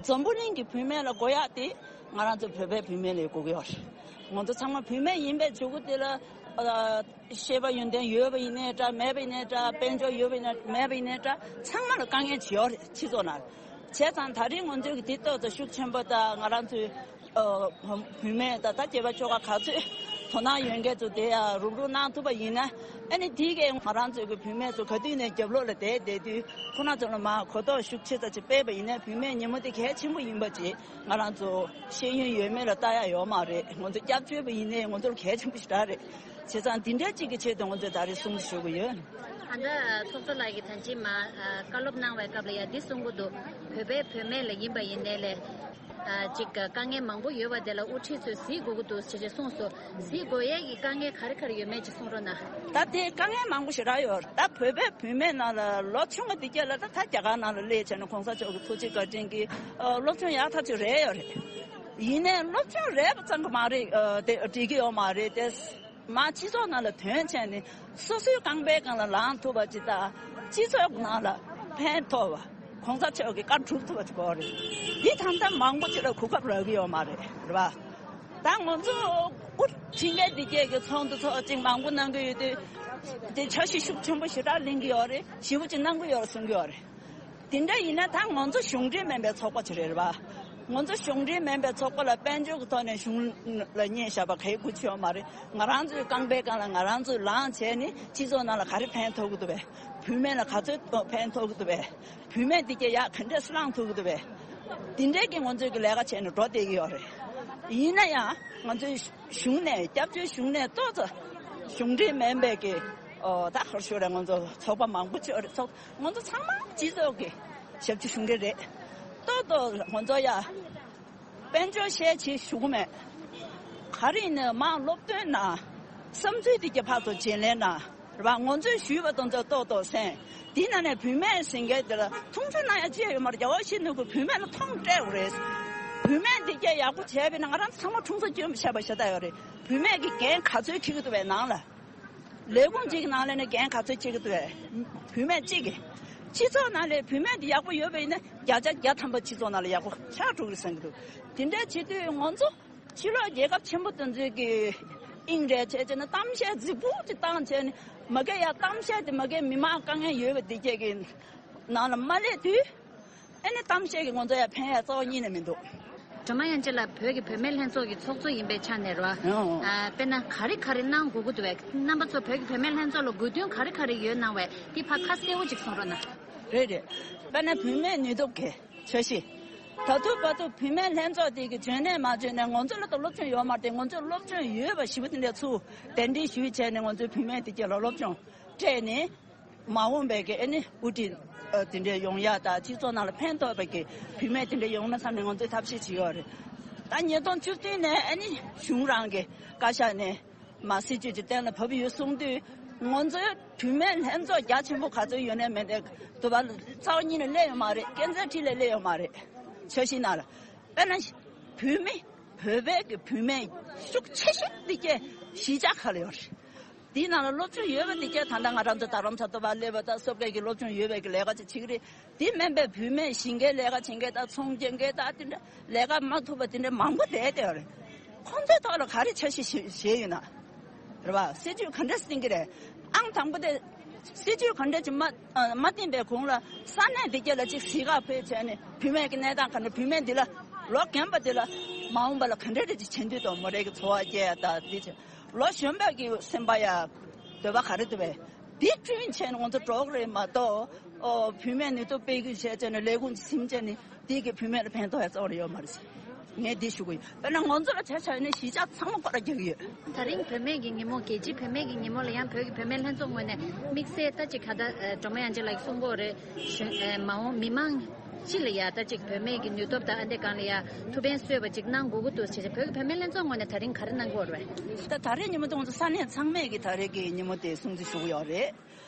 འཛམ་བུ་གླིང་གི་བུད་མེད་ལ་དགོས་ཡག་དེ་ང་རང་ཚོ་བོད་པའི་བུད་མེད་ལ་དགོས་ཀྱི་ཡོད་རེད། ང་ཚོ་ཚང་མ་བུད་མེད་ཡིན་པའི་གཞུག་གུ་དེ་ལ། ཤེས་པ་ཡོན་ཏན་ཡོད་པ་ཡིན་ནའི་འདྲ། མེད་པ་ཡིན་ནའི་འདྲ། དཔལ་འབྱོར་ཡོད་པ་ཡིན་ན་མེད་པ་ཡིན་ནའི་འདྲ། ཚང་མ་ལ་དཀའ་ངལ་ཅིག་ཡོད་རེད་སྤྱི་ཚོགས་ནང་། བྱས་ཙང་ད་རེས་ང་ཚོས་ཀྱི་དེ་ཏོག་ཙམ་ཤུགས་ཆེན་པོ་དང་ང་རང་ཚོའི་ཨ་བུད་མེད་དང་ད་སྐྱེས་པ་ཁྱོ་ག་ག་ཚོད་དོ་སྣང་ཡོད་མཁན་ཚོ་དེ་ཡང་རུབ་རུབ་གནང་ཐུབ་པ་ཡིན་ན། ཨ་ནི་དེ་གས་ང་རང་ཚོའི་གི་བུད་མེད་ཚོ་ག་དུས་ནས་རྒྱབ་ལོགས་ལ་བསྡད་བསྡད་དུས་ཁོ་རང་ཚོ་ལ་མར་གོ་རྟོགས་ཤུགས་ཆེ་ཙམ་ཅིག་སྤེལ་བ་ཡིན་ན་བུད་མེད་ཉིན་མོ་དེ་གལ་ཆེན་པོ་ཡིན་པ་ཅིག་ང་རང་ཚོ་ཤེས་ཡོན་ཡོད་མེད་ལ་ལྟ་ཡ་ཡོད་མ་རེད། ང་ཚོ་སྐྱབས་བཅོལ་བ་ཡིན་ནའི་ང་ཚོ་ལ་གལ་ཆེན་པོ་ཞེ་དྲག་རེད། བྱས་ཙང་འདི་འདྲའི་གཅིག་གི་ཆེད་དུ་ང་ཚོས་ད་རེས་སྲུང་བརྩི་ཞུ་གི་ཡོད། ད་ལྟ་ཚོགས་གཙོ་ལགས་ཀྱིས་ད་ཅི་མ་བཀའ་སློབ་གནང་བའི་སྐབས་ལ་ཡ་འདི་གསུང་གི་འདུག་བོད་པའི་བུད་མེད་ལ་ཡིན་པ་ཡིན་ནའི་ལས། ཨ་ཅིག་དཀའ་ངལ་མང་པོ་ཡོད་པ་དེ་ལ་དབུ་ཁྲིད་ཚོས་གཟིགས་དགོས་ཀྱི་འདུག་ཅེས་ཅེས་གསུངས་སོང་། གཟིགས་དགོས་ཡས་ཀྱི་དཀའ་ངལ་ག་རེ་ག་རེ་ཡོད་མེད་ཅིག་གསུང་རོགས་གནང་། ད་དེ་དཀའ་ངལ་མང་པོ་ཞེ་དྲག་ཡོད་རེད། ད་བོད་པའི་བུད་མེད་ནང་ལ་ལོ་ཆུང་བ་དེ་གྱད་ལ་ད་ད་རྒྱ་གར་ནང་ལ་སླེབས་བྱས་ནས་གོང་ས་མཆོག་གི་ཐུགས་རྗེ་བཀའ་དྲིན་གྱིས་ཨ་སློབ་སྦྱོང་ཡག་ཐག་ཆོད་རེད་ཡོད་རེད། ཡིན་ནའི་སློབ་སྦྱོང་རེད་པ་ཙམ་གྱིས་མ་རེད། ཨ་དེ་འགྲིག་གི་ཡོད་མ་རེད་དེ། མ་སྤྱི་ཚོགས་ནང་ལ་ཐོན་བྱས་ནས་སོ་སོའི་རྐང་པའི་སྒང་ལ་ལངས་ཐུབ་པ་ཅིག་དང་། སྤྱི་ཚོགས་ནང་ལ་ཕན་ཐོགས་པ། གོང་ས་མཆོག་གི་བཀའ་སྒྲུབ་ཐུབ་པ་ཅིག་དགོས་རེད། འདི་ད་ལྟ་མང་པོ་ཅིག་ལ་གོ་སྐབས་རག་གི་ཡོད་མ་རེད། རེད་པ། ད་ང་ཚོ་དབུ་ཁྲིད་མཁན་འདི་གྱད་ཀྱི་ཚོགས་འདུ་ཚོགས་ཅིག་མང་པོ་གནང་གི་ཡོད་དུས། དེ་འཆར་གཞི་ཤུགས་ཆེན་པོ་ཞེ་དྲག་ལེན་གྱི་ཡོད་རེད། ཞེ་པོ་ཅིག་གནང་གི་ཡོད་རེད་གསུང་གི་ཡོད་རེད། དེ་འདྲ་ཡིན་ན་ད་ང་ཚོ་གཞུང་འབྲེལ་མིན་པའི་ཚོགས་པ་ཅིག་རེད་པ། ང་ཚོ་གཞུང་འབྲེལ་མིན་པའི་ཚོགས་པ་ལ་དཔལ་འབྱོར་གྱི་ཐོག་ནས་གཞུང་ལ་བརྙས་བཞག་པ་གའི་དགོས་ཆེ་ཡོད་མ་རེད། ང་རང་ཚོའི་རྐང་པའི་སྒང་ལ་ང་རང་ཚོས་ལངས་བྱས་ནས་སྤྱི་ཚོགས་ནང་ལ་ག་རེ་ཕན་ཐོགས་ཀྱི་འདུག་པས། བུད་མེད་ལ་ག་ཚོད་ཕན་ཐོགས་ཀྱི་འདུག་པས། བུད་མེད་འདི་གྱད་ཡག་ག་འདྲས་བསླངས་ཐུབ་ཀྱི་འདུག་པས། འདི་འདྲས་ཀྱི་ང་ཚོས་ཀྱི་ལས་ཀ་བྱས་ནས་འགྲོ་བསྡད་ཀྱི་ཡོད་རེད། ཡིན་ན་ཡང་ང་ཚོའི་གཞུང་ནས་སྐྱབས་བཅོལ་གཞུང་ནས་ཏོག་ཙམ་གཞུང་འབྲེལ་མིན་པའི་གི་ཨོ་ད་ག་རེ་ཞུ་རེད། ང་ཚོ་ཚོགས་པ་མང་པོ་ཅིག་ཡོད་རེད། ཚོགས་ང་ཚོ་ཚང་མ་སྤྱི་ཚོགས་ཀྱི་ཞབས་ཕྱི་ཞུ་མཁན་རེད། ཏོག་ཏོག་ང་ཚོ་ཡ་དཔལ་འབྱོར་བཤད་བྱེད་ཞུ་གི་མེད། ག་རེ་ཡིན་ནའི་མར་སློབ་སྟོན་གནང་། བསམ་ཚུལ་དེ་གྱད་ཕར་ཚུར་བརྗེ་ལེན་གནང་། རེད་པ། ང་ཚོས་ཞུས་པ་དང་ཚོ་ཏོག་ཏོག་གསན། དེའི་ནང་ནས་བུད་མེད་ཟེར་མཁན་དེ་ལ་མཐོང་ཆུང་གནང་ཡ་ཅི་ཡང་ཡོད་མ་རེད། རྒྱལ་བ་ཡིད་བཞིན་ནོར་བུས་བུད་མེད་ལ་མཐོང་སྤྲད་དགོས་རེད། བུད་མེད་འདི་གྱད་ཡག་པོ་བྱས་པས་ན་ང་རང་ཚོ་ཚང་མ་འཁྲུངས་ས་སྐྱོན་པ་བྱས་པ་ཤ་སྟག་ཡོད་རེད། བུད་མེད་ཀྱི་འགན་ག་ཚོད་འཁྱེར་གྱི་འདུག་པས་ནང་ལ། ལས་ཁུངས་གཅིག་གི་ནང་ལ་ནས་འགན་ག་ཚོད་འཁྱེར་གྱི་འདུག་པས། བུད་མེད་གཅིག་གིས། སྤྱི་ཚོགས་ནང་ལ་བུད་མེད་འདི་ཡག་པོ་ཡོད་པ་ཡིན་ན་བརྒྱ་ཆ་བརྒྱ་ཐམ་པ་སྤྱི་ཚོགས་ནང་ལ་ཡག་པོ་ཆགས་འགྲོ་གི་རེད་བསམ་གྱི་འདུག་དེ་འདྲ་བྱེད་དུས་ང་ཚོ་ཕྱི་ལོགས་རྒྱལ་ཁབ་ཆེན་པོ་དེ་ཚོའི་གི་དབྱིངས་རེ་བྱས་བྱས་ན་གཏམ་བཤད་རྫིག་པོ་ཅིག་བཏང་བྱས་ནས་མ་གི་ཡ་གཏམ་བཤད་དེ་མ་གི་མི་མང་དཀའ་ངལ་ཡོད་པ་དེ་གྱད་ཀྱི་ནང་ལ་མ་སླེབས་དུས། ཨ་ནི་གཏམ་བཤད་ཀྱིས་ང་ཚོ་ཡ་ཕན་ཡ་རྩ་བ་ཉིད་ནས་མི་འདུག་སྒྲོལ་མ་དབྱངས་ཅན་ལགས་བོད་ཀྱི་བུད་མེད་ལྷན་ཚོགས་ཀྱི་ཚོགས་གཙོ་ཡིན་པའི་ཆ་ནས་རེད་པ། ཨོ། ཨ་དཔེར་ན་ག་རེ་ག་རེ་གནང་དགོས་ཀྱི་འདུག་པས། རྣམ་པ་ཚོ་བོད་ཀྱི་བུད་མེད་ལྷན་ཚོགས་ལ་དགོས་འདུན་ག་རེ་ག་རེ་ཡོད་གནང་བས་དེ་ཕར་ཁ་གསལ་བོ་ཅིག་གསུང་རོགས་གནང་། རེད་རེད། དཔེར་ན་བུད་མེད་ནུས་སྟོབས་ཀྱི་འཆར་གཞི། ད་ཐུག་བར་དུ་བུད་མེད་ལྷན་ཚོགས་དེ་གི་འཇོན་ནས་མ་འཇོན་ནས་ང་ཚོ་ལ་ད་སློབ་སྦྱོང་ཡོད་མ་རེད་དེ། ང་ཚོ་སློབ་སྦྱོང་ཡོད་པ་ཞིབ་པོ་དེ་འདྲ་ཚུར་གདན་འདྲེན་ཞུས་བྱས་ནས་ང་ཚོའི་བུད་མེད་དེ་གྱད་ལ་སློབ་སྦྱོང་སྤྲད་ནས། མ་འོངས་པའི་གི་ཨ་ནི་དབུ་ཁྲིད་ཨ་དེ་འདྲའི་ཡོང་ཡ་དང་སྤྱི་ཚོགས་ནང་ལ་ཕན་ཐོགས་པའི་གི་བུད་མེད་དེ་འདྲ་ཡོང་ན་བསམ་ནས་ང་ཚོས་ཐབས་ཤེས་བྱེད་ཡོད་རེད། ད་ཉིས་སྟོང་བཅུ་བདུན་ནས་ཨ་ནི་གཞུང་རང་གི་བཀའ་ཤག་ནས་མ་སྲིད་ཇུས་ཀྱི་གཏན་ལ་ཕབ་ཡོད་གསུང་དུས་ང་ཚོའི་བུད་མེད་ལྷན་ཚོགས་རྒྱ་ཆེན་པོ་ག་ཚོད་ཡོད་ནའི་མེད་ནའི་དུ་བ་རྩ་བ་ཉིད་ནས་སླེབས་ཡོད་མ་རེད། སྐས་འཛེག་ཁྲི་ལས་སླེབས་ཡོད་མ་རེད། འཆར་གཞི་ནང་ལ་དཔེར་ན་བུད་མེད་བོད་པའི་གི་བུད་མེད་ཤུགས་ཆེ་ཤོས་འདི་གྱད་གཞིས་ཆགས་ཁག་ལ་ཡོད་རེད། དེའི་ནང་ལ་སློབ་སྦྱོང་ཡོད་པ་དེ་གྱད་ད་ལྟ་ང་རང་ཚོ་རྡ་རམ་ས་ལ་དུ་བ་སླེབས་པ་དང་སོབ་སྐད་ཀྱི་སློབ་སྦྱོང་ཡོད་པའི་གི་ལས་ཀ་ཅིག་བྱེད་ཀྱི་རེད། དེ་མིན་པའི་བུད་མེད་ཞིང་ཁའི་ལས་ཀ་བྱེད་མཁན་དང་ཚོང་རྒྱག་མཁན་དང་དེ་འདྲ་ལས་ཀ་མ་ཐུབ་པ་དེ་འདྲ་མང་པོ་བསྡད་བསྡད་ཡོད་རེད། ཁོང་ཚོའི་ཐོག་ལ་ག་རེ་འཆར་གཞི་བཞེས་ཡོད་ན། རེད་པ། སྲིད་ཇུས་ག་འདྲ་བཏིང་གི་རེད། ཨང་དང་པོ་དེ་སྲིད་ཇུས་ག་འདྲ་ཅིག་མ་མ་བཏིང་པའི་གོང་ལ་ས་གནས་དེ་གྱད་ལ་ཅིག་གཟིགས་ག་ཕེབས་བྱས་ནས་བུད་མེད་ཀྱི་གནས་སྟངས་ག་འདྲ། བུད་མེད་འདི་ལ་ལོ་རྒན་པ་འདི་ལ་མ་འོངས་པ་ལ་ག་འདྲ་རེ་ཅིག་བྱེད་འདོད་དང་། མོ་རེ་གི་འཚོ་བ་སྐྱེལ་ཡ་དང་དེ་བྱས། ལོ་གཞོན་པ་གི་སེམས་པ་ཡ་འདོད་པ་ག་རེ་འདུག་པས། འདི་བསྐྲུན་བྱས་ནས་ང་ཚོ་འགྲོ་གི་རེད་མ་གཏོགས། ཨོ་བུད་མེད་ནུས་སྟོབས་སྤེལ་རྒྱུ་བྱས་བྱས་ནས་ལས་ཁུངས་ཟིན་བྱས་ནས་འདི་གི་བུད་མེད་ལ་ཕན་ཐོགས་ཡ་རྩ་བ་རེ་ཡོད་མ་རེད། ངས་འདི་ཞུ་གི་ཡོད། དཔེར་ན་ང་ཚོ་ལ་བྱས་བྱས་ནས་གཞིས་ཆགས་ཚང་མ་སྐོར་ར་རྒྱག་གི་ཡོད། ད་རིང་བུད་མེད་ཀྱི་ཉིན་མོ། རྒྱལ་སྤྱིའི་བུད་མེད་ཀྱི་ཉིན་མོ་ལ་ཡང་བོད་ཀྱི་བུད་མེད་ལྷན་ཚོགས་ངོས་ནས་དམིགས་བསལ་ད་ཅིག་ཁ་ད་སྒྲོལ་མ་དབྱངས་ཅན་ལགས་ཀྱིས་གསུང་གི་ཡོད་རེད། གཞོན་ཨེ་མ་འོངས་མི་མང་སྤྱི་ལ་ཡ་ད་ཅིག་བུད་མེད་ཀྱི་ནུས་སྟོབས་དང་ཨ་འདི་སྒང་ལ་ཡ་ཐུགས་ཕན་གསོས་པ་ཅིག་གནང་དགོས་ཀྱི་འདུག་ཟེར་བྱས། བོད་ཀྱི་བུད་མེད་ལྷན་ཚོགས་ངོས་ནས་ད་རིང་ག་རེ་གནང་གི་ཡོད་རེད་པས། ད་ད་རེས་ཉིན་མོ་དེ་ང་ཚོ་ས་གནས་ཚང་མས་ཀྱི་ད་རེས་ཀྱི་ཉིན་མོ་དེ་སྲུང་བརྩི་ཞུ་གི་ཡོད་རེད།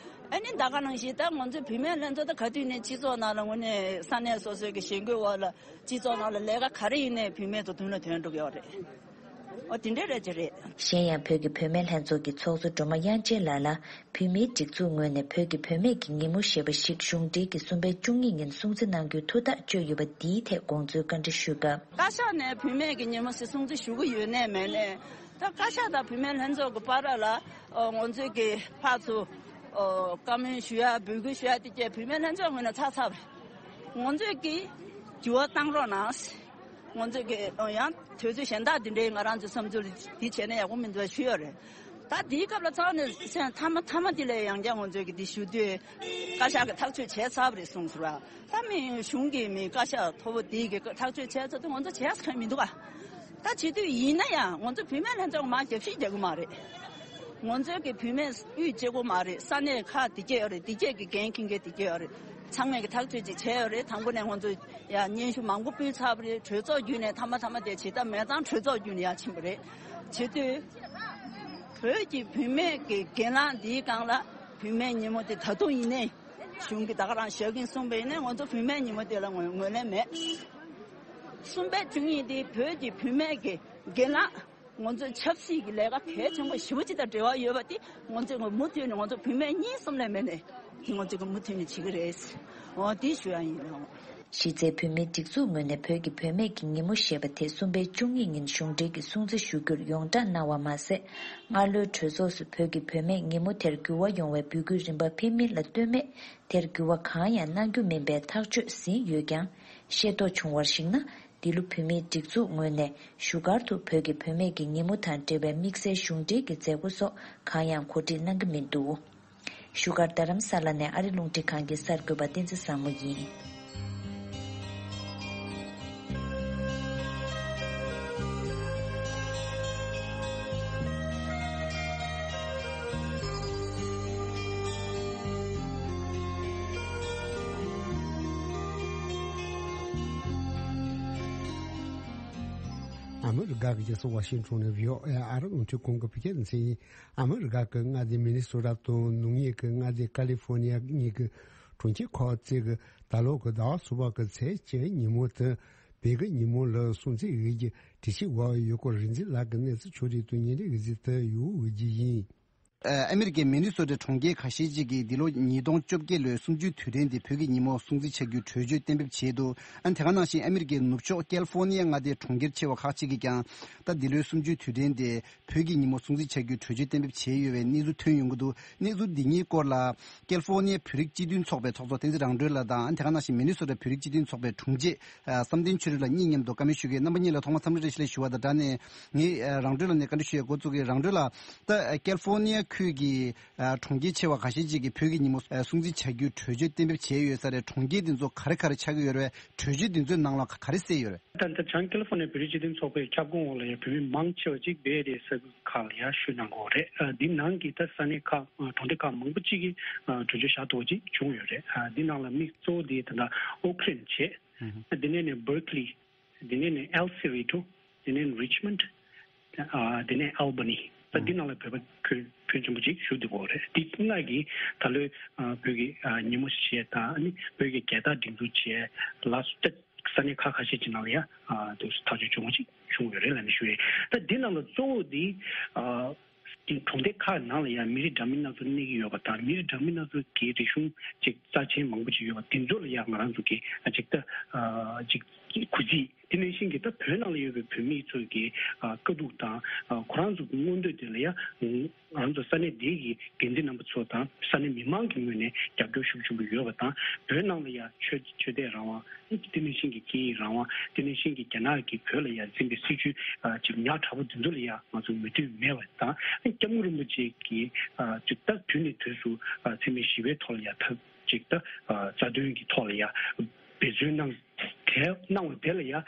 ཨ་ནི་ད་ག་ནང་བཞིན་ད་ང་ཚོའི་བུད་མེད་ལྷན་ཚོགས་ད་ག་དུས་ནས་སྤྱི་ཚོགས་ནང་ལ་དངོས་གནས་ས་གནས་སོ་སོའི་གི་ཞེན་ཁོག་འོག་ལ་སྤྱི་ཚོགས་ནང་ལ་ལས་ཀ་ག་རེ་ཡིན་ནའི་བུད་མེད་ཚོ་མདུན་ལ་ཐོན་འགྲོ་གི་ཡོད་རེད། ཨོ་དེ་འདྲ་རེད་ཅེ་རེད། གཞན་ཡང་བོད་ཀྱི་བུད་མེད་ལྷན་ཚོགས་ཀྱི་ཚོགས་གཙོ་སྒྲོལ་མ་དབྱངས་ཅན་ལགས་ལ་བུད་མེད་སྒྲིག་འཛུགས་ངོས་ནས་བོད་ཀྱི་བུད་མེད་ཀྱི་ཉིན་མོ་ཞེས་པ་ཞིག་གཞུང་འབྲེལ་གྱིས་གསུམ་པའི་བཅུ་གཉིས་ཉིན་སྲུང་བརྩི་གནང་རྒྱུའི་ཐུགས་ཐག་གཅོད་ཡོད་པ་འདིའི་ཐད་དགོངས་ཚུལ་བཀའ་འདྲི་ཞུས་སྐབས། བཀའ་ཤག་ནས་བུད་མེད་ཀྱི་ཉིན་མོ་ཞིག་སྲུང་བརྩི་ཞུ་གི་ཡོད་ནའི་མེད་ནའི། ད་བཀའ་ཤག་དང་བུད་མེད་ལྷན་ཚོགས་ཀྱི་བར་ལ་ཨོ་ང་ཚོས་ཀྱི་ཕར་ཚུར་ཨོ་བཀའ་མོལ་ཞུ་ཡ་འབོད་སྐུལ་ཞུ་ཡ་དེ་གྱད་བུད་མེད་ལྷན་ཚོགས་ངོས་ནས་ཚར་ཚར་བ་རེད། ང་ཚོས་ཀྱི་འགྱུར་བ་བཏང་རོགས་གནང་། ང་ཚོས་ཀྱི་ཨོ་ཡང་དུས་ཚོད་གཞན་དག་འདི་འདྲའི་ང་རང་ཚོའི་བསམ་ཚུལ་འདི་བྱས་ན་ཡག་པོ་མི་འདུག་ཞུས་ཡོད་རེད། ད་འདིའི་སྐབས་ལ་ཚང་ནས་སེམས་མཐའ་མ་མཐའ་མ་འདི་ལས་ཡང་བསྐྱར་ང་ཚོས་ཀྱི་འདི་ཞུ་དུས་བཀའ་ཤག་གིས་ཐག་གཅོད་བྱས་ཚར་བ་རེད་གསུངས་སོང་ར། ད་མི་གཞུང་གི་མི་བཀའ་ཤག་མཐོ་པོ་དེའི་གི་ཐག་གཅོད་བྱས་ཚར་དུས་ང་ཚོ་བྱས་ས་གང་མི་འདུག་ག་ད་བྱེད་དུས་ཡིན་ན་ཡང་ང་ཚོ་བུད་མེད་ལྷན་ཚོགས་མར་རྒྱབ་བཤིག་རྒྱག་གི་མ་རེད། ང་ཚོའི་གི་བུད་མེད་དབུས་གཅིག་པོ་མ་རེད། ས་གནས་ཁག་དེ་གྱད་ཡོད་རེད། དེ་གྱད་ཀྱི་འགན་འཁྱེར་མཁན་དེ་གྱད་ཡོད་རེད། ཚང་མས་གི་ཐག་གཅོད་ཅིག་བྱས་ཡོད་རེད། དང་པོ་ནས་ང་ཚོ་ཡ་སྙན་ཞུ་མང་པོ་ཕུལ་ཚར་བ་རེད། གྲོས་ཚོགས་བརྒྱུད་ནས་མཐའ་མ་མཐའ་མ་དེ་བྱེད་ཐབས་མེད་ཙང་གྲོས་ཚོགས་བརྒྱུད་ནས་ཡར་ཕྱིན་པ་རེད། བྱེད་དུས་བོད་ཀྱི་བུད་མེད་ཀྱི་གྱེན་ལངས་འདིའི་སྒང་ལ་བུད་མེད་ཉིན་མོ་དེ་ད་དུང་ཡིན་ནའི་གཞུང་གི་ད་ག་རང་བཞག་གིན་གསུངས་པ་ཡིན་ནའི་ང་ཚོ་བུད་མེད་ཉིན་མོ་དེ་ལ་ངོས་ངོས་ལེན་མེད། གསུམ་པའི་བཅུ་གཉིས་དེ་བོད་ཀྱི་བུད་མེད་ཀྱི་གྱེན་ལངས། ང་ཚོའི་ཆབ་སྲིད་ཀྱི་ལས་ཀ་གལ་ཆེན་པོ་ཞེ་པོ་ཅིག་དང་འབྲེལ་བ་ཡོད་པ་དེ་ང་ཚོས་མུ་མཐུད་ནས་ང་ཚོ་བུད་མེད་གཉིས་གསུམ་ལས་མེད་ནས་དེ་ང་ཚོས་མུ་མཐུད་ནས་བྱེད་ཀྱི་རེད། འོ་དེ་ཞུ་ཡ་ཡིན། གཞི་རྩའི་བུད་མེད་སྒྲིག་འཛུགས་ངོས་ནས་བོད་ཀྱི་བུད་མེད་ཀྱི་ཉིན་མོ་ཞེས་པ་དེ་གསུམ་པའི་བཅུ་གཉིས་ཉིན་གཞུང་འབྲེལ་གྱི་སྲུང་བརྩི་ཞུ་རྒྱུར་ཡོངས་བསྒྲགས་གནང་བ་མ་ཟད། སྔ་ལོའི་གྲོས་ཚོགས་སུ་བོད་ཀྱི་བུད་མེད་ཉིན་མོ་དེར་འགྱུར་བ་ཡོང་བའི་འབོད་སྐུལ་རིམ་པ་ཕེབས་མིན་ལ་ལྟོས་མེད། དེར་འགྱུར་བ་གང་ཡང་གནང་རྒྱུ་མིན་པའི་ཐག་གཅོད་ཟིན་ཡོད་ཀྱང་། ཤེས་རྟོགས་བྱུང་བར་གཞིགས་ན། འདི་ལོ་བུད་མེད་སྒྲིག་འཛུགས་ངོས་ནས་བཞུགས་སྒར་དུ་བོད་ཀྱི་བུད་མེད་ཀྱི་ཉིན་མོ་དང་འབྲེལ་བའི་དམིགས་བསལ་གཞུང་འབྲེལ་གྱི་མཛད་སྒོ་སོགས་གང་ཡང་གོ་སྒྲིག་གནང་གི་མི་འདུག་བཞུགས་སྒར་རྡ་རམ་ས་ལ་ནས་ཨ་རི་རླུང་འཕྲིན་ཁང་གི་གསར་འགོད་པ་བསྟན་འཛིན་བཟང་མོ་ཡིན། ཨ་མི་རི་ཀ་གི་རྒྱལ་ས་ཝ་ཤིང་ཊོན་ནས་བྷི་ཨོ་ཨེ་ཨ་རི་རླུང་འཕྲིན་ཁང་གི་བོད་སྐད་སྡེ་ཚན་ཡིན། ཨ་མི་རི་ཀ་གི་མངའ་སྡེ་མི་ནི་སོ་ཊ་དང་ནུབ་ངོས་ཀྱི་མངའ་སྡེ་ཀ་ལི་ཧྥོ་ནི་ཡ་གཉིས་ཀྱི་གྲོང་ཁྱེར་ཁག་ཅིག་གི་ད་ལོ་གི་ཟླ་བ་གསུམ་པ་གི་ཚེས་བཅུ་ཉིན་མོ་དེ་བོད་ཀྱི་ཉིན་མོ་ལ་སྲུང་བརྩི་ཡོད་ཀྱི་དྲི་ཞིབ་འོག་ཡུལ་སྐོར་རིག་འཛིན་ལགས་ཀྱིས་གནས་ཚུལ་ཕྱོགས་སྒྲིག་དང་སྙན་སྒྲོན་ཡོད་ཚུལ་དུ་ཡོད་འོས་ཀྱི་ཡིན། ཨ་མི་རི་ཀའི་མི་ནི་སོ་ཊའི་གྲོང་ཁྱེར་ཁ་ཤས་ཅིག་གིས་འདི་ལོ་ཉིས་སྟོང་བཅོ་བརྒྱད་ལོའི་གསུམ་བཅུའི་དུས་དྲན་དེ་བོད་ཀྱི་ཉིན་མོ་སྲུང་བརྩི་བྱ་རྒྱུའི་གྲོས་ཆོད་གཏན་འབེབས་བྱས་འདུག་ཨ་ནི་དེ་ག་ནང་བཞིན་ཨ་མི་རི་ཀའི་ནུབ་ཕྱོགས་ཀལ་ཧྥོ་ནི་ཡ་མངའ་སྡེའི་གྲོང་ཁྱེར་ཆེ་བ་ཁག་ཅིག་གིས་ཀྱང་ད་འདི་ལོའི་གསུམ་བཅུའི་དུས་དྲན་དེ་བོད་ཀྱི་ཉིན་མོ་སྲུང་བརྩི་བྱ་རྒྱུའི་གྲོས་ཆོད་གཏན་འབེབས་བྱས་ཡོད་པའི་གནས་ཚུལ་ཐོན་ཡོང་གི་འདུག་གནས་ཚུལ་འདི་གཉིས་སྐོར་ལ་ཀལ་ཧྥོ་ནི་ཡ་བོད་རིགས་སྤྱི་མཐུན་ཚོགས་པའི་ཚོགས་གཙོ་བསྟན་འཛིན་རང་གྲོལ་ལགས་དང་ཨ་ནི་དེ་ག་ནང་བཞིན་མི་ནི་སོ་ཊ་བོད་རིགས་སྤྱི་མཐུན་ཚོགས་པའི་དྲུང་ཆེ་བསམ་གཏན་ཆོས་སྒྲོན་ལགས་གཉིས་མཉམ་དུ་བཀའ་མོལ་ཞུ་གི་རྣམ་པ་གཉིས་ལ་ཐོག་མར་འཚམས་འདྲི་བཀྲ་ཤིས་བདེ་ལེགས་ཞུ་བ་དང་སྦྲགས་ནས་ངས་རང་གྲོལ་ལགས་ནས་བཀའ་འདྲི་ཞུ་ཡས་འགོ་བཙུགས་ཀྱི། རང་གྲོལ་ལགས། ད་ཀལ་ཧྥོ་ནི་ཡ་ཁུལ་གྱི་གྲོང་ཁྱེར་ཆེ་བ་ཁ་ཤས་ཅིག་གིས་བོད་ཀྱི་ཉིན་མོ་སྲུང་བརྩི་བྱ་རྒྱུའི་གྲོས་ཆོད་གཏན་འབེབས་བྱས་ཡོད་ས་རེད། གྲོང་ཁྱེར་འདི་ཚོ་ག་རེ་ག་རེ་ཆགས་ཀྱི་ཡོད་རེད། གྲོས་ཆོད་འདི་ཚོའི་ནང་ལ་ག་རེ་གསལ་ཡོད་རེད། ད་ལྟ་བྱང་ཀལ་ཧྥོ་ནི་ཡ་བོད་རིགས་སྤྱི་མཐུན་ཚོགས་པའི་ཁྱབ་ཁོངས་འོག་ལ་ཡ་བོད་མི་མང་ཆེ་བ་ཅིག་བེ་ཨེ་རི་ཡའི་ས་ཁུལ་ཁག་ལ་ཡ་བཞུགས་གནང་གི་ཡོད་རེད། ཨ་འདི་ནང་གི་ད་ས་གནས་ཁག་ཨ་གྲོང་སྡེ་ཁག་མང་པོ་ཅིག་གིས་ཨ་གྲོས་ཆོད་བཞག་ཐུབ་པ་ཅིག་བྱུང་ཡོད་རེད། ཨ་འདི་ནང་ལ་དམིགས་གཙོ་བོ་དེ་ད་ལྟ་ཨོ་ཁི་ལན་བྱས། ཨ་འདི་ནས་ནས་བར་ཀི་ལི། འདི་ནས་ནས་ཨེལ་སི་རི་ཊོ། འདི་ནས་རི་ཆི་མོན་ཌི། ཨ་འདི་ནས་ཨལ་བ་ནི། ད་འདི་ནང་ལ་བོད་པ་ཕོན་ཕོན་ཆེན་པོ་ཅིག་བཞུགས་བསྡད་ཡོད་རེད། འདི་ལྔ་གིས་ད་ལོའི་ཨ་བོད་ཀྱི་ཨ་ཉིན་མོ་ཞེས་དང་ཨ་ནི་བོད་ཀྱི་རྒྱལ་དར་སྒྲེང་འཛུགས་བྱས་ལ་སོགས་ས་གནས་ཁག་ཁ་ཤས་ཀྱི་ནང་ལ་ཡ་ཨ་དུ་ཐག་གཅོད་བྱུང་བ་ཅིག་བྱུང་ཡོད་རེད་ལབ་ནས་ཞུ་ཡས། ད་འདི་ནང་ལ་གཙོ་བོ་འདི་ཨ་དེ་གྲོང་སྡེ་ཁག་ནང་ལ་ཡང་མི་རིགས་འདྲ་མིན་སྣ་ཚོགས་གནས་ཀྱི་ཡོད་པ་དང་། མི་རིགས་འདྲ་མིན་སྣ་ཚོགས་ཀྱི་རིག་གཞུང་ཅིག་རྩ་ཆེན་མང་པོ་ཅིག་ཡོད་པ་དེ་ཚོ་ལ་ཡང་ང་རང་ཚོ་གི་ཅིག་ད་ཅིག་གུས་བརྩི། དེ་ནང་བཞིན་གྱི་ད་བོད་ནང་ལ་ཡོད་པའི་བོད་མི་ཚོ་གི་དཀའ་སྡུག་དང་ཁོ་རང་ཚོ་གི་མངོན་འདོད་དེ་ལ་ཡང་ང་རང་ཚོ་ས་གནས་དེ་གི་འགན་འཛིན་རྣམ་པ་ཚོ་དང་ས་གནས་མི་མང་གི་ངོས་ནས་རྒྱབ་སྐྱོར་ཤུགས་ཆེན་པོ་ཡོད་པ་དང་། བོད་ནང་ལ་ཡང་ཆོས་ཆོས་དད་རང་དབང་། དེ་ནང་བཞིན་གྱི་སྐད་ཡིག་རང་དབང་། དེ་ནང་བཞིན་གྱི་རྒྱ་ནག་གིས་བོད་ལ་ཡང་འཛིན་པའི་སྲིད་བྱུས་ཅིག་ཉག་ཕྲ་བོ་དེ་ཚོ་ལ་ཡང་ང་ཚོ་མོས་མཐུན་མེད་པ་དང་། སྐྱབས་མགོན་རིན་པོ་ཆེ་གིས་ཅིག་ད་དུས་ནས་དུས་སུ་འཚེ་མེད་ཞི་བའི་ཐོག་ལ་ཡང་ད་ཅིག་ད་རྩ་དོན་གྱི་ཐོག་ལ་ཡང་འབད་བརྩོན་གནང་དེ་གནང་བ་དེ་ལ་ཡང་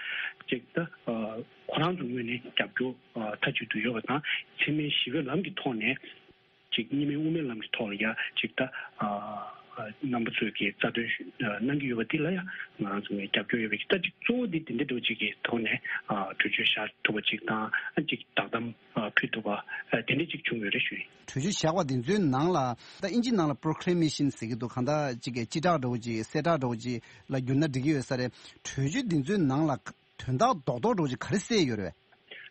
ཅིག་ད་ཁོ་རང་ཚོ་ངོས་ནས་རྒྱབ་སྐྱོར་མཐའ་གཅིག་ཏུ་ཡོད་པ་དང་། འཚེ་མེད་ཞི་བའི་ལམ་གྱི་ཐོག་ནས། ཅིག་གཉིས་སྨན་དབུ་མའི་ལམ་གྱི་ཐོག་ལ་ཡ་ཅིག་ད་རྣམ་པ་ཚོས་ཀྱི་རྩ་དོན་གནང་གི་ཡོད་པ་འདི་ལ་ཡ་ང་རང་ཚོ་ནས་རྒྱབ་སྐྱོར་ཡོད་པའི་ད་ཅིག་གཙོ་བོ་འདི་དེ་འདྲ་འདྲ་ཅིག་གི་ཐོག་ནས་གྲོས་ཆོད་བཞག་ཐུབ་པ་ཅིག་དང་། ཅིག་བསྒྲགས་གཏམ་ཕུལ་ཐུབ་པ་དེ་འདྲ་ཅིག་བྱུང་ཡོད་རེད་ཞུ་ཡིན། གྲོས་ཆོད་བཞག་པ་འདི་ཚོའི་ནང་ལ་ད་ཨིན་ཇི་ནང་ལ་པོ་རོ་ཀི་ལེ་མེ་ཤིན་ཟེར་གྱི་འདུག་གང་ལྟར་ཅིག་གི་སྤྱི་བསྒྲགས་འདྲ་བོ་ཅིག་གསལ་བསྒྲགས་འདྲ་བོ་ཅིག་ལ་བསྒྱུར་ན་འགྲིག་གི་ཡོད་ས་རེད། གྲོས་ཆོད་འདི་ཚོའི་ནང་ལ་དོན་དག་རྡོག་རྡོག་འདྲ་བོ་ཅིག་ག་རེ་གསལ་ཡོད་རེད།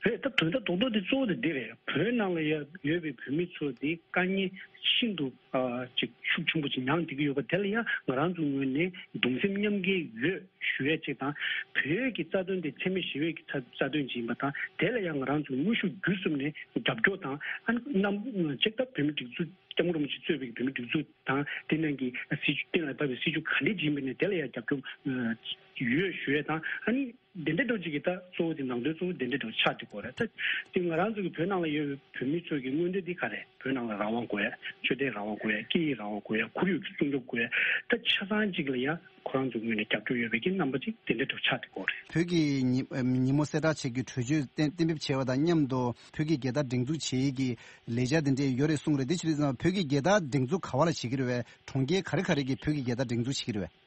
རེད། ད་དོན་དག་རྡོག་རྡོག་དེ་གཙོ་བོ་དེ་འདི་རེད། བོད་ནང་ལ་ཡ་ཡོད་པའི་བོད་མི་ཚོ་དེ་དཀའ་ངལ་ཤིན་ཏུ་ཨ་ཅིག་ཤུགས་ཆེན་པོ་ཅིག་མྱངས་བསྡད་ཀྱི་ཡོད་པ་དེ་ལ་ཡ་ང་རང་ཚོ་ངོས་ནས་གདུང་སེམས་མཉམ་སྐྱེད་ཡོད་ཞུ་ཡ་ཅིག་དང་། བོད་ཀྱི་རྩ་དོན་དེ་འཚེ་མེད་ཞི་བའི་གི་རྩ་རྩ་དོན་ཅིག་ཡིན་པ་དང་། དེ་ལ་ཡ་ང་རང་ཚོ་དངོས་ཤུགས་བརྒྱུད་གསུམ་ནས་རྒྱབ་སྐྱོར་དང་། ཨ་ནི་རྣམ་ཅིག་ད་བོད་མི་སྒྲིག་འཛུགས་སྐྱབས་མགོན་རིན་པོ་ཆེ་གཙོས་པའི་བོད་མི་སྒྲིག་འཛུགས་དང་། དེ་ནང་གི་སྲིད་བྱུས་གཏན་ལ་ཕབ་པའི་སྲིད་བྱུས་ག་འདྲ་ཅིག་ཡིན་པ་ནས་དེ་ལ་ཡ་རྒྱབ་སྐྱོར་ཡོད་ཞུ་ཡ་དང་། ཨ་ནི། དེ་འདྲ་འདྲ་ཅིག་གི་ད་གཙོ་བོ་དེ་ནང་དོན་གཙོ་བོ་དེ་འདྲ་འདྲ་ཆགས་འགྲོ་གི་རེད། ད་དེ་ང་རང་ཚོ་གི་བོད་ནང་ལ་ཡོད་པའི་བོད་མི་ཚོ་གི་མངོན་འདོད་འདི་ག་རེད། བོད་ནང་ལ་རང་དབང་དགོས་ཡ། ཆོས་དད་རང་དབང་དགོས་ཡ། སྐད་ཡིག་རང་དབང་དགོས་ཡ། ཁོར་ཡུག་གི་སྲུང་སྐྱོབ་དགོས་ཡ། ད་ཆ་ཚང་གཅིག་ལ་ཡ་ཁོ་རང་ཚོའི་ངོས་ནས་རྒྱབ་སྐྱོར་ཡོད་པའི་གི་རྣམ་པ་ཅིག་དེ་འདྲ་འདྲ་ཆགས་བསྡད་ཀྱི་ཡོད་རེད། བོད་ཀྱི་ཉི་ཉིན་མོ་གསལ་བསྒྲགས་བྱེད་རྒྱུའི་གྲོས་ཆོད་གཏན་གཏན་འབེབས་བྱས་པ་དང་མཉམ་དུ་བོད་ཀྱི་རྒྱལ་དར་སྒྲེང་འཛུགས་བྱེད་ཀྱི་ལས་འཆར་དེ་འདྲས་ཡོད་རེད་གསུངས་རེད། དེ་ཕྱིར་ན་བོད་ཀྱི་རྒྱལ་དར་སྒྲེང་འཛུགས་ག་བ་ལ་བྱེད་ཀྱི་རེད་བས། གྲོང་ཁྱེར་ག་རེ་ག་རེ་གི་བོད་ཀྱི་རྒྱལ་དར་སྒྲེང་འཛུགས་བྱེད་ཀྱི་རེད་བས།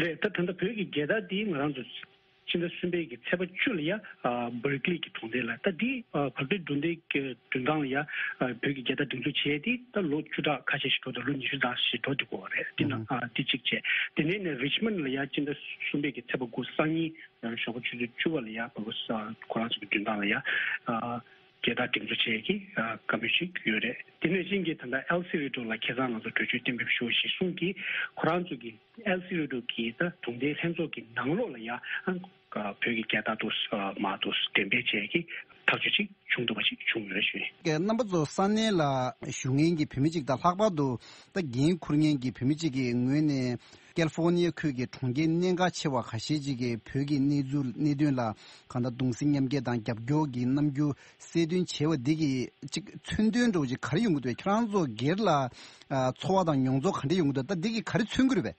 རེད། ད་ད་ལྟ་བོད་ཀྱི་རྒྱལ་དར་འདི་ང་རང་ཚོ་ཕྱི་ཟླ་གསུམ་པའི་གི་ཚེས་པ་བཅུ་ལ་ཡ་ཨ་བར་ཀི་ལི་གི་གྲོང་སྡེ་ལ། ད་འདི་ཨ་བར་ཀི་ལི་གྲོང་སྡེ་གི་མགྲོན་ཁང་ལ་ཡ་ཨ་བོད་ཀྱི་རྒྱལ་དར་སྒྲེང་འཛུགས་བྱས་ཏེ་ད་ལོ་བཅུ་ཕྲག་ཁ་ཤས་ཤིག་འགྲོ་འདུག་ལོ་ཉི་ཤུ་ཙམ་ཞིག་འགྲོ་འདུག་གོ་རེད། འདི་ན་ཨ་འདི་གཅིག་བྱས། དེ་ནས་ནས་རི་ཆི་མོན་ལ་ཡ་ཕྱི་ཟླ་གསུམ་པའི་གི་ཚེས་པ་དགུ་སང་ཉིན་ཞོགས་པ་ཆུ་ཚོད་བཅུ་པ་ལ་ཡ་བ་གོ་ས་ཁོ་རང་ཚོ་གི་མགྲོན་ཁང་ལ་ཡ་ཨ་རྒྱལ་དར་སྒྲེང་འཛུགས་བྱེད་ཀྱི་ཨ་བཀའ་མོལ་ཞིག་ཡོད་རེད། དེ་ནས་ཤིང་གི་ད་ལྟ་ཨེལ་སི་རི་ཌོ་ལ་ཁ་སང་ང་ཚོ་གྲོས་ཆོད་གཏན་འབེབས་ཞུ་ཞེས་གསུངས་ཀྱིས། ཁོ་རང་ཚོ་གི་ཨེལ་སི་རི་ཌོ་གི་ད་གྲོང་སྡེ་ལྷན་ཚོགས་ཀྱི་ནང་ལོགས་ལ་ཡ་ཨ་བོད་ཀྱི་རྒྱལ་དར་དུ་མར་དུ་འགྲེམས་སྤེལ་བྱེད་ཀྱི་ཐག་གཅོད་ཅིག་བྱུང་འདུག་པ་ཞིག་བྱུང་ཡོད་རེད་ཞུ་ཡིན། རྣམ་པ་ཚོ་ས་གནས་ལ་བཞུགས་མཁན་གྱི་བོད་མི་གཅིག་དང་ལྷག་པར་དུ་ད་འགན་འཁུར་མཁན་གྱི་བོད་མི་གཅིག་གི་ངོས་ནས། ཀལ་ཧྥོ་ནི་ཡ་ཁུལ་གྱི་གྲོང་ཁྱེར་གནད་འགག་ཆེ་བ་ཁ་ཤས་ཅིག་གི་བོད་ཀྱི་གནས་ཚུལ་གནད་དོན་ལ་གང་ལྟར་གདུང་སེམས་མཉམ་སྐྱེད་དང་རྒྱབ་སྐྱོར་གྱི་རྣམ་འགྱུར་གསལ་སྟོན་བྱས་པ་འདི་གིས་ཅིག་མཚོན་དོན་འདྲ་བོ་ཅིག་ག་རེ་ཡོང་གི་འདུག་ཁྱེད་རང་ཚོ་སྒེར་ལ་ཨ་ཚོར་བ་དང་མྱོང་ཚོར་ག་འདྲ་ཡོང་གི་འདུག་ད་འདི་གིས་ག་རེ་མཚོན་གྱི་རེད་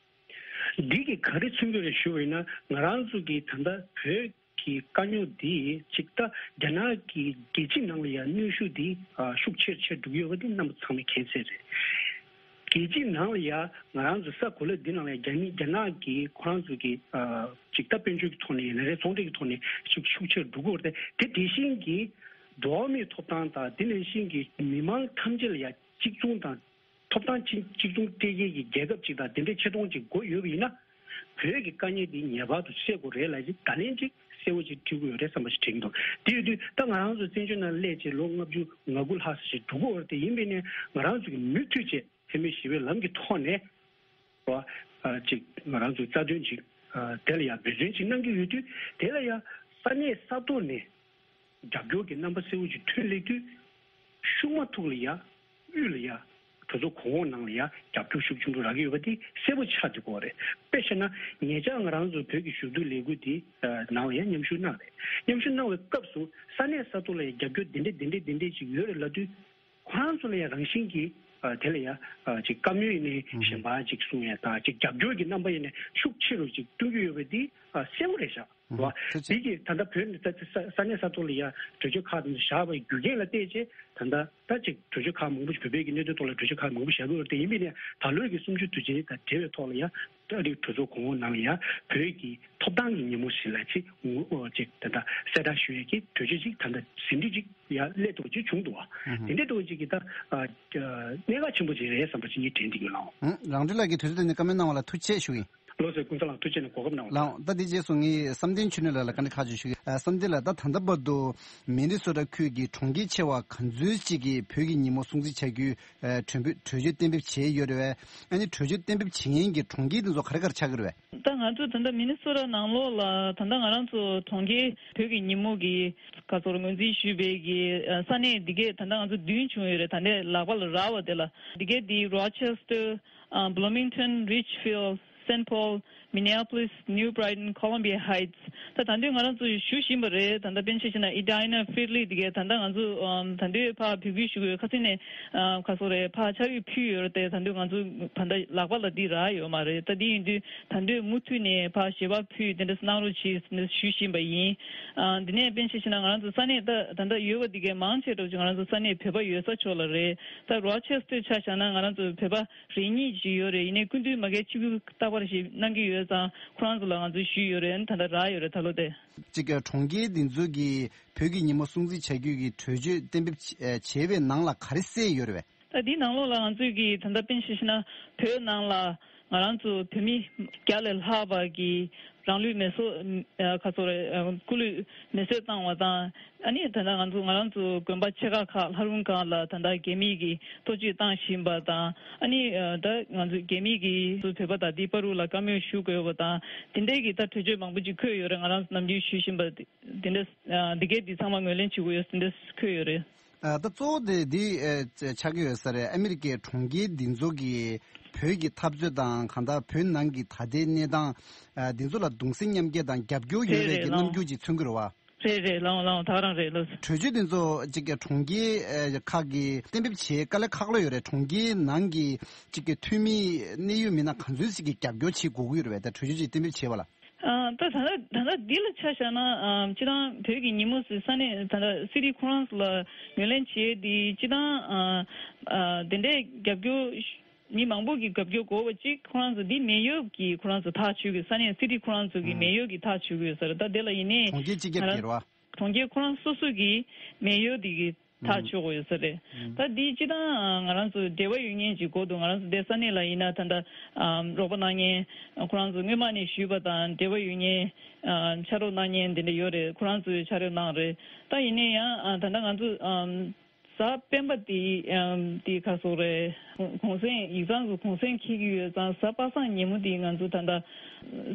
པས། འདི་གིས་ག་རེ་མཚོན་གྱི་རེད་ཞུ་བ་ཡིན་ན། ང་རང་ཚོ་གི་ད་ལྟ་བོད་གི་དཀའ་རྙོག་འདི་ཅིག་ད་རྒྱ་ནག་གི་རྒྱལ་སྤྱི་ནང་ལ་ཡང་གནོན་ཤུགས་འདི་ཨ་ཤུགས་ཆེར་ཆེར་འགྲོ་གི་ཡོད་པ་འདི་རྣམ་པ་ཚང་མས་མཁྱེན་གསལ་རེད། རྒྱལ་སྤྱིའི་ནང་ལ་ཡ་ང་རང་ཚོ་ས་གོ་ལ་འདི་ནང་ལ་ཡ་རྒྱ་མི་རྒྱ་ནག་གིས་ཁོ་རང་ཚོ་གི་ཨ་ཅིག་ད་དཔལ་འབྱོར་གྱི་ཐོག་ནས་ཡིན་ན་རེད། ཚོང་འབྲེལ་གྱི་ཐོག་ནས་ཤུགས་ཤུགས་ཆེར་འགྲོ་གི་ཡོད་རེད། དེ་དེ་བཞིན་གྱི་འགྲོ་བ་མིའི་ཐོབ་ཐང་དང་དེ་ནང་བཞིན་གྱི་མི་མང་ཐམས་ཅད་ལ་ཡ་གཅིག་མཚུངས་དང་ཐོབ་ཐང་གཅིག་གཅིག་མཚུངས་སྤྲད་མཁན་གྱི་རྒྱལ་ཁབ་ཅིག་དང་དེ་འདྲའི་ཆེ་མཐོང་ཅིག་དགོས་ཡོད་པ་ཡིན་ན། བོད་ཀྱི་དཀའ་ངལ་འདི་ངེས་པར་དུ་སེལ་དགོས་རེད་ལབ་ཅིག་བརྡ་ལན་ཅིག་གསལ་བོ་ཅིག་སྤྲད་དགོས་ཡོད་རེད་བསམ་པ་ཞིག་དྲན་གྱི་འདུག་དེ་ཡོད་དུས་ད་ང་རང་ཚོ་བཙན་བྱོལ་ནང་སླེབས་བྱས་ལོ་ལྔ་བཅུ་ང་དགུ་ལྷག་ཙམ་ཞིག་འགྲོ་གི་ཡོད་རེད། དེ་ཡིན་པས་ནས་ང་རང་ཚོ་གི་མུ་མཐུད་བྱས་འཐུས་མི་ཞི་བའི་ལམ་གྱི་ཐོག་ནས་བ་ཅིག་ང་རང་ཚོའི་རྩ་དོན་ཅིག་དེ་ལ་ཡང་འབད་བརྩོན་ཅིག་གནང་གི་ཡོད་དུས། དེ་ལ་ཡང་ས་གནས་ས་ཐོག་ནས་རྒྱབ་སྐྱོར་གྱི་རྣམ་པ་གསལ་བོ་ཅིག་ཐོན་སླེབས་དུས། ཤུགས་མ་ཐུག་ལ་ཡ། དབུས་ལ་ཡ། གྲོས་ཚོགས་གོང་འོག་ནང་ལ་ཡ་རྒྱབ་སྐྱོར་ཤུགས་ཆེན་པོ་རག་གི་ཡོད་པ་དེ་གསལ་པོ་ཆགས་འདུག་གོ་རེད། དཔེ་བཤད་ན་ཉེ་ཆར་ང་རང་ཚོ་བོད་ཀྱི་གཞུང་འབྲེལ་ལས་འགུལ་དེ་ནང་ལ་ཡ་མཉམ་ཞུགས་གནང་རེད། མཉམ་ཞུགས་གནང་བའི་སྐབས་སུ་ས་གནས་ས་ཐོག་ལ་ཡ་རྒྱབ་སྐྱོར་དེ་འདྲས་དེ་འདྲས་དེ་འདྲས་ཅིག་ཡོད་རེད་ལབ་དུས། ཁོ་རང་ཚོ་ལ་ཡ་རང་བཞིན་གྱིས་དེ་ལ་ཡ་ཅིག་བཀའ་མོལ་ཡིན་ནའི་གཞན་པ་ཅིག་གསུང་ཡ་དང་ཅིག་རྒྱབ་སྐྱོར་གྱི་རྣམ་པ་ཡིན་ནའི་ཤུགས་ཆེ་རུ་ཅིག་སྟོན་གྱི་ཡོད་པ་དེ་གསལ་པོ་རེད་ཤག་རེད་བ། དེ་གིས་ད་ལྟ་བོད་ནས་ས་ས་ས་གནས་ས་ཐོག་ལ་ཡ་གྲོས་ཆོད་ཁག་དེ་ཚོ་བཞག་པའི་རྒྱུ་རྐྱེན་ལ་བལྟས་རྗེས་ད་ལྟ་ད་ཅིག་གྲོས་ཆོད་ཁག་མང་པོ་ཞིག་བོད་པའི་གི་གནད་དོན་ཐོག་ལ་གྲོས་ཆོད་ཁག་མང་པོ་བཞག་གི་ཡོད་རེད། དེ་ཡིན་པས་ནས་ད་ལོའི་གི་གསུམ་བཅུ་དུས་ཆེན་དང་འབྲེལ་བའི་ཐོག་ལ་ཡ་ད་རིགས་གྲོས་ཚོགས་གོང་འོག་ནང་ལ་ཡ་བོད་ཀྱི་ཐོབ་ཐང་གི་ཉིན་མོ་ཞིག་ལ་ཅིག་ངོ་ཅིག་ད་ལྟ་གསལ་བསྒྲགས་ཞུ་ཡས་ཀྱི་གྲོས་ཆོད་ཅིག་ད་ལྟ་ཟིན་བྲིས་ཅིག་ཡ་སླེབས་ཐུབ་པ་ཅིག་བྱུང་འདུག་བ། དེ་འདྲའི་ཐོག་ཅིག་གི་ད་གནད་འགག་ཆེན་པོ་ཅིག་རེད་བསམ་པ་ཅིག་ངས་དྲན་འདུག་ལགས། རང་འདྲི་ལགས་ཀྱིས་དུས་ཚོད་དེ་ནས་བཀའ་མོལ་གནང་བ་ལ་ཐུགས་རྗེ་ཆེ་ཞུ་ཡིན། ལགས་སོ། ཀུན་བཟང་ལགས་ཐུགས་རྗེ་ཆེ་ནས་གོ་སྐབས་གནང་བ་ལ། ལགས། ད་དེ་རྗེས་སུ་ངས་བསམ་གཏན་ཆོས་གླིང་ལགས་ལ་བཀའ་འདྲི་ཁག་ཅིག་ཞུ་གི། ཨ་བསམ་གཏན་ལགས། ད་ད་ལྟ་བར་དུ་མི་ནི་སོ་ཊ་ཁུལ་གྱི་གྲོང་ཁྱེར་ཆེ་བ་ག་ཚོད་ཅིག་གིས་བོད་ཀྱི་ཉིན་མོ་སྲུང་བརྩི་བྱ་རྒྱུའི་ཨ་གྲོས་འབུ་གྲོས་ཆོད་གཏན་འབེབས་བྱས་ཡོད་རེད་བས། ཨ་ནི་གྲོས་ཆོད་གཏན་འབེབས་བྱེད་མཁན་གྱི་གྲོང་ཁྱེར་དེ་ཚོ་ག་རེ་ག་རེ་ཆགས་ཀྱི་རེད་བས། ད་ང་ཚོ་ད་ལྟ་མི་ནི་སོ་ཊ་ནང་ལོགས་ལ་ད་ལྟ་ང་རང་ཚོ་གྲོང་ཁྱེར་བོད་ཀྱི་ཉིན་མོ་གི་ག་ཚོར་ངོས་འཛིན་ཞུས་པའི་གི་ཨ་ས་གནས་འདི་གས་ད་ལྟ་ང་ཚོ་བདུན་བྱུང་ཡོད་རེད། ད་ལྟའི་ལག་པ་ལ་རག་པ་དེ་ལ་འདི་གས་འདི་Rochester, ཨ་Bloomington, Richfield, Saint Paul, Minneapolis, New Brighton, Columbia Heights། ད་ད་དུང་ང་རང་ཚོ་ཞུ་བཞིན་པ་རེད། ད་ལྟ་དཔེར་ན་ཆ་བཞག་ན་Edina, Findlay འདི་གས་ད་ལྟ་ང་ཚོ་ཨམ་ད་དུང་ཕར་འབོད་སྐུལ་ཞུ་དགོས། ཁ་སང་ནས་ཨ་ག་ཚོར་རེད། ཕར་ཕྱག་བྲིས་ཕུལ་ཡོད་རེད་དེ། ད་དུང་ང་ཚོ་ད་ལྟ་ལག་པ་ལ་འདི་རག་ཡོད་མ་རེད། ད་འདི་ཡིན་དུས་ད་དུང་མུ་མཐུད་ནས་ཕར་ཞལ་པར་ཕུལ་དེ་འདྲ་གནང་རོགས་གྱིས་ཞུ་བཞིན་པ་ཡིན། ཨ་འདི་ནས་དཔེར་ན་ཆ་བཞག་ན་ང་རང་ཚོ་ས་གནས་ད་ད་ལྟ་ཡོད་པ་འདི་གས་མང་ཆེ་འདྲ་བོ་ཅིག་ང་རང་ཚོ་ས་གནས་བོད་པ་ཡོད་ས་ཕྱོགས་ལ་རེད། ད་Rochester ཆ་བཞག་ན་ང་རང་ཚོ་བོད་པ་རེ་གཉིས་ཅིག་ཡོད་རེད། ཡིན་ནའི་སྐུ་མདུན་མ་གིར་ཆིབས་བསྒྱུར་རྟག་པར་ཞིག་གནང་གི་ཡོད་ཙང་ཁོ་རང་ཚོ་ལ་ང་ཚོས་ཞུས་ཡོད་རེད། ད་ལྟ་རག་ཡོད་རེད་ད་ལོ་དེ། གཅིག་གྲོང་ཁྱེར་འདི་ཚོ་གིས་བོད་ཀྱི་ཉིན་མོ་སྲུང་བརྩི་བྱ་རྒྱུ་གི་གྲོས་ཆོད་གཏན་འབེབས་བྱས་པའི་ནང་ལ་ག་རེ་གསལ་ཡོད་རེད་བས། ད་འདིའི་ནང་ལོགས་ལ་ང་ཚོས་ཀྱི་ད་ལྟ་དཔེར་ན་ཆ་བཞག་ན་བོད་ནང་ལ་ང་རང་ཚོ་བོད་མི་བརྒྱ་ལས་ལྷག་པ་གིས་རང་ལུས་མེ་སྲེག་ཨ་ག་ཚོད་རེད། ཨ་སྐུ་ལུས་མེ་སྲེག་བཏང་བ་དང་། ཨ་ནི་ད་ལྟ་ང་ཚོ་ང་རང་ཚོ་དགོན་པ་ཆེ་ཁག་ཁག་ལྷ་རུང་ཁག་ལ་ད་ལྟ་རྒྱ་མིས་ཀྱི་གཏོར་བཅོམ་བཏང་བཞིན་པ་དང་། ཨ་ནི་ཨ་ད་ང་ཚོ་རྒྱ་མིས་ཀྱི་ཚོ་བོད་པ་དང་དེ་བར་དུ་ལ་བཀའ་མོལ་ཞུ་དགོས་པ་དང་། དེ་འདྲའི་གི་ད་གྲོས་ཆོད་མང་པོ་ཅིག་འཁོད་ཡོད་རེད། ང་རང་ཚོ་ནམ་རྒྱུན་ཞུ་བཞིན་པ་དེ་འདྲ་འདི་གའི་འདི་ཚང་མ་ངོས་ལེན་བྱེད་དགོས་ཡོད་དེ་འདྲ་འཁོད་ཡོད་རེད། ཨ་ད་གཙོ་བོ་དེ་འདི་ཨ་ཆགས་ཀྱི་ཡོད་ས་རེད། ཨ་མི་རི་ཀའི་གྲོང་ཁྱེར་འདི་ཚོ་གི་བོད་ཀྱི་འཐབ་རྩོད་དང་གང་ལྟར་བོད་ནང་གི་ད་ལྟའི་གནས་སྟངས་ཨ་འདི་ཚོ་ལ་གདུང་སེམས་མཉམ་སྐྱེད་དང་རྒྱབ་སྐྱོར་ཡོད་པའི་གི་རེད་རེད་རྣམ་འགྱུར་ཅིག་མཚོན་གྱི་རེད་བ། རེད་རེད། ལའོ་ལའོ། ད་ག་རང་རེད་ལོ། གྲོས་ཆོད་དེ་ཚོ་གཅིག་གི་གྲོང་ཁྱེར་ཨ་ཁག་གིས་གཏན་འབེབས་བྱེད་དཀའ་ལས་ཁག་ལོས་ཡོད་རེད། གྲོང་ཁྱེར་ནང་གི་གཅིག་གི་འཐུས་མི་གནད་ཡོད་མི་སྣ་ག་ཚོད་ཅིག་གིས་རྒྱབ་སྐྱོར་བྱེད་དགོས་ཀྱི་ཡོད་རེད་པས། ད་གྲོས་ཆོད་ཅིག་གཏན་འབེབས་བྱེད་པ་ལ། ཨ། ད་ད་ལྟ་ད་ལྟ་འདི་ལ་ཆ་བཞག་ན། ཨ། སྤྱིར་བཏང་བོད་ཀྱི་ཉིན་མོ་ཟེར་ས་གནས་ད་ལྟ་སི་ཊི་ཁོ་རང་ཚོ་ལ་ངོས་ལེན་བྱེད་ཡས་འདི་སྤྱིར་བཏང་། ཨ། ཨ། དེ་འདྲའི་རྒྱབ་སྐྱོར་མི་མང་པོ་གིས་རྒྱབ་སྐྱོར་དགོས་པ་གཅིག་ཁོ་རང་ཚོ་འདི་མེ་ཡོད་ཀྱི་ཁོ་རང་ཚོ་ཐག་ཆོད་ཀྱི། ས་གནས་སི་ཊི་ཁོ་རང་ཚོ་གི་ཨུམ། མེ་ཡོད་ཀྱི་ཐག་ཆོད་ཀྱི་ཡོད་ས་རེད། ད་དེ་ལ་ཡིན་ནའི་གྲོང་ཁྱེར་སྤྱི་ཁྱབ་ང་རང་ཀྱི་རེད་བ། གྲོང་ཁྱེར་ཁོ་རང་སོ་སོ་གི་མེ་ཡོད་དེ་གི་ཐག་ཨུམ། ཆོད་དགོས་ཡོད་ས་རེད། ཨུམ། ད་འདི་སྤྱིར་བཏང་ང་རང་ཚོ་འབྲེལ་བ་ཡོད་མཁན་ཅིག་དགོས་འདུག་ང་རང་ཚོ་དེ་ས་གནས་ལ་ཡིན་ན་ད་ལྟ་ཨམ། རོགས་པ་གནང་མཁན་ཁོ་རང་ཚོ་སྔོན་མ་ནས་ཞུས་པ་དང་འབྲེལ་བ་ཡོད་མཁན། ཨ། ཕྱག་རོགས་གནང་མཁན་དེ་འདྲ་ཡོད་རེད། ཁོ་རང་ཚོས་ཕྱག་རོགས་གནང་རེད། ད་ཡིན་ནའི་ཡང་། ཨ། ད་ལྟ་ང་ཚོ་ཨམ། གཟའ་སྤེན་པ་དེ་ཨམ། དེ་ག་སོགས་རེད། གུང་གུང་སེང་ཡིག་ཚང་གི་གུང་སེང་འཁེལ་གྱི་ཡོད་ཙང་གཟའ་པ་སངས་ཉིན་མོ་དེ་ང་ཚོ་ད་ལྟ་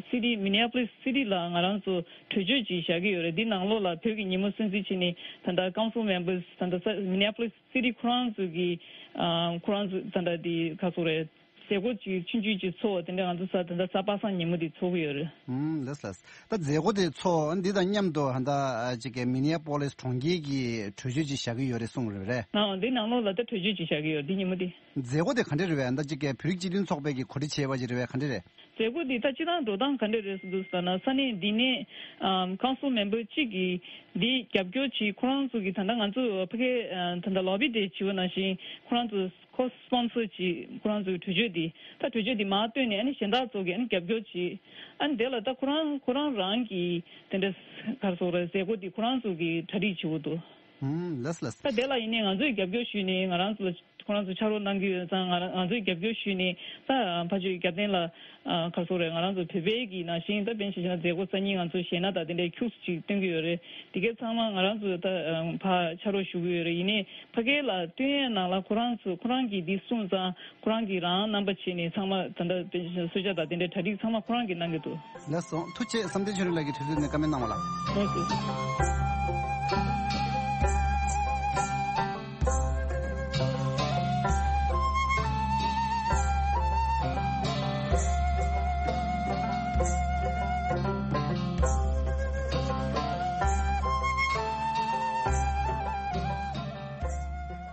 སི་ཊི་མི་ནི་ཨ་པོ་ལིས་སི་ཊི་ལ་ང་རང་ཚོ་གྲོས་ཆོད་ཅིག་བཞག་གི་ཡོད་རེད། འདི་ནང་ལོགས་ལ་བོད་ཀྱི་ཉིན་མོ་སྲུང་བརྩི་བྱས་ནས་ད་ལྟ་ཀའུན་སིལ་མེམ་བར་ད་ལྟ་ས་མི་ནི་ཨ་པོ་ལིས་སི་ཊི་ཁོ་རང་ཚོ་གི། ཨ། ཁོ་རང་ཚོ་ད་ལྟ་དེ་ག་སོགས་རེད། མཛད་སྒོ་ཅིག་ཆུང་ཆུང་ཅིག་ཚོགས། དེ་འདྲ་ང་ཚོ་གཟའ་ད་ལྟ་གཟའ་པ་སངས་ཉིན་མོ་དེ་ཚོགས་ཀྱི་ཡོད་རེད། ཨུམ། ལགས་ལགས། ད་མཛད་སྒོ་དེ་ཚོགས། འདི་དང་མཉམ་དུ་ད་ལྟ་ཅིག་གི་མི་ནི་ཨ་པོ་ལིས་གྲོང་ཁྱེར་གྱིས་གྲོས་ཆོད་ཅིག་བཞག་གི་ཡོད་རེད་གསུངས་རེད་པས། ཨ། འདི་ནང་ལོགས་ལ་ད་གྲོས་ཆོད་ཅིག་བཞག་གི་ཡོད་རེད། འདི་ཉིན་མོ་དེ། མཛད་སྒོ་དེ་ག་འདྲ་རེད་པས། ད་ཅིག་གི་བོད་རིགས་སྤྱི་མཐུན་ཚོགས་པས་ཀྱི་གོ་སྒྲིག་བྱས་པ་ཅིག་རེད་པས། ག་འདྲ་རེད། མཛད་སྒོ་འདི་ད་སྤྱིར་བཏང་འགྲོ་སྟངས་ག་འདྲ་རེད་ཟེར་དུས་ཙམ་ན། ས་གནས་འདི་ནས་ཨམ། ཀའུན་སིལ་མེམ་བར་གཅིག་གིས་འདི་རྒྱབ་སྐྱོར་བྱེད། ཁོ་རང་ཚོ་གིས་ད་ལྟ་ང་ཚོ་ཕ་གིར། ཨ། ད་ལྟ་ལོ་བི་དེ་བྱེད་པ་ནང་བཞིན་ཁོ་རང་ཚོ་ཁོ་སི་པོན་སར་བྱེད། ཁོ་རང་ཚོ་གི་གྲོས་ཆོད་འདི། ད་གྲོས་ཆོད་འདི་མར་བཏོན་ནས་ཨ་ནི་གཞན་དག་ཚོ་གིས་ཨ་ནི་རྒྱབ་སྐྱོར་བྱེད། ཨ་ནི་དེ་ལ་ད་ཁོ་རང་ཁོ་རང་རང་གི་དེ་འདྲ་ག་རེ་ཟེར་དགོས་རེད། མཛད་སྒོ་འདི་ཁོ་རང་ཚོ་གིས་གྲ་སྒྲིག་བྱེད་དགོས་འདུག་ཨུམ། ལགས་ལགས། ད་དེ་ལ་ཡིན་ནའི་ང་ཚོས་རྒྱབ་སྐྱོར་ཞུས་ནས་ང་རང་ཚོ་ལ་ཁོ་རང་ཚོ་ཕྱག་རོགས་གནང་གི་ཡོད་ཙང་། ང་རང་ང་ཚོས་རྒྱབ་སྐྱོར་ཞུས་ནས་ད་ཕར་ཕྱོགས་རྒྱབ་རྟེན་ལ། ཨ། ག་རེ་ཟེར་དགོས་རེད། ང་རང་ཚོ་བོད་པའི་གི་ནང་བཞིན་ད་དཔེར་ན་ཆ་བཞག་ན་མཛད་སྒོ་སང་ཉིན་ང་ཚོ་གཞས་སྣ་དང་དེ་འདྲའི་ཁྱུག་ཙམ་ཅིག་སྟོན་གྱི་ཡོད་རེད། དེ་གའི་ཚང་མ་ང་རང་ཚོ་ད་ཕར་ཕྱག་རོགས་ཞུ་གི་ཡོད་རེད། ཡིན་ནའི་ཕ་གིར་ལ་སྟོན་ཡས་ནང་ལ་ཁོ་རང་ཚོ་ཁོ་རང་གིས་འདི་གསུངས་ཙང་ཁོ་རང་གིས་རང་རྣམ་པ་བྱས་ནས་ཚང་མ་ད་ལྟ་དཔེར་ན་ཆ་བཞག་ན་གསོལ་ཇ་དང་དེ་འདྲའི་གྲ་སྒྲིག་ཚང་མ་ཁོ་རང་གིས་གནང་གི་འདུག་ལགས་སོ། ཐུགས་རྗེ་ཆེ། བསམ་གཏན་ཆོས་སྒྲོན་ལགས་ཀྱིས་དུས་ཚོད་ནས་བཀའ་མོལ་གནང་བ་ལ། ལགས་སོ།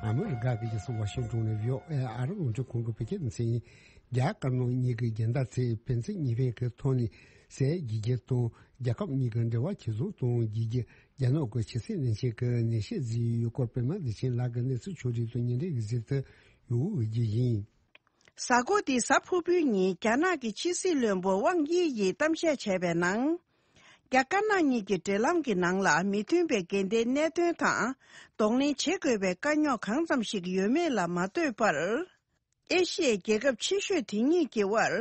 ཨ་མི་རི་ཀ་གི་རྒྱལ་ས་ཝ་ཤིང་ཏོན་ནས་བྷི་ཨོ་ཨེ་ཨ་རི་རླུང་འཕྲིན་ཁང་གི་བོད་སྐད་སྡེ་ཚན་ཡིན། རྒྱ་དཀར་ནག་གཉིས་ཀྱི་རྒྱལ་ཟླ་ཚེས་བོད་ཚེས་གཉིས་པའི་གི་ཐོག་ནས་ཟས་བགྱིས་རྒྱུ་དང་། རྒྱལ་ཁབ་གཉིས་ཀྱི་འབྲེལ་བ་གྱེས་ཚོང་གཏོང་རྒྱུའི་རྒྱ་ནག་གི་ཕྱི་སྲིད་བློན་ཆེན་གྱིས་ནན་བཤད་མཛད་ཡོད་སྐོར་པད་མ་བདེ་ཆེན་ལགས་ཀྱིས་གནས་ཚུལ་ཕྱོགས་སྒྲིག་དང་སྙན་སྒྲོན་གྱིས་གཟིགས་ཏེ་ཡོད་རྒྱུ་ཡིན། གཟའ་འཁོར་འདིའི་གཟའ་ཕུར་བུའི་ཉིན་རྒྱ་ནག་གི་ཕྱི་སྲིད་བློན་པོ་ཝང་དབྱི་ཡིས་གཏམ་བཤད་བྱས་པའི་ནང་། རྒྱ་དཀར་ནག་གཉིས་ཀྱི་འབྲེལ་ལམ་གྱི་ནང་ལ་མི་མཐུན་པའི་འགལ་ཟླའི་གནད་དོན་དང་། གདོང་ལེན་བྱེད་དགོས་པའི་དཀའ་རྙོག་གང་ཙམ་ཞིག་ཡོད་མེད་ལ་མ་ལྟོས་པར། ཨེ་ཤི་ཡའི་རྒྱལ་ཁབ་ཆེ་ཤོས་དེ་གཉིས་ཀྱི་དབར་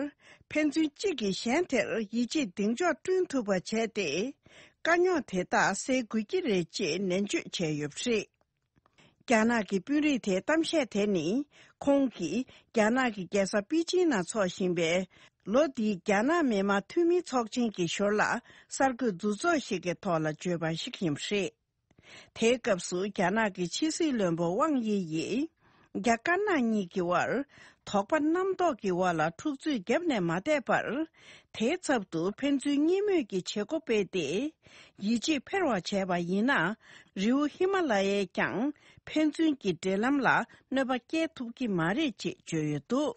ཕན་ཚུན་གཅིག་གིས་གཞན་དེར་ཡིད་ཆེས་གདེང་འཇོག་བསྐྲུན་ཐུབ་པ་བྱས་ཏེ། དཀའ་རྙོག་དེ་དག་སེལ་དགོས་ཀྱི་རེད་ཅེས་ནན་བརྗོད་བྱས་ཡོད་པ་རེད། རྒྱ་ནག་གི་དཔོན་རིགས་དེའི་གཏམ་བཤད་དེ་ནི། ཁོང་གིས་རྒྱ་ནག་གི་རྒྱལ་ས་པེ་ཅིང་ནང་འཚོགས་བཞིན་པའི་ལོ་འདིའི་རྒྱ་ནག་མི་དམངས་འཐུས་མིའི་ཚོགས་ཆེན་གྱི་ཞོར་ལ་གསར་འགོད་འདུ་ཚོགས་ཤིག་གི་ཐོག་ལ་བརྗོད་པ་ཞིག་ཡིན་པ་རེད། དེའི་སྐབས་སུ་རྒྱ་ནག་གི་ཕྱི་སྲིད་བློན་པོ་ཝང་དབྱི་ཡིས། རྒྱ་དཀར་ནག་གཉིས་ཀྱི་དབར་དོགས་པ་རྣམ་རྟོག་གི་དབར་ལ་འཁྲུག་རྩོད་བརྒྱབ་ནས་མ་བསྡད་པར། དེའི་ཚབ་ཏུ་ཕན་ཚུན་གཉིས་མོས་ཀྱི་བྱེད་སྒོ་སྤེལ་ཏེ། ཡིད་ཆེས་འཕེར་བ་བྱས་པ་ཡིན་ན། རི་བོ་ཧི་མ་ལ་ཡས་ཀྱང་ཕན་ཚུན་གྱི་འབྲེལ་ལམ་ལ་གནོད་པ་སྐྱེལ་ཐུབ་ཀྱི་མ་རེད་ཅེས་བརྗོད་ཡོད་འདུག་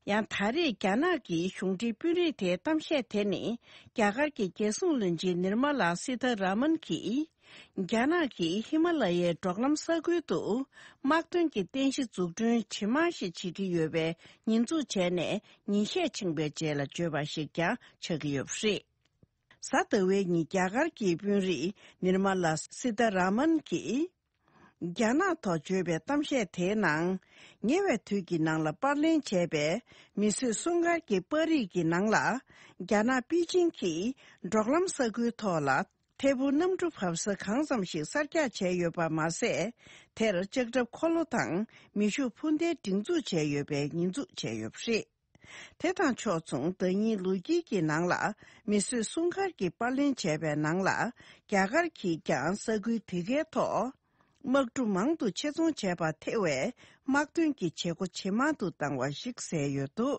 ཡང་ད་རེས་རྒྱ་ནག་གི་གཞུང་འབྲེལ་དཔོན་རིགས་དེའི་གཏམ་བཤད་དེ་ནི། རྒྱ་གར་གྱི་རྒྱལ་སྲུང་བློན་ཆེན་ནིར་མ་ལ་སི་ཐ་ར་མན་གྱིས། རྒྱ་ནག་གིས་ཧི་མ་ལ་ཡའི་འབྲོག་ལམ་ས་ཁུལ་དུ། དམག་དོན་གྱི་རྟེན་གཞི་འཛུགས་སྐྲུན་ཇེ་མང་ཞིག་བྱེད་ཀྱི་ཡོད་པའི་ཉེས་འཛུགས་བྱས་ནས། ཉིན་ཤས་ཕྱིན་པའི་རྗེས་ལ་བརྗོད་པ་ཞིག་ཀྱང་ཆགས་ཀྱི་ཡོད་པ་རེད། གཟའ་ཟླ་བའི་ཉིན་རྒྱ་གར་གྱི་དཔོན་རིགས་ནིར་མ་ལ་སི་ཐ་ར་མན་གྱིས། རྒྱ་ནག་ཐོག་བརྗོད་པའི་གཏམ་བཤད་དེའི་ནང་། ཉེ་བའི་དུས་ཀྱི་ནང་ལ་པར་ལེན་བྱས་པའི་མིས་བཟོས་སྲུང་སྐར་གྱི་པར་རིས་ཀྱི་ནང་ལ། རྒྱ་ནག་པེ་ཅིང་གིས་འབྲོག་ལམ་ས་ཁུལ་ཐོག་ལ་ཐད་འཕུར་གནམ་གྲུ་འབབ་ས་གང་ཙམ་ཞིག་གསར་རྒྱག་བྱས་ཡོད་པ་མ་ཟད། དེར་ལྕགས་ཁྲབ་འཁོར་ལོ་དང་མེ་ཤུགས་འཕུར་མདེལ་སྒྲིག་འཛུགས་བྱས་ཡོད་པའི་ཉེས་འཛུགས་བྱས་ཡོད་པ་རེད། དེ་དང་ཕྱོགས་མཚུངས་ཟླ་ཉིན་ལོ་དཀྱིལ་གྱི་ནང་ལ་མིས་བཟོས་སྲུང་སྐར་གྱི་པར་ལེན་བྱས་པའི་ནང་ལ། རྒྱ་གར་གྱིས་ཀྱང་ས་ཁུལ་དེ་གའི་ཐོག་དམག་གྲུ་མང་དུ་ཆེད་རྫོང་བྱས་པར་ཐེ་བའི་དམག་དོན་གྱི་བྱེད་སྒོ་ཇེ་མང་དུ་བཏང་བ་ཞིག་གསལ་ཡོད་འདུག་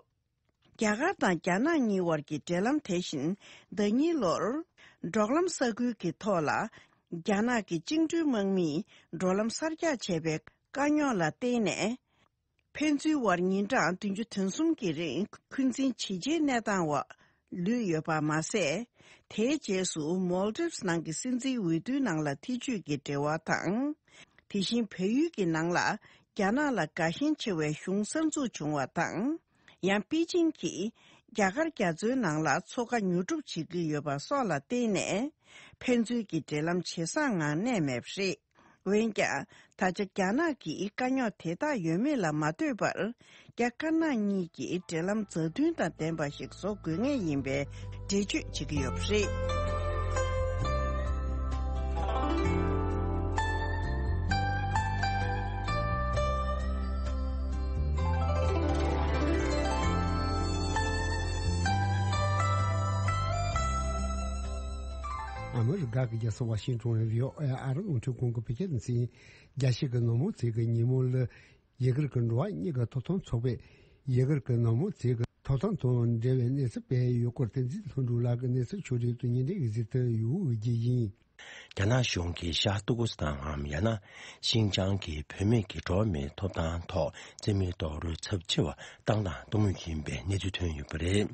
རྒྱ་གར་དང་རྒྱ་ནག་གཉིས་བར་གྱི་འབྲེལ་ལམ་དེ་བཞིན་ཟླ་ཉིན་ལོར་ འབྲོག་ལམ་ས་ཁུལ་གྱི་ཐོག་ལ་རྒྱ་ནག་གི་བཅིངས་འགྲོལ་དམག་མིས་འགྲོ་ལམ་གསར་རྒྱག་བྱས་པའི་དཀའ་རྙོག་ལ་བརྟེན་ནས། ཕན་ཚུན་དབར་ཉིན་གྲངས་བདུན་ཅུ་དོན་གསུམ་གྱི་རིང་འཁོན་འཛིན་ཇེ་ཆེའི་གནས་སྟངས་འོག་ལུས་ཡོད་པ་མ་ཟད། དེའི་རྗེས་སུ་མོལ་ཌིབ་སི་ནང་གི་སྲིད་འཛིན་འོས་བསྡུའི་ནང་ལ་ཐེ་བྱུས་ཀྱི་འབྲེལ་བ་དང་། དེ་བཞིན་བལ་ཡུལ་གྱི་ནང་ལ་རྒྱ་ནག་ལ་དགའ་ཞེན་ཆེ་བའི་གཞུང་གསར་འཛུགས་བྱུང་བ་དང་། ཡང་པེ་ཅིང་གིས་རྒྱ་གར་རྒྱ་མཚོའི་ནང་ལ་མཚོ་ཁ་ཉོ་སྒྲུབ་བྱེད་ཀྱི་ཡོད་པ་སོགས་ལ་བརྟེན་ནས་ཕན་ཚུན་གྱི་འབྲེལ་ལམ་ཇེ་བཟང་ངང་གནས་མེད་པ་རེད། འོན་ཀྱང་། ད་ཆ་རྒྱ་ནག་གིས་དཀའ་རྙོག་དེ་དག་ཡོད་མེད་ལ་མ་ལྟོས་པར། རྒྱ་དཀར་ནག་གཉིས་ཀྱི་འབྲེལ་ལམ་མཛའ་མཐུན་དང་ལྡན་པ་ཞིག་བཟོ་དགོས་ངེས་ཡིན་པའི་འགྲེལ་བརྗོད་བྱེད་ཀྱི་ཡོད་པ་རེད། ཨ་མི་རི་ཀ་གི་རྒྱལ་ས་ཝ་ཤིང་ཏོན་ནས་བྷི་ཨོ་ཨེ་ཨ་རི་རླུང་འཕྲིན་ཁང་གི་བོད་སྐད་སྡེ་ཚན། རྒྱལ་སྤྱི་གི་ནང་མི་ཚོའི་གི་ཉིན་མོ་ལ། ཡུ་གུར་གྱི་འགྲོ་བ་མིའི་གི་ཐོབ་ཐང་ཚོགས་པས། ཡུ་གུར་གྱི་ནང་མི་ཚོའི་གི་ཐོབ་ཐང་དང་འབྲེལ་བའི་གནས་ཚུལ་སྤེལ་ཡོད་སྐོར། བསྟན་འཛིན་ལྷུན་གྲུབ་ལགས་ཀྱིས་གནས་ཚུལ་ཕྱོགས་སྒྲིག་ཏུ་ཉིན་རེའི་གཟིགས་ཏུ་ཡོད་རྒྱུ་ཡིན། རྒྱ་ནག་གཞུང་གིས་ཤར་ཏུར་ཀུ་སི་ཐན་ནམ་ཡང་ན་ཤིན་ཅང་གི་བུད་མེད་ཀྱི་འགྲོ་བ་མིའི་ཐོབ་ཐང་ཐོག་རྩིས་མེད་རྡོག་རོལ་ཚབས་ཆེ་བ་བཏང་དང་གཏོང་མུས་ཡིན་པའི་གནས་ཚུལ་ཐོན་ཡོད་པ་རེད།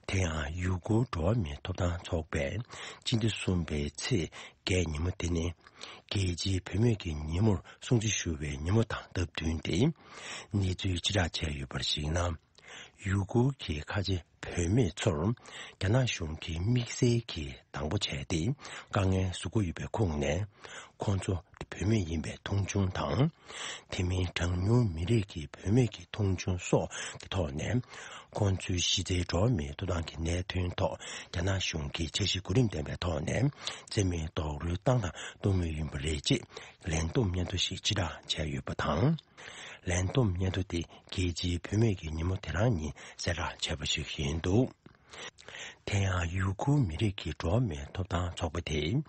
དེ་ཡང་ཡུ་གུར་འགྲོ་བ་མིའི་ཐོབ་ཐང་ཚོགས་པས་སྤྱི་ཟླ་གསུམ་པའི་ཚེས་བརྒྱད་ཉིན་མོ་དེ་ནི། རྒྱལ་སྤྱིའི་བུད་མེད་ཀྱི་ཉིན་མོར་སྲུང་བརྩི་ཞུ་བའི་ཉིན་མོ་དང་སྟབས་བསྟུན་ཏེ། གནས་ཚུལ་ཕྱིར་བསྒྲགས་བྱས་ཡོད་པར་གཞིགས་ན། ཡུ་གུར་གྱི་ཁ་ཆེ་བུད་མེད་ཚོར་རྒྱ་ནག་གཞུང་གིས་དམིགས་བསལ་གྱིས་སྡང་པོ་བྱས་ཏེ་དཀའ་ངལ་བཟོ་གི་ཡོད་པའི་ཁུངས་ནས། ཁོང་ཚོ་བུད་མེད་ཡིན་པའི་མཐོང་ཆུང་དང་། དེ་མིན་གྲངས་ཉུང་མི་རིགས་ཀྱི་བུད་མེད་ཀྱི་མཐོང་ཆུང་སོགས་ཀྱི་ཐོག་ནས། ཁོང་ཚོའི་གཞི་རྩའི་འགྲོ་བ་མིའི་ཐོབ་ཐང་གི་གནད་དོན་ཐོག་རྒྱ་ནག་གཞུང་གིས་འཆར་གཞི་གོ་རིམ་ལྡན་པའི་ཐོག་ནས་རྩིས་མེད་རྡོག་རོལ་བཏང་དང་གཏོང་མུས་ཡིན་པ་རེད་ཅེས་ལན་འདེབས་སྙན་ཐོ་ཞིག་ཕྱིར་བསྒྲགས་བྱས་ཡོད་པ་དང་། ལན་འདེབས་སྙན་ཐོ་དེ་རྒྱལ་སྤྱིའི་བུད་མེད་ཀྱི་ཉིན་མོ་དེ་རང་ཉིད་གསལ་བསྒྲགས་བྱས་པ་ཞིག་ཡིན་འདུག་དེ་ཡང་ཡུ་གུར་མི་རིགས་ཀྱི་འགྲོ་བ་མིའི་ཐོབ་ཐང་ཚོགས་པ་དེས།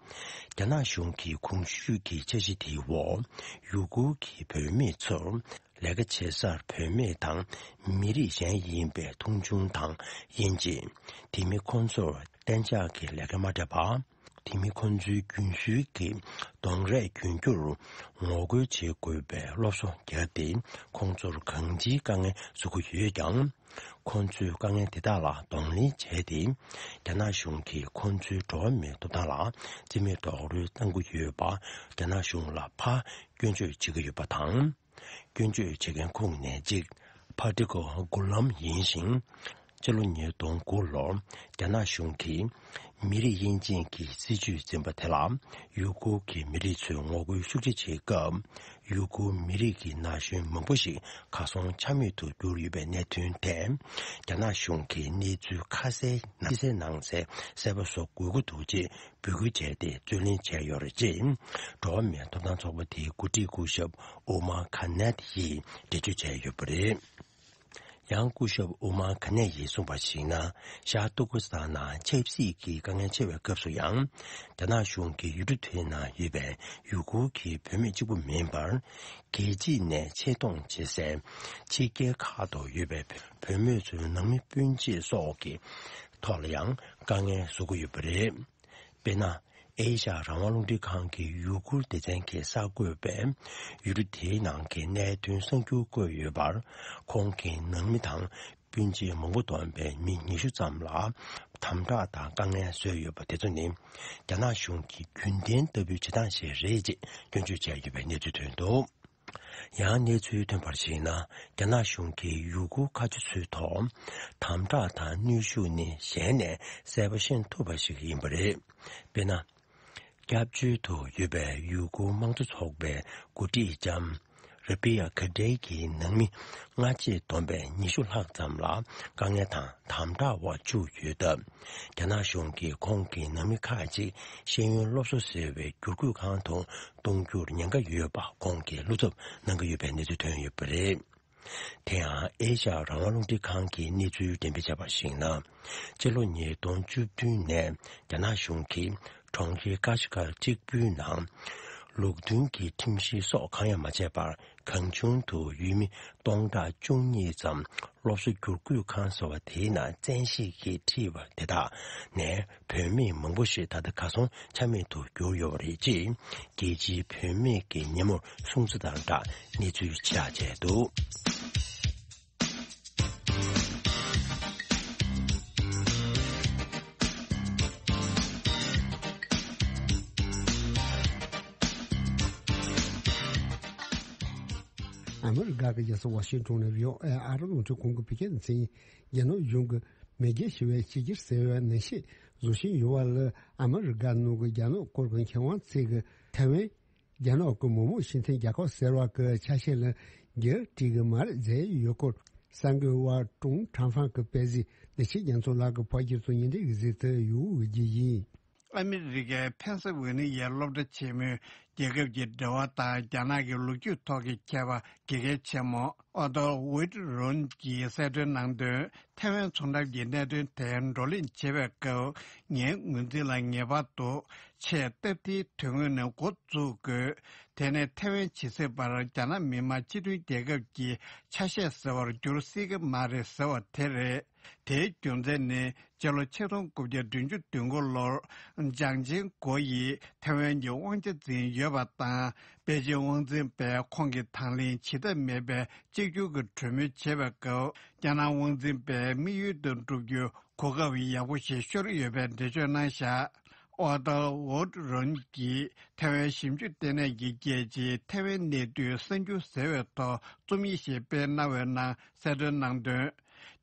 རྒྱ་ནག་གཞུང་གི་གོང་ཞུས་ཀྱི་འཆར་གཞི་དེའི་འོག་ཡུ་གུར་གྱི་བུད་མེད་ཚོར་ལས་ཀ་བྱེད་སར་བུད་མེད་དང་མི་རིགས་གཞན་ཡིན་པའི་མཐོང་ཆུང་དང་ཡིན་གཅིག་དེ་མིན་ཁོང་ཚོར་གཏན་འཇགས་ཀྱི་ལས་ཀ་མ་སྤྲད་པ། དེ་མིན་ཁོང་ཚོའི་རྒྱུན་སྲོལ་གྱི་གདོང་རས་གྱོན་རྒྱུར་ངོ་རྒོལ་བྱེད་དགོས་པའི་སློབ་གསོ་བརྒྱབ་སྟེ། ཁོང་ཚོར་གང་ཅིའི་དཀའ་ངལ་བཟོ་གི་ཡོད་ཀྱང་། ཁོང་ཚོའི་དཀའ་ངལ་དེ་དག་ལ་གདོང་ལེན་བྱས་ཏེ། རྒྱ་ནག་གཞུང་གིས་ཁོང་ཚོའི་འགྲོ་བ་མིའི་ཐོབ་ཐང་ལ་རྩིས་མེད་རྡོག་རོལ་གཏང་གི་ཡོད་པ། རྒྱ་ནག་གཞུང་ལ་ཕར་སྐྱོན་བརྗོད་བྱེད་ཀྱི་ཡོད་པ་དང་། སྐྱོན་བརྗོད་བྱེད་མཁན་ཁོངས་ནས་གཅིག་ཕ་ཏི་ཀོ་གུ་ལམ་ཡིན་ཞིང་། སྤྱི་ལོ་ཉིས་སྟོང་དགུ་ལོར་རྒྱ་ནག་གཞུང་གིས་མི་རིགས་དབྱེ་འབྱེད་ཀྱི་སྲིད་ཇུས་འཛིན་པ་དེ་ལ་ཡུ་གུར་གྱི་མི་རིགས་ཚོས་ངོ་རྒོལ་ཤུགས་ཆེ་བྱེད་སྐབས། ཡུ་གུར་མི་རིགས་ཀྱི་ན་གཞོན་མང་པོ་ཞིག་གར་སོང་ཆ་མེད་དུ་གྱུར་ཡོད་པའི་གནད་དོན་དེ། རྒྱ་ནག་གཞུང་གིས་གནས་ཚུལ་ཁ་གསལ་ཕྱི་གསལ་ནང་གསལ་གསལ་པོ་བཟོ་དགོས་ཀྱི་འདུག་ཅེས་འབོད་སྐུལ་བྱས་ཏེ་རྩོད་ལེན་བྱས་ཡོད་རེད་ཅེས། འགྲོ་བ་མིའི་ཐོབ་ཐང་ཚོགས་པ་དེའི་འགོ་ཁྲིད་སྐུ་ཞབས་ཨོ་མ་ཁ་ནད་ཡིས་འགྲེལ་བརྗོད་བྱས་ཡོད་པ་རེད། ཡང་སྐུ་ཞབས་ཨོ་མ་ཁ་ནད་ཡིས་གསུངས་པར་གཞིགས་ན། ཤར་ཏུར་ཀུ་སི་ཐན་ནང་ཆབ་སྲིད་ཀྱི་དཀའ་ངལ་ཆེ་བའི་སྐབས་སུ་ཡང་། རྒྱ་ནག་གཞུང་གིས་ཡུལ་གྲུ་དེའི་ནང་ཡོད་པའི་ཡུ་གུར་གྱི་བུད་མེད་གཅིག་པུ་མིན་པར། རྒྱལ་སྤྱི་ནས་ཆེད་གཏོང་བྱེད་སའི་ཕྱི་རྒྱལ་ཁག་ཏུ་ཡོད་པའི་བུད་མེད་ཚོའི་ནང་མི་སྤུན་མཆེད་སོགས་ཀྱི་ཐོག་ལ་ཡང་དཀའ་ངལ་བཟོ་གི་ཡོད་པ་རེད། དཔེར་ན། ཨེ་ཤ་ཡ་རང་དབང་རླུང་འཕྲིན་ཁང་གི་ཡུ་གུར་སྡེ་ཚན་གྱིས་གསར་འགོད་པས། ཡུལ་གྲུ་དེའི་ནང་གི་གནད་དོན་གསར་འགྱུར་བཀོད་ཡོད་པར། ཁོང་གི་ནང་མི་དང་སྤུན་མཆེད་མང་པོ་བསྡོམས་པའི་མི་ཉི་ཤུ་ཙམ་ལ་དམ་དྲག་དང་དཀའ་ངལ་བཟོས་ཡོད་པ་དེ་ཚོ་ནི། རྒྱ་ནག་གཞུང་གི་རྒྱུན་ལྡན་ལྟ་བུའི་བྱེད་སྟངས་ཤིག་རེད་ཅེས་སྐྱོན་བརྗོད་བྱས་ཡོད་པའི་གནས་ཚུལ་ཐོན་འདུག་ཡང་གནས་ཚུལ་ཐོན་པར་གཞིགས་ན། རྒྱ་ནག་གཞུང་གིས་ཡུ་གུར་ཁ་ཆེ་ཚོའི་ཐོག་དམ་དྲག་དང་གནོན་ཤུགས་ནི་གཞན་ནས་གསལ་པོ་ཤེས་ཐུབ་པ་ཞིག་ཡིན་པ་རེད། དཔེར་ན། སྐྱབས་བཅོལ་དུ་ཡོད་པའི་ཡུ་གུར་དམངས་གཙོ་ཚོགས་པའི་འགོ་ཁྲིད་ལྕམ་ར་བྷི་ཡ་ཁ་ཏྲེ་གིས་ནང་མི་སྔ་རྗེས་བསྡོམས་པའི་ཉི་ཤུ་ལྷག་ཙམ་ལ་དཀའ་ངལ་དང་དམ་དྲག་འོག་བཅུག་ཡོད་སྟབས། རྒྱ་ནག་གཞུང་གིས་ཁོང་གི་ནང་མི་ཁག་ཅིག་ཤེས་ཡོན་སློབ་གསོ་ཟེར་བའི་བསྒྱུར་བཀོད་ཁང་དུ་གཏོང་རྒྱུར་ཉེན་ཁ་ཡོད་པ་ཁོང་གིས་བློ་འཚབ་གནང་གི་ཡོད་པའི་གནས་ཚུལ་ཐོན་ཡོད་པ་རེད། དེ་ཡང་ཨེ་ཤ་ཡ་རང་དབང་རླུང་འཕྲིན་ཁང་གིས་གནས་ཚུལ་འགྲེམས་སྤེལ་བྱས་པར་གཞིགས་ན། སྤྱི་ལོ་ཉིས་སྟོང་བཅུ་བདུན་ནས་རྒྱ་ནག་གཞུང་གིས་གྲོང་ཁྱེར་ཀ་ཤི་ཀར་གཅིག་པུའི་ནང་ ལུགས་མཐུན་གྱི་ཁྲིམས་གཞི་སོགས་གང་ཡང་མ་བྱས་པར། གང་བྱུང་དུ་ཡུལ་མི་སྟོང་ཕྲག་བཅུ་གཉིས་ཙམ་སློབ་གསོ་བསྒྱུར་བཀོད་ཁང་ཟེར་བ་དེའི་ནང་བཙན་ཤེད་ཀྱིས་ཁྲིད་པ་དེ་དག་ནས་བུད་མེད་མང་པོ་ཞིག་ད་ལྟ་གར་སོང་ཆ་མེད་དུ་གྱུར་ཡོད་པ་རེད་ཅེས། རྒྱལ་སྤྱིའི་བུད་མེད་ཀྱི་ཉིན་མོར་སྲུང་བརྩི་དང་སྦྲགས་གནས་ཚུལ་ཆེད་བརྗོད་འདུག་ཨ་མི་རི་ཀ་གི་རྒྱལ་ས་ཝ་ཤིང་ཊོན་ནས་བྷི་ཨོ་ཨེ་ཨ་རི་རླུང་འཕྲིན་ཁང་གི་བོད་སྐད་སྡེ་ཚན་ཡིན། རྒྱ་ནག་གཞུང་གིས་མེས་རྒྱལ་ཞི་བའི་གཅིག་གྱུར་ཟེར་བའི་ནང་བཞིན་བཟོ་བཞིན་ཡོད་པ་ལ། ཨ་མི་རི་ཀ་ནང་གི་རྒྱ་ནག་སྐོར་གྱི་མཁས་དབང་ཚོས་ཀྱིས་ཐའེ་ཝན་རྒྱ་ནག་གི་མི་དམངས་སྤྱི་མཐུན་རྒྱལ་ཁབ་ཟེར་བ་གི་ཆ་ཤས་ལ་འགྱུར་འགྲོ་གི་མ་རེད་ཟེར་ཡོད་སྐོར། གསར་འགོད་པ་ཀྲུང་ཁྲང་ཧྥང་གིས་སྤེལ་གཟིགས། བདེ་ཆེན་རྒྱ་མཚོ་ལགས་ཀྱིས་ཕབ་སྒྱུར་དང་སྙན་སྒྲོན་ཞུ་གཟིགས་དུ་ཡོད་རྒྱུ་ཡིན། ཨ་མི་རི་ཀའི་ཕེན་སི་ཝེ་ནི་ཡའི་སློབ་གྲྭ་ཆེན་མོའི་རྒྱལ་ཁབ་ཀྱི་འབྲེལ་བ་དང་རྒྱ་ནག་གི་ལོ་རྒྱུས་ཐོག་གི་མཁས་པ་དགེ་རྒན་ཆེན་མོ་ཨོ་ཏོ་ཝུད་རོན་གྱིས་གསལ་སྟོན་གནང་དོན། ཐའེ་ཝན་མཚོ་འགྲམ་གྱི་གནད་དོན་དེ་བགྲོ་གླེང་བྱེད་པའི་སྐབས། ངའི་ངོས་འཛིན་ལ་ངེས་པར་དུ་ཆེས་སྟབས་བདེའི་དོན་དངོས་ནས་འགོ་བཙུགས་དགོས། དེ་ནས་ཐའེ་ཝན་ཇི་སྲིད་བར་རྒྱ་ནག་མི་དམངས་སྤྱི་མཐུན་རྒྱལ་ཁབ་ཀྱི་ཆ་ཤས་ཟེར་བར་འགྱུར་སྲིད་ཀྱི་མ་རེད་ཟེར་བ་དེ་རེད། དེའི་རྒྱུ་མཚན་ནི། སྤྱི་ལོ་ཆིག་སྟོང་དགུ་བརྒྱ་བདུན་ཅུ་དོན་དགུ་ལོར། ཅང་ཅིང་གོ་ཡིས་ཐའེ་ཝན་གྱི་དབང་ཆ་འཛིན་ཡོད་པ་དང་། པེ་ཅིང་དབང་འཛིན་པས་ཁོང་གི་དང་ལེན་བྱེད་ཐབས་མེད་པའི་གཅིག་གྱུར་གྱི་གྲོས་མོལ་བྱེད་པའི་སྐབས། རྒྱ་ནག་དབང་འཛིན་པའི་དམིགས་ཡུལ་དེ་འགྲུབ་རྒྱུའི་གོ་སྐབས་ཡག་པོ་ཞིག་ཤོར་ཡོད་པའི་འགྲེལ་བརྗོད་གནང་བཞག་ཨོ་ཏོ་ཝུད་རོན་གྱིས་ཐའེ་ཝན་ཞིབ་འཇུག་ལྟེ་གནས་ཀྱི་རྒྱལ་སྤྱིའི་ཐའེ་ཝན་གནས་དུས་གསར་འགྱུར་ཟེར་བའི་ཐོག་རྩོམ་ཡིག་ཞིག་སྤེལ་གནང་བའི་ནང་གསལ་སྟོན་གནང་དོན།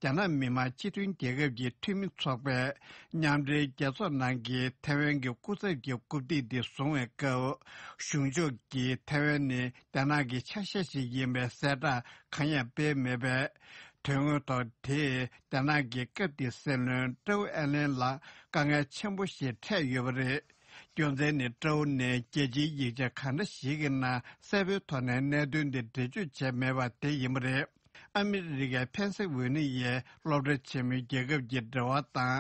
རྒྱ་ནག་མི་དམངས་སྤྱི་མཐུན་རྒྱལ་ཁབ་ཀྱི་འཐུས་མི་ཚོགས་པས་མཉམ་འབྲེལ་རྒྱལ་ཚོགས་ནང་གི་ཐའེ་ཝན་གྱི་སྐུ་ཚབ་ཀྱི་རྐུབ་སྟེགས་འདི་བཟུང་བའི་སྐབས། གཞུང་ཕྱོགས་ཀྱིས་ཐའེ་ཝན་ནི་རྒྱ་ནག་གི་ཆ་ཤས་ཤིག་ཡིན་པའི་གསལ་བསྒྲགས་གང་ཡང་སྤེལ་མེད་པས། དོན་དངོས་ཐོག་དེས་རྒྱ་ནག་གི་སྐབས་དེའི་སྲིད་བློན་ཀྲོའུ་ཨེ་ལན་ལ་དཀའ་ངལ་ཆེན་པོ་ཞིག་འཕྲད་ཡོད་པ་རེད། རྒྱུ་མཚན་ནི་ཀྲོའུ་ནས་རྒྱལ་སྤྱིའི་ཡིག་ཆ་ག་འདྲ་ཞིག་གི་ནང་གསལ་པོའི་ཐོག་ནས་གནད་དོན་འདི་འགྲེལ་བརྗོད་བྱས་མེད་པ་དེ་ཡིན་པ་རེད། ཨ་མི་རི་ཀའི་ཕེན་སི་ཝེ་ནི་ཡའི་སློབ་གྲྭ་ཆེན་མོའི་རྒྱལ་ཁབ་ཀྱི་འབྲེལ་བ་དང་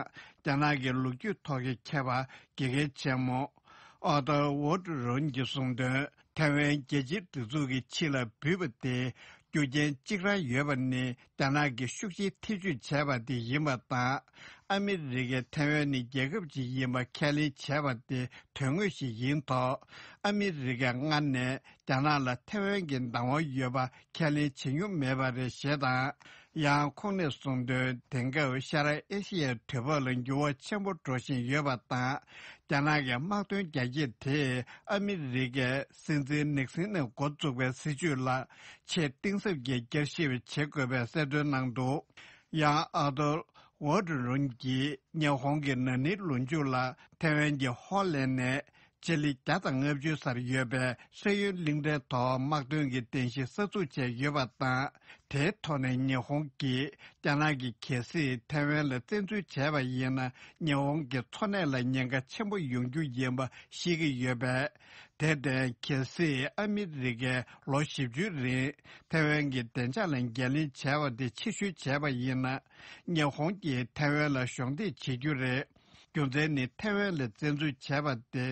རྒྱ་ནག་གི་ལོ་རྒྱུས་ཐོག་གི་མཁས་པ་དགེ་རྒན་ཆེན་མོ་ཨོ་ཏོ་ཝོ་ཏྲུ་རོན་གྱིས་གསུངས་དོན། ཐའེ་ཝན་རྒྱལ་སྤྱིའི་སྒྲིག་འཛུགས་ཀྱི་ཕྱི་ལ་འབུད་པ་དེ་རྒྱུ་རྐྱེན་གཅིག་རང་ཡོད་པ་ནི་རྒྱ་ནག་གིས་ཤུགས་ཆེའི་ཐེ་བྱུས་བྱས་པ་དེ་ཡིན་པ་དང་། ཨ་མི་རི་ཀས་ཐའེ་ཝན་ནི་རྒྱལ་ཁབ་ཅིག་ཡིན་པ་ཁས་ལེན་བྱས་པ་དེ་དོན་དངོས་ཤིག་ཡིན་ཐོག་ཨ་མི་རི་ཀས་སྔར་ནས་རྒྱ་ནག་ལ་ཐའེ་ཝན་གྱི་བདག་དབང་ཡོད་པ་ཁས་ལེན་བྱེད་མྱོང་མེད་པ་རེད་ཞེས་དང་། ཡང་ཁོང་ནས་གསུངས་དོན། དེང་སྐབས་ཤར་ཨེ་ཤི་ཡའི་དུས་བབ་ལ་འགྱུར་བ་ཆེན་པོ་འགྲོ་བཞིན་ཡོད་པ་དང་། རྒྱ་ནག་གི་དམག་དོན་རྒྱ་སྐྱེད་དེས་ཨ་མི་རི་ཀའི་སྲིད་འཛིན་ནིག་སིན་ནས་འགོ་བཙུགས་པའི་སྲིད་བྱུས་ལ་ཆེས་གཏིང་ཟབ་ཀྱིས་བསྐྱར་ཞིབ་བྱེད་དགོས་པའི་གསལ་སྟོན་གནང་འདུག་ཡང་ཨ་ཏོ་ཝོ་ཏྲུ་རུན་གྱིས་ཉི་ཧོང་གི་ན་ནིང་ལོ་མཇུག་ལ་ཐའེ་ཝན་གྱི་ཧོ་ལན་ནས་ཆི་ལི་བརྒྱ་དང་ལྔ་བཅུ་སར་ཡོད་པའི་ཧྲེ་ཡོན་གླིང་ཕྲན་ཐོག་དམག་དོན་གྱི་རྟེན་གཞི་གསར་འཛུགས་བྱས་ཡོད་པ་དང་། དེའི་ཐོག་ནས་ཉི་ཧོང་གིས་རྒྱ་ནག་གིས་གལ་སྲིད་ཐའེ་ཝན་ལ་བཙན་འཛུལ་བྱས་པ་ཡིན་ན། ཉི་ཧོང་གི་འཚོ་གནས་ལ་ཉེན་ཁ་ཆེན་པོ་ཡོང་རྒྱུ་ཡིན་པ་ཤེས་ཀྱི་ཡོད་པས། དེར་བརྟེན། གལ་སྲིད་ཨ་མི་རི་ཀས་ལོ་བཞི་བཅུའི་རིང་ཐའེ་ཝན་གྱི་བདེ་འཇགས་ལ་འགན་ལེན་བྱས་པ་དེ་ཕྱིར་བཤོལ་བྱས་པ་ཡིན་ན། ཉི་ཧོང་གིས་ཐའེ་ཝན་ལ་གཞོགས་འདེགས་བྱེད་རྒྱུ་རེད། རྒྱུ་མཚན་ནི་ཐའེ་ཝན་ལ་བཙན་འཛུལ་བྱས་པ་དེ་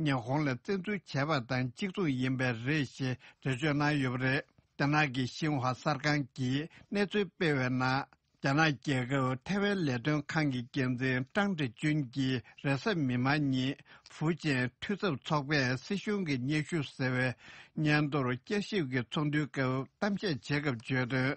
ཉི་ཧོང་ལ་བཙན་འཛུལ་བྱས་པ་དང་གཅིག་མཚུངས་ཡིན་པས་རེད་ཞེས་འགྲེལ་བརྗོད་གནང་ཡོད་པ་རེད། རྒྱ་ནག་གི་ཤིན་ཧྭ་གསར་ཁང་གིས་གནས་ཚུལ་སྤེལ་བའི་ནང་། རྒྱ་ནག་རྒྱལ་ཁབ་ཐའེ་ཝན་ལས་དོན་ཁང་གི་འགན་འཛིན་ཀྲང་ཀྲི་ཅུན་གྱིས་རེས་གཟའ་མིག་དམར་ཉིན་ཧྥུ་ཅན་འཐུས་ཚབ་ཚོགས་པས་སྲིད་གཞུང་གི་སྙན་ཞུ་ཟེར་བའི་སྙན་ཐོར་བསྐྱར་ཞིབ་ཀྱི་ཚོགས་འདུའི་སྐབས་གཏམ་བཤད་བྱེད་སྐབས་བརྗོད་དོན།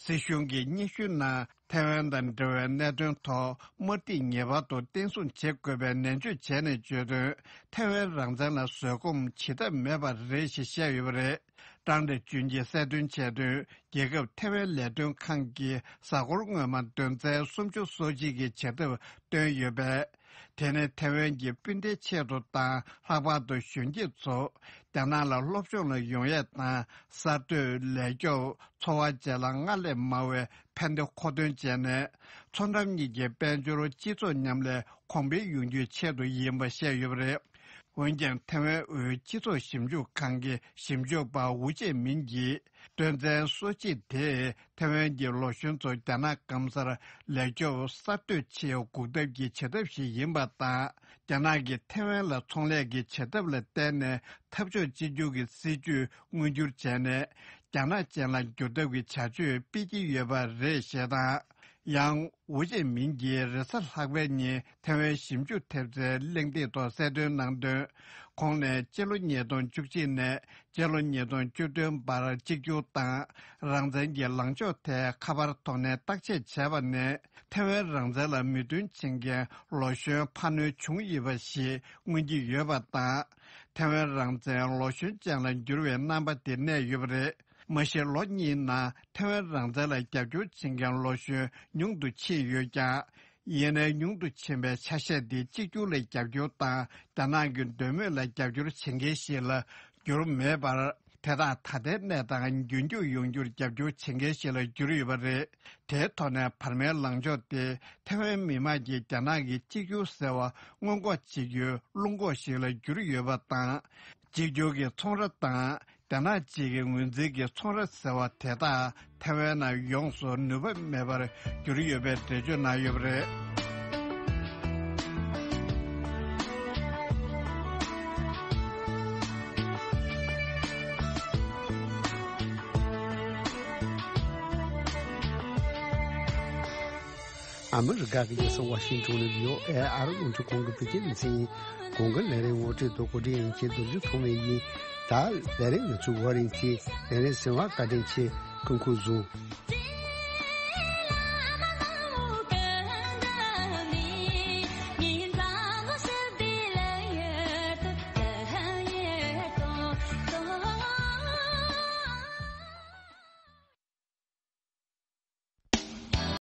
སྲིད་གཞུང་གི་སྙན་ཞུའི་ནང་། ཐའེ་ཝན་དང་འབྲེལ་བའི་གནད་དོན་ཐོག་དམར་ཐིག་ངེས་པར་དུ་བརྟན་སྲུང་བྱེད་དགོས་པའི་ནན་བརྗོད་བྱས་ནས་བརྗོད་དོན། ཐའེ་ཝན་རང་བཙན་ལ་བཟོད་སྒོམ་བྱེད་ཐབས་མེད་པ་རེད་ཞེས་བཤད་ཡོད་པ་རེད། ཀྲང་ཀྲི་ཅུན་གྱིས་གསལ་སྟོན་བྱས་དོན། རྒྱལ་ཁབ་ཐའེ་ཝན་ལས་དོན་ཁང་གིས་གཟའ་འཁོར་སྔོན་མ་དོན་ཚན་སུམ་ཅུ་སོ་གཅིག་གི་བྱེད་ཐབས་བཏོན་ཡོད་པས། དེ་ནི་ཐའེ་ཝན་གྱི་སྤུན་ཟླའི་ཆེད་དུ་དང་། ལྷག་པར་དུ་གཞོན་སྐྱེས་ཚོ་རྒྱ་ནག་ལ་སློབ་སྦྱོང་ལ་ཡོང་ཡས་དང་། གསར་གཏོད། ལས་སྐྱོབ། འཚོ་བ་བཅས་ལ་སྔར་ལས་མང་བའི་ཕན་བདེ་མཁོ་འདོན་བྱས་ནས། མཚོ་འགྲམ་གཉིས་ཀྱི་དཔལ་འབྱོར་སྤྱི་ཚོགས་མཉམ་ལས་གོང་འཕེལ་ཡོང་རྒྱུའི་ཆེད་དུ་ཡིན་པ་བཤད་ཡོད་པ་རེད། འོན་ཀྱང་ཐེ་ཝན་དབུས་སྤྱི་ཚོགས་ཞིབ་འཇུག་ཁང་གི་ཞིབ་འཇུག་པ་ཝུ་ཅེ་མིན་གྱིས། དོན་ཚན་སོ་གཅིག་དེས་ཐེ་ཝན་གྱི་ལོ་གཞོན་ཚོ་རྒྱ་ནག་སྐམ་སར་ལེགས་སྐྱོབ་གསར་གཏོད་ཆེད་འགུག་ཐབས་ཀྱི་བྱ་ཐབས་ཤིག་ཡིན་པ་དང་། རྒྱ་ནག་གིས་ཐེ་ཝན་ལ་ཚོང་ལས་ཀྱི་བྱ་ཐབས་ལ་བརྟེན་ནས་འཐབ་ཕྱོགས་གཅིག་གྱུར་གྱི་སྲིད་ཇུས་མངོན་འགྱུར་བྱས་ནས། རྒྱ་ནག་ཅན་ལ་འགྱུར་ཐབས་ཀྱི་བྱ་སྤྱོད་སྤེལ་གྱི་ཡོད་པ་རེད་ཞེས་དང་། ཡང་། ཝུ་ཅེ་མིན་གྱིས་རེས་གཟའ་ལྷག་པའི་ཉིན་ཐེ་ཝན་ཞིབ་འཇུག་ཐེབས་རྩའི་གླེང་སྟེགས་ཐོག་གསལ་སྟོན་གནང་དོན། ཁོང་ནས་སྤྱི་ལོ་ཉིས་སྟོང་བཅུ་གཅིག་ནས་སྤྱི་ལོ་ཉིས་སྟོང་བཅུ་བདུན་བར་གཅིག་གྱུར་དང་རང་བཙན་གྱི་ལངས་ཕྱོགས་ཐད་ཁ་པར་ཐོག་ནས་བརྟག་དཔྱད་བྱས་པ་ནས། ཐེ་ཝན་རང་བཙན་ལ་མོས་མཐུན་བྱེད་མཁན་ལོ་གཞོན་འཕར་སྣོན་བྱུང་ཡོད་པ་ཞིག་མངོན་གྱི་ཡོད་པ་དང་། ཐེ་ཝན་རང་བཙན་ལོ་གཞོན་ཅན་ལ་འགྱུར་བའི་རྣམ་པ་དེ་གནས་ཡོད་པ་རེད། མ་གཞི་ལོ་གཉིས་ནང་ཐེ་ཝན་རང་བཙན་ལ་རྒྱབ་སྐྱོར་བྱེད་མཁན་ལོ་གཞོན་ཉུང་དུ་ཕྱིན་ཡོད་ཀྱང་། ཡིན་ནའི་ཉུང་དུ་ཕྱིན་པའི་ཆ་ཤས་འདི་གཅིག་གྱུར་ལ་རྒྱབ་སྐྱོར་དང་རྒྱ་ནག་གི་འདོད་མོས་ལ་རྒྱབ་སྐྱོར་བྱེད་མཁན་ཞིག་ལ་འགྱུར་མེད་པར། དེ་དག་ད་ལྟའི་གནས་སྟངས་རྒྱུན་སྐྱོང་ཡོང་རྒྱུར་རྒྱབ་སྐྱོར་བྱེད་མཁན་ཞིག་ལ་གྱུར་ཡོད་པ་རེད། དེའི་ཐོག་ནས་བར་མའི་ལངས་ཕྱོགས་དེ་ཐེ་ཝན་མི་དམངས་ཀྱིས་རྒྱ་ནག་གི་གཅིག་གྱུར་ཟེར་བ་སྔོན་འགོག་བྱེད་རྒྱུའི་རླུང་འགོག་ཞིག་ལ་གྱུར་ཡོད་པ་དང་། གཅིག་གྱུར་གྱི་ཚོང་ར་དང་རྒྱ་ནག་གཅིག་གི་ངོས་འཛིན་གྱི་ཚོང་ར་ཟེར་བ་དེ་དག་ཐེ་ཝན་ནང་ཡོངས་སུ་ནུས་པ་མེད་པར་གྱུར་ཡོད་པའི་འགྲེལ་བརྗོད་གནང་ཡོད་པ་རེད། ཨ་མི་རི་ཀ་གི་རྒྱལ་ས་ཝ་ཤིང་ཊོན་ནས་ཝི་ཨོ་ཨེ་ཨ་རི་རླུང་འཕྲིན་ཁང་གི་བོད་སྐད་སྡེ་ཚན་ཡིན། གོང་གི་ལས་རིམ་ངོ་སྤྲོད་དང་གོ་སྒྲིག་ཡིན་གྱི་རྡོ་རྗེ་ཐོགས་མེད་ཡིན། ད་ལས་རིམ་ནང་ཚུད་ཝ་རིན་གྱི་ལས་རིམ་གསན་པར་བཀའ་དྲིན་ཆེ། སྐུ་ཁམས་བཟང་།